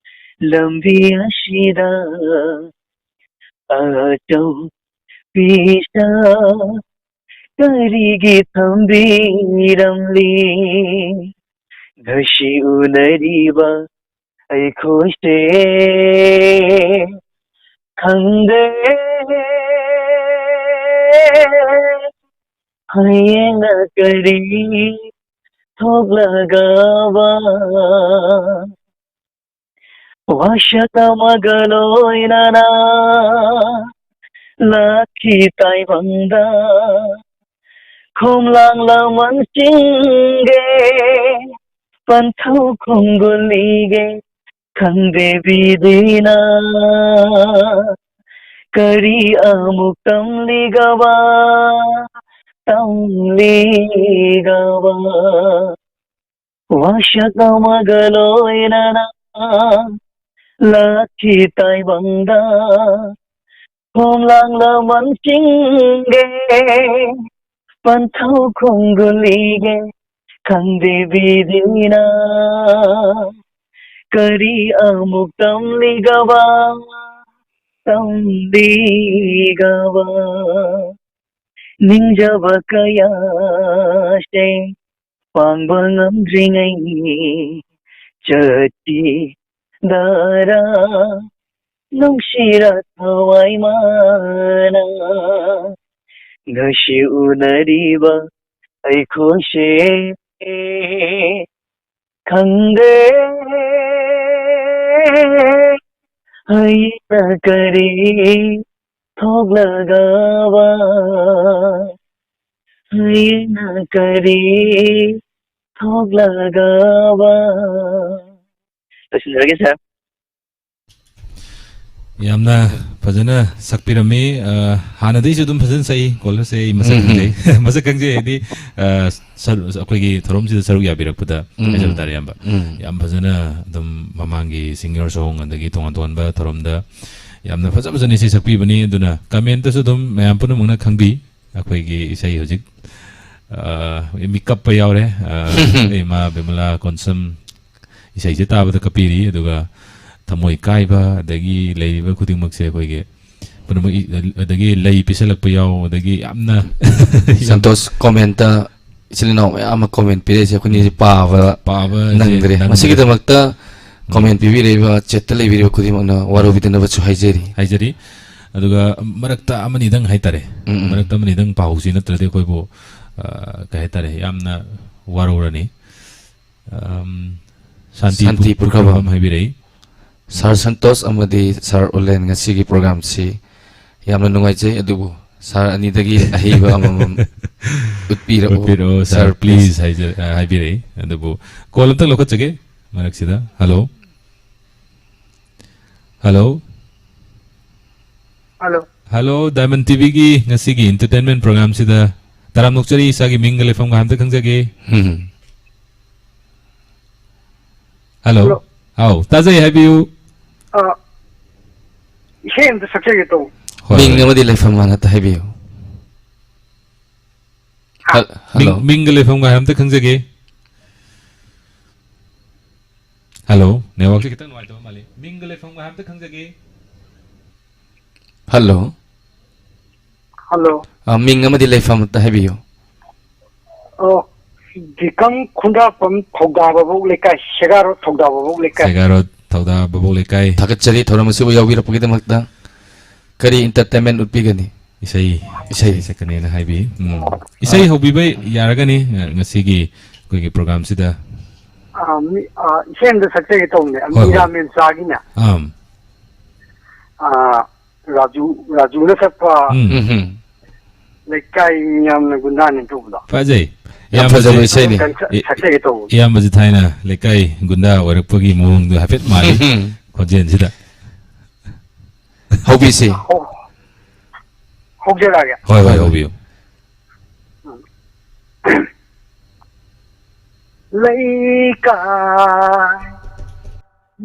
ꯂꯝꯕꯤ ꯑꯁꯤꯗ ꯑꯆꯧꯕꯤꯁ ꯀꯔꯤꯒꯤ ꯊꯝꯕꯤꯔꯝꯂꯤ? ꯉꯁꯤ ꯎꯅꯔꯤꯕ ꯑꯩꯈꯣꯏꯁꯦ ꯈꯪꯗꯦ ꯍꯌꯦꯡꯅ ꯀꯔꯤ ꯊꯣꯛꯂꯒꯕ꯫ ꯋꯥꯁꯛ ꯑꯃꯒ ꯂꯣꯏꯅꯅ ꯂꯥꯛꯈꯤ ꯇꯥꯏꯕꯪꯗ ꯈꯣꯝꯂꯥꯡ ꯂꯃꯟꯁꯤꯡꯒꯤ ꯄꯟꯊꯧ ꯈꯣꯡꯒꯨꯜꯂꯤꯒꯦ ꯈꯪꯗꯦꯕꯤꯗꯤꯅ ꯀꯔꯤ ꯑꯃꯨꯛ ꯇꯝꯂꯤꯒꯕ, ꯇꯝꯂꯤꯒꯕ꯫ ꯋꯥꯁꯛ ꯑꯃꯒ ꯂꯣꯏꯅꯅ ꯂꯥꯛꯈꯤ ꯇꯥꯏꯕꯪꯗ ꯈꯣꯝꯂꯥꯡ ꯂꯃꯟꯁꯤꯡꯒꯤ ꯄꯟꯊꯧ ꯈꯣꯡꯒꯨꯜꯂꯤꯒꯦ ꯈꯪꯗꯦ ꯕꯤꯗꯤꯅ ꯀꯔꯤ ꯑꯃꯨꯛ ꯇꯝꯂꯤꯒꯕ ꯇꯝꯂꯤꯒꯕ ꯅꯤꯡꯖꯕ ꯀꯌꯥꯁꯦ ꯄꯥꯡꯕ ꯉꯝꯗ꯭ꯔꯤꯉꯩ ꯆꯠꯈꯤꯗꯔꯥ ꯅꯨꯡꯁꯤꯔ ꯊꯋꯥꯏ ꯃꯥꯅ ꯉꯁꯤ ꯎꯅꯔꯤꯕ ꯑꯩꯈꯣꯏꯁꯦ ꯈꯪꯗꯦ ꯍꯌꯦꯡꯅ ꯀꯔꯤ ꯊꯣꯛꯂꯒꯕ ꯍꯌꯦꯡꯅ ꯀꯔꯤ ꯊꯣꯛꯂꯒꯕ ꯂꯣꯏꯁꯤꯟꯖꯔꯒꯦ ꯁꯥꯔ꯫ ꯌꯥꯝꯅ ꯐꯖꯅ ꯁꯛꯄꯤꯔꯝꯃꯤ꯫ ꯑ, ꯍꯥꯟꯅꯗꯩꯁꯨ ꯑꯗꯨꯝ ꯐꯖꯅ ꯁꯛꯏ꯫ ꯀꯣꯂꯔꯁꯦ ꯑꯩ ꯃꯁꯛ ꯎꯝ, ꯎꯝ꯫ ꯈꯪꯖꯩ꯫ ꯃꯁꯛ ꯈꯪꯖꯩ ꯍꯥꯏꯗꯤ, ꯑ, ꯁꯔꯨ-, ꯑꯩꯈꯣꯏꯒꯤ ꯊꯧꯔꯝꯁꯤꯗ ꯁꯔꯨꯛ ꯌꯥꯕꯤꯔꯛꯄꯗ ꯎꯝ, ꯎꯝ꯫ ꯍꯥꯏꯖꯕ ꯇꯥꯔꯦ, ꯏꯌꯥꯝꯕ꯫ ꯎꯝ꯫ ꯌꯥꯝ ꯐꯖꯅ ꯑꯗꯨꯝ ꯃꯃꯥꯡꯒꯤ ꯁꯤꯡꯒꯔ ꯁꯣꯡ ꯑꯗꯒꯤ ꯇꯣꯉꯥꯟ ꯇꯣꯉꯥꯟꯕ ꯊꯧꯔꯝꯗ ꯌꯥꯝꯅ ꯐꯖ ꯐꯖꯅ ꯏꯁꯩ ꯁꯛꯄꯤꯕꯅꯤ꯫ ꯑꯗꯨꯅ ꯀꯃꯦꯟꯇꯁꯨ ꯑꯗꯨꯝ ꯃꯌꯥꯝ ꯄꯨꯝꯅꯃꯛꯅ ꯈꯪꯕꯤ꯫ ꯑꯩꯈꯣꯏꯒꯤ ꯏꯁꯩ ꯍꯧꯖꯤꯛ, ꯑ, ꯃꯤ ꯀꯞꯄ ꯌꯥꯎꯔꯦ꯫ ꯑ, ꯏꯃꯥ ꯕꯤꯃꯂꯥ ꯀꯣꯟꯁꯝ ꯏꯁꯩꯁꯦ ꯇꯥꯕꯗ ꯀꯞꯄꯤꯔꯤ꯫ ꯑꯗꯨꯒ ꯊꯃꯣꯏ ꯀꯥꯏꯕ ꯑꯗꯒꯤ ꯂꯩꯔꯤꯕ ꯈꯨꯗꯤꯡꯃꯛꯁꯦ ꯑꯩꯈꯣꯏꯒꯤ ꯄꯨꯝꯅꯃꯛ ꯏ-, ꯑꯗꯒꯤ ꯂꯩ ꯄꯤꯁꯜꯂꯛꯄ ꯌꯥꯎ, ꯑꯗꯒꯤ ꯌꯥꯝꯅ ꯁꯟꯇꯣꯁ ꯀꯣꯃꯦꯟꯇ ꯏꯆꯤꯜ ꯏꯅꯥꯎ ꯃꯌꯥꯝ ꯑꯃ ꯀꯣꯃꯦꯟ ꯄꯤꯔꯛꯏꯁꯦ, ꯑꯩꯈꯣꯏꯅꯤꯁꯦ ꯄꯥꯕ ꯄꯥꯕꯁꯦ ꯅꯪꯗ꯭ꯔꯦ꯫ ꯅꯪꯗ꯭ꯔꯦ꯫ ꯃꯁꯤꯒꯤꯗꯃꯛꯇ ꯎꯝ꯫ ꯀꯣꯃꯦꯟ ꯄꯤꯕꯤꯔꯛꯏꯕ, ꯆꯦꯠꯇ ꯂꯩꯕꯤꯔꯤꯕ ꯈꯨꯗꯤꯡꯃꯛꯅ ꯋꯥꯔꯧꯕꯤꯗꯅꯕꯁꯨ ꯍꯥꯏꯖꯔꯤ꯫ ꯍꯥꯏꯖꯔꯤ꯫ ꯑꯗꯨꯒ ꯃꯔꯛꯇ ꯑꯃꯅꯤꯗꯪ ꯍꯥꯏꯇꯥꯔꯦ꯫ ꯎꯝ, ꯎꯝ꯫ ꯃꯔꯛꯇ ꯑꯃꯅꯤꯗꯪ ꯄꯥꯍꯧꯁꯤ, ꯅꯠꯇ꯭ꯔꯗꯤ ꯑꯩꯈꯣꯏꯕꯨ, ꯑ, ꯀꯩ ꯍꯥꯏꯇꯥꯔꯦ, ꯌꯥꯝꯅ ꯋꯥꯔꯧꯔꯅꯤ꯫ ꯑꯝ, ꯁꯥꯟꯇꯤ ꯁꯥꯟꯇꯤ ꯄꯨ-, ꯄꯨꯈ꯭ꯔꯕꯝ꯫ ꯄꯨꯈ꯭ꯔꯕꯝ ꯍꯥꯏꯕꯤꯔꯛꯏ꯫ ꯁꯥꯔ ꯁꯟꯇꯣꯁ ꯑꯃꯗꯤ ꯁꯥꯔ ꯎꯂꯦꯟ, ꯉꯁꯤꯒꯤ ꯄ꯭ꯔꯣꯒ꯭ꯔꯥꯝꯁꯤ ꯌꯥꯝꯅ ꯅꯨꯡꯉꯥꯏꯖꯩ, ꯑꯗꯨꯕꯨ ꯁꯥꯔ ꯑꯅꯤꯗꯒꯤ ꯑꯍꯩꯕ ꯑꯃꯃꯝ ꯎꯠꯄꯤꯔꯛꯎ, ꯎꯠꯄꯤꯔꯛꯑꯣ, ꯁꯥꯔ, ꯁꯥꯔ, please꯫ Please ꯍꯥꯏꯖ-, ꯑ, ꯍꯥꯏꯕꯤꯔꯛꯏ꯫ ꯑꯗꯨꯕꯨ ꯀꯣꯜ ꯑꯝꯇꯪ ꯂꯧꯈꯠꯆꯒꯦ ꯃꯔꯛꯁꯤꯗ꯫ Hello. Hello. Hello. Hello, Diamond ꯇꯤꯚꯤꯒꯤ ꯉꯁꯤꯒꯤ entertainment programꯁꯤꯗ ꯇꯔꯥꯝꯅ ꯑꯣꯛꯆꯔꯤ, ꯏꯁꯥꯒꯤ ꯃꯤꯡꯒ ꯂꯩꯐꯝꯒ ꯑꯝꯇ ꯈꯪꯖꯒꯦ꯫ ꯎꯝ꯫ ꯍꯜꯂꯣ꯫ ꯍꯜꯂꯣ꯫ ꯍꯥꯎ, ꯇꯥꯖꯩ, ꯍꯥꯏꯕꯤꯌꯨ꯫ ꯑ, ꯏꯁꯩ ꯑꯝꯇ ꯁꯛꯆꯒꯦ ꯇꯧꯕ꯫ ꯍꯣꯏ, ꯃꯤꯡ ꯍꯣꯏ꯫ ꯑꯃꯗꯤ ꯂꯩꯐꯝ ꯍꯥꯟꯅ ꯑꯝꯇ ꯍꯥꯏꯕꯤꯌꯨ꯫ ꯍꯜ-, ꯃꯤꯡ, ꯍꯜꯂꯣ꯫ ꯃꯤꯡꯒ ꯂꯩꯐꯝꯒ ꯍꯥꯏ ꯑꯝꯇ ꯈꯪꯖꯒꯦ꯫ ꯍꯜꯂꯣ, networkꯁꯦ ꯈꯤꯇꯪ ꯅꯨꯡꯉꯥꯏꯇꯕ ꯃꯥꯜꯂꯤ꯫ ꯃꯤꯡꯒ ꯂꯩꯐꯝꯒ ꯍꯥꯏ ꯑꯝꯇ ꯈꯪꯖꯒꯦ꯫ ꯍꯜꯂꯣ꯫ ꯍꯜꯂꯣ꯫ ꯑ, ꯃꯤꯡ ꯑꯃꯗꯤ ꯂꯩꯐꯝ ꯑꯝꯇ ꯍꯥꯏꯕꯤꯌꯨ꯫ ꯑꯣ, ꯗꯤꯀꯝ ꯈꯨꯟꯗ꯭ꯔꯥꯛꯄꯝ ꯊꯧꯗꯥ ꯕꯕꯣꯛ ꯂꯩꯀꯥꯏ, ꯁꯦꯒꯥꯔꯣ ꯊꯧꯗꯥ ꯕꯕꯣꯛ ꯂꯩꯀꯥꯏ꯫ ꯁꯦꯒꯥꯔꯣ ꯊꯧꯗꯥ ꯕꯕꯣꯛ ꯂꯩꯀꯥꯏ꯫ ꯊꯥꯒꯠꯆꯔꯤ ꯊꯧꯔꯝ ꯑꯁꯤꯕꯨ ꯌꯥꯎꯕꯤꯔꯛꯄꯒꯤꯗꯃꯛꯇ꯫ ꯀꯔꯤ entertainment ꯎꯠꯄꯤꯒꯅꯤ? ꯏꯁꯩ, ꯏꯁꯩ꯫ ꯏꯁꯩ ꯁꯛꯀꯅꯦꯅ ꯍꯥꯏꯕꯤ꯫ ꯎꯝ꯫ ꯏꯁꯩ ꯑꯥ꯫ ꯍꯧꯕꯤꯕ ꯌꯥꯔꯒꯅꯤ, ꯑ, ꯉꯁꯤꯒꯤ ꯑꯩꯈꯣꯏꯒꯤ programꯁꯤꯗ꯫ ꯑꯥ, ꯃꯤ, ꯑꯥ, ꯏꯁꯩ ꯑꯝꯇ ꯁꯛꯆꯒꯦ ꯇꯧꯕꯅꯦ꯫ ꯍꯣꯏ, ꯍꯣꯏ꯫ ꯃꯤꯔꯥ ꯃꯦꯟꯆꯥꯒꯤꯅꯦ꯫ ꯑꯥꯝ꯫ ꯑꯥ, ꯔꯥꯖꯨ, ꯔꯥꯖꯨꯅ ꯁꯛꯄ ꯎꯝ꯫ ꯎꯝ ꯍꯨꯝ꯫ ꯂꯩꯀꯥꯏ ꯃꯤꯌꯥꯝꯅ ꯒꯨꯟꯗꯥꯅꯤ ꯇꯧꯕꯗꯣ꯫ ꯐꯖꯩ꯫ ꯌꯥꯝ ꯏꯌꯥꯝꯕꯁꯦ ꯐꯖꯕ ꯏꯁꯩꯅꯤ꯫ ꯑꯗꯨ ꯁꯛ-, ꯏ-, ꯁꯛꯆꯒꯦ ꯇꯧꯕꯅꯦ꯫ ꯏꯌꯥꯝꯕꯁꯦ ꯊꯥꯏꯅ ꯂꯩꯀꯥꯏ ꯒꯨꯟꯗꯥ ꯑꯣꯏꯔꯛꯄꯒꯤ ꯃꯑꯣꯡꯗꯣ ꯍꯥꯏꯐꯦꯠ ꯃꯥꯜꯂꯤ ꯎꯝ ꯍꯨꯝ꯫ ꯈꯣꯟꯖꯦꯜꯁꯤꯗ꯫ ꯍꯧꯕꯤꯁꯤ꯫ ꯍꯧ-, ꯍꯧꯖꯔꯛꯑꯒꯦ꯫ ꯍꯣꯏ, ꯍꯣꯏ, ꯍꯣꯏ꯫ ꯍꯧꯕꯤꯌꯨ꯫ ꯂꯩꯀꯥꯏ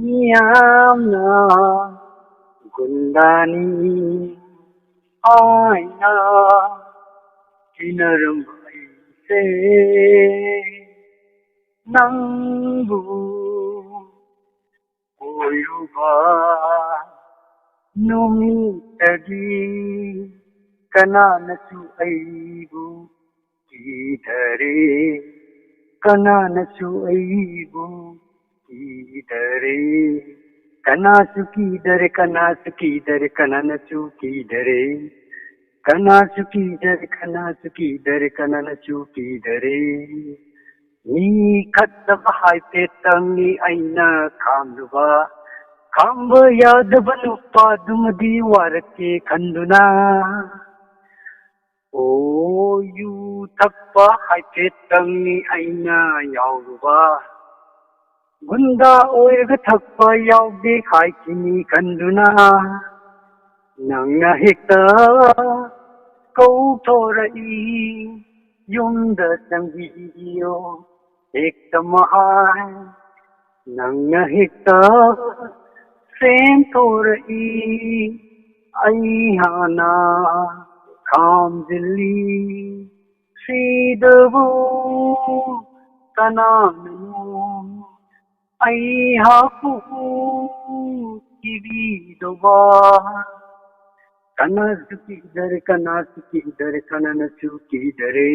ꯃꯤꯌꯥꯝꯅ ꯒꯨꯟꯗꯥꯅꯤ ꯍꯥꯏꯅ ꯀꯤꯅꯔꯝꯕ ꯑꯩꯁꯦ ꯅꯪꯕꯨ ꯀꯣꯏꯔꯨꯕ ꯅꯨꯃꯤꯠꯇꯒꯤ ꯀꯅꯥꯅꯁꯨ ꯑꯩꯕꯨ ꯀꯤꯗꯔꯦ, ꯀꯅꯥꯅꯁꯨ ꯑꯩꯕꯨ ꯀꯤꯗꯔꯦ꯫ ꯀꯅꯥꯁꯨ ꯀꯤꯗꯔꯦ, ꯀꯅꯥꯁꯨ ꯀꯤꯗꯔꯦ, ꯀꯅꯥꯅꯁꯨ ꯀꯤꯗꯔꯦ꯫ ꯀꯅꯥꯁꯨ ꯀꯤꯗꯔꯦ, ꯀꯅꯥꯁꯨ ꯀꯤꯗꯔꯦ, ꯀꯅꯥꯅꯁꯨ ꯀꯤꯗꯔꯦ꯫ ꯃꯤ ꯈꯠꯅꯕ ꯍꯥꯏꯐꯦꯠꯇꯪꯅꯤ ꯑꯩꯅ ꯈꯥꯝꯂꯨꯕ꯫ ꯈꯥꯝꯕ ꯌꯥꯗꯕ ꯅꯨꯄꯥꯗꯨꯃꯗꯤ ꯋꯥꯔꯛꯀꯦ ꯈꯟꯗꯨꯅ꯫ ꯑꯣ, ꯌꯨ ꯊꯛꯄ ꯍꯥꯏꯐꯦꯠꯇꯪꯅꯤ ꯑꯩꯅ ꯌꯥꯎꯔꯨꯕ꯫ ꯒꯨꯟꯗꯥ ꯑꯣꯏꯔꯒ ꯊꯛꯄ ꯌꯥꯎꯗꯦ ꯍꯥꯏꯈꯤꯅꯤ ꯈꯟꯗꯨꯅ꯫ ꯅꯪꯅ ꯍꯦꯛꯇ ꯀꯧꯊꯣꯔꯛꯏ, ꯌꯨꯝꯗ ꯆꯪꯕꯤꯌꯣ ꯍꯦꯛꯇ ꯃꯍꯥꯏ꯫ ꯅꯪꯅ ꯍꯦꯛꯇ ꯆꯦꯟꯊꯣꯔꯛꯏ, ꯑꯩ ꯍꯥꯟꯅ ꯈꯥꯝꯖꯤꯜꯂꯤ ꯁꯤꯗꯕꯨ ꯀꯅꯥꯅꯅꯣ? ꯑꯩꯍꯥꯛꯄꯨ ꯀꯤꯕꯤꯗꯧꯕ ꯀꯅꯥꯁꯨ ꯀꯤꯗꯔꯦ, ꯀꯅꯥꯁꯨ ꯀꯤꯗꯔꯦ, ꯀꯅꯥꯅꯁꯨ ꯀꯤꯗꯔꯦ꯫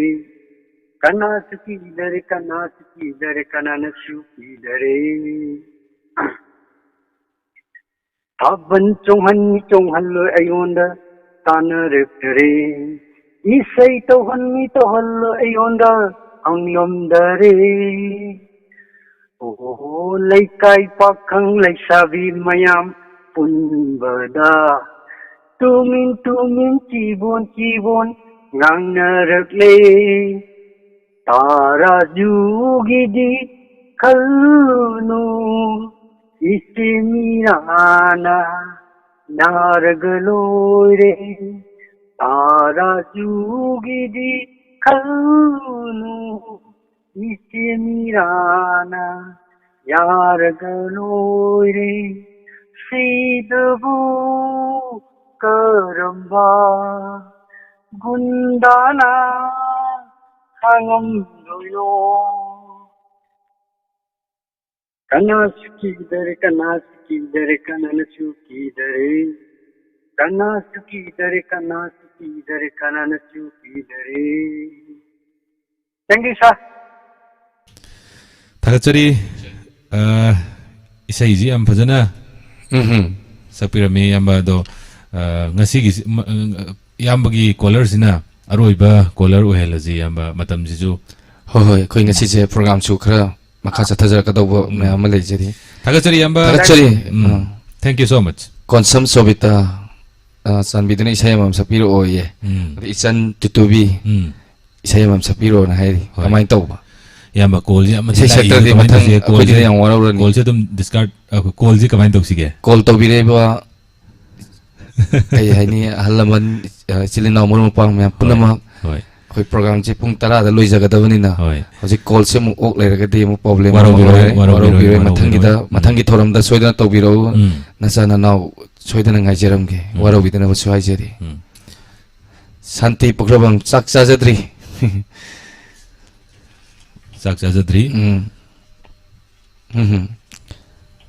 ꯀꯅꯥꯁꯨ ꯀꯤꯗꯔꯦ, ꯀꯅꯥꯁꯨ ꯀꯤꯗꯔꯦ, ꯀꯅꯥꯅꯁꯨ ꯀꯤꯗꯔꯦ꯫ ꯊꯥꯕꯜ ꯆꯣꯡꯍꯟ ꯆꯣꯡꯍꯜꯂꯣꯏ ꯑꯩꯉꯣꯟꯗ ꯇꯥꯟꯅꯔꯛꯇꯔꯦ꯫ ꯏꯁꯩ ꯇꯧꯍꯟ ꯃꯤ ꯇꯧꯍꯜꯂꯣꯏ ꯑꯩꯉꯣꯟꯗ ꯍꯪꯂꯝꯗꯔꯦ꯫ ꯑꯣ ꯂꯩꯀꯥꯏ ꯄꯥꯈꯪ ꯂꯩꯁꯥꯕꯤ ꯃꯌꯥꯝ ꯄꯨꯟꯕꯗ ꯇꯨꯃꯤꯟ ꯇꯨꯃꯤꯟ ꯆꯤꯕꯣꯟ ꯆꯤꯕꯣꯟ ꯉꯥꯡꯅꯔꯛꯂꯦ꯫ ꯇꯥꯔꯥꯖꯨꯒꯤꯗꯤ ꯈꯜꯂꯨꯅꯨ ꯏꯆꯦ ꯃꯤꯔꯥꯅ ꯌꯥꯔꯒ ꯂꯣꯏꯔꯦ꯫ ꯇꯥꯔꯥꯖꯨꯒꯤꯗꯤ ꯈꯜꯂꯨꯅꯨ ꯏꯆꯦ ꯃꯤꯔꯥꯅ ꯌꯥꯔꯒ ꯂꯣꯏꯔꯦ꯫ ꯁꯤꯗꯕꯨ ꯀꯔꯝꯕ ꯒꯨꯟꯗꯥꯅ ꯈꯥꯡꯉꯝꯗꯣꯏꯅꯣ? ꯀꯅꯥꯁꯨ ꯀꯤꯗꯔꯦ, ꯀꯅꯥꯁꯨ ꯀꯤꯗꯔꯦ, ꯀꯅꯥꯅꯁꯨ ꯀꯤꯗꯔꯦ꯫ ꯀꯅꯥꯁꯨ ꯀꯤꯗꯔꯦ, ꯀꯅꯥꯁꯨ ꯀꯤꯗꯔꯦ, ꯀꯅꯥꯅꯁꯨ ꯀꯤꯗꯔꯦ꯫ Thank you, sir. ꯊꯥꯒꯠꯆꯔꯤ꯫ ꯑ, ꯏꯁꯩꯁꯤ ꯌꯥꯝ ꯐꯖꯅ ꯎꯝ ꯁꯛꯄꯤꯔꯝꯃꯤ ꯏꯌꯥꯝꯕ꯫ ꯑꯗꯣ, ꯑ, ꯉꯁꯤꯒꯤ ꯏꯌꯥꯝꯕꯒꯤ ꯀꯣꯂꯔꯁꯤꯅ ꯑꯔꯣꯏꯕ ꯀꯣꯂꯔ ꯑꯣꯏꯍꯜꯂꯁꯤ ꯏꯌꯥꯝꯕ, ꯃꯇꯝꯁꯤꯁꯨ꯫ ꯍꯣꯏ ꯍꯣꯏ, ꯑꯩꯈꯣꯏ ꯉꯁꯤꯁꯦ ꯄ꯭ꯔꯣꯒ꯭ꯔꯥꯝꯁꯨ ꯈꯔ ꯃꯈꯥ ꯆꯠꯊꯖꯔꯛꯀꯗꯧꯕ ꯃꯌꯥꯝ ꯑꯃ ꯂꯩꯖꯔꯤ꯫ ꯊꯥꯒꯠꯆꯔꯤ ꯏꯌꯥꯝꯕ꯫ ꯊꯥꯒꯠꯆꯔꯤ꯫ ꯎꯝ. Thank you so much. Konsam ꯁꯣꯕꯤꯇꯥ, ꯑ, ꯆꯥꯟꯕꯤꯗꯨꯅ ꯏꯁꯩ ꯑꯃꯃꯝ ꯁꯛꯄꯤꯔꯛꯑꯣꯌꯦ꯫ ꯎꯝ. ꯑꯗ ꯏꯆꯟ ꯇꯨꯇꯨꯕꯤ ꯎꯝ. ꯏꯁꯩ ꯑꯃꯃꯝ ꯁꯛꯄꯤꯔꯛꯑꯣꯅ ꯍꯥꯏꯔꯤ꯫ ꯍꯣꯏ꯫ ꯀꯃꯥꯏꯅ ꯇꯧꯕ? ꯏꯌꯥꯝꯕ, ꯀꯣꯜꯁꯦ ꯌꯥꯝ ꯏꯁꯩ ꯁꯛꯇ꯭ꯔꯗꯤ ꯃꯊꯪ ꯑꯩꯈꯣꯏꯗꯤ ꯌꯥꯝ ꯋꯥꯔꯧꯔꯅꯤ꯫ ꯀꯣꯜꯁꯦ ꯑꯗꯨꯝ ꯗꯤꯁꯀꯥꯔꯗ, ꯀꯣꯜꯁꯦ ꯀꯃꯥꯏꯅ ꯇꯧꯁꯤꯒꯦ? ꯀꯣꯜ ꯇꯧꯕꯤꯔꯛꯏꯕ ꯀꯩ ꯍꯥꯏꯅꯤ, ꯑꯍꯜ ꯂꯃꯟ, ꯑ, ꯏꯆꯤꯜ ꯏꯅꯥꯎ ꯃꯔꯨꯞ ꯃꯄꯥꯡ ꯃꯌꯥꯝ ꯄꯨꯝꯅꯃꯛ, ꯍꯣꯏ. ꯑꯩꯈꯣꯏ ꯄ꯭ꯔꯣꯒ꯭ꯔꯥꯝꯁꯦ ꯄꯨꯡ ꯇꯔꯥꯗ ꯂꯣꯏꯖꯒꯗꯕꯅꯤꯅ, ꯍꯣꯏ. ꯍꯧꯖꯤꯛ ꯀꯣꯜꯁꯦ ꯑꯃꯨꯛ ꯑꯣꯛ ꯂꯩꯔꯒꯗꯤ ꯑꯃꯨꯛ ꯄ꯭ꯔꯣꯕ꯭ꯂꯦꯝ ꯋꯥꯔꯧꯕꯤꯔꯣꯏ, ꯑꯣꯏꯔꯦ꯫ ꯋꯥꯔꯧꯕꯤꯔꯣꯏ, ꯋꯥꯔꯧꯕꯤꯔꯣꯏ꯫ ꯋꯥꯔꯧꯕꯤꯔꯣꯏ꯫ ꯃꯊꯪꯒꯤꯗ, ꯃꯊꯪꯒꯤ ꯊꯧꯔꯝꯗ ꯁꯣꯏꯗꯅ ꯇꯧꯕꯤꯔꯛꯎ꯫ ꯎꯝ. ꯅꯆꯥ ꯅꯅꯥꯎ ꯁꯣꯏꯗꯅ ꯉꯥꯏꯖꯔꯝꯒꯦ꯫ ꯎꯝ꯫ ꯋꯥꯔꯧꯕꯤꯗꯅꯕꯁꯨ ꯍꯥꯏꯖꯔꯤ꯫ ꯎꯝ꯫ ꯁꯥꯟꯇꯤ ꯄꯣꯛꯂꯕꯝ, ꯆꯥꯛ ꯆꯥꯖꯗ꯭ꯔꯤ꯫ ꯆꯥꯛ ꯆꯥꯖꯗ꯭ꯔꯤ꯫ ꯎꯝ꯫ ꯎꯝ꯫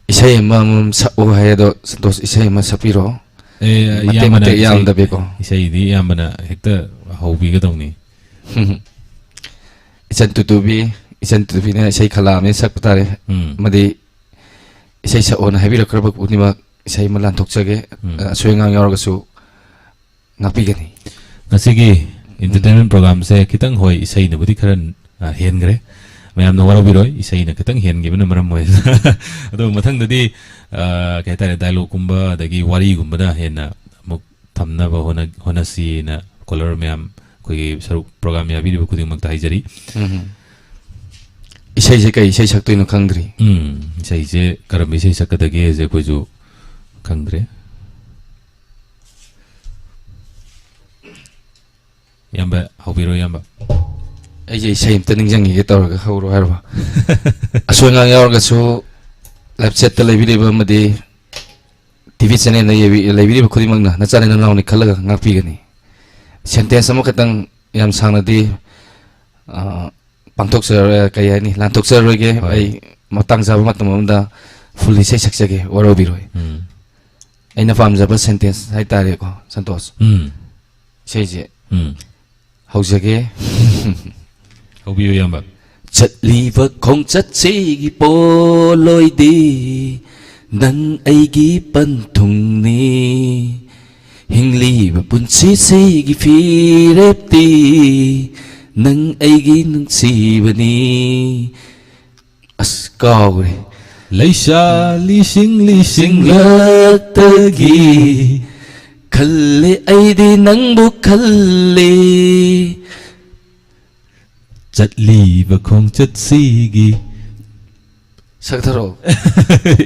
ꯏꯁꯩ ꯑꯃꯃꯝ ꯁꯛꯎ ꯍꯥꯏ, ꯑꯗꯣ ꯁꯟꯇꯣꯁ ꯏꯁꯩ ꯑꯃ ꯁꯛꯄꯤꯔꯣ꯫ ꯑꯦ, ꯃꯇꯦꯛ ꯏꯌꯥꯝꯕꯅ ꯃꯇꯦꯛ ꯏꯁꯩ, ꯌꯥꯝꯗꯕꯤꯀꯣ꯫ ꯏꯁꯩꯗꯤ ꯏꯌꯥꯝꯕꯅ ꯍꯦꯛꯇ ꯍꯧꯕꯤꯒꯗꯧꯅꯤ꯫ ꯏꯆꯟ ꯇꯨꯇꯨꯕꯤ, ꯏꯆꯟ ꯇꯨꯇꯨꯕꯤꯅ ꯏꯁꯩ ꯈꯜꯂꯛꯑꯕꯅꯤ, ꯁꯛꯄ ꯇꯥꯔꯦ꯫ ꯎꯝ꯫ ꯑꯃꯗꯤ ꯏꯁꯩ ꯁꯛꯑꯣꯅ ꯍꯥꯏꯕꯤꯔꯛꯈ꯭ꯔꯕ ꯈꯨꯗꯤꯡꯃꯛ ꯏꯁꯩ ꯑꯃ ꯂꯥꯟꯊꯣꯛꯆꯒꯦ꯫ ꯎꯝ꯫ ꯑꯁꯣꯏ ꯑꯉꯥꯡ ꯌꯥꯎꯔꯒꯁꯨ ꯉꯥꯛꯄꯤꯒꯅꯤ꯫ ꯉꯁꯤꯒꯤ entertainment programꯁꯦ ꯈꯤꯇꯪ, ꯍꯣꯏ, ꯏꯁꯩꯅꯕꯨꯗꯤ ꯈꯔ, ꯑ, ꯍꯦꯟꯈ꯭ꯔꯦ꯫ ꯃꯌꯥꯝꯅ ꯋꯥꯔꯧꯕꯤꯔꯣꯏ, ꯏꯁꯩꯅ ꯈꯤꯇꯪ ꯍꯦꯟꯈꯤꯕꯅ ꯃꯔꯝ ꯑꯣꯏ꯫ ꯑꯗꯣ ꯃꯊꯪꯗꯗꯤ, ꯑ, ꯀꯩ ꯍꯥꯏꯇꯥꯔꯦ, dialogueꯀꯨꯝꯕ ꯑꯗꯒꯤ ꯋꯥꯔꯤꯒꯨꯝꯕꯅ ꯍꯦꯟꯅ ꯑꯃꯨꯛ ꯊꯝꯅꯕ ꯍꯣꯠꯅ-, ꯍꯣꯠꯅꯁꯤꯅ caller ꯃꯌꯥꯝ, ꯑꯩꯈꯣꯏꯒꯤ ꯁꯔꯨꯛ, program ꯌꯥꯕꯤꯔꯤꯕ ꯈꯨꯗꯤꯡꯃꯛꯇ ꯍꯥꯏꯖꯔꯤ꯫ ꯎꯝ꯫ ꯏꯁꯩꯁꯦ ꯀꯩ ꯏꯁꯩ ꯁꯛꯇꯣꯏꯅꯣ ꯈꯪꯗ꯭ꯔꯤ꯫ ꯎꯝ, ꯏꯁꯩꯁꯦ ꯀꯔꯝꯕ ꯏꯁꯩ ꯁꯛꯀꯗꯒꯦꯁꯦ ꯑꯩꯈꯣꯏꯁꯨ ꯈꯪꯗ꯭ꯔꯦ꯫ ꯏꯌꯥꯝꯕ, ꯍꯧꯕꯤꯔꯣ, ꯏꯌꯥꯝꯕ꯫ ꯑꯩꯁꯦ ꯏꯁꯩ ꯑꯝꯇ ꯅꯤꯡꯁꯤꯡꯈꯤꯒꯦ ꯇꯧꯔꯒ ꯍꯧꯔꯣ ꯍꯥꯏꯔꯕ? ꯑꯁꯣꯏ ꯑꯉꯥꯡ ꯌꯥꯎꯔꯒꯁꯨ live chatꯇ ꯂꯩꯕꯤꯔꯤꯕ ꯑꯃꯗꯤ TV channelꯗ ꯌꯦꯡꯕꯤ-, ꯂꯩꯕꯤꯔꯤꯕ ꯈꯨꯗꯤꯡꯃꯛꯅ ꯅꯆꯥꯅꯤ ꯅꯅꯥꯎꯅꯤ ꯈꯜꯂꯒ ꯉꯥꯛꯄꯤꯒꯅꯤ꯫ Sentence ꯑꯃꯈꯛꯇꯪ, ꯌꯥꯝ ꯁꯥꯡꯅꯗꯤ, ꯑ, ꯄꯥꯡꯊꯣꯛꯆꯔꯣꯏ, ꯀꯩ ꯍꯥꯏꯅꯤ, ꯂꯥꯟꯊꯣꯛꯆꯔꯣꯏꯒꯦ꯫ ꯍꯣꯏ꯫ ꯑꯩ ꯃꯇꯥꯡ ꯆꯥꯕ ꯃꯇꯝ ꯑꯃꯗ full ꯏꯁꯩ ꯁꯛꯆꯒꯦ, ꯋꯥꯔꯧꯕꯤꯔꯣꯏ꯫ ꯎꯝ꯫ ꯑꯩꯅ ꯄꯥꯝꯖꯕ sentence ꯍꯥꯏꯇꯥꯔꯦꯀꯣ, ꯁꯟꯇꯣꯁ꯫ ꯎꯝ꯫ ꯏꯁꯩꯁꯦ ꯎꯝ꯫ ꯍꯧꯖꯒꯦ꯫ ꯍꯧꯕꯤꯌꯨ, ꯏꯌꯥꯝꯕ꯫ ꯆꯠꯂꯤꯕ ꯈꯣꯡꯆꯠꯁꯤꯒꯤ ꯄꯣꯠꯂꯣꯏꯗꯤ ꯅꯪ ꯑꯩꯒꯤ ꯄꯟꯊꯨꯡꯅꯤ꯫ ꯍꯤꯡꯂꯤꯕ ꯄꯨꯟꯁꯤꯁꯤꯒꯤ ꯐꯤꯔꯦꯞꯇꯤ ꯅꯪ ꯑꯩꯒꯤ ꯅꯨꯡꯁꯤꯕꯅꯤ꯫ ꯑꯁ, ꯀꯥꯎꯈ꯭ꯔꯦ꯫ ꯂꯩꯁꯥ ꯂꯤꯁꯤꯡ ꯂꯤꯁꯤꯡꯂꯛꯇꯒꯤ ꯁꯤꯡꯂꯛꯇꯒꯤ ꯈꯜꯂꯦ, ꯑꯩꯗꯤ ꯅꯪꯕꯨ ꯈꯜꯂꯦ꯫ ꯆꯠꯂꯤꯕ ꯈꯣꯡꯆꯠꯁꯤꯒꯤ ꯁꯛꯊꯔꯛꯑꯣ꯫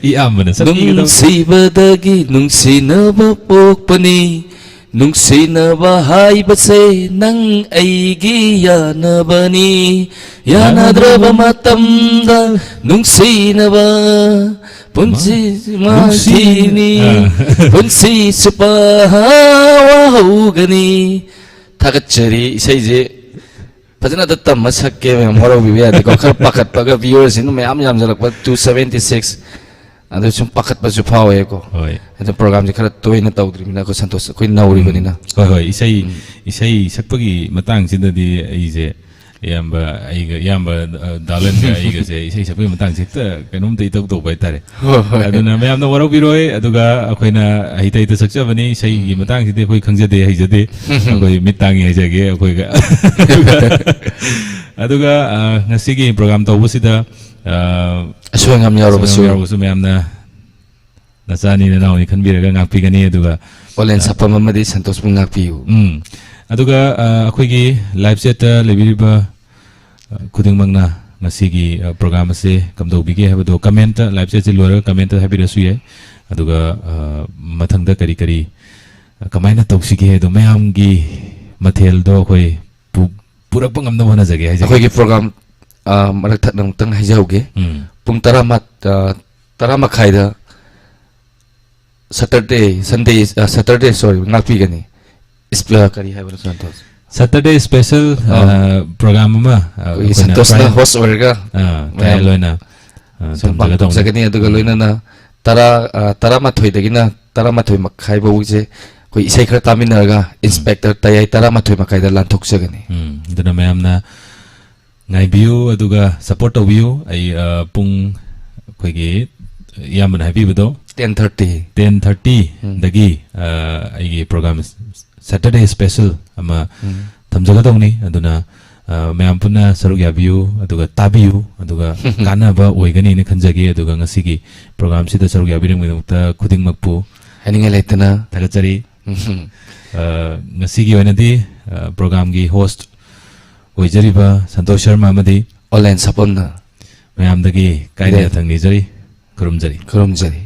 ꯏꯌꯥꯝꯕꯅ ꯁꯛꯄꯤꯒꯗꯕ꯫ ꯅꯨꯡꯁꯤꯕꯗꯒꯤ ꯅꯨꯡꯁꯤꯅꯕ ꯄꯣꯛꯄꯅꯤ꯫ ꯅꯨꯡꯁꯤꯅꯕ ꯍꯥꯏꯕꯁꯦ ꯅꯪ ꯑꯩꯒꯤ ꯌꯥꯅꯕꯅꯤ꯫ ꯌꯥꯅꯗ꯭ꯔꯕ ꯃꯇꯝꯗ ꯅꯨꯡꯁꯤꯅꯕ ꯄꯨꯟꯁꯤ ꯅꯨꯡꯁꯤ-, ꯃꯥꯡꯈꯤꯅꯤ, ꯑꯥ꯫ ꯄꯨꯟꯁꯤ ꯆꯨꯞꯄ ꯋꯥꯍꯧꯒꯅꯤ꯫ ꯊꯥꯒꯠꯆꯔꯤ꯫ ꯏꯁꯩꯁꯦ ꯐꯖꯅ ꯑꯗ ꯇꯝꯃ ꯁꯛꯀꯦ, ꯃꯌꯥꯝ ꯋꯥꯔꯧꯕꯤꯕ ꯌꯥꯗꯦꯀꯣ꯫ ꯈꯔ ꯄꯥꯈꯠꯄꯒ viewersꯁꯤꯡ ꯃꯌꯥꯝ ꯌꯥꯝꯁꯤꯜꯂꯛꯄ, two seventy six, ꯑꯗꯨ ꯁꯨꯝ ꯄꯥꯈꯠꯄꯁꯨ ꯐꯥꯎꯋꯦꯀꯣ꯫ ꯍꯣꯏ꯫ ꯑꯗꯣ programꯁꯦ ꯈꯔ ꯇꯣꯏꯅ ꯇꯧꯗ꯭ꯔꯤꯕꯅꯤꯅ ꯑꯩꯈꯣꯏ ꯁꯟꯇꯣꯁ, ꯑꯩꯈꯣꯏ ꯎꯝ꯫ ꯅꯧꯔꯤꯕꯅꯤꯅ꯫ ꯍꯣꯏ, ꯍꯣꯏ, ꯏꯁꯩ, ꯎꯝ꯫ ꯏꯁꯩ ꯁꯛꯄꯒꯤ ꯃꯇꯥꯡꯁꯤꯗꯗꯤ ꯑꯩꯁꯦ ꯏꯌꯥꯝꯕ ꯑꯩꯒ, ꯏꯌꯥꯝꯕ, ꯑ, ꯗꯥꯂꯟꯒ ꯑꯩꯒꯁꯦ ꯏꯁꯩ ꯁꯛꯄꯒꯤ ꯃꯇꯥꯡꯁꯦ ꯍꯦꯛꯇ ꯀꯩꯅꯣꯝꯇ ꯏꯇꯧ ꯇꯧꯕ ꯍꯥꯏꯇꯥꯔꯦ꯫ ꯍꯣꯏ, ꯍꯣꯏ꯫ ꯑꯗꯨꯅ ꯃꯌꯥꯝꯅ ꯋꯥꯔꯧꯕꯤꯔꯣꯏ, ꯑꯗꯨꯒ ꯑꯩꯈꯣꯏꯅ ꯍꯩꯇ ꯍꯩꯇ ꯁꯛꯆꯕꯅꯤ, ꯏꯁꯩꯒꯤ ꯎꯝ꯫ ꯃꯇꯥꯡꯁꯤꯗꯤ ꯑꯩꯈꯣꯏ ꯈꯪꯖꯗꯦ, ꯍꯩꯖꯗꯦ꯫ ꯎꯝ꯫ ꯑꯩꯈꯣꯏ ꯃꯤꯠ ꯇꯥꯡꯉꯤ ꯍꯥꯏꯖꯒꯦ ꯑꯩꯈꯣꯏꯒ꯫ ꯑꯗꯨꯒ, ꯑ, ꯉꯁꯤꯒꯤ program ꯇꯧꯕꯁꯤꯗ, ꯑ, ꯑꯁꯣꯏ ꯑꯉꯥꯝ ꯌꯥꯎꯔꯕꯁꯨ꯫ ꯑꯁꯣꯏ ꯑꯉꯥꯝ ꯌꯥꯎꯔꯕꯁꯨ ꯃꯌꯥꯝꯅ ꯅꯆꯥꯅꯤ ꯅꯅꯥꯎꯅꯤ ꯈꯟꯕꯤꯔꯒ ꯉꯥꯛꯄꯤꯒꯅꯤ꯫ ꯑꯗꯨꯒ, ꯑꯣꯂꯦꯟ ꯑ, ꯁꯥꯄꯝ ꯑꯃꯗꯤ ꯁꯟꯇꯣꯁꯄꯨ ꯉꯥꯛꯄꯤꯌꯨ꯫ ꯎꯝ꯫ ꯑꯗꯨꯒ, ꯑ, ꯑꯩꯈꯣꯏꯒꯤ live chatꯇ ꯂꯩꯕꯤꯔꯤꯕ, ꯑ, ꯈꯨꯗꯤꯡꯃꯛꯅ ꯉꯁꯤꯒꯤ, ꯑ, program ꯑꯁꯤ ꯀꯝꯗꯧꯕꯤꯒꯦ ꯍꯥꯏꯕꯗꯣ commentꯇ, live chatꯁꯤ ꯂꯣꯏꯔꯒ commentꯇ ꯍꯥꯏꯕꯤꯔꯁꯨ ꯌꯥꯏ꯫ ꯑꯗꯨꯒ, ꯑ, ꯃꯊꯪꯗ ꯀꯔꯤ ꯀꯔꯤ, ꯑ, ꯀꯃꯥꯏꯅ ꯇꯧꯁꯤꯒꯦ ꯍꯥꯏꯗꯣ ꯃꯌꯥꯝꯒꯤ ꯃꯊꯦꯜꯗꯣ ꯑꯩꯈꯣꯏ ꯄꯨ-, ꯄꯨꯔꯛꯄ ꯉꯝꯅꯕ ꯍꯣꯠꯅꯖꯒꯦ ꯍꯥꯏꯖꯒꯦ꯫ ꯑꯩꯈꯣꯏꯒꯤ program, ꯑ, ꯃꯔꯛ ꯊꯠꯅ ꯑꯃꯨꯛꯇꯪ ꯍꯥꯏꯖꯍꯧꯒꯦ꯫ ꯎꯝ꯫ ꯄꯨꯡ ꯇꯔꯥ ꯃ-, ꯑ, ꯇꯔꯥ ꯃꯈꯥꯏꯗ Saturday, Sunday, ꯑ, Saturday, sorry, ꯉꯥꯛꯄꯤꯒꯅꯤ꯫ ꯏꯁ-, ꯑ, ꯀꯔꯤ ꯍꯥꯏꯕꯅꯣ, ꯁꯟꯇꯣꯁ? Saturday special, ꯑ, ꯑ, program ꯑꯃ, ꯑ, ꯑꯩꯈꯣꯏꯒꯤ ꯑꯩꯈꯣꯏꯅ ꯁꯟꯇꯣꯁꯅ ꯄꯥꯏ-, host ꯑꯣꯏꯔꯒ ꯑ, ꯃꯌꯥꯝ ꯇꯥꯏꯜ ꯑꯣꯏꯅ, ꯑ, ꯁꯨꯝ ꯊꯝꯖꯒꯗꯧꯅꯤ꯫ ꯄꯥꯡꯊꯣꯛꯆꯒꯅꯤ꯫ ꯑꯗꯨꯒ ꯎꯝ꯫ ꯂꯣꯏꯅꯅ ꯇꯔꯥ, ꯑ, ꯇꯔꯥꯃꯥꯊꯣꯏꯗꯒꯤꯅ ꯇꯔꯥꯃꯥꯊꯣꯏ ꯃꯈꯥꯏ ꯐꯥꯎꯁꯦ ꯑꯩꯈꯣꯏ ꯏꯁꯩ ꯈꯔ ꯇꯥꯃꯤꯟꯅꯔꯒ ꯎꯝ꯫ Inspector ꯇꯌꯥꯏ ꯇꯔꯥꯃꯥꯊꯣꯏ ꯃꯈꯥꯏꯗ ꯂꯥꯟꯊꯣꯛꯆꯒꯅꯤ꯫ ꯎꯝ, ꯑꯗꯨꯅ ꯃꯌꯥꯝꯅ ꯉꯥꯏꯕꯤꯌꯨ, ꯑꯗꯨꯒ support ꯇꯧꯕꯤꯌꯨ꯫ ꯑꯩ, ꯑ, ꯄꯨꯡ ꯑꯩꯈꯣꯏꯒꯤ ꯏꯌꯥꯝꯕꯅ ꯍꯥꯏꯕꯤꯕꯗꯣ, ten thirty꯫ ten thirty ꯎꯝ꯫ ꯗꯒꯤ, ꯑ, ꯑꯩꯒꯤ program Saturday special ꯑꯃ ꯎꯝ꯫ ꯊꯝꯖꯒꯗꯧꯅꯤ꯫ ꯑꯗꯨꯅ, ꯑ, ꯃꯌꯥꯝ ꯄꯨꯟꯅ ꯁꯔꯨꯛ ꯌꯥꯕꯤꯌꯨ, ꯑꯗꯨꯒ ꯇꯥꯕꯤꯌꯨ, ꯑꯗꯨꯒ ꯀꯥꯟꯅꯕ ꯑꯣꯏꯒꯅꯤꯅ ꯈꯟꯖꯒꯦ꯫ ꯑꯗꯨꯒ ꯉꯁꯤꯒꯤ programꯁꯤꯗ ꯁꯔꯨꯛ ꯌꯥꯕꯤꯔꯝꯕꯒꯤꯗꯃꯛꯇ ꯈꯨꯗꯤꯡꯃꯛꯄꯨ ꯍꯥꯏꯅꯤꯡꯉꯥꯏ ꯂꯩꯇꯅ ꯊꯥꯒꯠꯆꯔꯤ꯫ ꯎꯝ꯫ ꯑ, ꯉꯁꯤꯒꯤ ꯑꯣꯏꯅꯗꯤ, ꯑ, programꯒꯤ host ꯑꯣꯏꯖꯔꯤꯕ ꯁꯟꯇꯣꯁ ꯁꯔꯃ ꯑꯃꯗꯤ ꯑꯣꯂꯦꯟ ꯁꯥꯄꯝꯅ ꯃꯌꯥꯝꯗꯒꯤ ꯀꯥꯏꯅ ꯂꯦ- ꯌꯥꯊꯪ ꯅꯤꯖꯔꯤ, ꯈꯨꯔꯨꯝꯖꯔꯤ꯫ ꯈꯨꯔꯨꯝꯖꯔꯤ꯫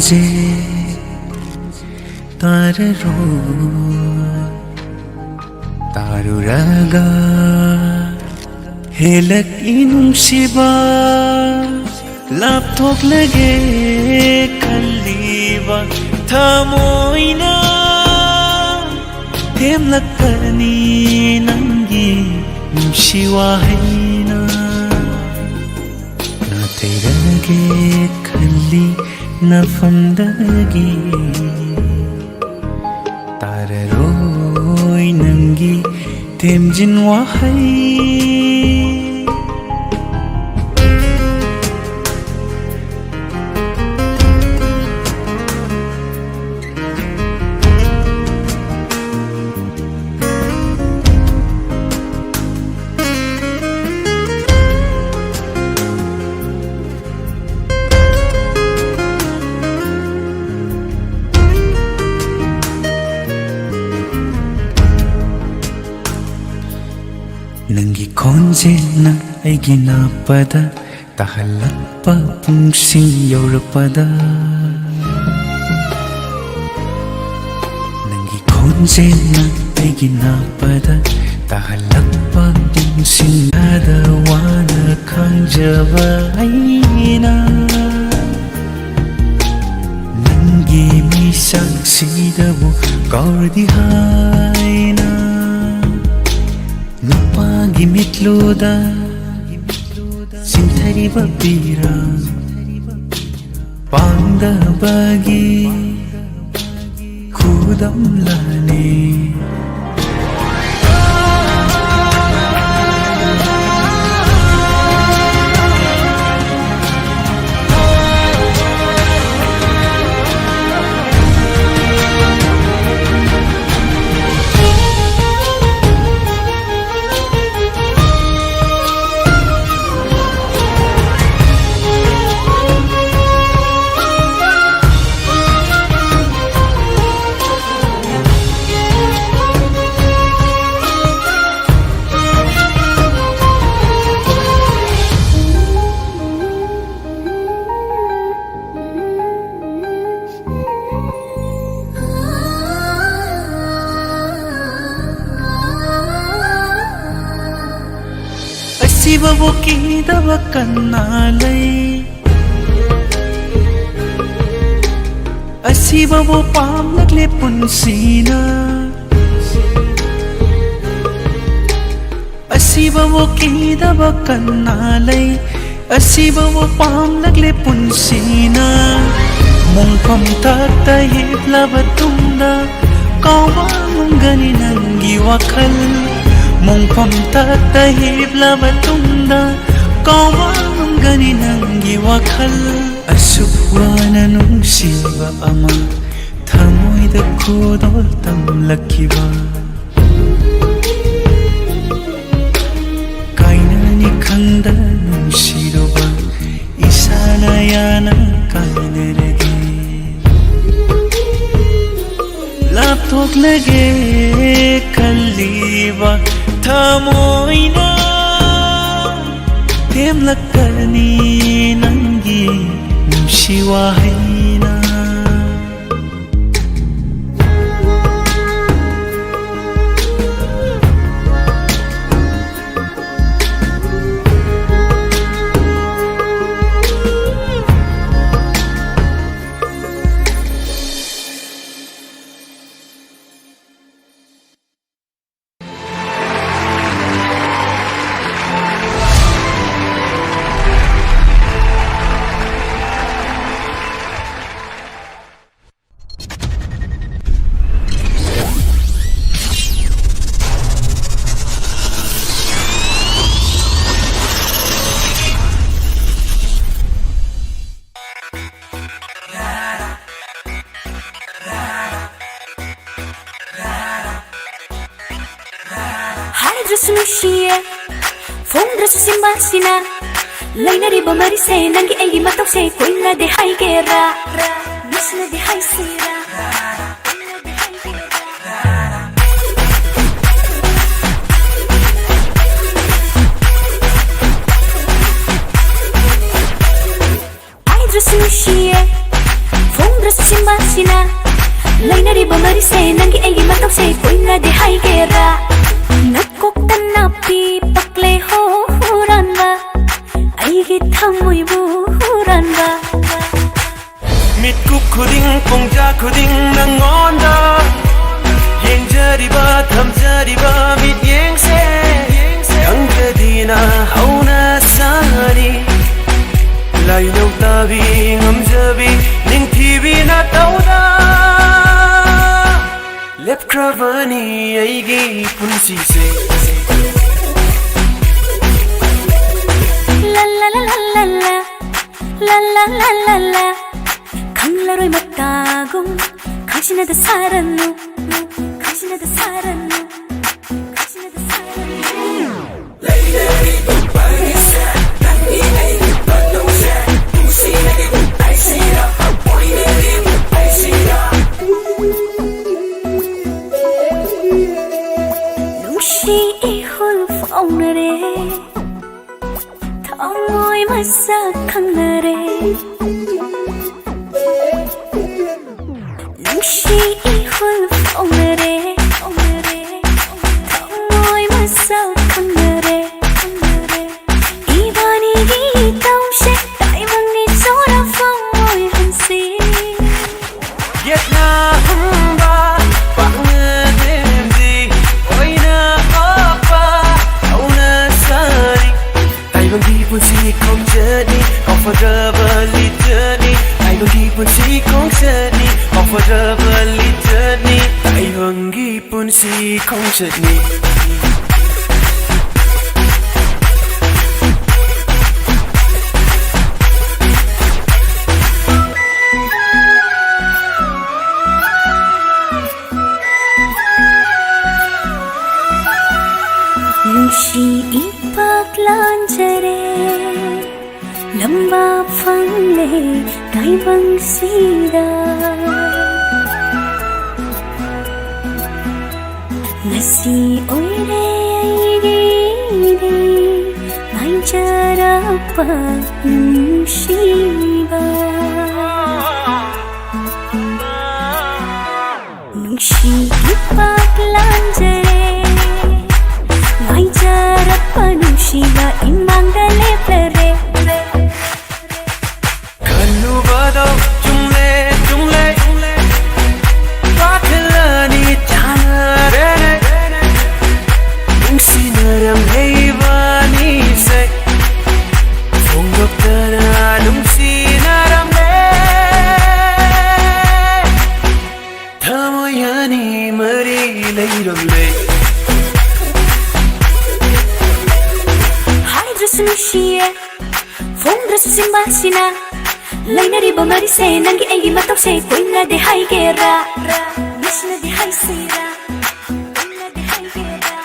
ꯁꯦ ꯇꯥꯔꯔꯣ, ꯇꯥꯔꯨꯔꯒ ꯍꯦꯜꯂꯛꯏ ꯅꯨꯡꯁꯤꯕ꯫ ꯂꯥꯞꯊꯣꯛꯂꯒꯦ ꯈꯜꯂꯤꯕ ꯊꯃꯣꯏꯅ ꯊꯦꯝꯂꯛꯀꯅꯤ ꯅꯪꯒꯤ ꯅꯨꯡꯁꯤ ꯋꯥꯍꯩꯅ꯫ ꯅꯥꯊꯩꯔꯒꯦ ꯈꯜꯂꯤ ꯅꯐꯝꯗꯒꯤ, ꯇꯥꯔꯔꯣꯏ ꯅꯪꯒꯤ ꯊꯦꯝꯖꯤꯟ ꯋꯥꯍꯩ꯫ ꯅꯪꯒꯤ ꯈꯣꯟꯖꯦꯜꯅ ꯑꯩꯒꯤ ꯅꯥꯄꯗ ꯇꯥꯍꯜꯂꯛꯄ ꯄꯨꯡꯁꯤꯡ ꯌꯧꯔꯛꯄꯗ, ꯅꯪꯒꯤ ꯈꯣꯟꯖꯦꯜꯅ ꯑꯩꯒꯤ ꯅꯥꯄꯗ ꯇꯥꯍꯜꯂꯛꯄ ꯄꯨꯡꯁꯤꯡ ꯑꯗ ꯋꯥꯅ ꯈꯪꯖꯕ ꯑꯩꯅ ꯅꯪꯒꯤ ꯃꯤꯁꯛꯁꯤꯗꯕꯨ ꯀꯧꯔꯗꯤ ꯍꯥꯏꯅ꯫ ꯅꯨꯄꯥꯒꯤ ꯃꯤꯠꯂꯨꯗ ꯆꯤꯟꯊꯔꯤꯕ ꯄꯤꯔꯥꯡ ꯄꯥꯡꯗꯕꯒꯤ ꯈꯨꯗꯝꯂꯅꯤ꯫ ꯑꯁꯤꯕꯕꯨ ꯀꯤꯗꯕ ꯀꯅꯥ ꯂꯩ? ꯑꯁꯤꯕꯕꯨ ꯄꯥꯝꯂꯛꯂꯦ ꯄꯨꯟꯁꯤꯅ꯫ ꯑꯁꯤꯕꯕꯨ ꯀꯤꯗꯕ ꯀꯅꯥ ꯂꯩ? ꯑꯁꯤꯕꯕꯨ ꯄꯥꯝꯂꯛꯂꯦ ꯄꯨꯟꯁꯤꯅ꯫ ꯃꯣꯡꯐꯝ ꯊꯛꯇ ꯍꯤꯞꯂꯕ ꯇꯨꯡꯗ ꯀꯥꯎꯕ ꯉꯝꯒꯅꯤ ꯅꯪꯒꯤ ꯋꯥꯈꯜ? ꯃꯣꯡꯐꯝ ꯊꯛꯇ ꯍꯤꯞꯂꯕ ꯇꯨꯡꯗ ꯀꯥꯎꯕ ꯉꯝꯒꯅꯤ ꯅꯪꯒꯤ ꯋꯥꯈꯜ? ꯑꯁꯨꯛ ꯋꯥꯅ ꯅꯨꯡꯁꯤꯕ ꯑꯃ ꯊꯃꯣꯏꯗ ꯈꯨꯗꯣꯜ ꯇꯝꯂꯛꯈꯤꯕ꯫ ꯀꯥꯏꯅꯅꯤ ꯈꯪꯗ ꯅꯨꯡꯁꯤꯔꯨꯕ ꯏꯁꯥꯅ ꯌꯥꯅ ꯀꯥꯏꯅꯔꯒꯦ꯫ ꯂꯥꯞꯊꯣꯛꯂꯒꯦ ꯈꯜꯂꯤꯕ ꯊꯃꯣꯏꯅ ꯊꯦꯝꯂꯛꯀꯅꯤ ꯅꯪꯒꯤ ꯅꯨꯡꯁꯤ ꯋꯥꯍꯩꯅ꯫ ꯍꯥꯏꯗ꯭ꯔꯁꯨ ꯅꯨꯡꯁꯤꯌꯦ, ꯐꯣꯡꯗ꯭ꯔꯁꯨ ꯆꯤꯟꯕꯥꯟꯁꯤꯅ꯫ ꯂꯩꯅꯔꯤꯕ ꯃꯔꯤꯁꯦ ꯅꯪꯒꯤ ꯑꯩꯒꯤ ꯃꯇꯧꯁꯦ ꯀꯨꯏꯅꯗꯤ ꯍꯥꯏꯒꯦꯔꯥ, ꯅꯨꯡꯁꯤꯅꯗꯤ ꯍꯥꯏꯁꯤꯔꯥ? ꯍꯥꯏꯗ꯭ꯔꯁꯨ ꯅꯨꯡꯁꯤꯌꯦ, ꯐꯣꯡꯗ꯭ꯔꯁꯨ ꯆꯤꯟꯕꯥꯟꯁꯤꯅ꯫ ꯂꯩꯅꯔꯤꯕ ꯃꯔꯤꯁꯦ ꯅꯪꯒꯤ ꯑꯩꯒꯤ ꯃꯇꯧꯁꯦ ꯀꯨꯏꯅꯗꯤ ꯍꯥꯏꯒꯦꯔꯥ? ꯅꯀꯣꯛꯇ ꯅꯥꯄꯤ ꯄꯛꯂꯦ ꯍꯣ ꯍꯣ, ꯑꯩꯒꯤ ꯊꯃꯣꯏꯕꯨ ꯍꯨꯔꯥꯟꯕ꯫ ꯃꯤꯠꯀꯨꯞ ꯈꯨꯗꯤꯡ, ꯄꯨꯡꯖꯥ ꯈꯨꯗꯤꯡ ꯅꯪꯉꯣꯟꯗ ꯌꯦꯡꯖꯔꯤꯕ, ꯊꯝꯖꯔꯤꯕ ꯃꯤꯠꯌꯦꯡꯁꯦ ꯈꯪꯖꯗꯤꯅ ꯍꯧꯅ ꯁꯥꯔꯤ꯫ ꯂꯥꯏꯅꯧ ꯇꯥꯕꯤ, ꯉꯝꯖꯕꯤ, ꯅꯤꯡꯊꯤꯕꯤ ꯅꯇꯧꯗ ꯂꯦꯞꯈ꯭ꯔꯕꯅꯤ ꯑꯩꯒꯤ ꯄꯨꯟꯁꯤꯁꯦ꯫ ꯂꯥ ꯂꯥ ꯂꯥ ꯂꯥ ꯂꯥ ꯂꯥ꯫ ꯂꯥ ꯂꯥ ꯂꯥ ꯂꯥ ꯂꯥ꯫ ꯈꯪꯂꯔꯣꯏ ꯃꯇꯥꯒꯨꯝ ꯈꯪꯁꯤꯟꯅꯗ ꯁꯥꯔꯅꯨ, ꯈꯪꯁꯤꯟꯅꯗ ꯁꯥꯔꯅꯨ, ꯈꯪꯁꯤꯟꯅꯗ ꯁꯥꯔꯅꯨ꯫ ꯅꯨꯡꯁꯤ ꯏꯍꯨꯜ ꯐꯥꯎꯅꯔꯦ, ꯊꯃꯣꯏ ꯃꯁꯛ ꯈꯪꯅꯔꯦ꯫ ꯅꯨꯡꯁꯤ ꯏꯍꯨꯜ ꯐꯥꯎꯅꯔꯦ, ꯐꯥꯎꯅꯔꯦ, ꯊꯃꯣꯏ ꯃꯁꯛ ꯈꯪꯅꯔꯦ, ꯈꯪꯅꯔꯦ꯫ ꯏꯕꯥꯅꯤꯒꯤ ꯏꯇꯧꯁꯦ ꯇꯥꯏꯕꯪꯒꯤ ꯆꯣꯔꯐꯝ ꯑꯣꯏꯍꯟꯁꯤ꯫ ꯌꯦꯠꯅꯍꯟꯕ ꯄꯥꯛꯅ ꯂꯦꯝꯗꯦ, ꯑꯣꯏꯅ ꯑꯣꯛꯄ ꯍꯧꯅ ꯁꯥꯔꯤ꯫ ꯇꯥꯏꯕꯪꯒꯤ ꯄꯨꯟꯁꯤ ꯈꯣꯡꯆꯠꯅꯤ, ꯀꯥꯎꯐꯗ꯭ꯔꯕ ꯂꯤꯆꯠꯅꯤ꯫ ꯇꯥꯏꯕꯪꯒꯤ ꯄꯨꯟꯁꯤ ꯈꯣꯡꯆꯠꯅꯤ, ꯀꯥꯎꯐꯗ꯭ꯔꯕ ꯂꯤꯆꯠꯅꯤ꯫ ꯇꯥꯏꯕꯪꯒꯤ ꯄꯨꯟꯁꯤ ꯈꯣꯡꯆꯠꯅꯤ꯫ ꯅꯨꯡꯁꯤ ꯏꯄꯥꯛ ꯂꯥꯟꯖꯔꯦ, ꯂꯝꯕꯥ ꯐꯪꯂꯦ ꯇꯥꯏꯕꯪꯁꯤꯗ꯫ ꯉꯁꯤ ꯑꯣꯏꯔꯦ ꯑꯩꯒꯤꯗꯤ ꯉꯥꯏꯖꯔꯛꯄ ꯅꯨꯡꯁꯤꯕ꯫ ꯅꯨꯡꯁꯤ ꯏꯄꯥꯛ ꯂꯥꯟꯖꯔꯦ, ꯉꯥꯏꯖꯔꯛꯄ ꯅꯨꯡꯁꯤꯕ ꯏꯃꯥꯡꯗ ꯂꯦꯞꯂꯔꯦ꯫ ꯅꯨꯡꯁꯤꯌꯦ, ꯐꯣꯡꯗ꯭ꯔꯁꯨ ꯆꯤꯟꯕꯥꯜꯁꯤꯅ ꯂꯩꯅꯔꯤꯕ ꯃꯔꯤꯁꯦ, ꯅꯪꯒꯤ ꯑꯩꯒꯤ ꯃꯇꯧꯁꯦ ꯀꯨꯏꯅꯗꯤ ꯍꯥꯏꯒꯦꯔꯥ, ꯅꯨꯡꯁꯤꯅꯗꯤ ꯍꯥꯏꯁꯤꯔꯥ, ꯀꯨꯏꯅꯗꯤ ꯍꯥꯏꯒꯦꯔꯥ?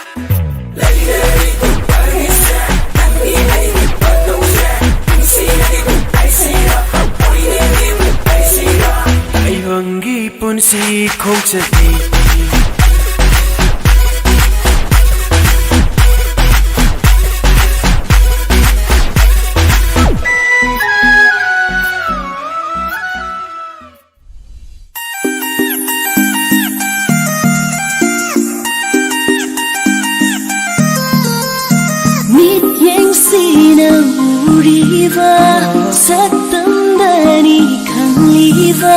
ꯇꯥꯏꯕꯪꯒꯤ ꯄꯨꯟꯁꯤ ꯈꯣꯡꯆꯠꯅꯤ꯫ ꯃꯤꯠꯌꯦꯡꯁꯤꯅ ꯎꯔꯤꯕ ꯁꯛꯇꯝꯗꯅꯤ ꯈꯪꯂꯤꯕ꯫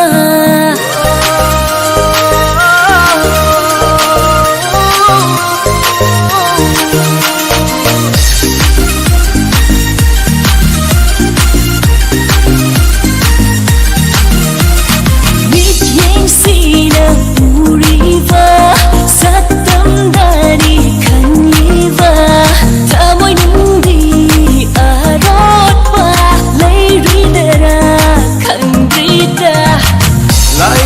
ꯃꯤꯠꯌꯦꯡꯁꯤꯅ ꯎꯔꯤꯕ ꯁꯛꯇꯝꯗꯅꯤ ꯈꯪꯂꯤꯕ꯫ ꯊꯃꯣꯏꯅꯨꯡꯗꯤ ꯑꯔꯣꯠꯄ ꯂꯩꯔꯤꯗꯔꯥ ꯈꯪꯗ꯭ꯔꯤꯗ꯫ ꯂꯥꯏ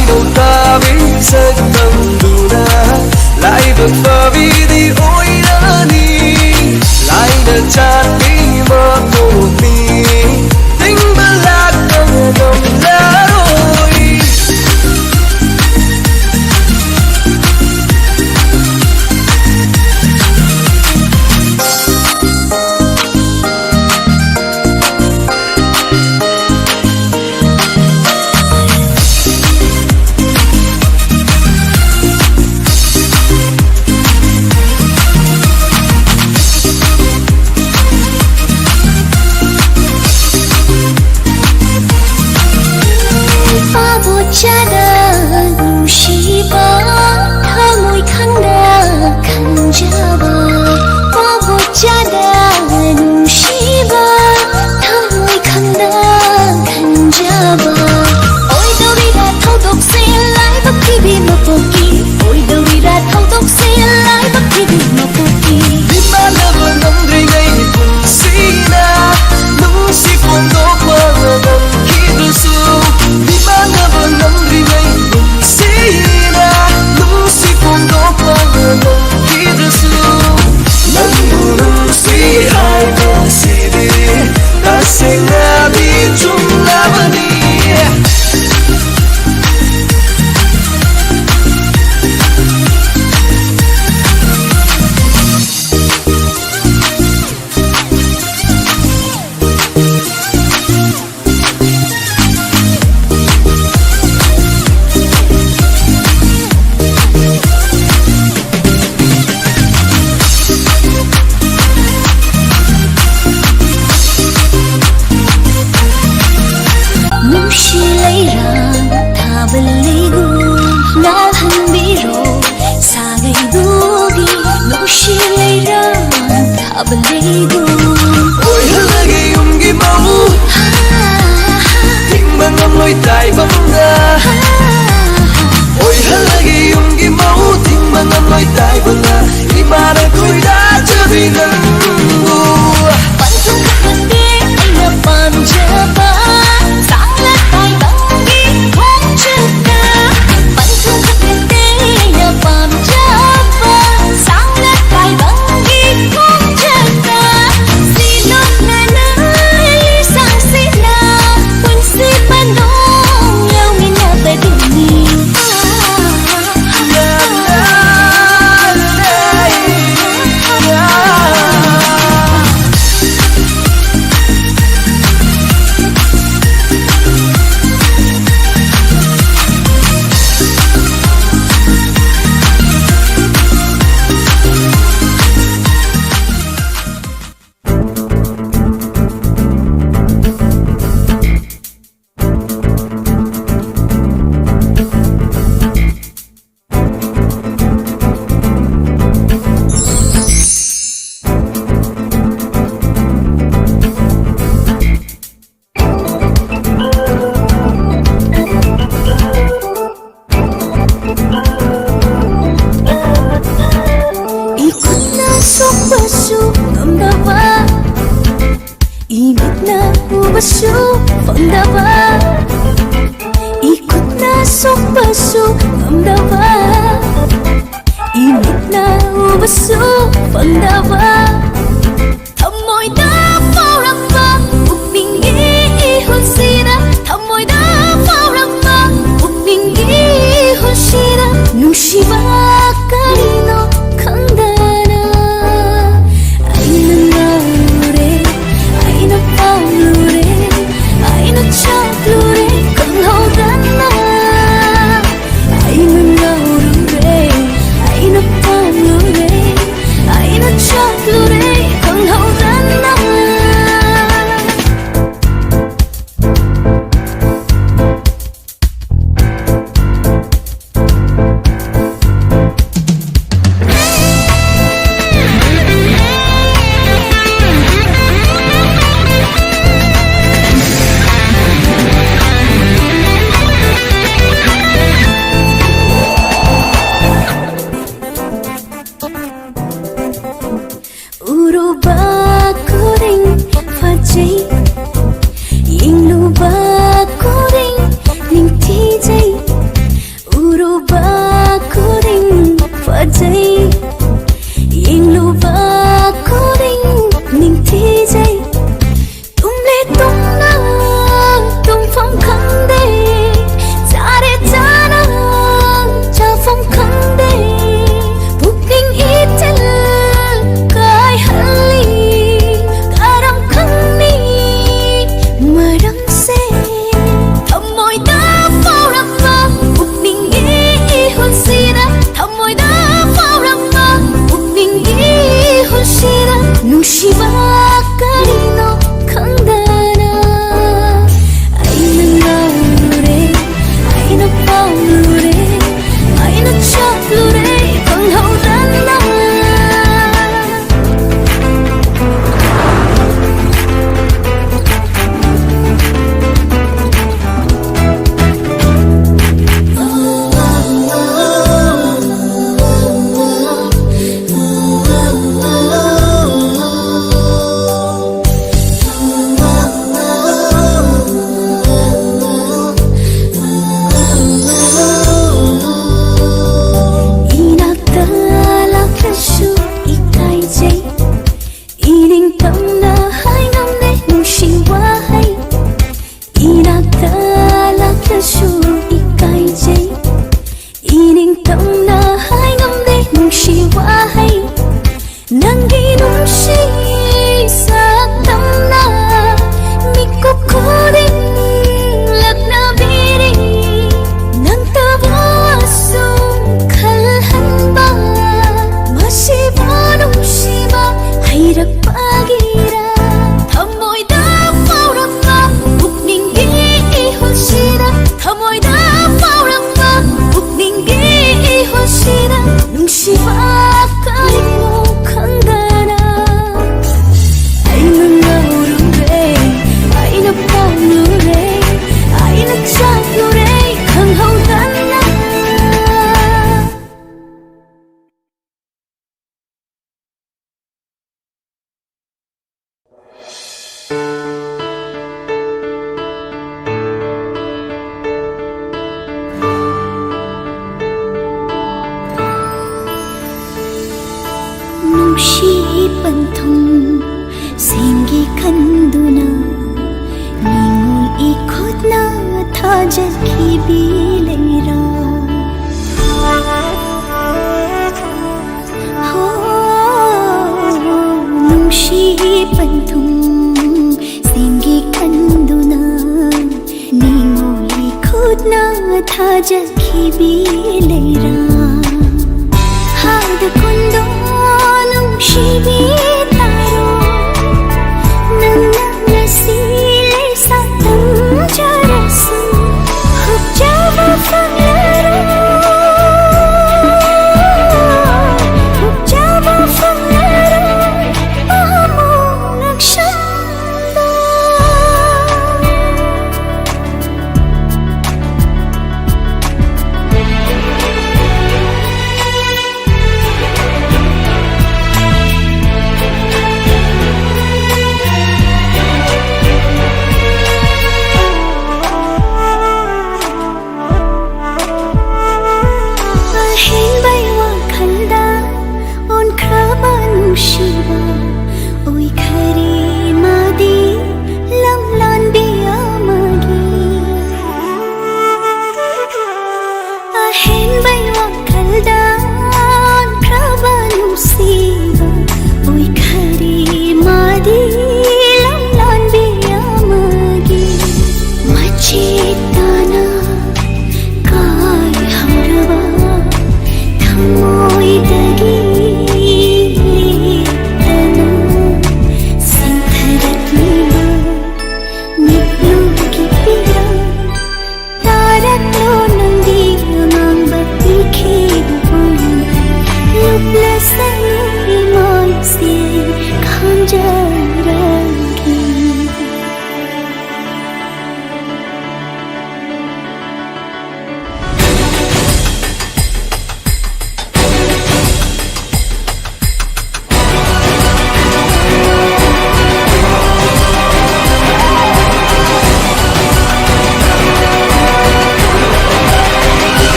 ꯑꯣꯏꯍꯜꯂꯒꯦ ꯌꯨꯝꯒꯤ ꯃꯧ, ꯊꯤꯡꯕ ꯉꯝꯂꯣꯏ ꯇꯥꯏꯕꯪꯗ꯫ ꯑꯣꯏꯍꯜꯂꯒꯦ ꯌꯨꯝꯒꯤ ꯃꯧ, ꯊꯤꯡꯕ ꯉꯝꯂꯣꯏ ꯇꯥꯏꯕꯪꯗ꯫ ꯏꯃꯥꯅ ꯈꯣꯏꯗꯥꯖꯕꯤ ꯅꯪꯕꯨ꯫ ꯄꯟꯊꯨꯡ ꯈꯛꯇꯦ ꯑꯩꯅ ꯄꯥꯝꯖꯕ, ꯁꯥꯡꯂ ꯇꯥꯏꯕꯪꯒꯤ ꯈꯣꯡꯆꯠꯇ꯫ ꯄꯟꯊꯨꯡ ꯈꯛꯇꯦ ꯑꯩꯅ ꯄꯥꯝꯖꯕ, ꯁꯥꯡꯂ ꯇꯥꯏꯕꯪꯒꯤ ꯈꯣꯡꯆꯠꯇ꯫ ꯁꯤꯂꯣꯡꯅꯅ ꯂꯤꯁꯥꯡꯁꯤꯅ ꯄꯨꯟꯁꯤ ꯃꯅꯨꯡ ꯌꯧꯃꯤꯟꯅꯕꯗꯨꯅꯤ꯫ ꯏꯈꯨꯠꯅ ꯁꯣꯛꯄꯁꯨ ꯉꯝꯗꯕ, ꯏꯃꯤꯠꯅ ꯎꯕꯁꯨ ꯐꯪꯗꯕ, ꯏꯈꯨꯠꯅ ꯁꯣꯛꯄꯁꯨ ꯉꯝꯗꯕ, ꯏꯃꯤꯠꯅ ꯎꯕꯁꯨ ꯐꯪꯗꯕ, ꯊꯃꯣꯏꯗ ꯐꯥꯎꯔꯝꯕ ꯄꯨꯛꯅꯤꯡꯒꯤ ꯏꯍꯨꯜꯁꯤꯗ, ꯊꯃꯣꯏꯗ ꯐꯥꯎꯔꯝꯕ ꯄꯨꯛꯅꯤꯡꯒꯤ ꯏꯍꯨꯜꯁꯤꯗ, ꯅꯨꯡꯁꯤꯕ ꯀꯔꯤꯅꯣ ꯈꯪꯗꯅ ꯑꯩꯅ ꯉꯥꯎꯔꯦ, ꯑꯩꯅ ꯄꯥꯝꯂꯨꯔꯦ, ꯑꯩꯅ ꯆꯥꯛꯂꯨꯔꯦ ꯈꯪꯍꯧꯗꯅ꯫ ꯑꯩꯅ ꯉꯥꯎꯔꯨꯔꯦ, ꯑꯩꯅ ꯄꯥꯝꯂꯨꯔꯦ, ꯑꯩꯅ ꯆꯥꯛ ꯄꯥꯒꯤꯔꯥ? ꯊꯃꯣꯏꯗ ꯐꯥꯎꯔꯛꯄ ꯄꯨꯛꯅꯤꯡꯒꯤ ꯏꯍꯨꯜꯁꯤꯗ, ꯊꯃꯣꯏꯗ ꯐꯥꯎꯔꯛꯄ ꯄꯨꯛꯅꯤꯡꯒꯤ ꯏꯍꯨꯜꯁꯤꯗ, ꯅꯨꯡꯁꯤꯕ ꯀꯔꯤꯅꯣ ꯈꯪꯗꯅ ꯑꯩꯅ ꯉꯥꯎꯔꯨꯔꯦ, ꯑꯩꯅ ꯄꯥꯝꯂꯨꯔꯦ, ꯑꯩꯅ ꯆꯥꯛꯂꯨꯔꯦ ꯈꯪꯍꯧꯗꯅ꯫ ꯅꯨꯡꯁꯤ ꯄꯟꯊꯨꯡ ꯁꯦꯝꯒꯦ ꯈꯟꯗꯨꯅ ꯅꯤꯡꯉꯣꯜ ꯏꯈꯨꯠꯅ ꯊꯥꯖꯈꯤꯕꯤ ꯂꯩꯔꯥ? ꯍꯣ, ꯅꯨꯡꯁꯤ ꯄꯟꯊꯨꯡ ꯁꯦꯝꯒꯦ ꯈꯟꯗꯨꯅ ꯅꯤꯡꯉꯣꯜ ꯏꯈꯨꯠꯅ ꯊꯥꯖꯈꯤꯕꯤ ꯂꯩꯔꯥ? ꯍꯥꯏꯗ ꯀꯨꯟꯗꯣ ꯅꯨꯡꯁꯤꯕꯤ ꯇꯥꯔꯣ, ꯅꯪꯅ ꯉꯁꯤ ꯂꯩꯁꯥ ꯇꯝꯖꯔꯁꯨ, ꯍꯨꯞꯆꯕ ꯐꯪꯂꯔꯣꯏ, ꯍꯨꯞꯆꯕ ꯐꯪꯂꯔꯣꯏ ꯑꯃꯨꯛ ꯅꯛꯁꯟꯕ꯫ ꯑꯍꯦꯟꯕꯩ ꯋꯥꯈꯜꯗ ꯑꯣꯟꯈ꯭ꯔꯕ ꯅꯨꯡꯁꯤꯕ ꯑꯣꯏꯈꯔꯦ ꯃꯥꯗꯤ ꯂꯝꯂꯥꯟꯕꯤ ꯑꯃꯒꯤ꯫ ꯑꯍꯦꯟꯕꯩ ꯋꯥꯈꯜꯗ ꯑꯣꯟꯈ꯭ꯔꯕ ꯅꯨꯡꯁꯤꯕ ꯑꯣꯏꯈꯔꯦ ꯃꯥꯗꯤ ꯂꯝꯂꯥꯟꯕꯤ ꯑꯃꯒꯤ꯫ ꯃꯆꯦꯠ ꯇꯥꯅ ꯀꯥꯏꯍꯧꯔꯕ ꯊꯃꯣꯏꯗꯒꯤ ꯂꯦꯞꯇꯅ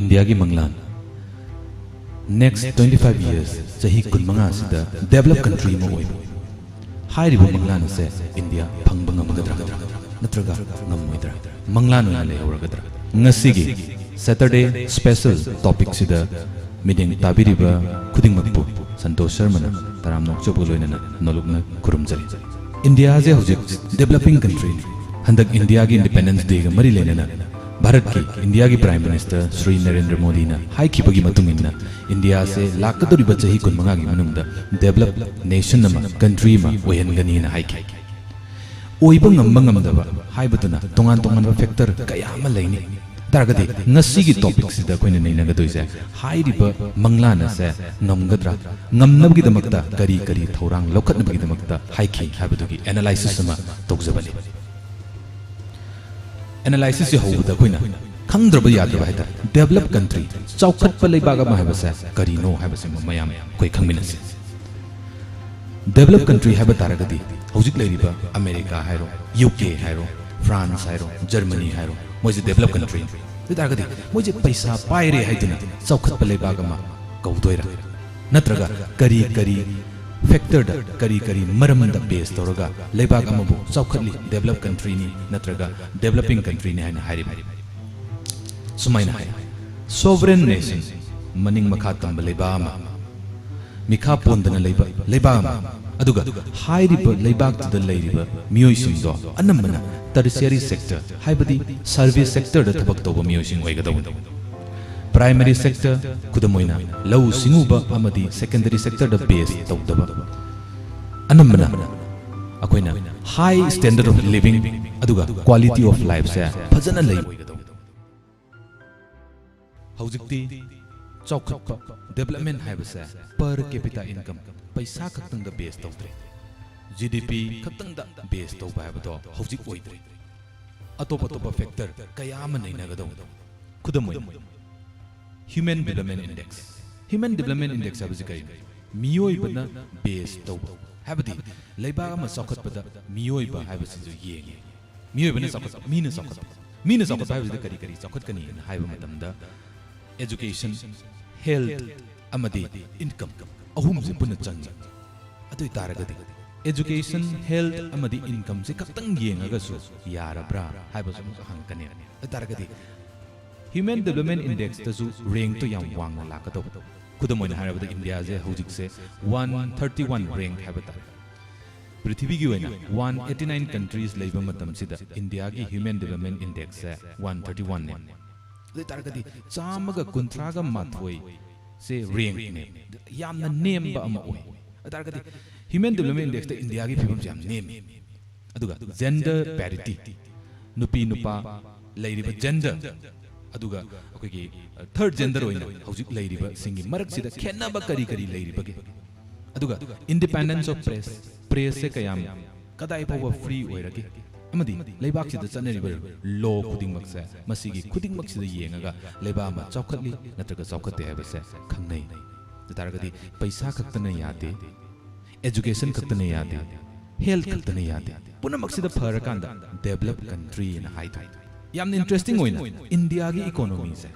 ꯏꯟꯗꯤꯌꯥꯒꯤ ꯃꯪꯂꯥꯟ꯫ Next twenty five years, ꯆꯍꯤ ꯀꯨꯟꯃꯉꯥ ꯑꯁꯤꯗ developed country ꯑꯃ ꯑꯣꯏꯕ꯫ ꯍꯥꯏꯔꯤꯕ ꯃꯪꯂꯥꯟ ꯑꯁꯦ ꯏꯟꯗꯤꯌꯥ ꯐꯪꯕ ꯉꯝꯒꯗ꯭ꯔꯥ? ꯅꯠꯇ꯭ꯔꯒ ꯉꯝꯃꯣꯏꯗ꯭ꯔꯥ? ꯃꯪꯂꯥꯟ ꯑꯣꯏꯅ ꯂꯩꯍꯧꯔꯒꯗ꯭ꯔꯥ? ꯉꯁꯤꯒꯤ Saturday special topicꯁꯤꯗ ꯃꯤꯠꯌꯦꯡ ꯇꯥꯕꯤꯔꯤꯕ ꯈꯨꯗꯤꯡꯃꯛꯄꯨ ꯁꯟꯇꯣꯁ ꯁꯔꯃꯅ ꯇꯔꯥꯝꯅ ꯑꯣꯛꯆꯕꯒ ꯂꯣꯏꯅꯅ ꯅꯣꯂꯨꯛꯅ ꯈꯨꯔꯨꯝꯖꯔꯤ꯫ ꯏꯟꯗꯤꯌꯥꯁꯦ ꯍꯧꯖꯤꯛ developing countryꯅꯤ꯫ ꯍꯟꯗꯛ ꯏꯟꯗꯤꯌꯥꯒꯤ Independence Dayꯒ ꯃꯔꯤ ꯂꯩꯅꯅ ꯚꯥꯔꯠꯀꯤ, ꯏꯟꯗꯤꯌꯥꯒꯤ Prime Minister ꯁ꯭ꯔꯤ ꯅꯔꯦꯟꯗ꯭ꯔ ꯃꯣꯗꯤꯅ ꯍꯥꯏꯈꯤꯕꯒꯤ ꯃꯇꯨꯡ ꯏꯟꯅ, ꯏꯟꯗꯤꯌꯥꯁꯦ ꯂꯥꯛꯀꯗꯧꯔꯤꯕ ꯆꯍꯤ ꯀꯨꯟꯃꯉꯥꯒꯤ ꯃꯅꯨꯡꯗ developed nation ꯑꯃ, country ꯑꯃ ꯑꯣꯏꯍꯟꯒꯅꯤꯅ ꯍꯥꯏꯈꯤ꯫ ꯑꯣꯏꯕ ꯉꯝꯕ ꯉꯝꯗꯕ ꯍꯥꯏꯕꯗꯨꯅ ꯇꯣꯉꯥꯟ ꯇꯣꯉꯥꯟꯕ factor ꯀꯌꯥ ꯑꯃ ꯂꯩꯅꯤ꯫ ꯇꯥꯔꯒꯗꯤ ꯉꯁꯤꯒꯤ topicꯁꯤꯗ ꯑꯩꯈꯣꯏꯅ ꯅꯩꯅꯒꯗꯣꯏꯁꯦ, ꯍꯥꯏꯔꯤꯕ ꯃꯪꯂꯥꯟ ꯑꯁꯦ ꯉꯝꯒꯗ꯭ꯔꯥ, ꯉꯝꯅꯕꯒꯤꯗꯃꯛꯇ ꯀꯔꯤ ꯀꯔꯤ ꯊꯧꯔꯥꯡ ꯂꯧꯈꯠꯅꯕꯒꯤꯗꯃꯛꯇ ꯍꯥꯏꯈꯤ ꯍꯥꯏꯕꯗꯨꯒꯤ analysisꯑꯃ ꯇꯧꯖꯕꯅꯤ꯫ Analysisꯁꯦ ꯍꯧꯕꯗ ꯑꯩꯈꯣꯏꯅ ꯈꯪꯗ꯭ꯔꯕ ꯌꯥꯗ꯭ꯔꯕ ꯍꯥꯏꯇꯥꯔꯦ, developed country, ꯆꯥꯎꯈꯠꯄ ꯂꯩꯕꯥꯛ ꯑꯃ ꯍꯥꯏꯕꯁꯦ ꯀꯔꯤꯅꯣ ꯍꯥꯏꯕꯁꯤꯃ ꯃꯌꯥꯝ ꯑꯩꯈꯣꯏ ꯈꯪꯃꯤꯟꯅꯁꯤ꯫ Developed country ꯍꯥꯏꯕ ꯇꯥꯔꯒꯗꯤ ꯍꯧꯖꯤꯛ ꯂꯩꯔꯤꯕ ꯑꯃꯦꯔꯤꯀꯥ ꯍꯥꯏꯔꯣ, ꯌꯨ ꯀꯦ ꯍꯥꯏꯔꯣ, ꯐ꯭ꯔꯥꯟꯁ ꯍꯥꯏꯔꯣ, ꯖꯔꯃꯅꯤ ꯍꯥꯏꯔꯣ, ꯃꯣꯏꯁꯦ developed country꯫ ꯑꯗꯨ ꯇꯥꯔꯒꯗꯤ ꯃꯣꯏꯁꯦ ꯄꯩꯁꯥ ꯄꯥꯏꯔꯦ ꯍꯥꯏꯗꯨꯅ ꯆꯥꯎꯈꯠꯄ ꯂꯩꯕꯥꯛ ꯑꯃ ꯀꯧꯗꯣꯏꯔꯥ? ꯅꯠꯇ꯭ꯔꯒ ꯀꯔꯤ ꯀꯔꯤ factorꯗ, ꯀꯔꯤ ꯀꯔꯤ ꯃꯔꯝꯗ base ꯇꯧꯔꯒ ꯂꯩꯕꯥꯛ ꯑꯃꯕꯨ ꯆꯥꯎꯈꯠꯂꯤ, developed countryꯅꯤ ꯅꯠꯇ꯭ꯔꯒ developing countryꯅꯤ ꯍꯥꯏꯅ ꯍꯥꯏꯔꯤꯕꯅꯤ? ꯁꯨꯃꯥꯏꯅ ꯍꯥꯏ, sovereign nation, ꯃꯅꯤꯡ ꯃꯈꯥ ꯇꯝꯕ ꯂꯩꯕꯥꯛ ꯑꯃ, ꯃꯤꯈꯥ ꯄꯣꯟꯗꯅ ꯂꯩꯕ ꯂꯩꯕꯥꯛ ꯑꯃ, ꯑꯗꯨꯒ ꯍꯥꯏꯔꯤꯕ ꯂꯩꯕꯥꯛꯇꯨꯗ ꯂꯩꯔꯤꯕ ꯃꯤꯑꯣꯏꯁꯤꯡꯗꯣ ꯑꯅꯝꯕꯅ tertiary sector, ꯍꯥꯏꯕꯗꯤ service sectorꯗ ꯊꯕꯛ ꯇꯧꯕ ꯃꯤꯑꯣꯏꯁꯤꯡ ꯑꯣꯏꯒꯗꯧꯕꯅꯤ꯫ Primary sector, ꯈꯨꯗꯝ ꯑꯣꯏꯅ ꯂꯧꯎ ꯁꯤꯡꯎꯕ ꯑꯃꯗꯤ secondary sectorꯗ base ꯇꯧꯗꯕ, ꯑꯅꯝꯕꯅ ꯑꯩꯈꯣꯏꯅ high standard of living ꯑꯗꯨꯒ quality of lifeꯁꯦ ꯐꯖꯅ ꯂꯩ꯫ ꯍꯧꯖꯤꯛꯇꯤ ꯆꯥꯎꯈꯠꯄ, development ꯍꯥꯏꯕꯁꯦ per capita income, ꯄꯩꯁꯥ ꯈꯛꯇꯪꯗ base ꯇꯧꯗ꯭ꯔꯦ꯫ G D P ꯈꯛꯇꯪꯗ base ꯇꯧꯕ ꯍꯥꯏꯕꯗꯣ ꯍꯧꯖꯤꯛ ꯑꯣꯏꯗ꯭ꯔꯦ꯫ ꯑꯇꯣꯞ ꯑꯇꯣꯞꯄ factor ꯀꯌꯥ ꯑꯃ ꯅꯩꯅꯒꯗꯧꯕꯅꯤ꯫ ꯈꯨꯗꯝ ꯑꯣꯏꯅ, Human Development Index꯫ Human Development Index ꯍꯥꯏꯕꯁꯤ ꯀꯔꯤꯅꯣ? ꯃꯤꯑꯣꯏꯕꯅ base ꯇꯧꯕ, ꯍꯥꯏꯕꯗꯤ ꯂꯩꯕꯥꯛ ꯑꯃ ꯆꯥꯎꯈꯠꯄꯗ ꯃꯤꯑꯣꯏꯕ ꯍꯥꯏꯕꯁꯤꯁꯨ ꯌꯦꯡꯉꯤ꯫ ꯃꯤꯑꯣꯏꯕꯅ ꯆꯥꯎꯈꯠꯄ, ꯃꯤꯅ ꯆꯥꯎꯈꯠꯄ, ꯃꯤꯅ ꯆꯥꯎꯈꯠꯄ ꯍꯥꯏꯕꯁꯤꯗ ꯀꯔꯤ ꯀꯔꯤ ꯆꯥꯎꯈꯠꯀꯅꯤ ꯍꯥꯏꯅ ꯍꯥꯏꯕ ꯃꯇꯝꯗ, Education, health ꯑꯃꯗꯤ income ꯑꯍꯨꯝꯁꯦ ꯄꯨꯟꯅ ꯆꯪꯉꯤ꯫ ꯑꯗꯨ ꯑꯣꯏ ꯇꯥꯔꯒꯗꯤ education, health ꯑꯃꯗꯤ incomeꯁꯦ ꯈꯛꯇꯪ ꯌꯦꯡꯉꯒꯁꯨ ꯌꯥꯔꯕ꯭ꯔꯥ ꯍꯥꯏꯕꯁꯨ ꯑꯃꯨꯛ ꯍꯪꯉꯛꯀꯅꯤ꯫ ꯑꯗꯨ ꯑꯣꯏ ꯇꯥꯔꯒꯗꯤ Human Development Indexꯇꯁꯨ rankꯇꯣ ꯌꯥꯝ ꯋꯥꯡꯅ ꯂꯥꯛꯀꯗꯧꯕ꯫ ꯈꯨꯗꯝ ꯑꯣꯏꯅ ꯍꯥꯏꯔꯕꯗ ꯏꯟꯗꯤꯌꯥꯁꯦ ꯍꯧꯖꯤꯛꯁꯦ one thirty one rank ꯍꯥꯏꯕ ꯇꯥꯔꯦ꯫ ꯄ꯭ꯔꯤꯊꯤꯕꯤꯒꯤ ꯑꯣꯏꯅ one eighty nine countries ꯂꯩꯕ ꯃꯇꯝꯁꯤꯗ ꯏꯟꯗꯤꯌꯥꯒꯤ Human Development Indexꯁꯦ one thirty oneꯅꯦ꯫ ꯑꯗꯨ ꯑꯣꯏ ꯇꯥꯔꯒꯗꯤ ꯆꯥꯝꯃꯒ ꯀꯨꯟꯊ꯭ꯔꯥꯒ ꯃꯥꯊꯣꯏꯁꯦ rankꯅꯦ, ꯌꯥꯝꯅ ꯅꯦꯝꯕ ꯑꯃ ꯑꯣꯏ꯫ ꯑꯗꯨ ꯑꯣꯏ ꯇꯥꯔꯒꯗꯤ Human Development Indexꯇ ꯏꯟꯗꯤꯌꯥꯒꯤ ꯐꯤꯕꯝꯁꯦ ꯌꯥꯝ ꯅꯦꯝꯃꯤ꯫ ꯑꯗꯨꯒ gender parity, ꯅꯨꯄꯤ ꯅꯨꯄꯥ ꯂꯩꯔꯤꯕ gender, ꯑꯗꯨꯒ ꯑꯩꯈꯣꯏꯒꯤ third gender ꯑꯣꯏꯅ ꯍꯧꯖꯤꯛ ꯂꯩꯔꯤꯕꯁꯤꯡꯒꯤ ꯃꯔꯛꯁꯤꯗ ꯈꯦꯠꯅꯕ ꯀꯔꯤ ꯀꯔꯤ ꯂꯩꯔꯤꯕꯒꯦ? ꯑꯗꯨꯒ independence of press, pressꯁꯦ ꯀꯌꯥꯝ, ꯀꯗꯥꯏ ꯐꯥꯎꯕ free ꯑꯣꯏꯔꯒꯦ? ꯑꯃꯗꯤ ꯂꯩꯕꯥꯛꯁꯤꯗ ꯆꯠꯅꯔꯤꯕ law ꯈꯨꯗꯤꯡꯃꯛꯁꯦ ꯃꯁꯤꯒꯤ ꯈꯨꯗꯤꯡꯃꯛꯁꯤꯗ ꯌꯦꯡꯉꯒ ꯂꯩꯕꯥꯛ ꯑꯃ ꯆꯥꯎꯈꯠꯂꯤ ꯅꯠꯇ꯭ꯔꯒ ꯆꯥꯎꯈꯠꯇꯦ ꯍꯥꯏꯕꯁꯦ ꯈꯪꯅꯩ꯫ ꯑꯗꯨ ꯇꯥꯔꯒꯗꯤ ꯄꯩꯁꯥ ꯈꯛꯇꯅ ꯌꯥꯗꯦ, education ꯈꯛꯇꯅ ꯌꯥꯗꯦ, health ꯈꯛꯇꯅ ꯌꯥꯗꯦ꯫ ꯄꯨꯝꯅꯃꯛꯁꯤꯗ ꯐꯔꯀꯥꯟꯗ developed country ꯍꯥꯏꯅ ꯍꯥꯏꯗꯣꯏ꯫ ꯌꯥꯝꯅ interesting ꯑꯣꯏꯅ ꯏꯟꯗꯤꯌꯥꯒꯤ economyꯁꯦ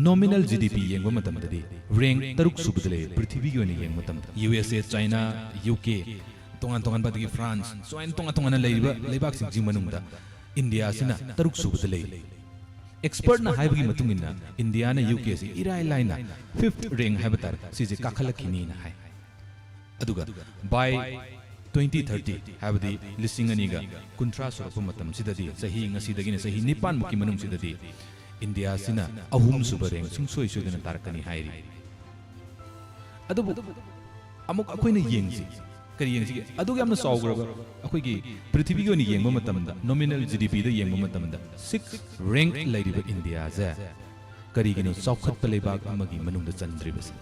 nominal GDP ꯌꯦꯡꯕ ꯃꯇꯝꯗꯗꯤ rank ꯇꯔꯨꯛ ꯁꯨꯕꯗ ꯂꯩ ꯄ꯭ꯔꯤꯊꯤꯕꯤꯒꯤ ꯑꯣꯏꯅ ꯌꯦꯡꯕ ꯃꯇꯝꯗ꯫ USA, China, UK, ꯇꯣꯉꯥꯟ ꯇꯣꯉꯥꯟꯕ, ꯑꯗꯒꯤ France, ꯁꯨꯃꯥꯏꯅ ꯇꯣꯉꯥꯟ ꯇꯣꯉꯥꯟꯅ ꯂꯩꯔꯤꯕ ꯂꯩꯕꯥꯛꯁꯤꯡꯁꯤ ꯃꯅꯨꯡꯗ ꯏꯟꯗꯤꯌꯥꯁꯤꯅ ꯇꯔꯨꯛ ꯁꯨꯕꯗ ꯂꯩꯔꯤ꯫ Expertꯅ ꯍꯥꯏꯕꯒꯤ ꯃꯇꯨꯡ ꯏꯟꯅ ꯏꯟꯗꯤꯌꯥꯅ UKꯁꯤ ꯏꯔꯥꯏ ꯂꯥꯏꯅ fifth rank ꯍꯥꯏꯕ ꯇꯥꯔꯦ, ꯁꯤꯁꯦ ꯀꯥꯈꯠꯂꯛꯈꯤꯅꯤꯅ ꯍꯥꯏ꯫ ꯑꯗꯨꯒ by twenty thirty, ꯍꯥꯏꯕꯗꯤ ꯂꯤꯁꯤꯡ ꯑꯅꯤꯒ ꯀꯨꯟꯊ꯭ꯔꯥ ꯁꯨꯔꯛꯄ ꯃꯇꯝꯁꯤꯗꯗꯤ, ꯆꯍꯤ ꯉꯁꯤꯗꯒꯤꯅ ꯆꯍꯤ ꯅꯤꯄꯥꯟꯃꯨꯛꯀꯤ ꯃꯅꯨꯡꯁꯤꯗꯗꯤ ꯏꯟꯗꯤꯌꯥꯁꯤꯅ ꯑꯍꯨꯝꯁꯨꯕ rank ꯁꯨꯡꯁꯣꯏ ꯁꯣꯏꯗꯅ ꯇꯥꯔꯛꯀꯅꯤ ꯍꯥꯏꯔꯤ꯫ ꯑꯗꯨꯕꯨ ꯑꯃꯨꯛ ꯑꯩꯈꯣꯏꯅ ꯌꯦꯡꯁꯤ, ꯀꯔꯤ ꯌꯦꯡꯁꯤꯒꯦ? ꯑꯗꯨꯛ ꯌꯥꯝꯅ ꯆꯥꯎꯈ꯭ꯔꯕ ꯑꯩꯈꯣꯏꯒꯤ ꯄ꯭ꯔꯤꯊꯤꯕꯤꯒꯤ ꯑꯣꯏꯅ ꯌꯦꯡꯕ ꯃꯇꯝꯗ, nominal GDPꯗ ꯌꯦꯡꯕ ꯃꯇꯝꯗ, sixth rank ꯂꯩꯔꯤꯕ ꯏꯟꯗꯤꯌꯥꯁꯦ ꯀꯔꯤꯒꯤꯅꯣ ꯆꯥꯎꯈꯠꯄ ꯂꯩꯕꯥꯛ ꯑꯃꯒꯤ ꯃꯅꯨꯡꯗ ꯆꯟꯗ꯭ꯔꯤꯕꯁꯦ?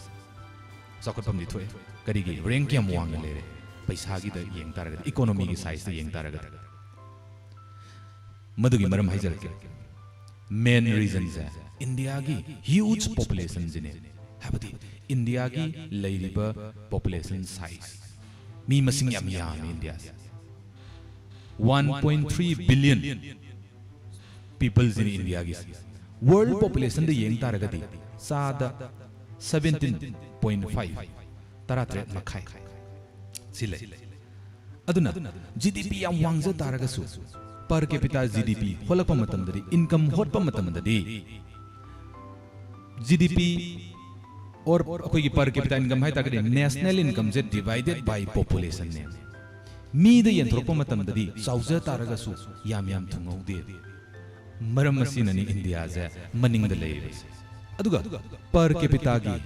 ꯆꯥꯎꯈꯠꯐꯝꯗꯤ ꯊꯣꯛꯑꯦ꯫ ꯀꯔꯤꯒꯤ rank ꯌꯥꯝ ꯋꯥꯡꯅ ꯂꯩꯔꯦ? ꯄꯩꯁꯥꯒꯤꯗ ꯌꯦꯡ ꯇꯥꯔꯒꯗꯤ, economyꯒꯤ sizeꯇ ꯌꯦꯡ ꯇꯥꯔꯒꯗꯤ꯫ ꯃꯗꯨꯒꯤ ꯃꯔꯝ ꯍꯥꯏꯖꯔꯛꯀꯦ꯫ Main reasonꯁꯦ ꯏꯟꯗꯤꯌꯥꯒꯤ huge populationꯁꯤꯅꯦ꯫ ꯍꯥꯏꯕꯗꯤ ꯏꯟꯗꯤꯌꯥꯒꯤ ꯂꯩꯔꯤꯕ population size, ꯃꯤ ꯃꯁꯤꯡ ꯌꯥꯝ ꯌꯥꯝꯃꯤ ꯏꯟꯗꯤꯌꯥꯁꯦ꯫ One point three billion peopleꯁꯤꯅꯤ ꯏꯟꯗꯤꯌꯥꯒꯤꯁꯦ꯫ World populationꯗ ꯌꯦꯡ ꯇꯥꯔꯒꯗꯤ ꯆꯥꯗ seventeen point five, ꯇꯔꯥꯇꯔꯦꯠ ꯃꯈꯥꯏ ꯁꯤ ꯂꯩ꯫ ꯑꯗꯨꯅ ꯖꯤ ꯗꯤ ꯄꯤ ꯌꯥꯝ ꯋꯥꯡꯖ ꯇꯥꯔꯒꯁꯨ, per capita ꯖꯤ ꯗꯤ ꯄꯤ ꯍꯣꯠꯂꯛꯄ ꯃꯇꯝꯗꯗꯤ, income ꯍꯣꯠꯄ ꯃꯇꯝꯗꯗꯤ, ꯖꯤ ꯗꯤ ꯄꯤ or ꯑꯩꯈꯣꯏꯒꯤ per capita income ꯍꯥꯏ ꯇꯥꯔꯒꯗꯤ national incomeꯁꯦ divided by populationꯅꯦ꯫ ꯃꯤꯗ ꯌꯦꯟꯊꯣꯔꯛꯄ ꯃꯇꯝꯗꯗꯤ ꯆꯥꯎꯖ ꯇꯥꯔꯒꯁꯨ ꯌꯥꯝ ꯌꯥꯝ ꯊꯨꯡꯍꯧꯗꯦ꯫ ꯃꯔꯝ ꯑꯁꯤꯅꯅꯤ ꯏꯟꯗꯤꯌꯥꯁꯦ ꯃꯅꯤꯡꯗ ꯂꯩꯔꯤꯕꯁꯦ꯫ ꯑꯗꯨꯒ per capitaꯒꯤ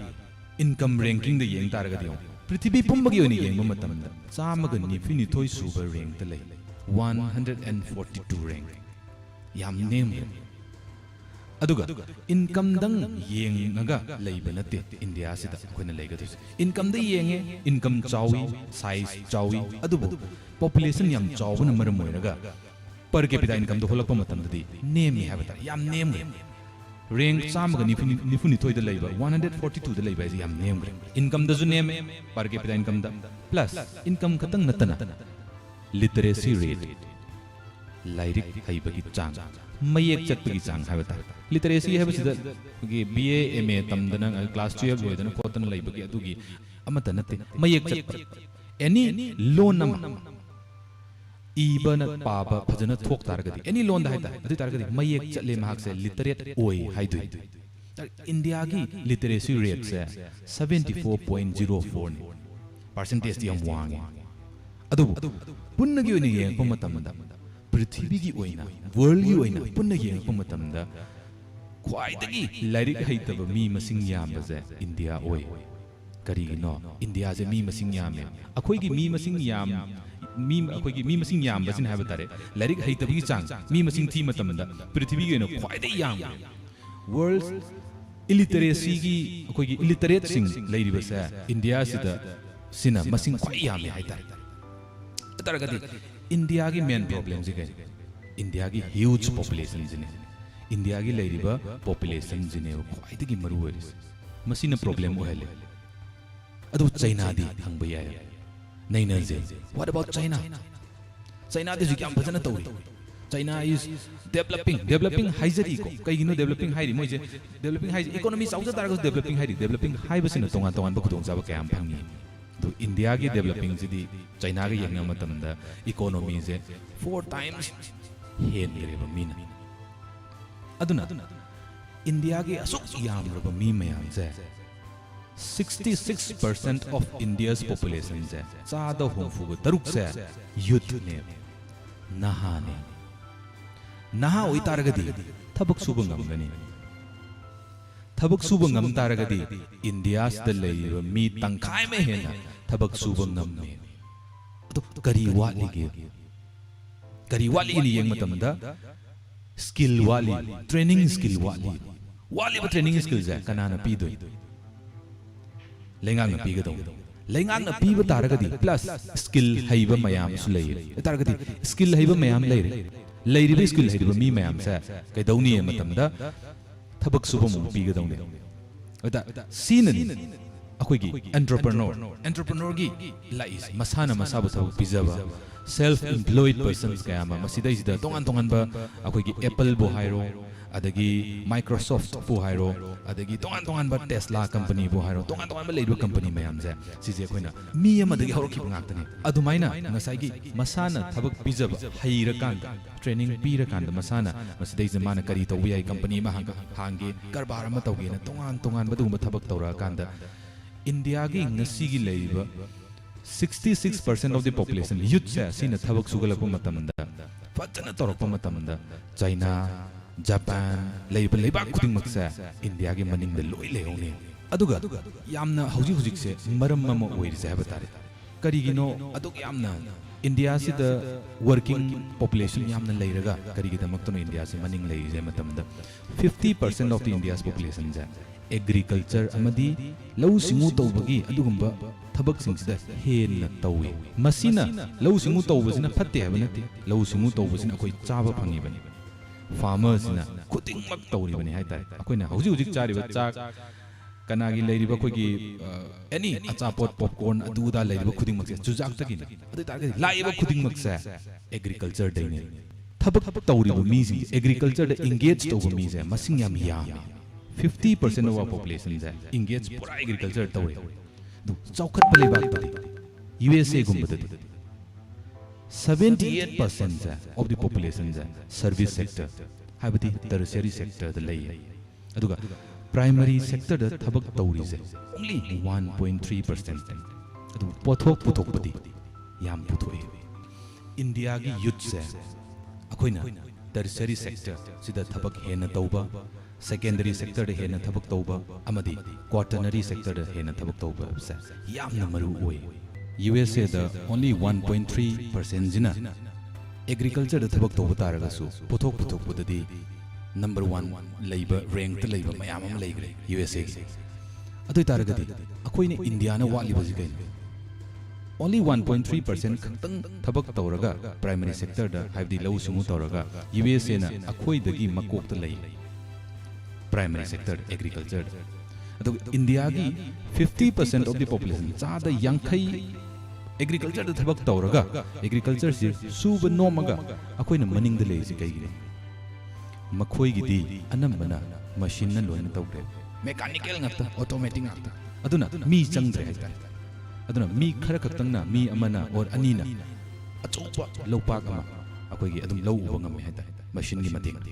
income rankingꯗ ꯌꯦꯡ ꯇꯥꯔꯒꯗꯤ, ꯌꯦꯡꯉꯨ, ꯄ꯭ꯔꯤꯊꯤꯕꯤ ꯄꯨꯝꯕꯒꯤ ꯑꯣꯏꯅ ꯌꯦꯡꯕ ꯃꯇꯝꯗ ꯆꯥꯝꯃꯒ ꯅꯤꯐꯨ ꯅꯤꯊꯣꯏ ꯁꯨꯕ rankꯇ ꯂꯩ, one hundred and forty two rank꯫ ꯌꯥꯝ ꯅꯦꯝꯈ꯭ꯔꯦ꯫ ꯑꯗꯨꯒ incomeꯗꯪ ꯌꯦꯡꯉꯒ ꯂꯩꯕ ꯅꯠꯇꯦ ꯏꯟꯗꯤꯌꯥꯁꯤꯗ ꯑꯩꯈꯣꯏꯅ ꯂꯩꯒꯗꯣꯏꯁꯦ꯫ Incomeꯗ ꯌꯦꯡꯉꯦ, income ꯆꯥꯎꯏ, size ꯆꯥꯎꯏ, ꯑꯗꯨꯕꯨ population ꯌꯥꯝ ꯆꯥꯎꯕꯅ ꯃꯔꯝ ꯑꯣꯏꯔꯒ per capita incomeꯗ ꯍꯣꯜꯂꯛꯄ ꯃꯇꯝꯗꯗꯤ ꯅꯦꯝꯃꯤ ꯍꯥꯏꯕ ꯇꯥꯔꯦ, ꯌꯥꯝ ꯅꯦꯝꯈ꯭ꯔꯦ꯫ Rank ꯆꯥꯝꯃꯒ ꯅꯤꯐꯨ ꯅꯤꯊꯣꯏꯗ ꯂꯩꯕ, one hundred forty twoꯗ ꯂꯩꯕ ꯍꯥꯏꯁꯦ ꯌꯥꯝ ꯅꯦꯝꯈ꯭ꯔꯦ꯫ Incomeꯗꯁꯨ ꯅꯦꯝꯃꯦ, per capita incomeꯗ, plus income ꯈꯛꯇꯪ ꯅꯠꯇꯅ literacy rate, ꯂꯥꯏꯔꯤꯛ ꯍꯩꯕꯒꯤ ꯆꯥꯡ, ꯃꯌꯦꯛ ꯆꯠꯄꯒꯤ ꯆꯥꯡ ꯍꯥꯏꯕ ꯇꯥꯔꯦ꯫ Literacy ꯍꯥꯏꯕꯁꯤꯗ ꯑꯩꯈꯣꯏꯒꯤ B A, M A ꯇꯝꯗꯅ, class twelve ꯂꯣꯏꯗꯅ ꯈꯣꯠꯇꯅ ꯂꯩꯕꯒꯤ ꯑꯗꯨꯒꯤ ꯑꯃꯠꯇ ꯅꯠꯇꯦ꯫ ꯃꯌꯦꯛ ꯆꯠꯄ, any ꯂꯣꯟ ꯑꯃ ꯏꯕꯅ ꯄꯥꯕ ꯐꯖꯅ ꯊꯣꯛ ꯇꯥꯔꯒꯗꯤ, any ꯂꯣꯟꯗ ꯍꯥꯏꯇꯥꯔꯦ, ꯑꯗꯨ ꯑꯣꯏ ꯇꯥꯔꯒꯗꯤ ꯃꯌꯦꯛ ꯆꯠꯂꯦ, ꯃꯍꯥꯛꯁꯦ literate ꯑꯣꯏ ꯍꯥꯏꯗꯣꯏꯅꯤ꯫ ꯏꯟꯗꯤꯌꯥꯒꯤ literacy rateꯁꯦ seventy four point zero fourꯅꯤ꯫ Percentageꯇꯤ ꯌꯥꯝ ꯋꯥꯡꯉꯦ꯫ ꯑꯗꯨꯕꯨ ꯄꯨꯟꯅꯒꯤ ꯑꯣꯏꯅ ꯌꯦꯡꯉꯛꯄ ꯃꯇꯝꯗ, ꯄ꯭ꯔꯤꯊꯤꯕꯤꯒꯤ ꯑꯣꯏꯅ, worldꯒꯤ ꯑꯣꯏꯅ ꯄꯨꯟꯅ ꯌꯦꯡꯉꯛꯄ ꯃꯇꯝꯗ, ꯈ꯭ꯋꯥꯏꯗꯒꯤ ꯂꯥꯏꯔꯤꯛ ꯍꯩꯇꯕ ꯃꯤ ꯃꯁꯤꯡ ꯌꯥꯝꯕꯁꯦ ꯏꯟꯗꯤꯌꯥ ꯑꯣꯏ꯫ ꯀꯔꯤꯒꯤꯅꯣ? ꯏꯟꯗꯤꯌꯥꯁꯦ ꯃꯤ ꯃꯁꯤꯡ ꯌꯥꯝꯃꯦ꯫ ꯑꯩꯈꯣꯏꯒꯤ ꯃꯤ ꯃꯁꯤꯡ ꯌꯥꯝ, ꯃꯤ, ꯑꯩꯈꯣꯏꯒꯤ ꯃꯤ ꯃꯁꯤꯡ ꯌꯥꯝꯕꯁꯤꯅ ꯍꯥꯏꯕ ꯇꯥꯔꯦ, ꯂꯥꯏꯔꯤꯛ ꯍꯩꯇꯕꯒꯤ ꯆꯥꯡ, ꯃꯤ ꯃꯁꯤꯡ ꯊꯤ ꯃꯇꯝꯗ ꯄ꯭ꯔꯤꯊꯤꯕꯤꯒꯤ ꯑꯣꯏꯅ ꯈ꯭ꯋꯥꯏꯗꯒꯤ ꯌꯥꯝꯃꯦ꯫ World illiteracyꯒꯤ, ꯑꯩꯈꯣꯏꯒꯤ illiterateꯁꯤꯡ ꯂꯩꯔꯤꯕꯁꯦ ꯏꯟꯗꯤꯌꯥꯁꯤꯗ, ꯁꯤꯅ ꯃꯁꯤꯡ ꯈ꯭ꯋꯥꯏ ꯌꯥꯝꯃꯦ ꯍꯥꯏꯇꯥꯔꯦ꯫ ꯑꯗꯨ ꯇꯥꯔꯒꯗꯤ ꯏꯟꯗꯤꯌꯥꯒꯤ main problemꯁꯤ ꯀꯩꯅꯣ? ꯏꯟꯗꯤꯌꯥꯒꯤ huge populationꯁꯤꯅꯦ꯫ ꯏꯟꯗꯤꯌꯥꯒꯤ ꯂꯩꯔꯤꯕ populationꯁꯤꯅꯦꯕ ꯈ꯭ꯋꯥꯏꯗꯒꯤ ꯃꯔꯨ ꯑꯣꯏꯔꯤꯁꯦ꯫ ꯃꯁꯤꯅ problem ꯑꯣꯏꯍꯜꯂꯦ꯫ ꯑꯗꯨ ꯆꯩꯅꯥꯗꯤ ꯍꯪꯕ ꯌꯥꯏ꯫ ꯅꯩꯅꯁꯦ꯫ What about China? ꯆꯩꯅꯥꯗꯤ ꯍꯧꯖꯤꯛ ꯌꯥꯝ ꯐꯖꯅ ꯇꯧꯔꯤ꯫ China is developing, developing ꯍꯥꯏꯖꯔꯤꯀꯣ꯫ ꯀꯩꯒꯤꯅꯣ developing ꯍꯥꯏꯔꯤ? ꯃꯣꯏꯁꯦ developing ꯍꯥꯏꯁꯦ economy ꯆꯥꯎꯖ ꯇꯥꯔꯒꯁꯨ developing ꯍꯥꯏꯔꯤ꯫ Developing ꯍꯥꯏꯕꯁꯤꯅ ꯇꯣꯉꯥꯟ ꯇꯣꯉꯥꯟꯕ ꯈꯨꯗꯣꯡꯆꯥꯕ ꯀꯌꯥ ꯑꯃ ꯐꯪꯉꯤ꯫ ꯑꯗꯨ ꯏꯟꯗꯤꯌꯥꯒꯤ developingꯁꯤꯗꯤ ꯆꯥꯏꯅꯥꯒ ꯌꯦꯡꯅꯕ ꯃꯇꯝꯗ economyꯁꯦ four times ꯍꯦꯟꯈ꯭ꯔꯦꯕ ꯃꯤꯅ꯫ ꯑꯗꯨꯅ ꯏꯟꯗꯤꯌꯥꯒꯤ ꯑꯁꯨꯛ ꯌꯥꯝꯂꯕ ꯃꯤ ꯃꯌꯥꯝꯁꯦ, sixty six percent of India's populationꯁꯦ, ꯆꯥꯗ ꯍꯨꯝꯐꯨꯒ ꯇꯔꯨꯛꯁꯦ youthꯅꯦ, ꯅꯍꯥꯅꯦ꯫ ꯅꯍꯥ ꯑꯣꯏꯇꯥꯔꯒꯗꯤ ꯊꯕꯛ ꯁꯨꯕ ꯉꯝꯒꯅꯤ꯫ ꯊꯕꯛ ꯁꯨꯕ ꯉꯝ ꯇꯥꯔꯒꯗꯤ ꯏꯟꯗꯤꯌꯥꯁꯤꯗ ꯂꯩꯔꯤꯕ ꯃꯤ ꯇꯪꯈꯥꯏ ꯑꯃ ꯍꯦꯟꯅ ꯊꯕꯛ ꯁꯨꯕ ꯉꯝꯃꯦ꯫ ꯑꯗꯨ ꯀꯔꯤ ꯋꯥꯠꯂꯤꯒꯦ? ꯀꯔꯤ ꯋꯥꯠꯂꯤꯒꯦꯅ ꯌꯦꯡꯕ ꯃꯇꯝꯗ skill ꯋꯥꯠꯂꯤ, training skill ꯋꯥꯠꯂꯤ꯫ ꯋꯥꯠꯂꯤꯕ training skillꯁꯦ ꯀꯅꯥꯅ ꯄꯤꯗꯣꯏꯅꯣ? ꯂꯩꯉꯥꯛꯅ ꯄꯤꯒꯗꯧꯕꯅꯤ꯫ ꯂꯩꯉꯥꯛꯅ ꯄꯤꯕ ꯇꯥꯔꯒꯗꯤ plus skill ꯍꯩꯕ ꯃꯌꯥꯝꯁꯨ ꯂꯩꯔꯦ꯫ ꯑꯗꯨ ꯇꯥꯔꯒꯗꯤ skill ꯍꯩꯕ ꯃꯌꯥꯝ ꯂꯩꯔꯦ꯫ ꯂꯩꯔꯤꯕ skill ꯍꯩꯔꯤꯕ ꯃꯤ ꯃꯌꯥꯝꯁꯦ ꯀꯩꯗꯧꯅꯤ ꯍꯥꯏꯕ ꯃꯇꯝꯗ ꯊꯕꯛ ꯁꯨꯐꯝ ꯑꯃ ꯄꯤꯒꯗꯧꯅꯤ꯫ ꯑꯗ ꯁꯤꯅꯅꯤ ꯑꯩꯈꯣꯏꯒꯤ entrepreneur, entrepreneurꯒꯤ ꯂꯥꯛꯏꯁꯦ, ꯃꯁꯥꯅ ꯃꯁꯥꯕꯨ ꯊꯕꯛ ꯄꯤꯖꯕ, self employed persons ꯀꯌꯥ ꯑꯃ ꯃꯁꯤꯗꯩꯁꯤꯗ ꯇꯣꯉꯥꯟ ꯇꯣꯉꯥꯟꯕ ꯑꯩꯈꯣꯏꯒꯤ Appleꯕꯨ ꯍꯥꯏꯔꯣ, ꯑꯗꯒꯤ Microsoftꯄꯨ ꯍꯥꯏꯔꯣ, ꯑꯗꯒꯤ ꯇꯣꯉꯥꯟ ꯇꯣꯉꯥꯟꯕ Tesla companyꯕꯨ ꯍꯥꯏꯔꯣ, ꯇꯣꯉꯥꯟ ꯇꯣꯉꯥꯟꯕ ꯂꯩꯔꯤꯕ company ꯃꯌꯥꯝꯁꯦ, ꯁꯤꯁꯦ ꯑꯩꯈꯣꯏꯅ ꯃꯤ ꯑꯃꯗꯒꯤ ꯍꯧꯔꯛꯈꯤꯕ ꯉꯥꯛꯇꯅꯤ꯫ ꯑꯗꯨꯃꯥꯏꯅ ꯉꯁꯥꯏꯒꯤ ꯃꯁꯥꯅ ꯊꯕꯛ ꯄꯤꯖꯕ ꯍꯩꯔꯀꯥꯟꯗ, training ꯄꯤꯔꯀꯥꯟꯗ ꯃꯁꯥꯅ ꯃꯁꯤꯗꯩꯁꯤꯗ ꯃꯥꯅ ꯀꯔꯤ ꯇꯧꯕ ꯌꯥꯏ, company ꯑꯃ ꯍꯥꯡꯒ-, ꯍꯥꯡꯒꯦ, ꯀꯔꯕꯥꯔ ꯑꯃ ꯇꯧꯒꯦꯅ ꯇꯣꯉꯥꯟ ꯇꯣꯉꯥꯟꯕ ꯑꯗꯨꯒꯨꯝꯕ ꯊꯕꯛ ꯇꯧꯔꯛꯑꯀꯥꯟꯗ ꯏꯟꯗꯤꯌꯥꯒꯤ ꯉꯁꯤꯒꯤ ꯂꯩꯔꯤꯕ sixty six percent of the population youthꯁꯦ ꯁꯤꯅ ꯊꯕꯛ ꯁꯨꯒꯠꯂꯛꯄ ꯃꯇꯝꯗ, ꯐꯖꯅ ꯇꯧꯔꯛꯄ ꯃꯇꯝꯗ ꯆꯥꯏꯅꯥ, ꯖꯄꯥꯟ ꯂꯩꯔꯤꯕ ꯂꯩꯕꯥꯛ ꯈꯨꯗꯤꯡꯃꯛꯁꯦ ꯏꯟꯗꯤꯌꯥꯒꯤ ꯃꯅꯤꯡꯗ ꯂꯣꯏ ꯂꯩꯍꯧꯅꯤ꯫ ꯑꯗꯨꯒ ꯌꯥꯝꯅ ꯍꯧꯖꯤꯛ ꯍꯧꯖꯤꯛꯁꯦ ꯃꯔꯝ ꯑꯃ ꯑꯣꯏꯔꯤꯁꯦ ꯍꯥꯏꯕ ꯇꯥꯔꯦ꯫ ꯀꯔꯤꯒꯤꯅꯣ ꯑꯗꯨꯛ ꯌꯥꯝꯅ ꯏꯟꯗꯤꯌꯥꯁꯤꯗ working population ꯌꯥꯝꯅ ꯂꯩꯔꯒ ꯀꯔꯤꯒꯤꯗꯃꯛꯇꯅꯣ ꯏꯟꯗꯤꯌꯥꯁꯤ ꯃꯅꯤꯡ ꯂꯩꯔꯤꯁꯦ ꯍꯥꯏꯕ ꯃꯇꯝꯗ, fifty percent of the India's populationꯁꯦ agriculture ꯑꯃꯗꯤ ꯂꯧꯎ ꯁꯤꯡꯎ ꯇꯧꯕꯒꯤ ꯑꯗꯨꯒꯨꯝꯕ ꯊꯕꯛꯁꯤꯡꯁꯤꯗ ꯍꯦꯟꯅ ꯇꯧꯏ꯫ ꯃꯁꯤꯅ, ꯂꯧꯎ ꯁꯤꯡꯎ ꯇꯧꯕꯁꯤꯅ ꯐꯠꯇꯦ ꯍꯥꯏꯕ ꯅꯠꯇꯦ, ꯂꯧꯎ ꯁꯤꯡꯎ ꯇꯧꯕꯁꯤꯅ ꯑꯩꯈꯣꯏ ꯆꯥꯕ ꯐꯪꯉꯤꯕꯅꯤ꯫ Farmerꯁꯤꯅ ꯈꯨꯗꯤꯡꯃꯛ ꯇꯧꯔꯤꯕꯅꯤ ꯍꯥꯏꯇꯥꯔꯦ꯫ ꯑꯩꯈꯣꯏꯅ ꯍꯧꯖꯤꯛ ꯍꯧꯖꯤꯛ ꯆꯥꯔꯤꯕ ꯆꯥꯛ, ꯀꯅꯥꯒꯤ ꯂꯩꯔꯤꯕ ꯑꯩꯈꯣꯏꯒꯤ, ꯑ, any ꯑꯆꯥꯄꯣꯠ, popcorn, ꯑꯗꯨ ꯑꯗꯥ ꯂꯩꯔꯤꯕ ꯈꯨꯗꯤꯡꯃꯛꯁꯦ ꯆꯨꯖꯥꯛꯇꯒꯤꯅꯤ꯫ ꯑꯗꯨ ꯑꯣꯏꯇꯥꯔꯒꯗꯤ ꯂꯥꯛꯏꯕ ꯈꯨꯗꯤꯡꯃꯛꯁꯦ agricultureꯗꯩꯅꯦ, ꯊꯕꯛ ꯇꯧꯔꯤꯕ ꯃꯤꯁꯤꯡꯁꯦ, ꯑꯦꯒ꯭ꯔꯤꯀꯜꯆꯔꯗ ꯑꯦꯡꯒꯦꯖ ꯇꯧꯕ ꯃꯤꯁꯦ ꯃꯁꯤꯡ ꯌꯥꯝ ꯌꯥꯝꯃꯤ꯫ Fifty percent of our population ꯁꯦ ꯑꯦꯡꯒꯦꯖ ꯄꯨꯔꯥ ꯑꯦꯒ꯭ꯔꯤꯀꯜꯆꯔ ꯇꯧꯔꯦ꯫ ꯑꯗꯨ ꯆꯥꯎꯈꯠꯄ ꯂꯩꯕꯥꯛꯇꯗꯤ, ꯌꯨ ꯑꯦꯁ ꯑꯦꯒꯨꯝꯕꯗꯗꯤ seventy eight percent ꯁꯦ of the population ꯁꯦ ꯁꯔꯚꯤꯁ ꯁꯦꯛꯇꯔ, ꯍꯥꯏꯕꯗꯤ ꯇꯔꯁꯤꯌꯔꯤ ꯁꯦꯛꯇꯔꯗ ꯂꯩꯌꯦ꯫ ꯑꯗꯨꯒ ꯄ꯭ꯔꯥꯏꯃꯔꯤ ꯁꯦꯛꯇꯔꯗ ꯊꯕꯛ ꯇꯧꯔꯤꯁꯦ only one point three percent꯫ ꯑꯗꯨ ꯄꯣꯠꯊꯣꯛ ꯄꯨꯊꯣꯛꯄꯗꯤ ꯌꯥꯝ ꯄꯨꯊꯣꯛꯏ꯫ ꯏꯟꯗꯤꯌꯥꯒꯤ ꯌꯨꯠꯁꯦ ꯑꯩꯈꯣꯏꯅ ꯇꯔꯁꯤꯌꯔꯤ ꯁꯦꯛꯇꯔꯁꯤꯗ ꯊꯕꯛ ꯍꯦꯟꯅ ꯇꯧꯕ, ꯁꯦꯀꯦꯟꯗꯔꯤ ꯁꯦꯛꯇꯔꯗ ꯍꯦꯟꯅ ꯊꯕꯛ ꯇꯧꯕ ꯑꯃꯗꯤ ꯀ꯭ꯋꯥꯇꯔꯅꯔꯤ ꯁꯦꯛꯇꯔꯗ ꯍꯦꯟꯅ ꯊꯕꯛ ꯇꯧꯕꯁꯦ ꯌꯥꯝꯅ ꯃꯔꯨ ꯑꯣꯏ꯫ ꯌꯨ ꯑꯦꯁ ꯑꯦꯗ only one point three percent ꯁꯤꯅ ꯑꯦꯒ꯭ꯔꯤꯀꯜꯆꯔꯗ ꯊꯕꯛ ꯇꯧꯕ ꯇꯥꯔꯒꯁꯨ, ꯄꯣꯠꯊꯣꯛ ꯄꯨꯊꯣꯛꯄꯗꯗꯤ ꯅꯝꯕꯔ ꯋꯥꯟ ꯂꯩꯕ, ꯔꯦꯡꯛꯇ ꯂꯩꯕ ꯃꯌꯥꯝ ꯑꯃ ꯂꯩꯈ꯭ꯔꯦ ꯌꯨ ꯑꯦꯁ ꯑꯦꯒꯤ꯫ ꯑꯗꯨ ꯑꯣꯏ ꯇꯥꯔꯒꯗꯤ ꯑꯩꯈꯣꯏꯅ ꯏꯟꯗꯤꯌꯥꯅ ꯋꯥꯠꯂꯤꯕꯁꯤ ꯀꯩꯅꯣ? Only one point three percent ꯈꯛꯇꯪ ꯊꯕꯛ ꯇꯧꯔꯒ, ꯄ꯭ꯔꯥꯏꯃꯔꯤ ꯁꯦꯛꯇꯔꯗ, ꯍꯥꯏꯕꯗꯤ ꯂꯧꯎ ꯁꯤꯡꯎ ꯇꯧꯔꯒ, ꯌꯨ ꯑꯦꯁ ꯑꯦꯅ ꯑꯩꯈꯣꯏꯗꯒꯤ ꯃꯀꯣꯛꯇ ꯂꯩ ꯄ꯭ꯔꯥꯏꯃꯔꯤ ꯁꯦꯛꯇꯔ, ꯑꯦꯒ꯭ꯔꯤꯀꯜꯆꯔꯗ꯫ ꯑꯗꯨꯒ ꯏꯟꯗꯤꯌꯥꯒꯤ fifty percent of the population, ꯆꯥꯗ ꯌꯥꯡꯈꯩ, ꯑꯦꯒ꯭ꯔꯤꯀꯜꯆꯔꯗ ꯊꯕꯛ ꯇꯧꯔꯒ, ꯑꯦꯒ꯭ꯔꯤꯀꯜꯆꯔꯁꯤ ꯁꯨꯕ ꯅꯣꯝꯃꯒ ꯑꯩꯈꯣꯏꯅ ꯃꯅꯤꯡꯗ ꯂꯩꯔꯤꯁꯤ ꯀꯩꯒꯤꯅꯣ? ꯃꯈꯣꯏꯒꯤꯗꯤ ꯑꯅꯝꯕꯅ ꯃꯦꯁꯤꯟꯅ ꯂꯣꯏꯅ ꯇꯧꯈ꯭ꯔꯦ꯫ ꯃꯦꯀꯥꯅꯤꯀꯦꯜ ꯉꯥꯛꯇ, ꯑꯣꯇꯣꯃꯦꯇꯤꯛ ꯉꯥꯛꯇ꯫ ꯑꯗꯨꯅ ꯃꯤ ꯆꯪꯗ꯭ꯔꯦ ꯍꯥꯏꯇꯥꯔꯦ꯫ ꯑꯗꯨꯅ ꯃꯤ ꯈꯔ ꯈꯛꯇꯪꯅ, ꯃꯤ ꯑꯃꯅ or ꯑꯅꯤꯅ ꯑꯆꯧꯕ ꯂꯧꯄꯥꯛ ꯑꯃ ꯑꯩꯈꯣꯏꯒꯤ ꯑꯗꯨꯝ ꯂꯧ ꯎꯕ ꯉꯝꯃꯦ ꯍꯥꯏꯇꯥꯔꯦ, ꯃꯦꯁꯤꯟꯒꯤ ꯃꯇꯦꯡꯅ꯫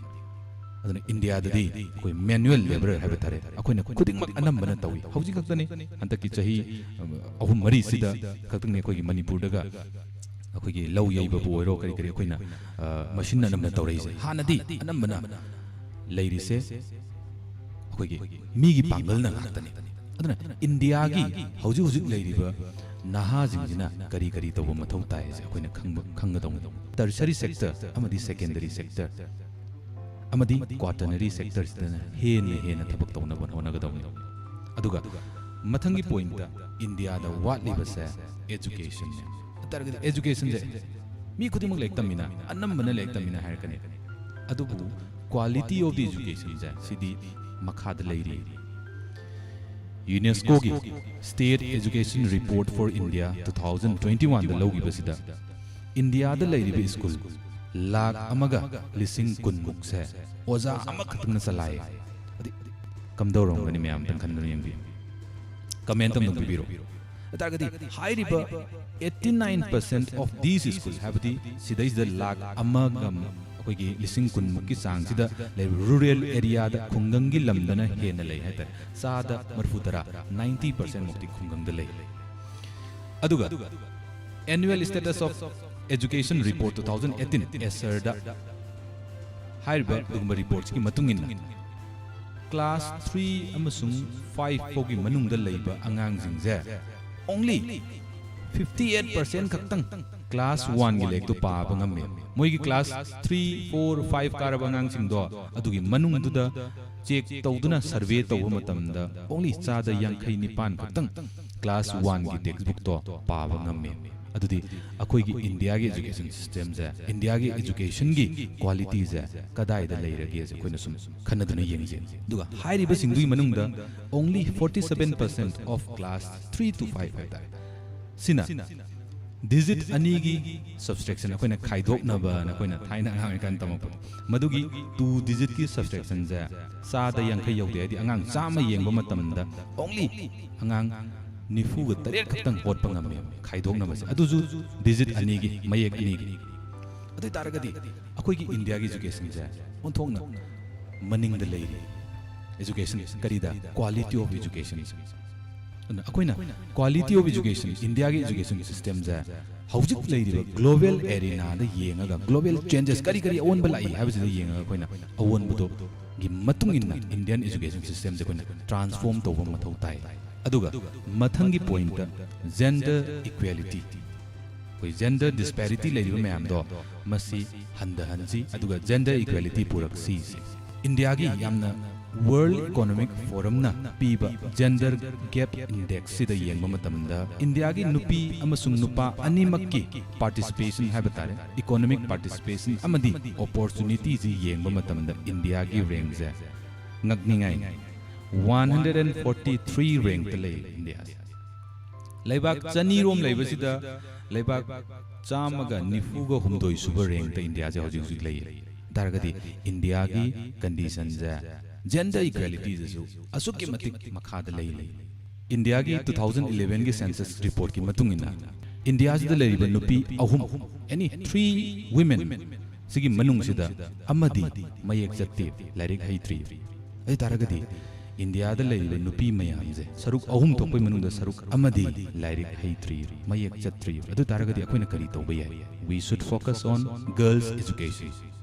ꯑꯗꯨꯅ ꯏꯟꯗꯤꯌꯥꯗꯗꯤ ꯑꯩꯈꯣꯏ ꯃꯦꯅꯨꯋꯦꯜ ꯂꯦꯕꯔ ꯍꯥꯏꯕ ꯇꯥꯔꯦ, ꯑꯩꯈꯣꯏꯅ ꯈꯨꯗꯤꯡꯃꯛ ꯑꯅꯝꯕꯅ ꯇꯧꯏ꯫ ꯍꯧꯖꯤꯛ ꯈꯛꯇꯅꯤ, ꯍꯟꯗꯛꯀꯤ ꯆꯍꯤ, ꯑ, ꯑꯍꯨꯝ ꯃꯔꯤꯁꯤꯗ ꯈꯛꯇꯪꯅꯤ ꯑꯩꯈꯣꯏꯒꯤ ꯃꯅꯤꯄꯨꯔꯗꯒ ꯑꯩꯈꯣꯏꯒꯤ ꯂꯧ ꯌꯩꯕꯕꯨ ꯑꯣꯏꯔꯣ, ꯀꯔꯤ ꯀꯔꯤ, ꯑꯩꯈꯣꯏꯅ, ꯑ, ꯃꯦꯁꯤꯟꯅ ꯑꯅꯝꯕꯅ ꯇꯧꯔꯛꯏꯁꯦ꯫ ꯍꯥꯟꯅꯗꯤ ꯑꯅꯝꯕꯅ ꯂꯩꯔꯤꯁꯦ ꯑꯩꯈꯣꯏꯒꯤ ꯃꯤꯒꯤ ꯄꯥꯡꯒꯜꯅ ꯉꯥꯛꯇꯅꯤ꯫ ꯑꯗꯨꯅ ꯏꯟꯗꯤꯌꯥꯒꯤ ꯍꯧꯖꯤꯛ ꯍꯧꯖꯤꯛ ꯂꯩꯔꯤꯕ ꯅꯍꯥꯁꯤꯡꯁꯤꯅ ꯀꯔꯤ ꯀꯔꯤ ꯇꯧꯕ ꯃꯊꯧ ꯇꯥꯏ ꯍꯥꯏꯁꯦ ꯑꯩꯈꯣꯏꯅ ꯈꯪꯕ, ꯈꯪꯒꯗꯧꯅꯤ꯫ ꯇꯔꯁꯔꯤ ꯁꯦꯛꯇꯔ ꯑꯃꯗꯤ ꯁꯦꯀꯦꯟꯗꯔꯤ ꯁꯦꯛꯇꯔ ꯑꯃꯗꯤ ꯀ꯭ꯋꯥꯇꯔꯅꯔꯤ ꯁꯦꯛꯇꯔꯁꯤꯗꯅ ꯍꯦꯟꯅ ꯍꯦꯟꯅ ꯊꯕꯛ ꯇꯧꯅꯕ ꯍꯣꯠꯅꯒꯗꯧꯅꯤ꯫ ꯑꯗꯨꯒ ꯃꯊꯪꯒꯤ ꯄꯣꯏꯟꯠꯇ ꯏꯟꯗꯤꯌꯥꯗ ꯋꯥꯠꯂꯤꯕꯁꯦ ꯑꯦꯖꯨꯀꯦꯁꯟꯅꯦ꯫ ꯇꯥꯔꯒꯗꯤ ꯑꯦꯖꯨꯀꯦꯁꯟꯁꯦ ꯃꯤ ꯈꯨꯗꯤꯡꯃꯛ ꯂꯥꯏꯔꯤꯛ ꯇꯝꯃꯤꯅ, ꯑꯅꯝꯕꯅ ꯂꯥꯏꯔꯤꯛ ꯇꯝꯃꯤꯅ ꯍꯥꯏꯔꯛꯀꯅꯤ꯫ ꯑꯗꯨꯕꯨ quality of the educationꯁꯦ ꯁꯤꯗꯤ ꯃꯈꯥꯗ ꯂꯩꯔꯤ꯫ ꯌꯨꯅꯦꯁꯀꯣꯒꯤ State Education Report for India two thousand twenty-oneꯗ ꯂꯧꯈꯤꯕꯁꯤꯗ ꯏꯟꯗꯤꯌꯥꯗ ꯂꯩꯔꯤꯕ ꯁ꯭ꯀꯨꯜ ꯂꯥꯛ ꯑꯃꯒ ꯂꯤꯁꯤꯡ ꯀꯨꯟꯃꯨꯛꯁꯦ ꯑꯣꯖꯥ ꯑꯃꯈꯛꯇꯪꯅ ꯆꯂꯥꯏꯌꯦ꯫ ꯑꯗꯤ ꯀꯝꯗꯧꯔꯝꯒꯅꯤ ꯃꯌꯥꯝ ꯑꯝꯇꯪ ꯈꯟꯗꯨꯅ ꯌꯦꯡꯕꯤꯌꯨ꯫ ꯀꯃꯦꯟ ꯑꯝꯇꯪ ꯄꯤꯕꯤꯔꯣ꯫ ꯑꯗꯨ ꯇꯥꯔꯒꯗꯤ ꯍꯥꯏꯔꯤꯕ eighty nine percent of these schools, ꯍꯥꯏꯕꯗꯤ ꯁꯤꯗꯩꯁꯤꯗ ꯂꯥꯛ ꯑꯃꯒ ꯑꯩꯈꯣꯏꯒꯤ ꯂꯤꯁꯤꯡ ꯀꯨꯟꯃꯨꯛꯀꯤ ꯆꯥꯡꯁꯤꯗ ꯂꯩꯔꯤꯕ rural areaꯗ, ꯈꯨꯡꯒꯪꯒꯤ ꯂꯝꯗꯅ ꯍꯦꯟꯅ ꯂꯩ ꯍꯥꯏꯇꯥꯔꯦ꯫ ꯆꯥꯗ ꯃꯔꯤꯐꯨ ꯇꯔꯥ, ninety percent ꯃꯨꯛꯇꯤ ꯈꯨꯡꯒꯪꯗ ꯂꯩ꯫ ꯑꯗꯨꯒ Annual Status of Education Report two thousand eighteen, ASERDA ꯍꯥꯏꯔꯤꯕ ꯑꯗꯨꯒꯨꯝꯕ reportꯁꯤꯒꯤ ꯃꯇꯨꯡ ꯏꯟꯅ class three ꯑꯃꯁꯨꯡ five ꯐꯥꯎꯒꯤ ꯃꯅꯨꯡꯗ ꯂꯩꯕ ꯑꯉꯥꯡꯁꯤꯡꯁꯦ only fifty eight percent ꯈꯛꯇꯪ class oneꯒꯤ ꯂꯥꯏꯔꯤꯛꯇꯣ ꯄꯥꯕ ꯉꯝꯃꯦ꯫ ꯃꯣꯏꯒꯤ class three, four, five ꯀꯥꯔꯕ ꯑꯉꯥꯡꯁꯤꯡꯗꯣ ꯑꯗꯨꯒꯤ ꯃꯅꯨꯡꯗꯨꯗ check ꯇꯧꯗꯨꯅ survey ꯇꯧꯕ ꯃꯇꯝꯗ only ꯆꯥꯗ ꯌꯥꯡꯈꯩ ꯅꯤꯄꯥꯟ ꯈꯛꯇꯪ class oneꯒꯤ textbookꯇꯣ ꯄꯥꯕ ꯉꯝꯃꯦ꯫ ꯑꯗꯨꯗꯤ ꯑꯩꯈꯣꯏꯒꯤ Indiaꯒꯤ education systemꯁꯦ, Indiaꯒꯤ educationꯒꯤ qualityꯁꯦ ꯀꯗꯥꯏꯗ ꯂꯩꯔꯒꯦꯁꯦ ꯑꯩꯈꯣꯏꯅ ꯁꯨꯝ ꯈꯟꯅꯗꯨꯅ ꯌꯦꯡꯁꯦ꯫ ꯑꯗꯨꯒ ꯍꯥꯏꯔꯤꯕꯁꯤꯡꯗꯨꯒꯤ ꯃꯅꯨꯡꯗ only forty seven percent of class three to five ꯍꯥꯏꯇꯥꯔꯦ, ꯁꯤꯅ digit ꯑꯅꯤꯒꯤ subtraction, ꯑꯩꯈꯣꯏꯅ ꯈꯥꯏꯗꯣꯛꯅꯕꯅ ꯑꯩꯈꯣꯏꯅ ꯊꯥꯏꯅ ꯑꯉꯥꯡ ꯑꯣꯏꯔꯤꯀꯥꯟꯗ ꯇꯝꯃꯛꯄꯗꯣ, ꯃꯗꯨꯒꯤ two digitꯀꯤ subtractionꯁꯦ ꯆꯥꯗ ꯌꯥꯡꯈꯩ ꯌꯧꯗꯦ꯫ ꯍꯥꯏꯗꯤ ꯑꯉꯥꯡ ꯆꯥꯝꯃ ꯌꯦꯡꯕ ꯃꯇꯝꯗ only ꯑꯉꯥꯡ ꯅꯤꯐꯨꯒ ꯇꯔꯦꯠ ꯈꯛꯇꯪ ꯍꯣꯠꯄ ꯉꯝꯃꯦ ꯈꯥꯏꯗꯣꯛꯅꯕꯁꯦ, ꯑꯗꯨꯁꯨ digit ꯑꯅꯤꯒꯤ, ꯃꯌꯦꯛ ꯑꯅꯤꯒꯤ꯫ ꯑꯗꯨ ꯑꯣꯏ ꯇꯥꯔꯒꯗꯤ ꯑꯩꯈꯣꯏꯒꯤ Indiaꯒꯤ educationꯁꯦ ꯑꯣꯟꯊꯣꯛꯅ ꯃꯅꯤꯡꯗ ꯂꯩꯔꯤ꯫ Education ꯀꯔꯤꯗ? Quality of education꯫ ꯑꯗꯨꯅ ꯑꯩꯈꯣꯏꯅ quality of education, Indiaꯒꯤ education systemꯁꯦ ꯍꯧꯖꯤꯛ ꯂꯩꯔꯤꯕ global arenaꯗ ꯌꯦꯡꯉꯒ, global changes ꯀꯔꯤ ꯀꯔꯤ ꯑꯑꯣꯟꯕ ꯂꯥꯛꯏ ꯍꯥꯏꯕꯁꯤꯗ ꯌꯦꯡꯉꯒ ꯑꯩꯈꯣꯏꯅ ꯑꯑꯣꯟꯕꯗꯨꯒꯤ ꯃꯇꯨꯡ ꯏꯟꯅ Indian education systemꯁꯦ ꯑꯩꯈꯣꯏꯅ transform ꯇꯧꯕ ꯃꯊꯧ ꯇꯥꯏ꯫ ꯑꯗꯨꯒ ꯃꯊꯪꯒꯤ pointꯇ gender equality, ꯑꯩꯈꯣꯏ gender disparity ꯂꯩꯔꯤꯕ ꯃꯌꯥꯝꯗꯣ ꯃꯁꯤ ꯍꯟꯊꯍꯟꯁꯤ, ꯑꯗꯨꯒ gender equality ꯄꯨꯔꯛꯁꯤ꯫ Indiaꯒꯤ ꯌꯥꯝꯅ World Economic Forumꯅ ꯄꯤꯕ gender gap indexꯁꯤꯗ ꯌꯦꯡꯕ ꯃꯇꯝꯗ Indiaꯒꯤ ꯅꯨꯄꯤ ꯑꯃꯁꯨꯡ ꯅꯨꯄꯥ ꯑꯅꯤꯃꯛꯀꯤ participation ꯍꯥꯏꯕ ꯇꯥꯔꯦ, economic participation ꯑꯃꯗꯤ opportunityꯁꯤ ꯌꯦꯡꯕ ꯃꯇꯝꯗ Indiaꯒꯤ rankꯁꯦ ꯉꯛꯅꯤꯡꯉꯥꯏꯅꯤ꯫ One hundred and forty three rankꯇ ꯂꯩ Indiaꯁꯦ꯫ ꯂꯩꯕꯥꯛ ꯆꯅꯤꯔꯣꯝ ꯂꯩꯕꯁꯤꯗ ꯂꯩꯕꯥꯛ ꯆꯥꯝꯃꯒ ꯅꯤꯐꯨꯒ ꯍꯨꯝꯗꯣꯏ ꯁꯨꯕ ꯔꯦꯡꯛꯇ ꯏꯟꯗꯤꯌꯥꯁꯦ ꯍꯧꯖꯤꯛ ꯍꯧꯖꯤꯛ ꯂꯩꯌꯦ꯫ ꯑꯗꯨ ꯇꯥꯔꯒꯗꯤ ꯏꯟꯗꯤꯌꯥꯒꯤ ꯀꯟꯗꯤꯁꯟꯁꯦ, ꯖꯦꯟꯗꯔ ꯏꯀ꯭ꯋꯦꯂꯤꯇꯤꯗꯁꯨ ꯑꯁꯨꯛꯀꯤ ꯃꯇꯤꯛ ꯃꯈꯥꯗ ꯂꯩ ꯂꯩ꯫ ꯏꯟꯗꯤꯌꯥꯒꯤ ꯇꯨ ꯊꯥꯎꯖꯟ ꯏꯂꯦꯚꯦꯟꯒꯤ ꯁꯦꯟꯁꯁ ꯔꯤꯄꯣꯔꯠꯀꯤ ꯃꯇꯨꯡ ꯏꯟꯅ, ꯏꯟꯗꯤꯌꯥꯁꯤꯗ ꯂꯩꯔꯤꯕ ꯅꯨꯄꯤ ꯑꯍꯨꯝ, any three women, ꯁꯤꯒꯤ ꯃꯅꯨꯡꯁꯤꯗ ꯑꯃꯗꯤ ꯃꯌꯦꯛ ꯆꯠꯇꯦ, ꯂꯥꯏꯔꯤꯛ ꯍꯩꯇ꯭ꯔꯤ꯫ ꯑꯗꯨ ꯇꯥꯔꯒꯗꯤ ꯏꯟꯗꯤꯌꯥꯗ ꯂꯩꯔꯤꯕ ꯅꯨꯄꯤ ꯃꯌꯥꯝꯁꯦ, ꯁꯔꯨꯛ ꯑꯍꯨꯝ ꯊꯣꯛꯄꯒꯤ ꯃꯅꯨꯡꯗ ꯁꯔꯨꯛ ꯑꯃꯗꯤ ꯂꯥꯏꯔꯤꯛ ꯍꯩꯇ꯭ꯔꯤ, ꯃꯌꯦꯛ ꯆꯠꯇ꯭ꯔꯤ꯫ ꯑꯗꯨ ꯇꯥꯔꯒꯗꯤ ꯑꯩꯈꯣꯏꯅ ꯀꯔꯤ ꯇꯧꯕ ꯌꯥꯏ? We should focus on girls education.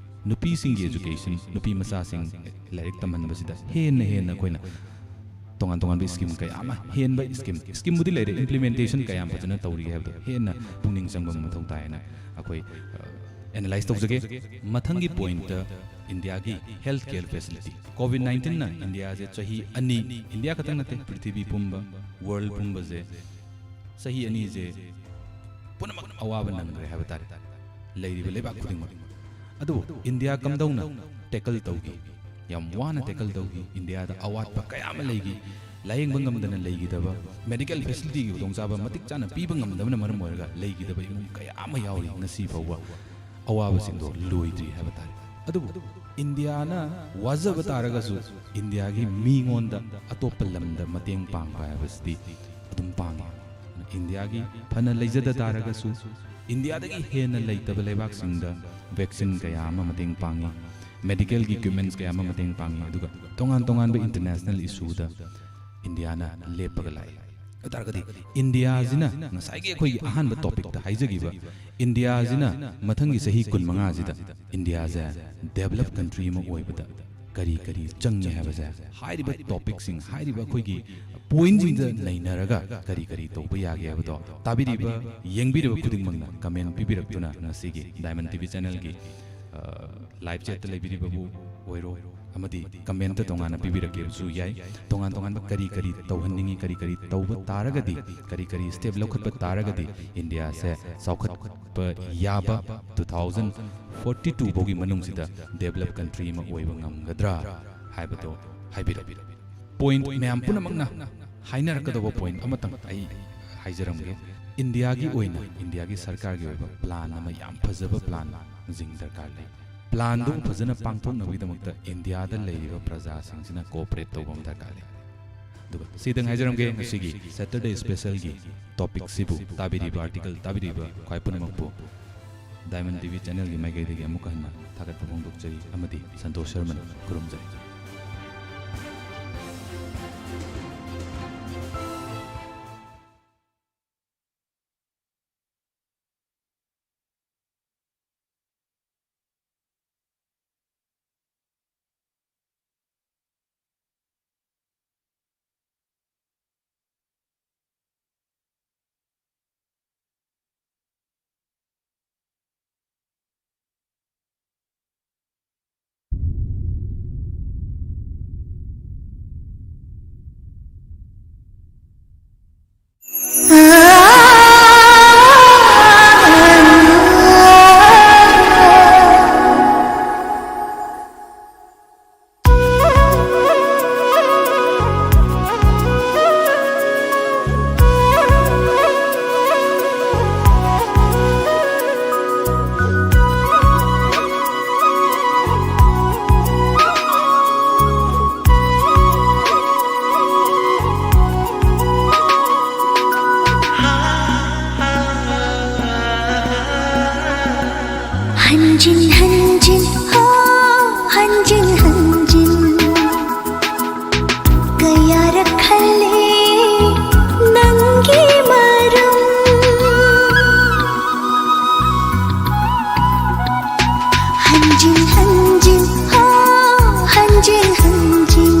ꯅꯨꯄꯤꯁꯤꯡꯒꯤ education, ꯅꯨꯄꯤ ꯃꯆꯥꯁꯤꯡ ꯂꯥꯏꯔꯤꯛ ꯇꯝꯍꯟꯕꯁꯤꯗ ꯍꯦꯟꯅ ꯍꯦꯟꯅ ꯑꯩꯈꯣꯏꯅ ꯇꯣꯉꯥꯟ ꯇꯣꯉꯥꯟꯕ ꯁ꯭ꯀꯤꯝ ꯀꯌꯥ ꯑꯃ, ꯍꯦꯟꯕ ꯁ꯭ꯀꯤꯝ, ꯁ꯭ꯀꯤꯝꯕꯨꯗꯤ ꯂꯩꯔꯦ, ꯏꯝꯄ꯭ꯂꯤꯃꯦꯟꯇꯦꯁꯟ ꯀꯌꯥꯝ ꯐꯖꯅ ꯇꯧꯔꯤꯒꯦ ꯍꯥꯏꯕꯗꯣ ꯍꯦꯟꯅ ꯄꯨꯛꯅꯤꯡ ꯆꯪꯕ ꯑꯃ ꯃꯊꯧ ꯇꯥꯏ ꯍꯥꯏꯅ ꯑꯩꯈꯣꯏ ꯑꯦꯅꯥꯂꯥꯏꯁ ꯇꯧꯖꯒꯦ꯫ ꯃꯊꯪꯒꯤ ꯄꯣꯏꯟꯠꯇ ꯏꯟꯗꯤꯌꯥꯒꯤ ꯍꯦꯜꯊ ꯀꯦꯌꯔ ꯐꯦꯁꯤꯂꯤꯇꯤ꯫ ꯀꯣꯚꯤꯗ ꯅꯥꯏꯟꯇꯤꯟꯅ ꯏꯟꯗꯤꯌꯥꯁꯦ ꯆꯍꯤ ꯑꯅꯤ, ꯏꯟꯗꯤꯌꯥ ꯈꯛꯇꯪ ꯅꯠꯇꯦ, ꯄ꯭ꯔꯤꯊꯤꯕꯤ ꯄꯨꯝꯕ, ꯋꯥꯔꯜ ꯄꯨꯝꯕꯁꯦ ꯆꯍꯤ ꯑꯅꯤꯁꯦ ꯄꯨꯝꯅꯃꯛ ꯑꯋꯥꯕ ꯅꯪꯈ꯭ꯔꯦ ꯍꯥꯏꯕ ꯇꯥꯔꯦ, ꯂꯩꯔꯤꯕ ꯂꯩꯕꯥꯛ ꯈꯨꯗꯤꯡꯃꯛ꯫ ꯑꯗꯨꯕꯨ ꯏꯟꯗꯤꯌꯥ ꯀꯝꯗꯧꯅ ꯇꯦꯀꯜ ꯇꯧꯈꯤ? ꯌꯥꯝ ꯋꯥꯅ ꯇꯦꯀꯜ ꯇꯧꯈꯤ꯫ ꯏꯟꯗꯤꯌꯥꯗ ꯑꯋꯥꯠꯄ ꯀꯌꯥ ꯑꯃ ꯂꯩꯈꯤ, ꯂꯥꯌꯦꯡꯕ ꯉꯝꯗꯅ ꯂꯩꯈꯤꯗꯕ, ꯃꯦꯗꯤꯀꯦꯜ ꯐꯦꯁꯤꯂꯤꯇꯤꯒꯤ ꯈꯨꯗꯣꯡꯆꯥꯕ ꯃꯇꯤꯛ ꯆꯥꯅ ꯄꯤꯕ ꯉꯝꯗꯕꯅ ꯃꯔꯝ ꯑꯣꯏꯔꯒ ꯂꯩꯈꯤꯗꯕ ꯏꯃꯨꯡ ꯀꯌꯥ ꯑꯃ ꯌꯥꯎꯔꯤ꯫ ꯉꯁꯤ ꯐꯥꯎꯕ ꯑꯋꯥꯕꯁꯤꯡꯗꯣ ꯂꯣꯏꯗ꯭ꯔꯤ ꯍꯥꯏꯕ ꯇꯥꯔꯦ꯫ ꯑꯗꯨꯕꯨ ꯏꯟꯗꯤꯌꯥꯅ ꯋꯥꯖꯕ ꯇꯥꯔꯒꯁꯨ, ꯏꯟꯗꯤꯌꯥꯒꯤ ꯃꯤꯉꯣꯟꯗ, ꯑꯇꯣꯞꯄ ꯂꯝꯗ ꯃꯇꯦꯡ ꯄꯥꯡꯕ ꯍꯥꯏꯕꯁꯤꯗꯤ ꯑꯗꯨꯝ ꯄꯥꯡꯉꯤ꯫ ꯏꯟꯗꯤꯌꯥꯒꯤ ꯐꯅ ꯂꯩꯖꯗ ꯇꯥꯔꯒꯁꯨ, ꯏꯟꯗꯤꯌꯥꯗꯒꯤ ꯍꯦꯟꯅ ꯂꯩꯇꯕ ꯂꯩꯕꯥꯛꯁꯤꯡꯗ ꯚꯦꯛꯁꯤꯟ ꯀꯌꯥ ꯑꯃ ꯃꯇꯦꯡ ꯄꯥꯡꯉꯤ, ꯃꯦꯗꯤꯀꯦꯜꯒꯤ ꯏꯀ꯭ꯋꯤꯞꯃꯦꯟꯠꯁ ꯀꯌꯥ ꯑꯃ ꯃꯇꯦꯡ ꯄꯥꯡꯉꯤ, ꯑꯗꯨꯒ ꯇꯣꯉꯥꯟ ꯇꯣꯉꯥꯟꯕ ꯏꯟꯇꯔꯅꯦꯁꯅꯦꯜ ꯏꯁꯨꯗ ꯏꯟꯗꯤꯌꯥꯅ ꯂꯦꯞꯄꯒ ꯂꯥꯛꯏ꯫ ꯑꯗꯨ ꯇꯥꯔꯒꯗꯤ ꯏꯟꯗꯤꯌꯥꯁꯤꯅ, ꯉꯁꯥꯏꯒꯤ ꯑꯩꯈꯣꯏꯒꯤ ꯑꯍꯥꯟꯕ ꯇꯣꯄꯤꯛꯇ ꯍꯥꯏꯖꯈꯤꯕ, ꯏꯟꯗꯤꯌꯥꯁꯤꯅ ꯃꯊꯪꯒꯤ ꯆꯍꯤ ꯀꯨꯟꯃꯉꯥꯁꯤꯗ ꯏꯟꯗꯤꯌꯥꯁꯦ ꯗꯦꯕꯂꯞ ꯀꯟꯇ꯭ꯔꯤ ꯑꯃ ꯑꯣꯏꯕꯗ ꯀꯔꯤ ꯀꯔꯤ ꯆꯪꯉꯦ ꯍꯥꯏꯕꯁꯦ, ꯍꯥꯏꯔꯤꯕ ꯇꯣꯄꯤꯛꯁꯤꯡ, ꯍꯥꯏꯔꯤꯕ ꯑꯩꯈꯣꯏꯒꯤ ꯄꯣꯏꯟꯠꯁꯤꯡꯗ ꯅꯩꯅꯔꯒ ꯀꯔꯤ ꯀꯔꯤ ꯇꯧꯕ ꯌꯥꯒꯦ ꯍꯥꯏꯕꯗꯣ ꯇꯥꯕꯤꯔꯤꯕ, ꯌꯦꯡꯕꯤꯔꯤꯕ ꯈꯨꯗꯤꯡꯃꯛꯅ ꯀꯃꯦꯟ ꯄꯤꯕꯤꯔꯛꯇꯨꯅ ꯉꯁꯤꯒꯤ ꯗꯥꯏꯃꯟ ꯇꯤ ꯚꯤ ꯆꯦꯅꯦꯜꯒꯤ, ꯑ, ꯂꯥꯏꯚ ꯆꯦꯠꯇ ꯂꯩꯕꯤꯔꯤꯕꯕꯨ ꯑꯣꯏꯔꯣ, ꯑꯃꯗꯤ ꯀꯃꯦꯟꯠꯇ ꯇꯣꯉꯥꯟꯅ ꯄꯤꯕꯤꯔꯛꯀꯦꯁꯨ ꯌꯥꯏ꯫ ꯇꯣꯉꯥꯟ ꯇꯣꯉꯥꯟꯕ ꯀꯔꯤ ꯀꯔꯤ ꯇꯧꯍꯟꯅꯤꯡꯉꯤ, ꯀꯔꯤ ꯀꯔꯤ ꯇꯧꯕ ꯇꯥꯔꯒꯗꯤ, ꯀꯔꯤ ꯀꯔꯤ ꯁ꯭ꯇꯦꯞ ꯂꯧꯈꯠꯄ ꯇꯥꯔꯒꯗꯤ ꯏꯟꯗꯤꯌꯥꯁꯦ ꯆꯥꯎꯈꯠꯄ ꯌꯥꯕ, ꯇꯨ ꯊꯥꯎꯖꯟ ꯐꯣꯔꯇꯤ ꯇꯨ ꯐꯥꯎꯒꯤ ꯃꯅꯨꯡꯁꯤꯗ ꯗꯦꯕꯂꯞ ꯀꯟꯇ꯭ꯔꯤ ꯑꯃ ꯑꯣꯏꯕ ꯉꯝꯒꯗ꯭ꯔꯥ ꯍꯥꯏꯕꯗꯣ ꯍꯥꯏꯕꯤꯔꯛꯎ꯫ ꯄꯣꯏꯟꯠ ꯃꯌꯥꯝ ꯄꯨꯝꯅꯃꯛꯅ ꯍꯥꯏꯅꯔꯛꯀꯗꯧꯕ ꯄꯣꯏꯟꯠ ꯑꯃꯇꯪ ꯑꯩ ꯍꯥꯏꯖꯔꯝꯒꯦ꯫ ꯏꯟꯗꯤꯌꯥꯒꯤ ꯑꯣꯏꯅ, ꯏꯟꯗꯤꯌꯥꯒꯤ ꯁꯔꯀꯥꯔꯒꯤ ꯑꯣꯏꯕ ꯄ꯭ꯂꯥꯟ ꯑꯃ, ꯌꯥꯝ ꯐꯖꯕ ꯄ꯭ꯂꯥꯟꯁꯤꯡ ꯗꯔꯀꯥꯔ ꯂꯩ꯫ ꯄ꯭ꯂꯥꯟꯗꯨ ꯐꯖꯅ ꯄꯥꯡꯊꯣꯛꯅꯕꯒꯤꯗꯃꯛꯇ ꯏꯟꯗꯤꯌꯥꯗ ꯂꯩꯔꯤꯕ ꯄ꯭ꯔꯖꯥꯁꯤꯡꯁꯤꯅ ꯀꯣꯑꯣꯄꯔꯦꯠ ꯇꯧꯕ ꯑꯃ ꯗꯔꯀꯥꯔ ꯂꯩ꯫ ꯑꯗꯨꯒ ꯁꯤꯗꯪ ꯍꯥꯏꯖꯔꯝꯒꯦ, ꯉꯁꯤꯒꯤ ꯁꯦꯇꯔꯗꯦ ꯁ꯭ꯄꯦꯁꯦꯜꯒꯤ ꯇꯣꯄꯤꯛꯁꯤꯕꯨ ꯇꯥꯕꯤꯔꯤꯕ, ꯑꯥꯔꯇꯤꯀꯜ ꯇꯥꯕꯤꯔꯤꯕ ꯈ꯭ꯋꯥꯏ ꯄꯨꯝꯅꯃꯛꯄꯨ ꯗꯥꯏꯃꯟ ꯇꯤ ꯚꯤ ꯆꯦꯅꯦꯜꯒꯤ ꯃꯥꯏꯀꯩꯗꯒꯤ ꯑꯃꯨꯛꯀ ꯍꯟꯅ ꯊꯥꯒꯠꯄ ꯐꯣꯡꯗꯣꯛꯆꯔꯤ ꯑꯃꯗꯤ ꯁꯟꯇꯣꯁ ꯁꯔꯃꯅ ꯈꯨꯔꯨꯝꯖꯔꯤ꯫ ꯍꯟꯖꯤꯟ ꯍꯟꯖꯤꯟ, ꯍꯣ, ꯍꯟꯖꯤꯟ ꯍꯟꯖꯤꯟ ꯀꯌꯥꯔꯛ ꯈꯜꯂꯦ ꯅꯪꯒꯤ ꯃꯔꯝ꯫ ꯍꯟꯖꯤꯟ ꯍꯟꯖꯤꯟ, ꯍꯣ, ꯍꯟꯖꯤꯟ ꯍꯟꯖꯤꯟ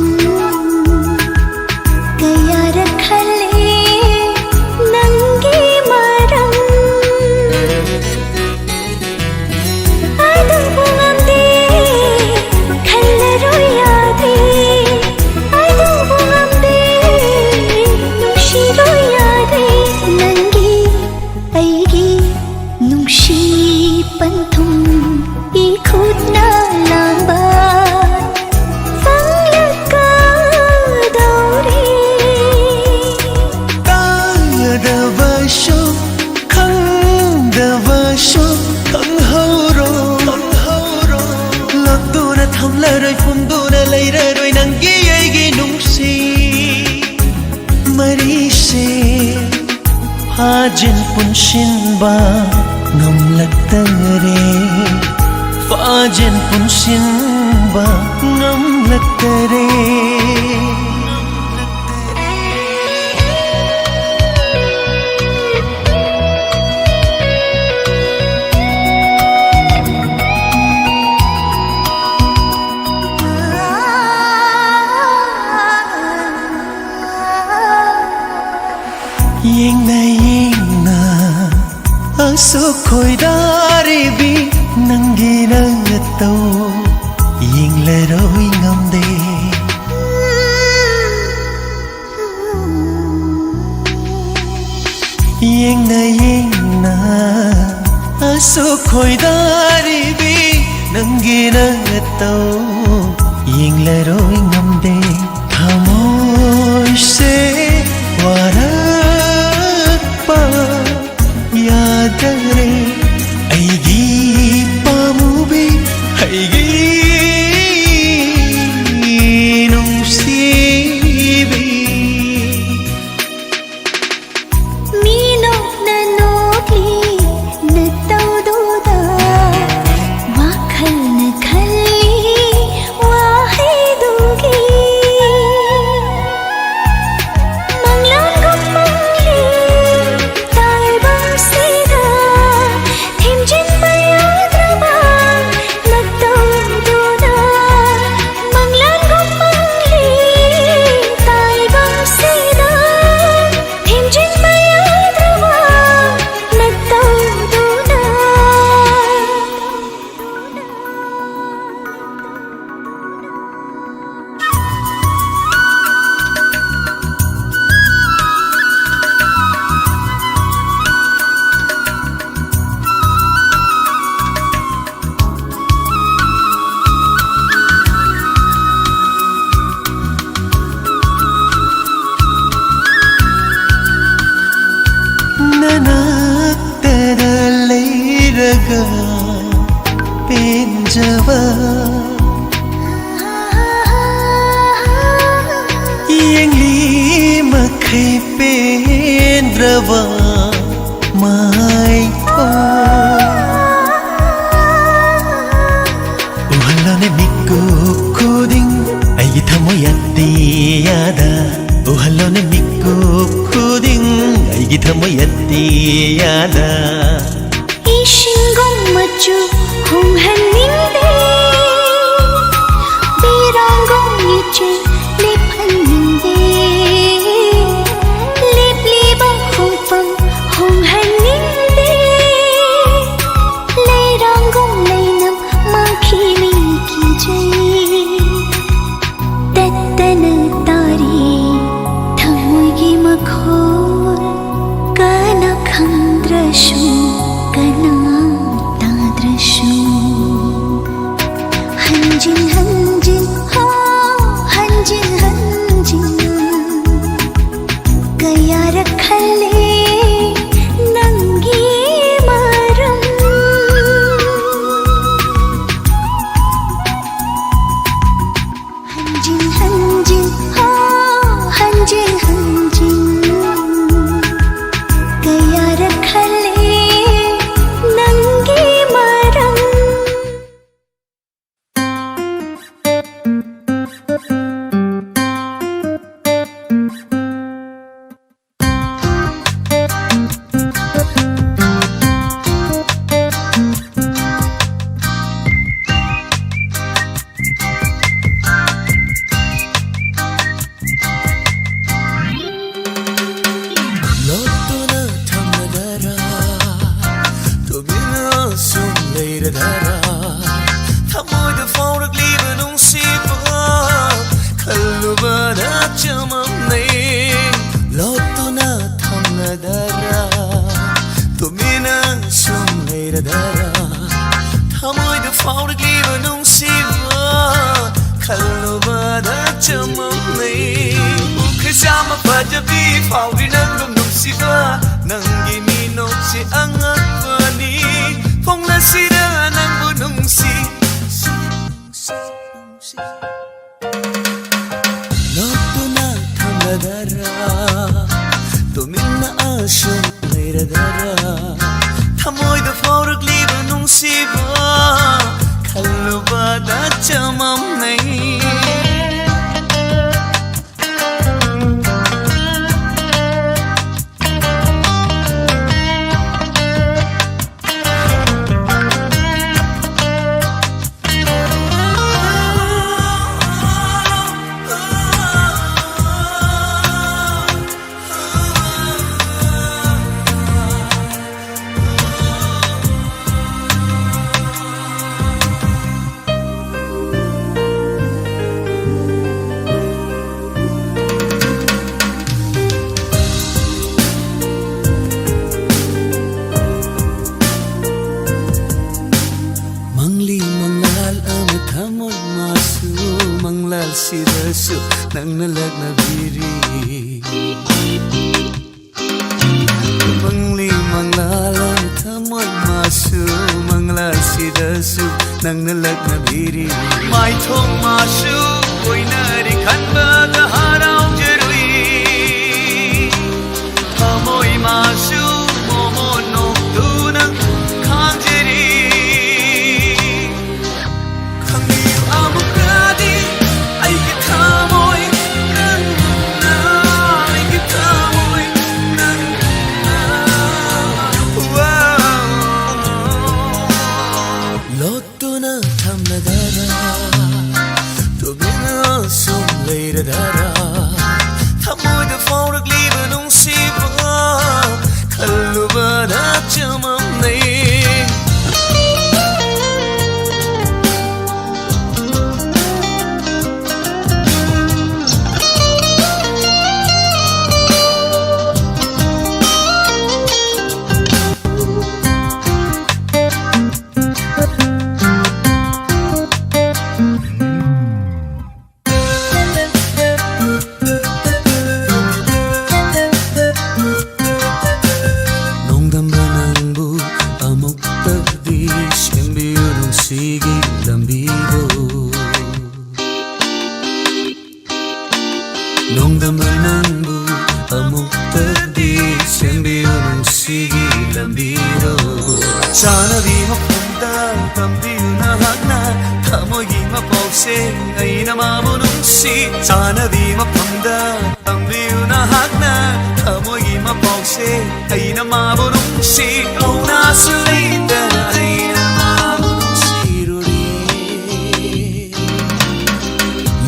ꯀꯌꯥꯔꯛ ꯈꯜꯂꯦ ꯅꯪꯒꯤ ꯃꯔꯝ꯫ ꯑꯗꯨꯕꯨ ꯉꯝꯗꯦ, ꯈꯜꯂꯔꯣꯏ ꯌꯥꯗꯦ꯫ ꯑꯗꯨꯕꯨ ꯉꯝꯗꯦ, ꯅꯨꯡꯁꯤꯔꯣꯏ ꯌꯥꯗꯦ꯫ ꯅꯪꯒꯤ ꯑꯩꯒꯤ ꯅꯨꯡꯁꯤ ꯄꯟꯊꯨꯡ ꯏꯈꯨꯠꯅ ꯂꯥꯝꯕ ꯐꯪꯂꯛꯀꯗꯧꯔꯦ꯫ ꯀꯥꯏꯗꯕꯁꯨ ꯈꯪꯍꯧꯔꯣ, ꯈꯪꯍꯧꯔꯣ꯫ ꯂꯥꯛꯇꯨꯅ ꯊꯝꯂꯔꯣꯏ, ꯐꯨꯝꯗꯨꯅ ꯂꯩꯔꯔꯣꯏ ꯅꯪꯒꯤ ꯑꯩꯒꯤ ꯅꯨꯡꯁꯤ ꯃꯔꯤꯁꯦ꯫ ꯐꯥꯖꯤꯟ ꯄꯨꯟꯁꯤꯟꯕ ꯉꯝꯂꯛꯇꯔꯦ, ꯐꯥꯖꯤꯟ ꯄꯨꯟꯁꯤꯟꯕ ꯉꯝꯂꯛꯇꯔꯦ꯫ ꯌꯦꯡꯅ ꯌꯦꯡꯅ ꯑꯁꯨꯛ ꯈꯣꯏꯗꯥꯔꯤꯕꯤ ꯅꯪꯒꯤ ꯅꯠꯇꯧ ꯌꯦꯡꯂꯔꯣꯏ ꯉꯝꯗꯦ꯫ ꯌꯦꯡꯅ ꯌꯦꯡꯅ ꯑꯁꯨꯛ ꯈꯣꯏꯗꯥꯔꯤꯕꯤ ꯅꯪꯒꯤ ꯅꯠꯇꯧ ꯌꯦꯡꯂꯔꯣꯏ ꯉꯝꯗꯦ꯫ ꯊꯃꯣꯏꯁꯦ ꯋꯥꯔꯛꯄ ꯌꯥꯗꯔꯦ꯫ ꯑꯩꯒꯤ ꯄꯥꯃꯨꯕꯤ, ꯑꯩꯒꯤ ꯅꯨꯡꯁꯤꯕꯤ꯫ ꯃꯤ ꯅꯣꯛꯅ ꯅꯣꯛꯂꯤ ꯅꯇꯧꯗꯨꯗ ꯋꯥꯈꯜꯅ ꯈꯜꯂꯤ ꯋꯥꯍꯩꯗꯨꯒꯤ꯫ ꯄꯦꯟꯖꯕ ꯌꯦꯡꯂꯤ ꯃꯈꯩ ꯄꯦꯟꯗ꯭ꯔꯕ ꯃꯥꯏꯊꯣꯡ ꯎꯍꯜꯂꯣꯅꯦ ꯃꯤꯀꯨꯞ ꯈꯨꯗꯤꯡ ꯑꯩꯒꯤ ꯊꯃꯣꯏ ꯑꯇꯤꯌꯥꯗ ꯎꯍꯜꯂꯣꯅꯦ ꯃꯤꯀꯨꯞ ꯈꯨꯗꯤꯡ ꯑꯩꯒꯤ ꯊꯃꯣꯏ ꯑꯇꯤꯌꯥꯗ ꯏꯁꯤꯡꯒꯨꯝ ꯃꯆꯨ ꯍꯣꯡꯍꯟꯅꯤꯡꯗꯦ ꯄꯤꯔꯥꯡꯒꯨꯝ ꯏꯆꯦ ꯂꯦꯞꯍꯟꯅꯤꯡꯗꯦ ꯂꯦꯞꯂꯤꯕ ꯈꯣꯡꯐꯝ ꯍꯣꯡꯍꯟꯅꯤꯡꯗꯦ ꯂꯩꯔꯥꯡꯒꯨꯝ ꯂꯩꯅꯝ ꯃꯥꯡꯈꯤꯅꯤ ꯀꯤꯖꯩ ꯇꯠꯇꯅ ꯇꯥꯔꯤ ꯊꯃꯣꯏꯒꯤ ꯃꯈꯣꯜ ꯀꯅꯥ ꯈꯪꯗ꯭ꯔꯁꯨ ꯀꯅꯥ ꯇꯥꯗ꯭ꯔꯁꯨ ꯍꯟꯖꯤꯟ ꯍꯟꯖꯤꯟ ꯍꯣ ꯍꯟꯖꯤꯟ ꯍꯟꯖꯤꯟ ꯀꯌꯥꯔꯛ ꯈꯜꯂꯦ ꯅꯪꯒꯤ ꯃꯔꯝ ꯍꯟꯖꯤꯟ ꯍꯟꯖꯤꯟ ꯍꯣ ꯍꯟꯖꯤꯟ ꯍꯟꯖꯤꯟ ꯀꯌꯥꯔꯛ ꯈꯜꯂꯦ ꯅꯪꯒꯤ ꯃꯔꯝ ꯂꯣꯠꯇꯨꯅ ꯊꯝꯂꯗꯔꯥ ꯇꯨꯃꯤꯟꯅ ꯁꯨꯝ ꯂꯩꯔꯗꯔꯥ ꯊꯃꯣꯏꯗ ꯐꯥꯎꯔꯛꯂꯤꯕ ꯅꯨꯡꯁꯤꯕ ꯈꯜꯂꯨꯕꯗ ꯆꯃꯝꯅꯩ ꯂꯣꯠꯇꯨꯅ ꯊꯝꯂꯗꯔꯥ ꯇꯨꯃꯤꯟꯅ ꯁꯨꯝ ꯂꯩꯔꯗꯔꯥ ꯊꯃꯣꯏꯗ ꯐꯥꯎꯔꯛꯂꯤꯕ ꯅꯨꯡꯁꯤꯕ ꯈꯜꯂꯨꯕꯗ ꯆꯃꯝꯅꯩ ꯎꯈ꯭ꯔ ꯆꯥꯝꯃ ꯐꯖꯕꯤ ꯐꯥꯎꯔꯤ ꯅꯪꯒꯨꯝ ꯅꯨꯡꯁꯤꯕ ꯅꯪꯒꯤ ꯃꯤꯅꯣꯛꯁꯤ ꯑꯉꯛꯄꯅꯤ ꯐꯣꯡꯅ ꯅꯨꯡꯁꯤꯕ ꯈꯜꯂꯨꯕꯗ ꯆꯃꯝꯅꯩ꯫ ꯃꯪꯂꯤ ꯃꯪꯂꯥꯜ ꯑꯃ ꯊꯃꯣꯏ ꯃꯥꯁꯨ ꯃꯪꯂꯥꯜꯁꯤꯗꯁꯨ ꯅꯪꯅ ꯂꯛꯅꯕꯤꯔꯤ꯫ ꯃꯪꯂꯤ ꯃꯪꯂꯥꯜ ꯑꯃ ꯊꯃꯣꯏ ꯃꯥꯁꯨ ꯃꯪꯂꯥꯜꯁꯤꯗꯁꯨ ꯅꯪꯅ ꯂꯛꯅꯕꯤꯔꯤ꯫ ꯃꯥꯏꯊꯣꯡ ꯃꯥꯁꯨ ꯑꯣꯏꯅꯔꯤ ꯈꯟꯕꯗ ꯍꯔꯥꯎꯖꯔꯨꯏ꯫ ꯊꯃꯣꯏ ꯃꯥꯁꯨ ꯃꯣꯃꯣꯟ ꯅꯣꯛꯇꯨꯅ ꯈꯥꯡꯖꯔꯤ꯫ ꯈꯪꯕꯤꯌꯨ ꯑꯃꯨꯛꯀꯗꯤ ꯑꯩꯒꯤ ꯊꯃꯣꯏ ꯅꯪꯅ, ꯑꯩꯒꯤ ꯊꯃꯣꯏ ꯅꯪꯅ꯫ ꯋꯥ꯫ ꯂꯣꯠꯇꯨꯅ ꯊꯝꯂꯗꯔꯥ, ꯇꯨꯃꯤꯟꯅ ꯁꯨꯝ ꯂꯩꯔꯗꯔꯥ, ꯊꯃꯣꯏꯗ ꯐꯥꯎꯔꯛꯂꯤꯕ ꯅꯨꯡꯁꯤꯕ ꯈꯜꯂꯨꯕꯗ ꯆꯃꯝꯅꯩ꯫ ꯑꯩꯅ ꯃꯥꯕꯨ ꯅꯨꯡꯁꯤ꯫ ꯆꯥꯅꯕꯤ ꯃꯐꯝꯗ ꯇꯝꯕꯤꯌꯨ ꯅꯍꯥꯛꯅ ꯊꯃꯣꯏꯒꯤ ꯃꯄꯥꯎꯁꯦ꯫ ꯑꯩꯅ ꯃꯥꯕꯨ ꯅꯨꯡꯁꯤ꯫ ꯀꯧꯅꯥꯁꯨ ꯂꯩꯇꯅ ꯑꯩꯅ ꯃꯥꯕꯨ ꯅꯨꯡꯁꯤꯔꯨꯔꯦ꯫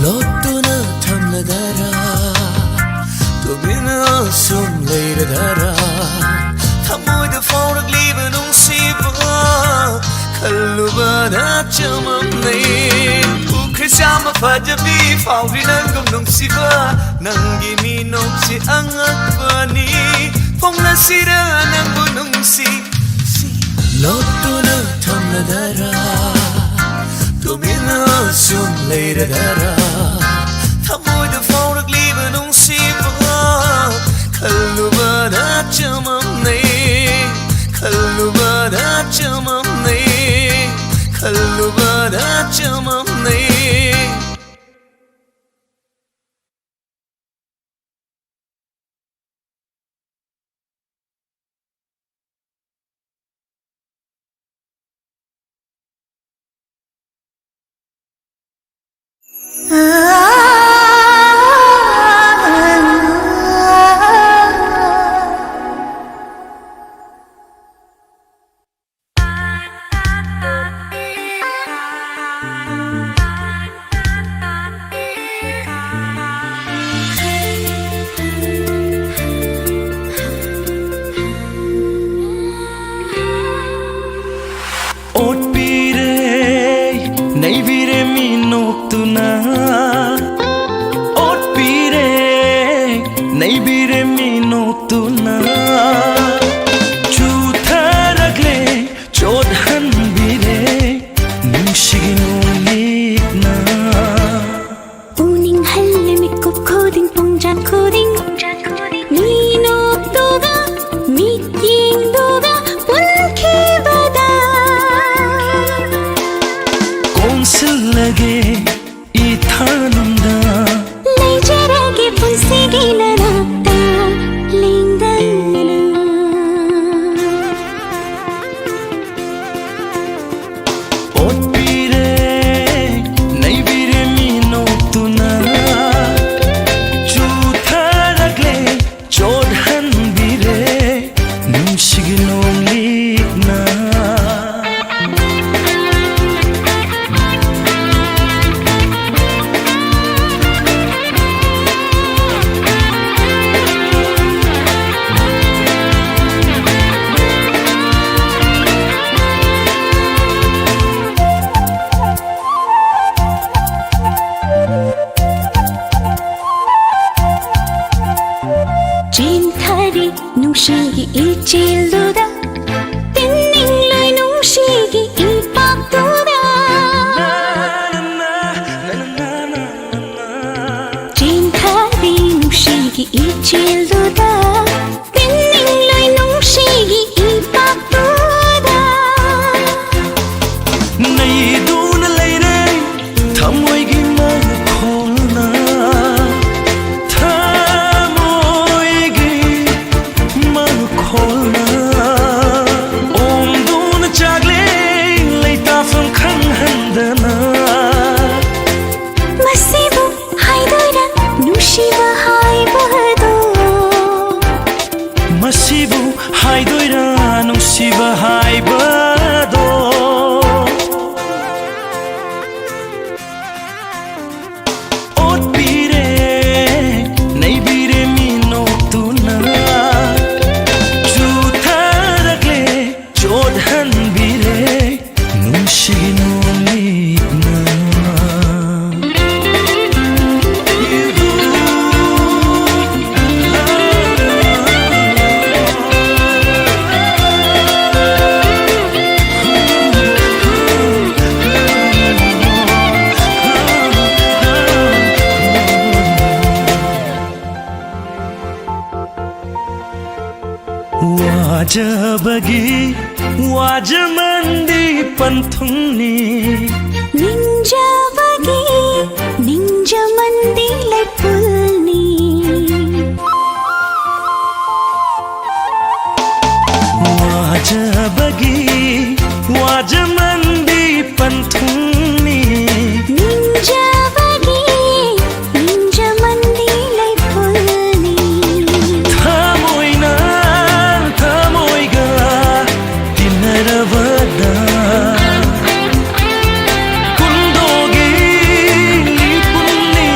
ꯂꯣꯠꯇꯨꯅ ꯊꯝꯂꯗꯔꯥ, ꯇꯨꯃꯤꯟꯅ ꯁꯨꯝ ꯂꯩꯔꯗꯔꯥ? ꯊꯃꯣꯏꯗ ꯐꯥꯎꯔꯛꯂꯤꯕ ꯅꯨꯡꯁꯤꯕ ꯈꯜꯂꯨꯕꯗ ꯆꯃꯝꯅꯩ꯫ ꯎꯈ꯭ꯔꯤꯁꯥ ꯃꯐꯖꯕꯤ ꯐꯥꯎꯔꯤ ꯅꯪꯒꯨꯝ ꯅꯨꯡꯁꯤꯕ, ꯅꯪꯒꯤ ꯃꯤꯅꯣꯛꯁꯤ ꯑꯉꯛꯄꯅꯤ꯫ ꯐꯣꯡꯂꯁꯤꯔ ꯅꯪꯕꯨ ꯅꯨꯡꯁꯤ꯫ ꯂꯣꯠꯇꯨꯅ ꯊꯝꯂꯗꯔꯥ, ꯇꯨꯃꯤꯟꯅ ꯁꯨꯝ ꯂꯩꯔꯗꯔꯥ? ꯊꯃꯣꯏꯗ ꯐꯥꯎꯔꯛꯂꯤꯕ ꯅꯨꯡꯁꯤꯕ ꯈꯜꯂꯨꯕꯗ ꯆꯃꯝꯅꯩ, ꯈꯜꯂꯨꯕꯗ ꯆꯃꯝꯅꯩ, ꯈꯜꯂꯨꯕꯗ ꯆꯃꯝꯅꯩ꯫ ꯑꯣꯠꯄꯤꯔꯦ, ꯅꯩꯕꯤꯔꯦ ꯃꯤꯅꯣꯛꯇꯨꯅ꯫ ꯑꯣꯠꯄꯤꯔꯦ, ꯅꯩꯕꯤꯔꯦ ꯃꯤꯅꯣꯛꯇꯨꯅ꯫ ꯆꯨꯊꯔꯛꯂꯦ, ꯆꯣꯠꯍꯟꯕꯤꯔꯦ ꯅꯨꯡꯁꯤꯒꯤ ꯅꯣꯡꯂꯤꯛꯅ꯫ ꯎꯅꯤꯡꯍꯜꯂꯦ ꯃꯤꯀꯨꯞ ꯈꯨꯗꯤꯡ, ꯄꯨꯡꯖꯥ ꯈꯨꯗꯤꯡ꯫ ꯃꯤꯅꯣꯛꯇꯨꯒ, ꯃꯤꯠꯌꯦꯡꯗꯨꯒ ꯄꯨꯟꯈꯤꯕꯗ꯫ ꯀꯣꯟꯁꯤꯜꯂꯒꯦ ꯏꯊꯥꯅꯨꯡꯗ꯫ ꯂꯩꯖꯔꯒꯦ ꯄꯨꯟꯁꯤꯒꯤ ꯅꯅꯥꯛꯇ ꯂꯦꯡꯗꯅ꯫ ꯑꯣꯠꯄꯤꯔꯦ, ꯅꯩꯕꯤꯔꯦ꯫ ꯅꯩꯗꯨꯅ ꯂꯩꯔꯦ ꯊꯃꯣꯏꯒꯤ ꯃꯈꯣꯜꯅ, ꯊꯃꯣꯏꯒꯤ ꯃꯈꯣꯜꯅ ꯑꯣꯝꯗꯨꯅ ꯆꯥꯛꯂꯦ ꯂꯩꯇꯥꯐꯝ ꯈꯪꯍꯟꯗꯅ꯫ ꯃꯁꯤꯕꯨ ꯍꯥꯏꯗꯣꯏꯔꯥ ꯅꯨꯡꯁꯤꯕ ꯍꯥꯏꯕꯗꯣ? ꯃꯁꯤꯕꯨ ꯍꯥꯏꯗꯣꯏꯔꯥ ꯅꯨꯡꯁꯤꯕ ꯍꯥꯏꯕꯗꯣ? ꯑꯣꯠꯄꯤꯔꯦ, ꯅꯩꯕꯤꯔꯦ ꯃꯤꯅꯣꯛꯇꯨꯅ, ꯆꯨꯊꯔꯛꯂꯦ, ꯆꯣꯠꯍꯟꯕꯤꯔꯦ ꯅꯨꯡꯁꯤꯒꯤ ꯅꯣꯡꯂꯤꯛꯅ꯫ ꯋꯥꯖꯕꯒꯤ ꯋꯥꯖꯃꯟꯗꯤ ꯄꯟꯊꯨꯡꯅꯤ꯫ ꯅꯤꯡꯖꯕꯒꯤ ꯅꯤꯡꯖꯃꯟꯗꯤ ꯂꯩꯄꯨꯜꯅꯤ꯫ ꯋꯥꯖꯕꯒꯤ ꯋꯥꯖꯃꯟꯗꯤ ꯄꯟꯊꯨꯡꯅꯤ꯫ ꯅꯤꯡꯖꯕꯒꯤ ꯅꯤꯡꯖꯃꯟꯗꯤ ꯂꯩꯄꯨꯜꯅꯤ꯫ ꯊꯃꯣꯏꯅ ꯊꯃꯣꯏꯒ ꯇꯤꯟꯅꯔꯕꯗ ꯀꯨꯟꯗꯣꯒꯤ ꯂꯤꯄꯨꯟꯅꯤ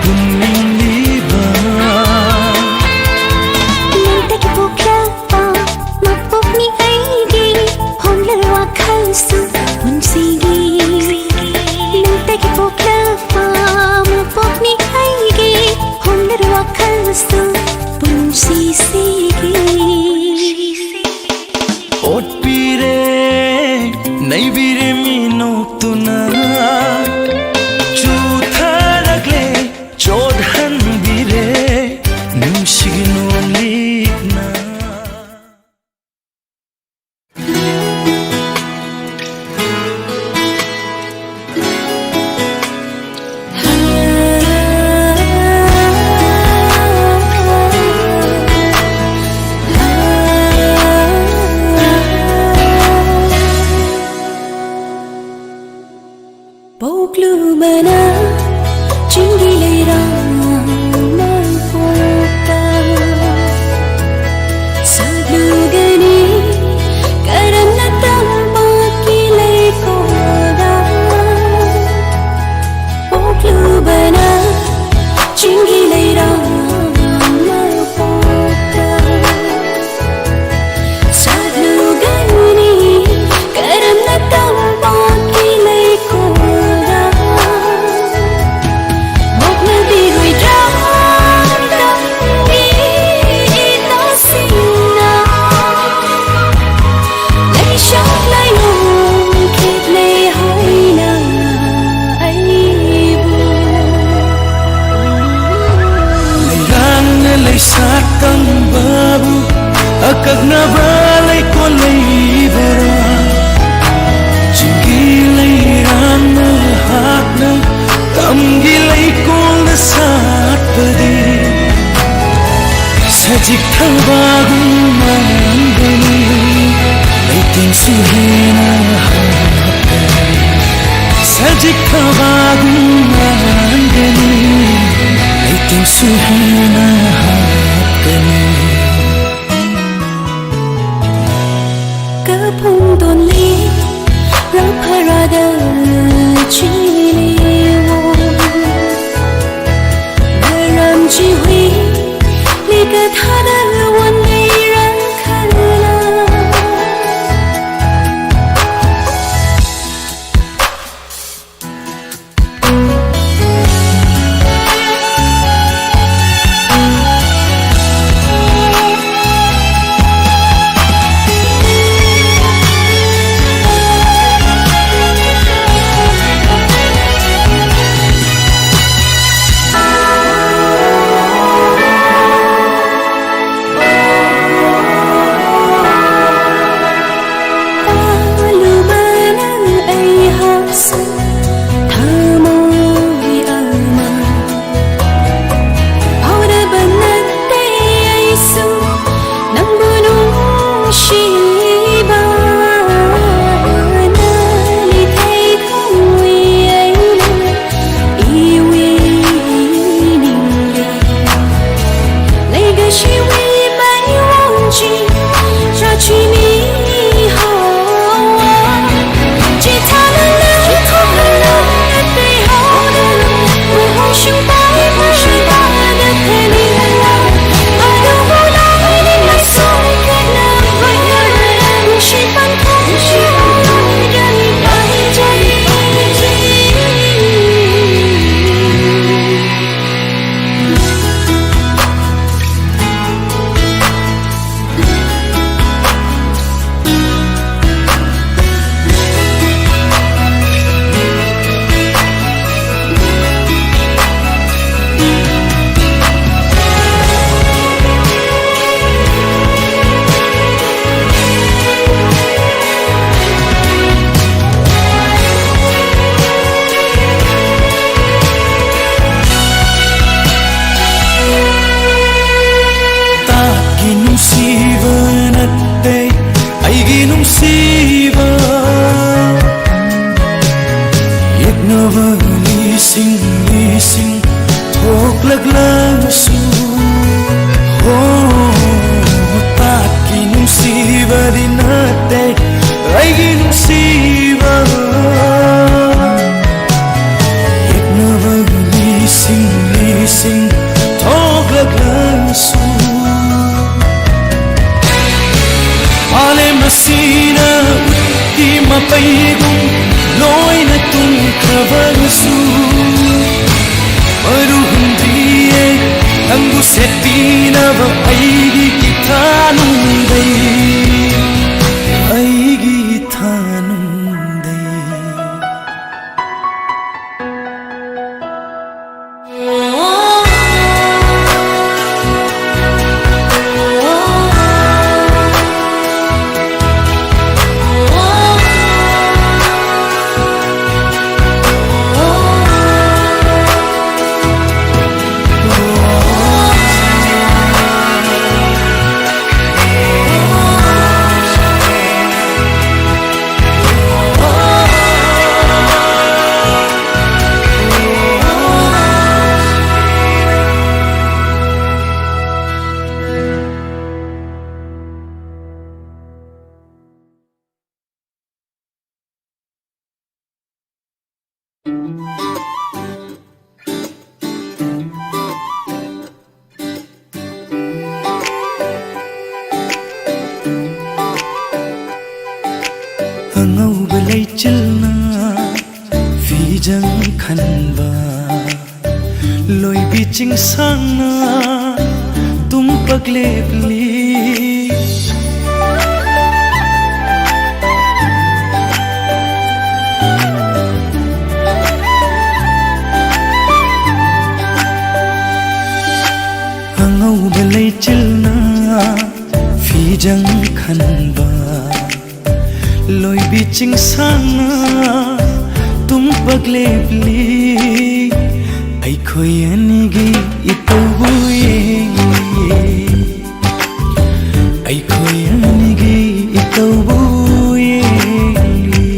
ꯄꯨꯟꯅꯤꯡꯂꯤꯕ꯫ ꯅꯪꯇꯒꯤ ꯄꯣꯛꯂꯛꯄ ꯃꯄꯣꯛꯅꯤ ꯑꯩꯒꯤ ꯍꯣꯝꯂꯔ ꯋꯥꯈꯜꯁꯨ ꯄꯨꯟꯁꯤꯒꯤ꯫ ꯅꯪꯇꯒꯤ ꯄꯣꯛꯂꯛꯄ ꯃꯄꯣꯛꯅꯤ ꯑꯩꯒꯤ ꯍꯣꯝꯂꯔ ꯋꯥꯈꯜꯁꯨ ꯄꯨꯟꯁꯤꯁꯤꯒꯤ꯫ ꯑꯣꯠꯄꯤꯔꯦ, ꯅꯩꯕꯤꯔꯦ ꯃꯤꯅꯣꯛꯇꯨꯅ, ꯆꯨꯊꯔꯛꯂꯦ, ꯆꯣꯠꯍꯟꯕꯤꯔꯦ ꯅꯨꯡꯁꯤꯒꯤ ꯅꯣꯡꯂꯤꯛꯅ꯫ ꯂꯤꯁꯤꯡ ꯂꯤꯁꯤꯡ ꯊꯣꯛꯂꯛꯂꯕꯁꯨ, ꯍꯣ, ꯃꯇꯥꯛꯀꯤ ꯅꯨꯡꯁꯤꯕꯗꯤ ꯅꯠꯇꯦ ꯑꯩꯒꯤ ꯅꯨꯡꯁꯤꯕ꯫ ꯌꯦꯛꯅꯕ ꯂꯤꯁꯤꯡ ꯂꯤꯁꯤꯡ ꯊꯣꯛꯂꯛꯂꯕꯁꯨ, ꯃꯥꯂꯦꯝ ꯑꯁꯤꯅ ꯎꯠꯇꯤ ꯃꯄꯩꯒꯨꯝ ꯂꯣꯏꯅ ꯇꯨꯝꯈ꯭ꯔꯕꯁꯨ, ꯃꯔꯨ ꯍꯨꯟꯗ꯭ꯔꯤꯌꯦ ꯅꯪꯕꯨ ꯁꯦꯠꯄꯤꯅꯕ ꯑꯩꯒꯤ ꯏꯊꯥ ꯅꯨꯡꯗꯩ, ꯑꯩꯒꯤ ꯏꯊꯥ ꯅꯨꯡꯗꯩ꯫ ꯑꯉꯧꯕ ꯂꯩꯆꯤꯜꯅ ꯐꯤꯖꯪ ꯈꯟꯕ, ꯂꯣꯏꯕꯤ ꯆꯤꯡꯁꯥꯡꯅ ꯇꯨꯝꯄꯛ ꯂꯦꯞꯂꯤ꯫ ꯑꯉꯧꯕ ꯂꯩꯆꯤꯜꯅ ꯐꯤꯖꯪ ꯈꯟꯕ, ꯂꯣꯏꯕꯤ ꯆꯤꯡꯁꯥꯡꯅ ꯇꯨꯝꯄꯛ ꯂꯦꯞꯂꯤ꯫ ꯑꯩꯈꯣꯏ ꯑꯅꯤꯒꯤ ꯏꯇꯧꯕꯨ ꯌꯦꯡꯂꯤ, ꯑꯩꯈꯣꯏ ꯑꯅꯤꯒꯤ ꯏꯇꯧꯕꯨ ꯌꯦꯡꯂꯤ꯫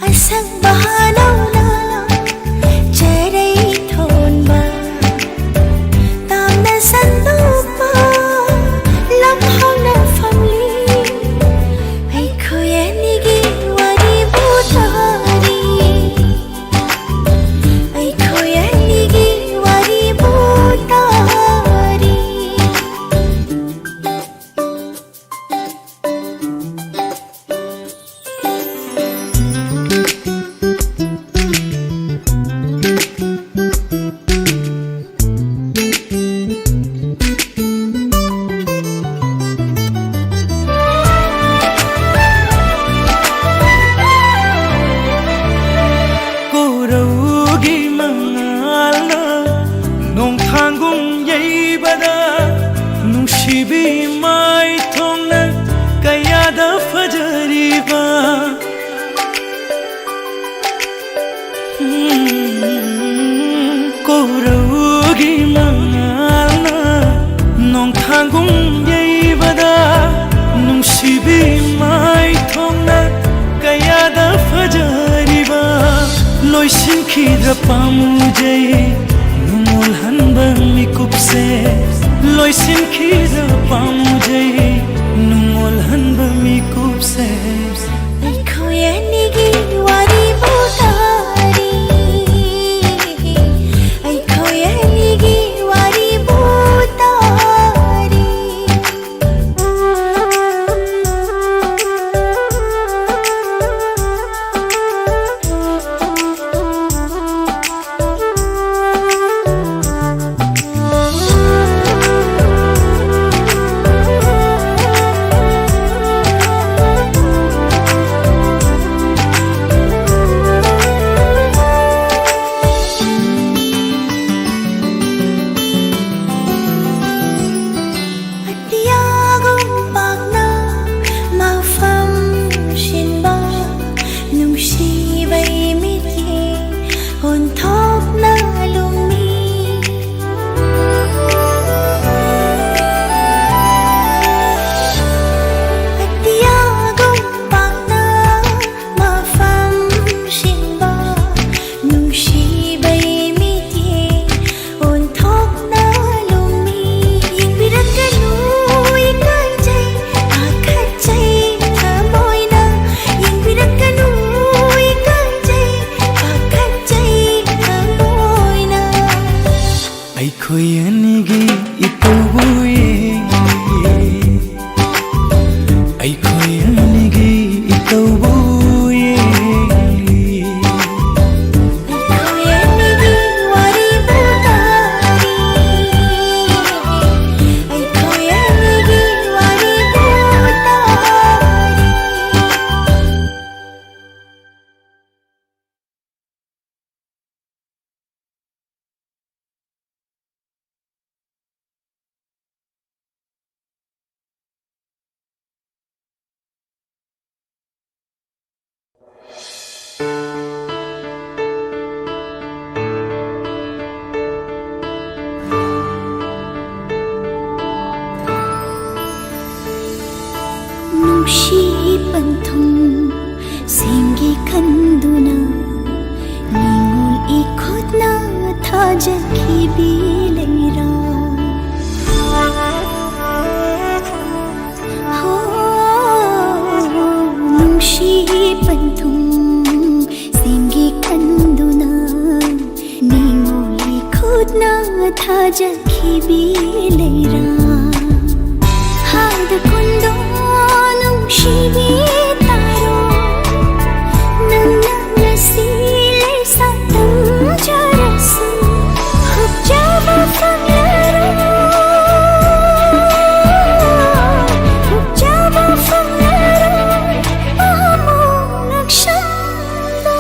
ꯑꯁꯪꯕ ꯍꯥꯂꯧꯅ ꯂꯣꯏꯁꯤꯟꯈꯤꯗ꯭ꯔ ꯄꯥꯝꯃꯨꯖꯩ ꯅꯨꯡꯉꯣꯜꯍꯟꯕ ꯃꯤꯀꯨꯞꯁꯦ, ꯂꯣꯏꯁꯤꯟꯈꯤꯗ꯭ꯔ ꯄꯥꯝꯃꯨꯖꯩ ꯅꯨꯡꯉꯣꯜꯍꯟꯕ ꯃꯤꯀꯨꯞꯁꯦ꯫ ꯑꯩꯈꯣꯏ ꯑꯅꯤꯒꯤ ꯋꯥꯔꯤꯕꯨ ꯇꯥꯔꯤ, ꯑꯩꯈꯣꯏ ꯑꯅꯤꯒꯤ ꯋꯥꯔꯤꯕꯨ ꯇꯥꯔꯤ꯫ ꯆꯠꯈꯤꯕꯤ ꯂꯩꯔꯥ꯫ ꯍꯣ, ꯅꯨꯡꯁꯤ ꯄꯟꯊꯨꯡ ꯁꯦꯝꯒꯤ ꯈꯟꯗꯨꯅ ꯅꯤꯡꯉꯣꯜꯒꯤ ꯈꯨꯠꯅ ꯊꯥꯖꯈꯤꯕꯤ ꯂꯩꯔꯥ꯫ ꯍꯥꯏꯗ ꯀꯨꯟꯗꯣ ꯅꯨꯡꯁꯤꯕꯤ ꯇꯥꯔꯣ, ꯅꯪꯅ ꯉꯁꯤ ꯂꯩꯁꯥ ꯇꯝꯖꯔꯁꯨ, ꯍꯨꯞꯆꯕ ꯐꯪꯂꯔꯣꯏ, ꯍꯨꯞꯆꯕ ꯐꯪꯂꯔꯣꯏ, ꯑꯃꯨꯛ ꯂꯥꯛꯁꯝꯗ꯫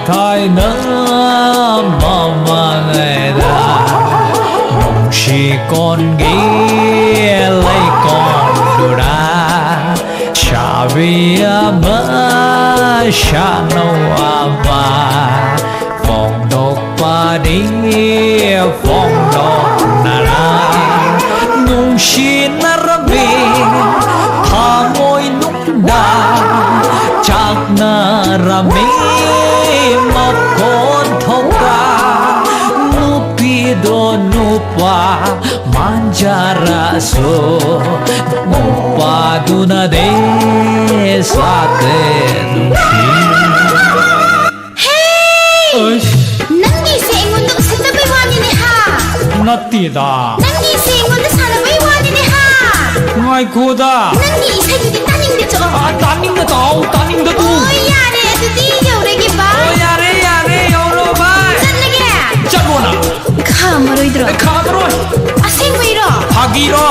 ꯊꯥꯏꯅ ꯃꯃꯥꯡꯉꯩꯗ ꯅꯨꯡꯁꯤ ꯀꯣꯟꯒꯤ ꯂꯩꯀꯣꯜꯗꯨꯗ ꯁꯥꯕꯤ ꯑꯃ ꯁꯥꯅꯧ ꯑꯃ ꯐꯣꯡꯗꯣꯛꯄꯗꯤ ꯐꯣꯡꯗꯣꯛꯅꯔ ꯅꯨꯡꯁꯤꯅꯔꯝꯃꯤ ꯊꯃꯣꯏ ꯅꯨꯡꯗ ꯆꯥꯛꯅꯔꯝꯃꯤ ꯃꯈꯣꯟ ꯊꯣꯛꯇ ꯅꯨꯄꯤꯗꯣ ꯅꯨꯄꯥ ꯃꯥꯟꯖꯔꯁꯨ ꯅꯨꯄꯥꯗꯨꯅꯗꯤ ꯁꯥꯠꯇꯦ ꯅꯨꯡꯁꯤ꯫ ꯍꯦ! ꯑꯩꯁ! ꯅꯪꯒꯤꯁꯦ ꯑꯩꯉꯣꯟꯗ ꯎꯁꯤꯠꯇꯕꯩ ꯋꯥꯅꯤꯅꯦ ꯍꯥ? ꯅꯠꯇꯦꯗ꯫ ꯅꯪꯒꯤꯁꯦ ꯑꯩꯉꯣꯟꯗ ꯁꯥꯟꯅꯕꯩ ꯋꯥꯅꯤꯅꯦ ꯍꯥ? ꯉꯥꯏꯈꯣꯗ꯫ ꯅꯪꯒꯤ ꯏꯁꯩꯗꯨꯗꯤ ꯇꯥꯅꯤꯡꯗꯦ ꯆꯠꯂꯣ꯫ ꯑ, ꯇꯥꯅꯤꯡꯗ ꯇꯥꯎ, ꯇꯥꯅꯤꯡꯗ ꯇꯨ꯫ ꯑꯣ, ꯌꯥꯔꯦ, ꯑꯗꯨꯗꯤ ꯌꯧꯔꯒꯦ, bye꯫ ꯑꯣ, ꯌꯥꯔꯦ, ꯌꯥꯔꯦ, ꯌꯧꯔꯣ, bye꯫ ꯆꯠꯂꯒꯦ꯫ ꯆꯠꯂꯣ ꯅꯪ꯫ ꯈꯥꯝꯃꯔꯣꯏꯗ꯭ꯔꯣ? ꯑꯦ, ꯈꯥꯝꯃꯔꯣꯏ꯫ ꯑꯁꯦꯡꯕꯩꯔꯣ? ꯐꯥꯒꯤꯔꯣ?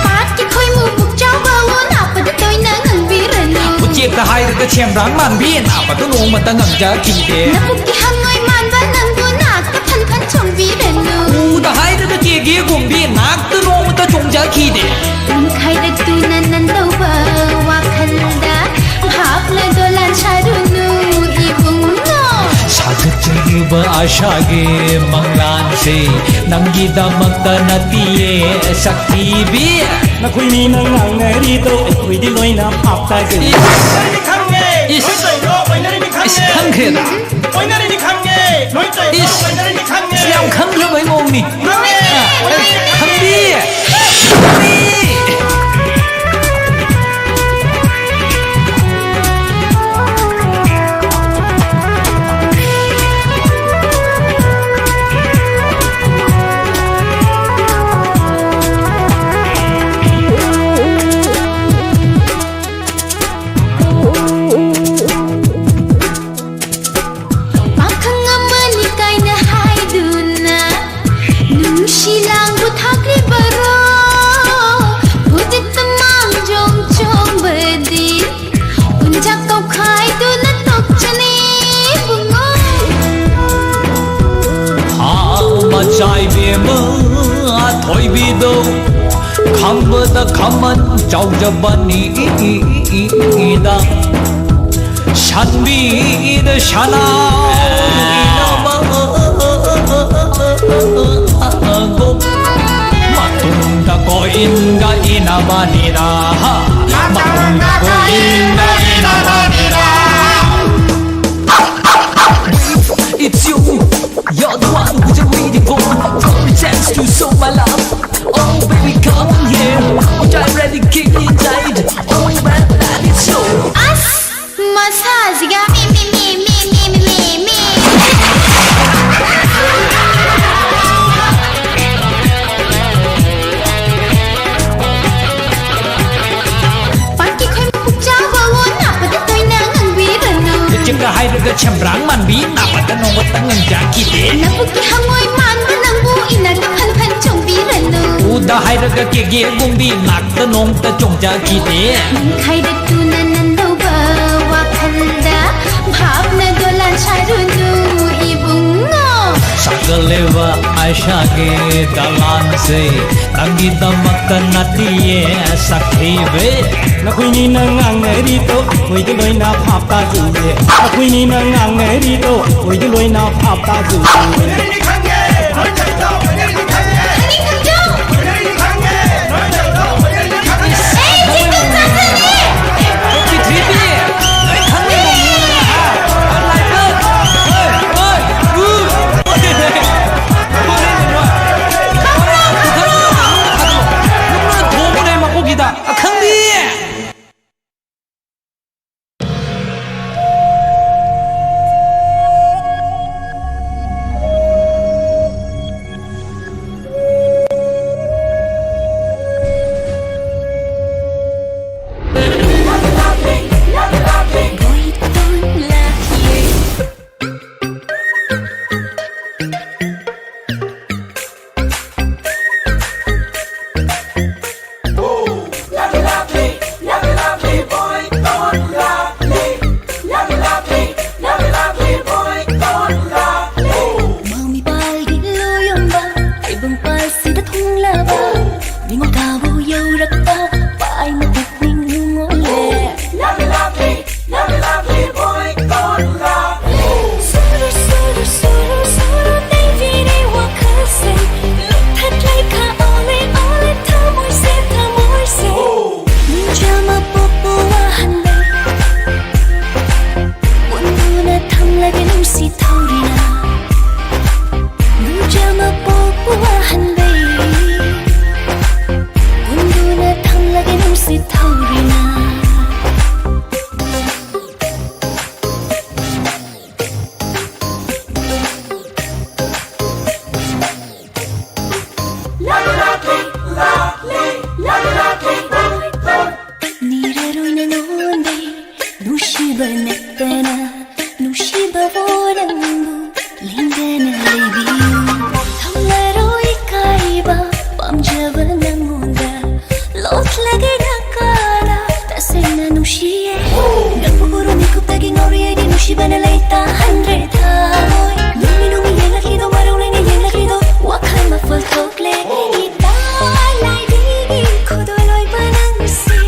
ꯄꯥꯠꯀꯤ ꯈꯣꯏꯃꯨ ꯄꯨꯛ ꯆꯥꯎꯕ ꯎ ꯅꯥꯞꯄꯗ ꯇꯣꯏꯅ ꯉꯪꯕꯤꯔꯅꯨ꯫ ꯎꯆꯦꯛꯇ ꯍꯥꯏꯔꯒ ꯁꯦꯝꯕ꯭ꯔꯥꯡ ꯃꯥꯟꯕꯤ, ꯅꯥꯞꯄꯗꯨ ꯅꯣꯡꯃꯇ ꯉꯪꯖꯈꯤꯗꯦ꯫ ꯅꯄꯨꯛꯀꯤ ꯍꯪꯉꯣꯏ ꯃꯥꯟꯕ ꯅꯪꯕꯨ ꯅꯥꯛꯇ ꯐꯟ ꯐꯟ ꯆꯣꯡꯕꯤꯔꯅꯨ꯫ ꯎꯗ ꯍꯥꯏꯔꯒ ꯀꯦꯒꯦ ꯒꯨꯝꯕꯤ, ꯅꯥꯛꯇ ꯅꯣꯡꯃꯇ ꯆꯣꯡꯖꯈꯤꯗꯦ꯫ ꯅꯪꯈꯥꯏꯔꯛꯇꯨꯅ ꯅꯟꯗꯧꯕ ꯋꯥꯈꯜꯗ ꯍꯥꯞꯂꯒ ꯂꯥꯟ ꯁꯥꯔꯨꯅꯨ ꯏꯕꯨꯡꯉꯣ꯫ ꯁꯥꯒꯠꯆꯔꯤꯕ ꯑꯁꯥꯒꯤ ꯃꯪꯂꯥꯟꯁꯤ ꯅꯪꯒꯤꯗꯃꯛꯇ ꯅꯠꯇꯤꯌꯦ ꯁꯛꯊꯤꯕꯤ꯫ ꯅꯈꯣꯏ ꯃꯤꯅ ꯉꯥꯡꯅꯔꯤꯗꯣ ꯑꯩꯈꯣꯏꯗꯤ ꯂꯣꯏꯅ ꯚꯥꯞ ꯇꯥꯖꯩ꯫ ꯏꯁ! ꯏꯁ! ꯏꯁ, ꯈꯪꯈ꯭ꯔꯦꯗ꯫ ꯂꯣꯏꯅꯔꯤꯅꯤ ꯈꯪꯉꯦ꯫ ꯂꯣꯏ ꯇꯧꯏꯗꯣ ꯏꯁ! ꯂꯣꯏꯅꯔꯤꯅꯤ ꯈꯪꯉꯦ꯫ ꯏꯁ, ꯌꯥꯝ ꯈꯪꯈ꯭ꯔꯕꯩ ꯃꯑꯣꯡꯅꯤ꯫ ꯈꯪꯉꯦ꯫ ꯑꯦ, ꯈꯪꯕꯤ! ꯈꯪꯕꯤ! ꯄꯥꯈꯪ ꯑꯃꯅꯤ ꯀꯥꯏꯅ ꯍꯥꯏꯗꯨꯅ ꯅꯨꯡꯁꯤ ꯂꯥꯡꯕ ꯈꯃꯟ ꯆꯥꯎꯖꯕꯅꯤꯗ, ꯁꯟꯕꯤꯗ ꯁꯅꯥ ꯏꯅꯕ ꯃꯇꯨꯡꯗ ꯀꯣꯏꯟꯒ ꯏꯅꯕꯅꯤꯗ, ꯃꯇꯨꯡꯗ ꯀꯣꯏꯟꯒ ꯏꯅꯕꯅꯤꯗ. It's you, you're the one who you're waiting for. Come chance to show my love. Oh baby, come in here. Which I already kick inside. Oh man, that is you. ꯑꯁ, ꯃꯁꯥꯁꯤꯒ ꯃꯤ, ꯃꯤ, ꯃꯤ, ꯃꯤ, ꯃꯤ, ꯃꯤ, ꯃꯤ, ꯃꯤ. ꯄꯥꯠꯀꯤ ꯈꯣꯏ ꯃꯀꯣꯛ ꯆꯥꯎꯕꯋꯣ, ꯅꯥꯞꯄꯗ ꯇꯣꯏꯅ ꯉꯥꯡꯕꯤꯔꯅꯨ. ꯎꯆꯦꯛꯀ ꯍꯥꯏꯔꯒ ꯁꯦꯝꯕ꯭ꯔꯥꯡ ꯃꯥꯟꯕꯤ, ꯅꯥꯞꯄꯗ ꯅꯣꯡꯃꯇ ꯉꯥꯡꯖꯈꯤꯗꯦ. ꯂꯧꯕꯨꯛꯀꯤ ꯍꯪꯉꯣꯏ ꯃꯥꯟꯕ ꯅꯪꯕꯨ ꯏꯅꯥꯛꯇ ꯐꯟ ꯐꯟ ꯆꯣꯡꯕꯤꯔꯅꯨ. ꯎꯗ ꯍꯥꯏꯔꯒ ꯀꯦꯒꯦ ꯒꯨꯝꯕꯤ, ꯅꯥꯛꯇ ꯅꯣꯡꯃꯇ ꯆꯣꯡꯖꯈꯤꯗꯦ. ꯅꯪ ꯈꯥꯏꯔꯛꯇꯨꯅ ꯅꯟꯗꯧꯕ ꯋꯥꯈꯜꯗ ꯚꯥꯞꯅ ꯗꯣꯂꯥꯟ ꯁꯥꯔꯨꯅꯨ ꯏꯕꯨꯡꯉꯣ. ꯁꯥꯒꯠꯂꯦꯕ ꯑꯥꯏꯁꯥꯒꯤ ꯗꯂꯥꯟꯁꯦ, ꯅꯪꯒꯤꯗꯃꯛꯇ ꯅꯠꯇꯤꯌꯦ ꯁꯛꯊꯤꯕꯤ. ꯅꯈꯣꯏꯅꯤꯅ ꯉꯥꯡꯅꯔꯤꯗꯣ ꯑꯩꯈꯣꯏꯗꯤ ꯂꯣꯏꯅ ꯚꯥꯞ ꯇꯥꯖꯩꯌꯦ. ꯅꯈꯣꯏꯅꯤꯅ ꯉꯥꯡꯅꯔꯤꯗꯣ ꯑꯩꯈꯣꯏꯗꯤ ꯂꯣꯏꯅ ꯚꯥꯞ ꯇꯥꯖꯩꯌꯦ. ꯅꯪꯕꯨ ꯂꯦꯡꯗꯅ ꯂꯩꯕꯤꯌꯨ꯫ ꯊꯝꯂꯔꯣꯏ ꯏꯀꯥꯏꯕ ꯄꯥꯝꯖꯕ ꯅꯪꯉꯣꯟꯗ꯫ ꯂꯣꯠꯂꯒꯦ ꯅꯀꯥꯗ ꯇꯁꯦꯡꯅ ꯅꯨꯡꯁꯤꯌꯦ꯫ ꯅꯪꯕꯨ ꯎꯔꯨ ꯃꯤꯀꯨꯞꯇꯒꯤ ꯉꯥꯎꯔꯤ ꯑꯩꯗꯤ ꯅꯨꯡꯁꯤꯕꯅ ꯂꯩꯇꯥꯍꯟꯗ꯭ꯔꯦ ꯊꯃꯣꯏ꯫ ꯅꯨꯃꯤ ꯅꯨꯃꯤ ꯌꯦꯡꯂꯛꯂꯤꯗꯣ ꯃꯔꯧ ꯂꯩꯅ ꯌꯦꯡꯂꯛꯂꯤꯗꯣ ꯋꯥꯈꯜ ꯃꯐꯜ ꯊꯣꯛꯂꯦ꯫ ꯏꯇꯥ ꯂꯥꯏꯗꯤꯒꯤ ꯈꯨꯗꯣꯜ ꯑꯣꯏꯕ ꯅꯪꯁꯦ꯫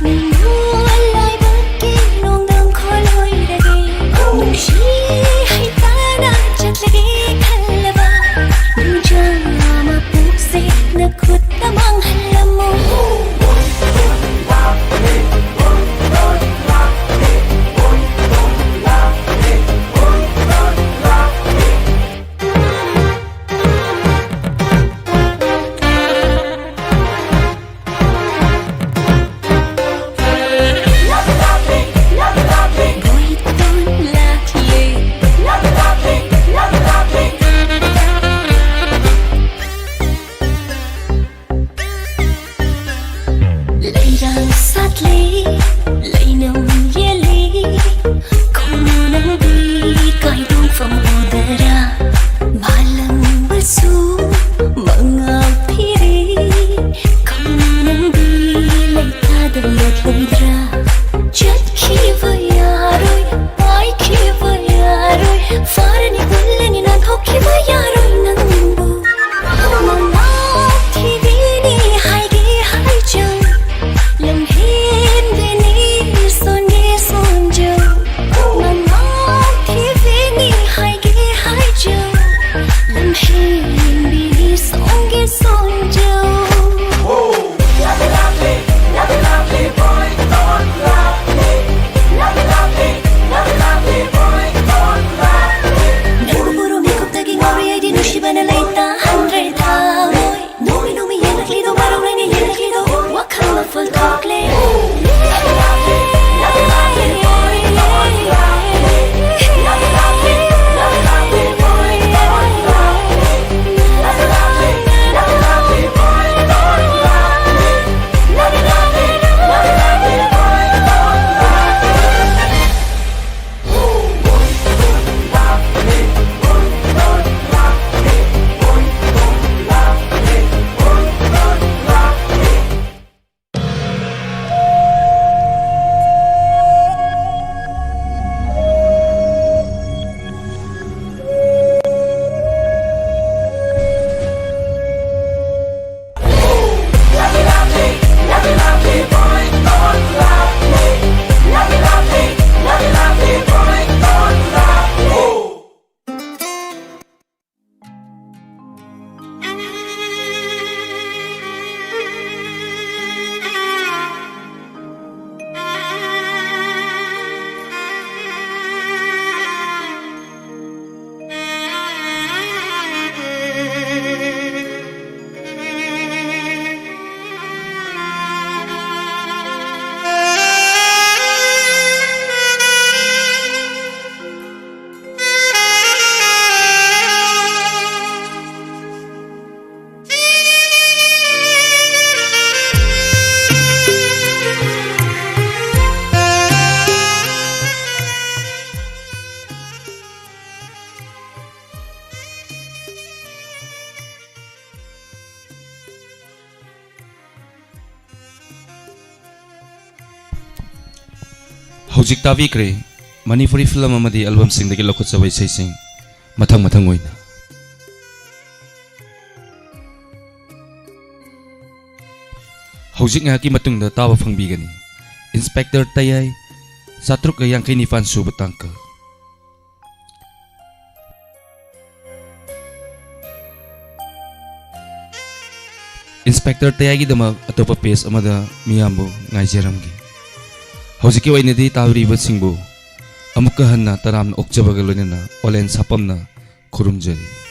ꯅꯤꯡꯉꯣꯜ ꯂꯥꯏꯕꯛꯀꯤ ꯅꯣꯡꯗꯝ ꯈꯣꯜꯂꯣꯏꯔꯒꯦ꯫ ꯅꯨꯡꯁꯤ ꯍꯧꯖꯤꯛ ꯇꯥꯕꯤꯈ꯭ꯔꯦ ꯃꯅꯤꯄꯨꯔꯤ ꯐꯤꯂꯝ ꯑꯃꯗꯤ ꯑꯦꯜꯕꯝꯁꯤꯡꯗꯒꯤ ꯂꯧꯈꯠꯆꯕ ꯏꯁꯩꯁꯤꯡ ꯃꯊꯪ ꯃꯊꯪ ꯑꯣꯏꯅ꯫ ꯍꯧꯖꯤꯛ ꯉꯥꯏꯍꯥꯛꯀꯤ ꯃꯇꯨꯡꯗ ꯇꯥꯕ ꯐꯪꯕꯤꯒꯅꯤ ꯏꯟꯁꯄꯦꯛꯇꯔ ꯇꯌꯥꯏ, ꯆꯥꯇ꯭ꯔꯨꯛꯀ ꯌꯥꯡꯈꯩ ꯅꯤꯄꯥꯟ ꯁꯨꯕ ꯇꯥꯡꯀꯛ꯫ ꯏꯟꯁꯄꯦꯛꯇꯔ ꯇꯌꯥꯏꯒꯤꯗꯃꯛ ꯑꯇꯣꯞꯄ ꯄꯦꯖ ꯑꯃꯗ ꯃꯤꯌꯥꯝꯕꯨ ꯉꯥꯏꯖꯔꯝꯒꯦ꯫ ꯍꯧꯖꯤꯛꯀꯤ ꯑꯣꯏꯅꯗꯤ ꯇꯥꯕꯤꯔꯤꯕꯁꯤꯡꯕꯨ ꯑꯃꯨꯛꯀ ꯍꯟꯅ ꯇꯔꯥꯝꯅ ꯑꯣꯛꯆꯕꯒ ꯂꯣꯏꯅꯅ ꯑꯣꯂꯦꯟ ꯁꯥꯄꯝꯅ ꯈꯨꯔꯨꯝꯖꯔꯤ꯫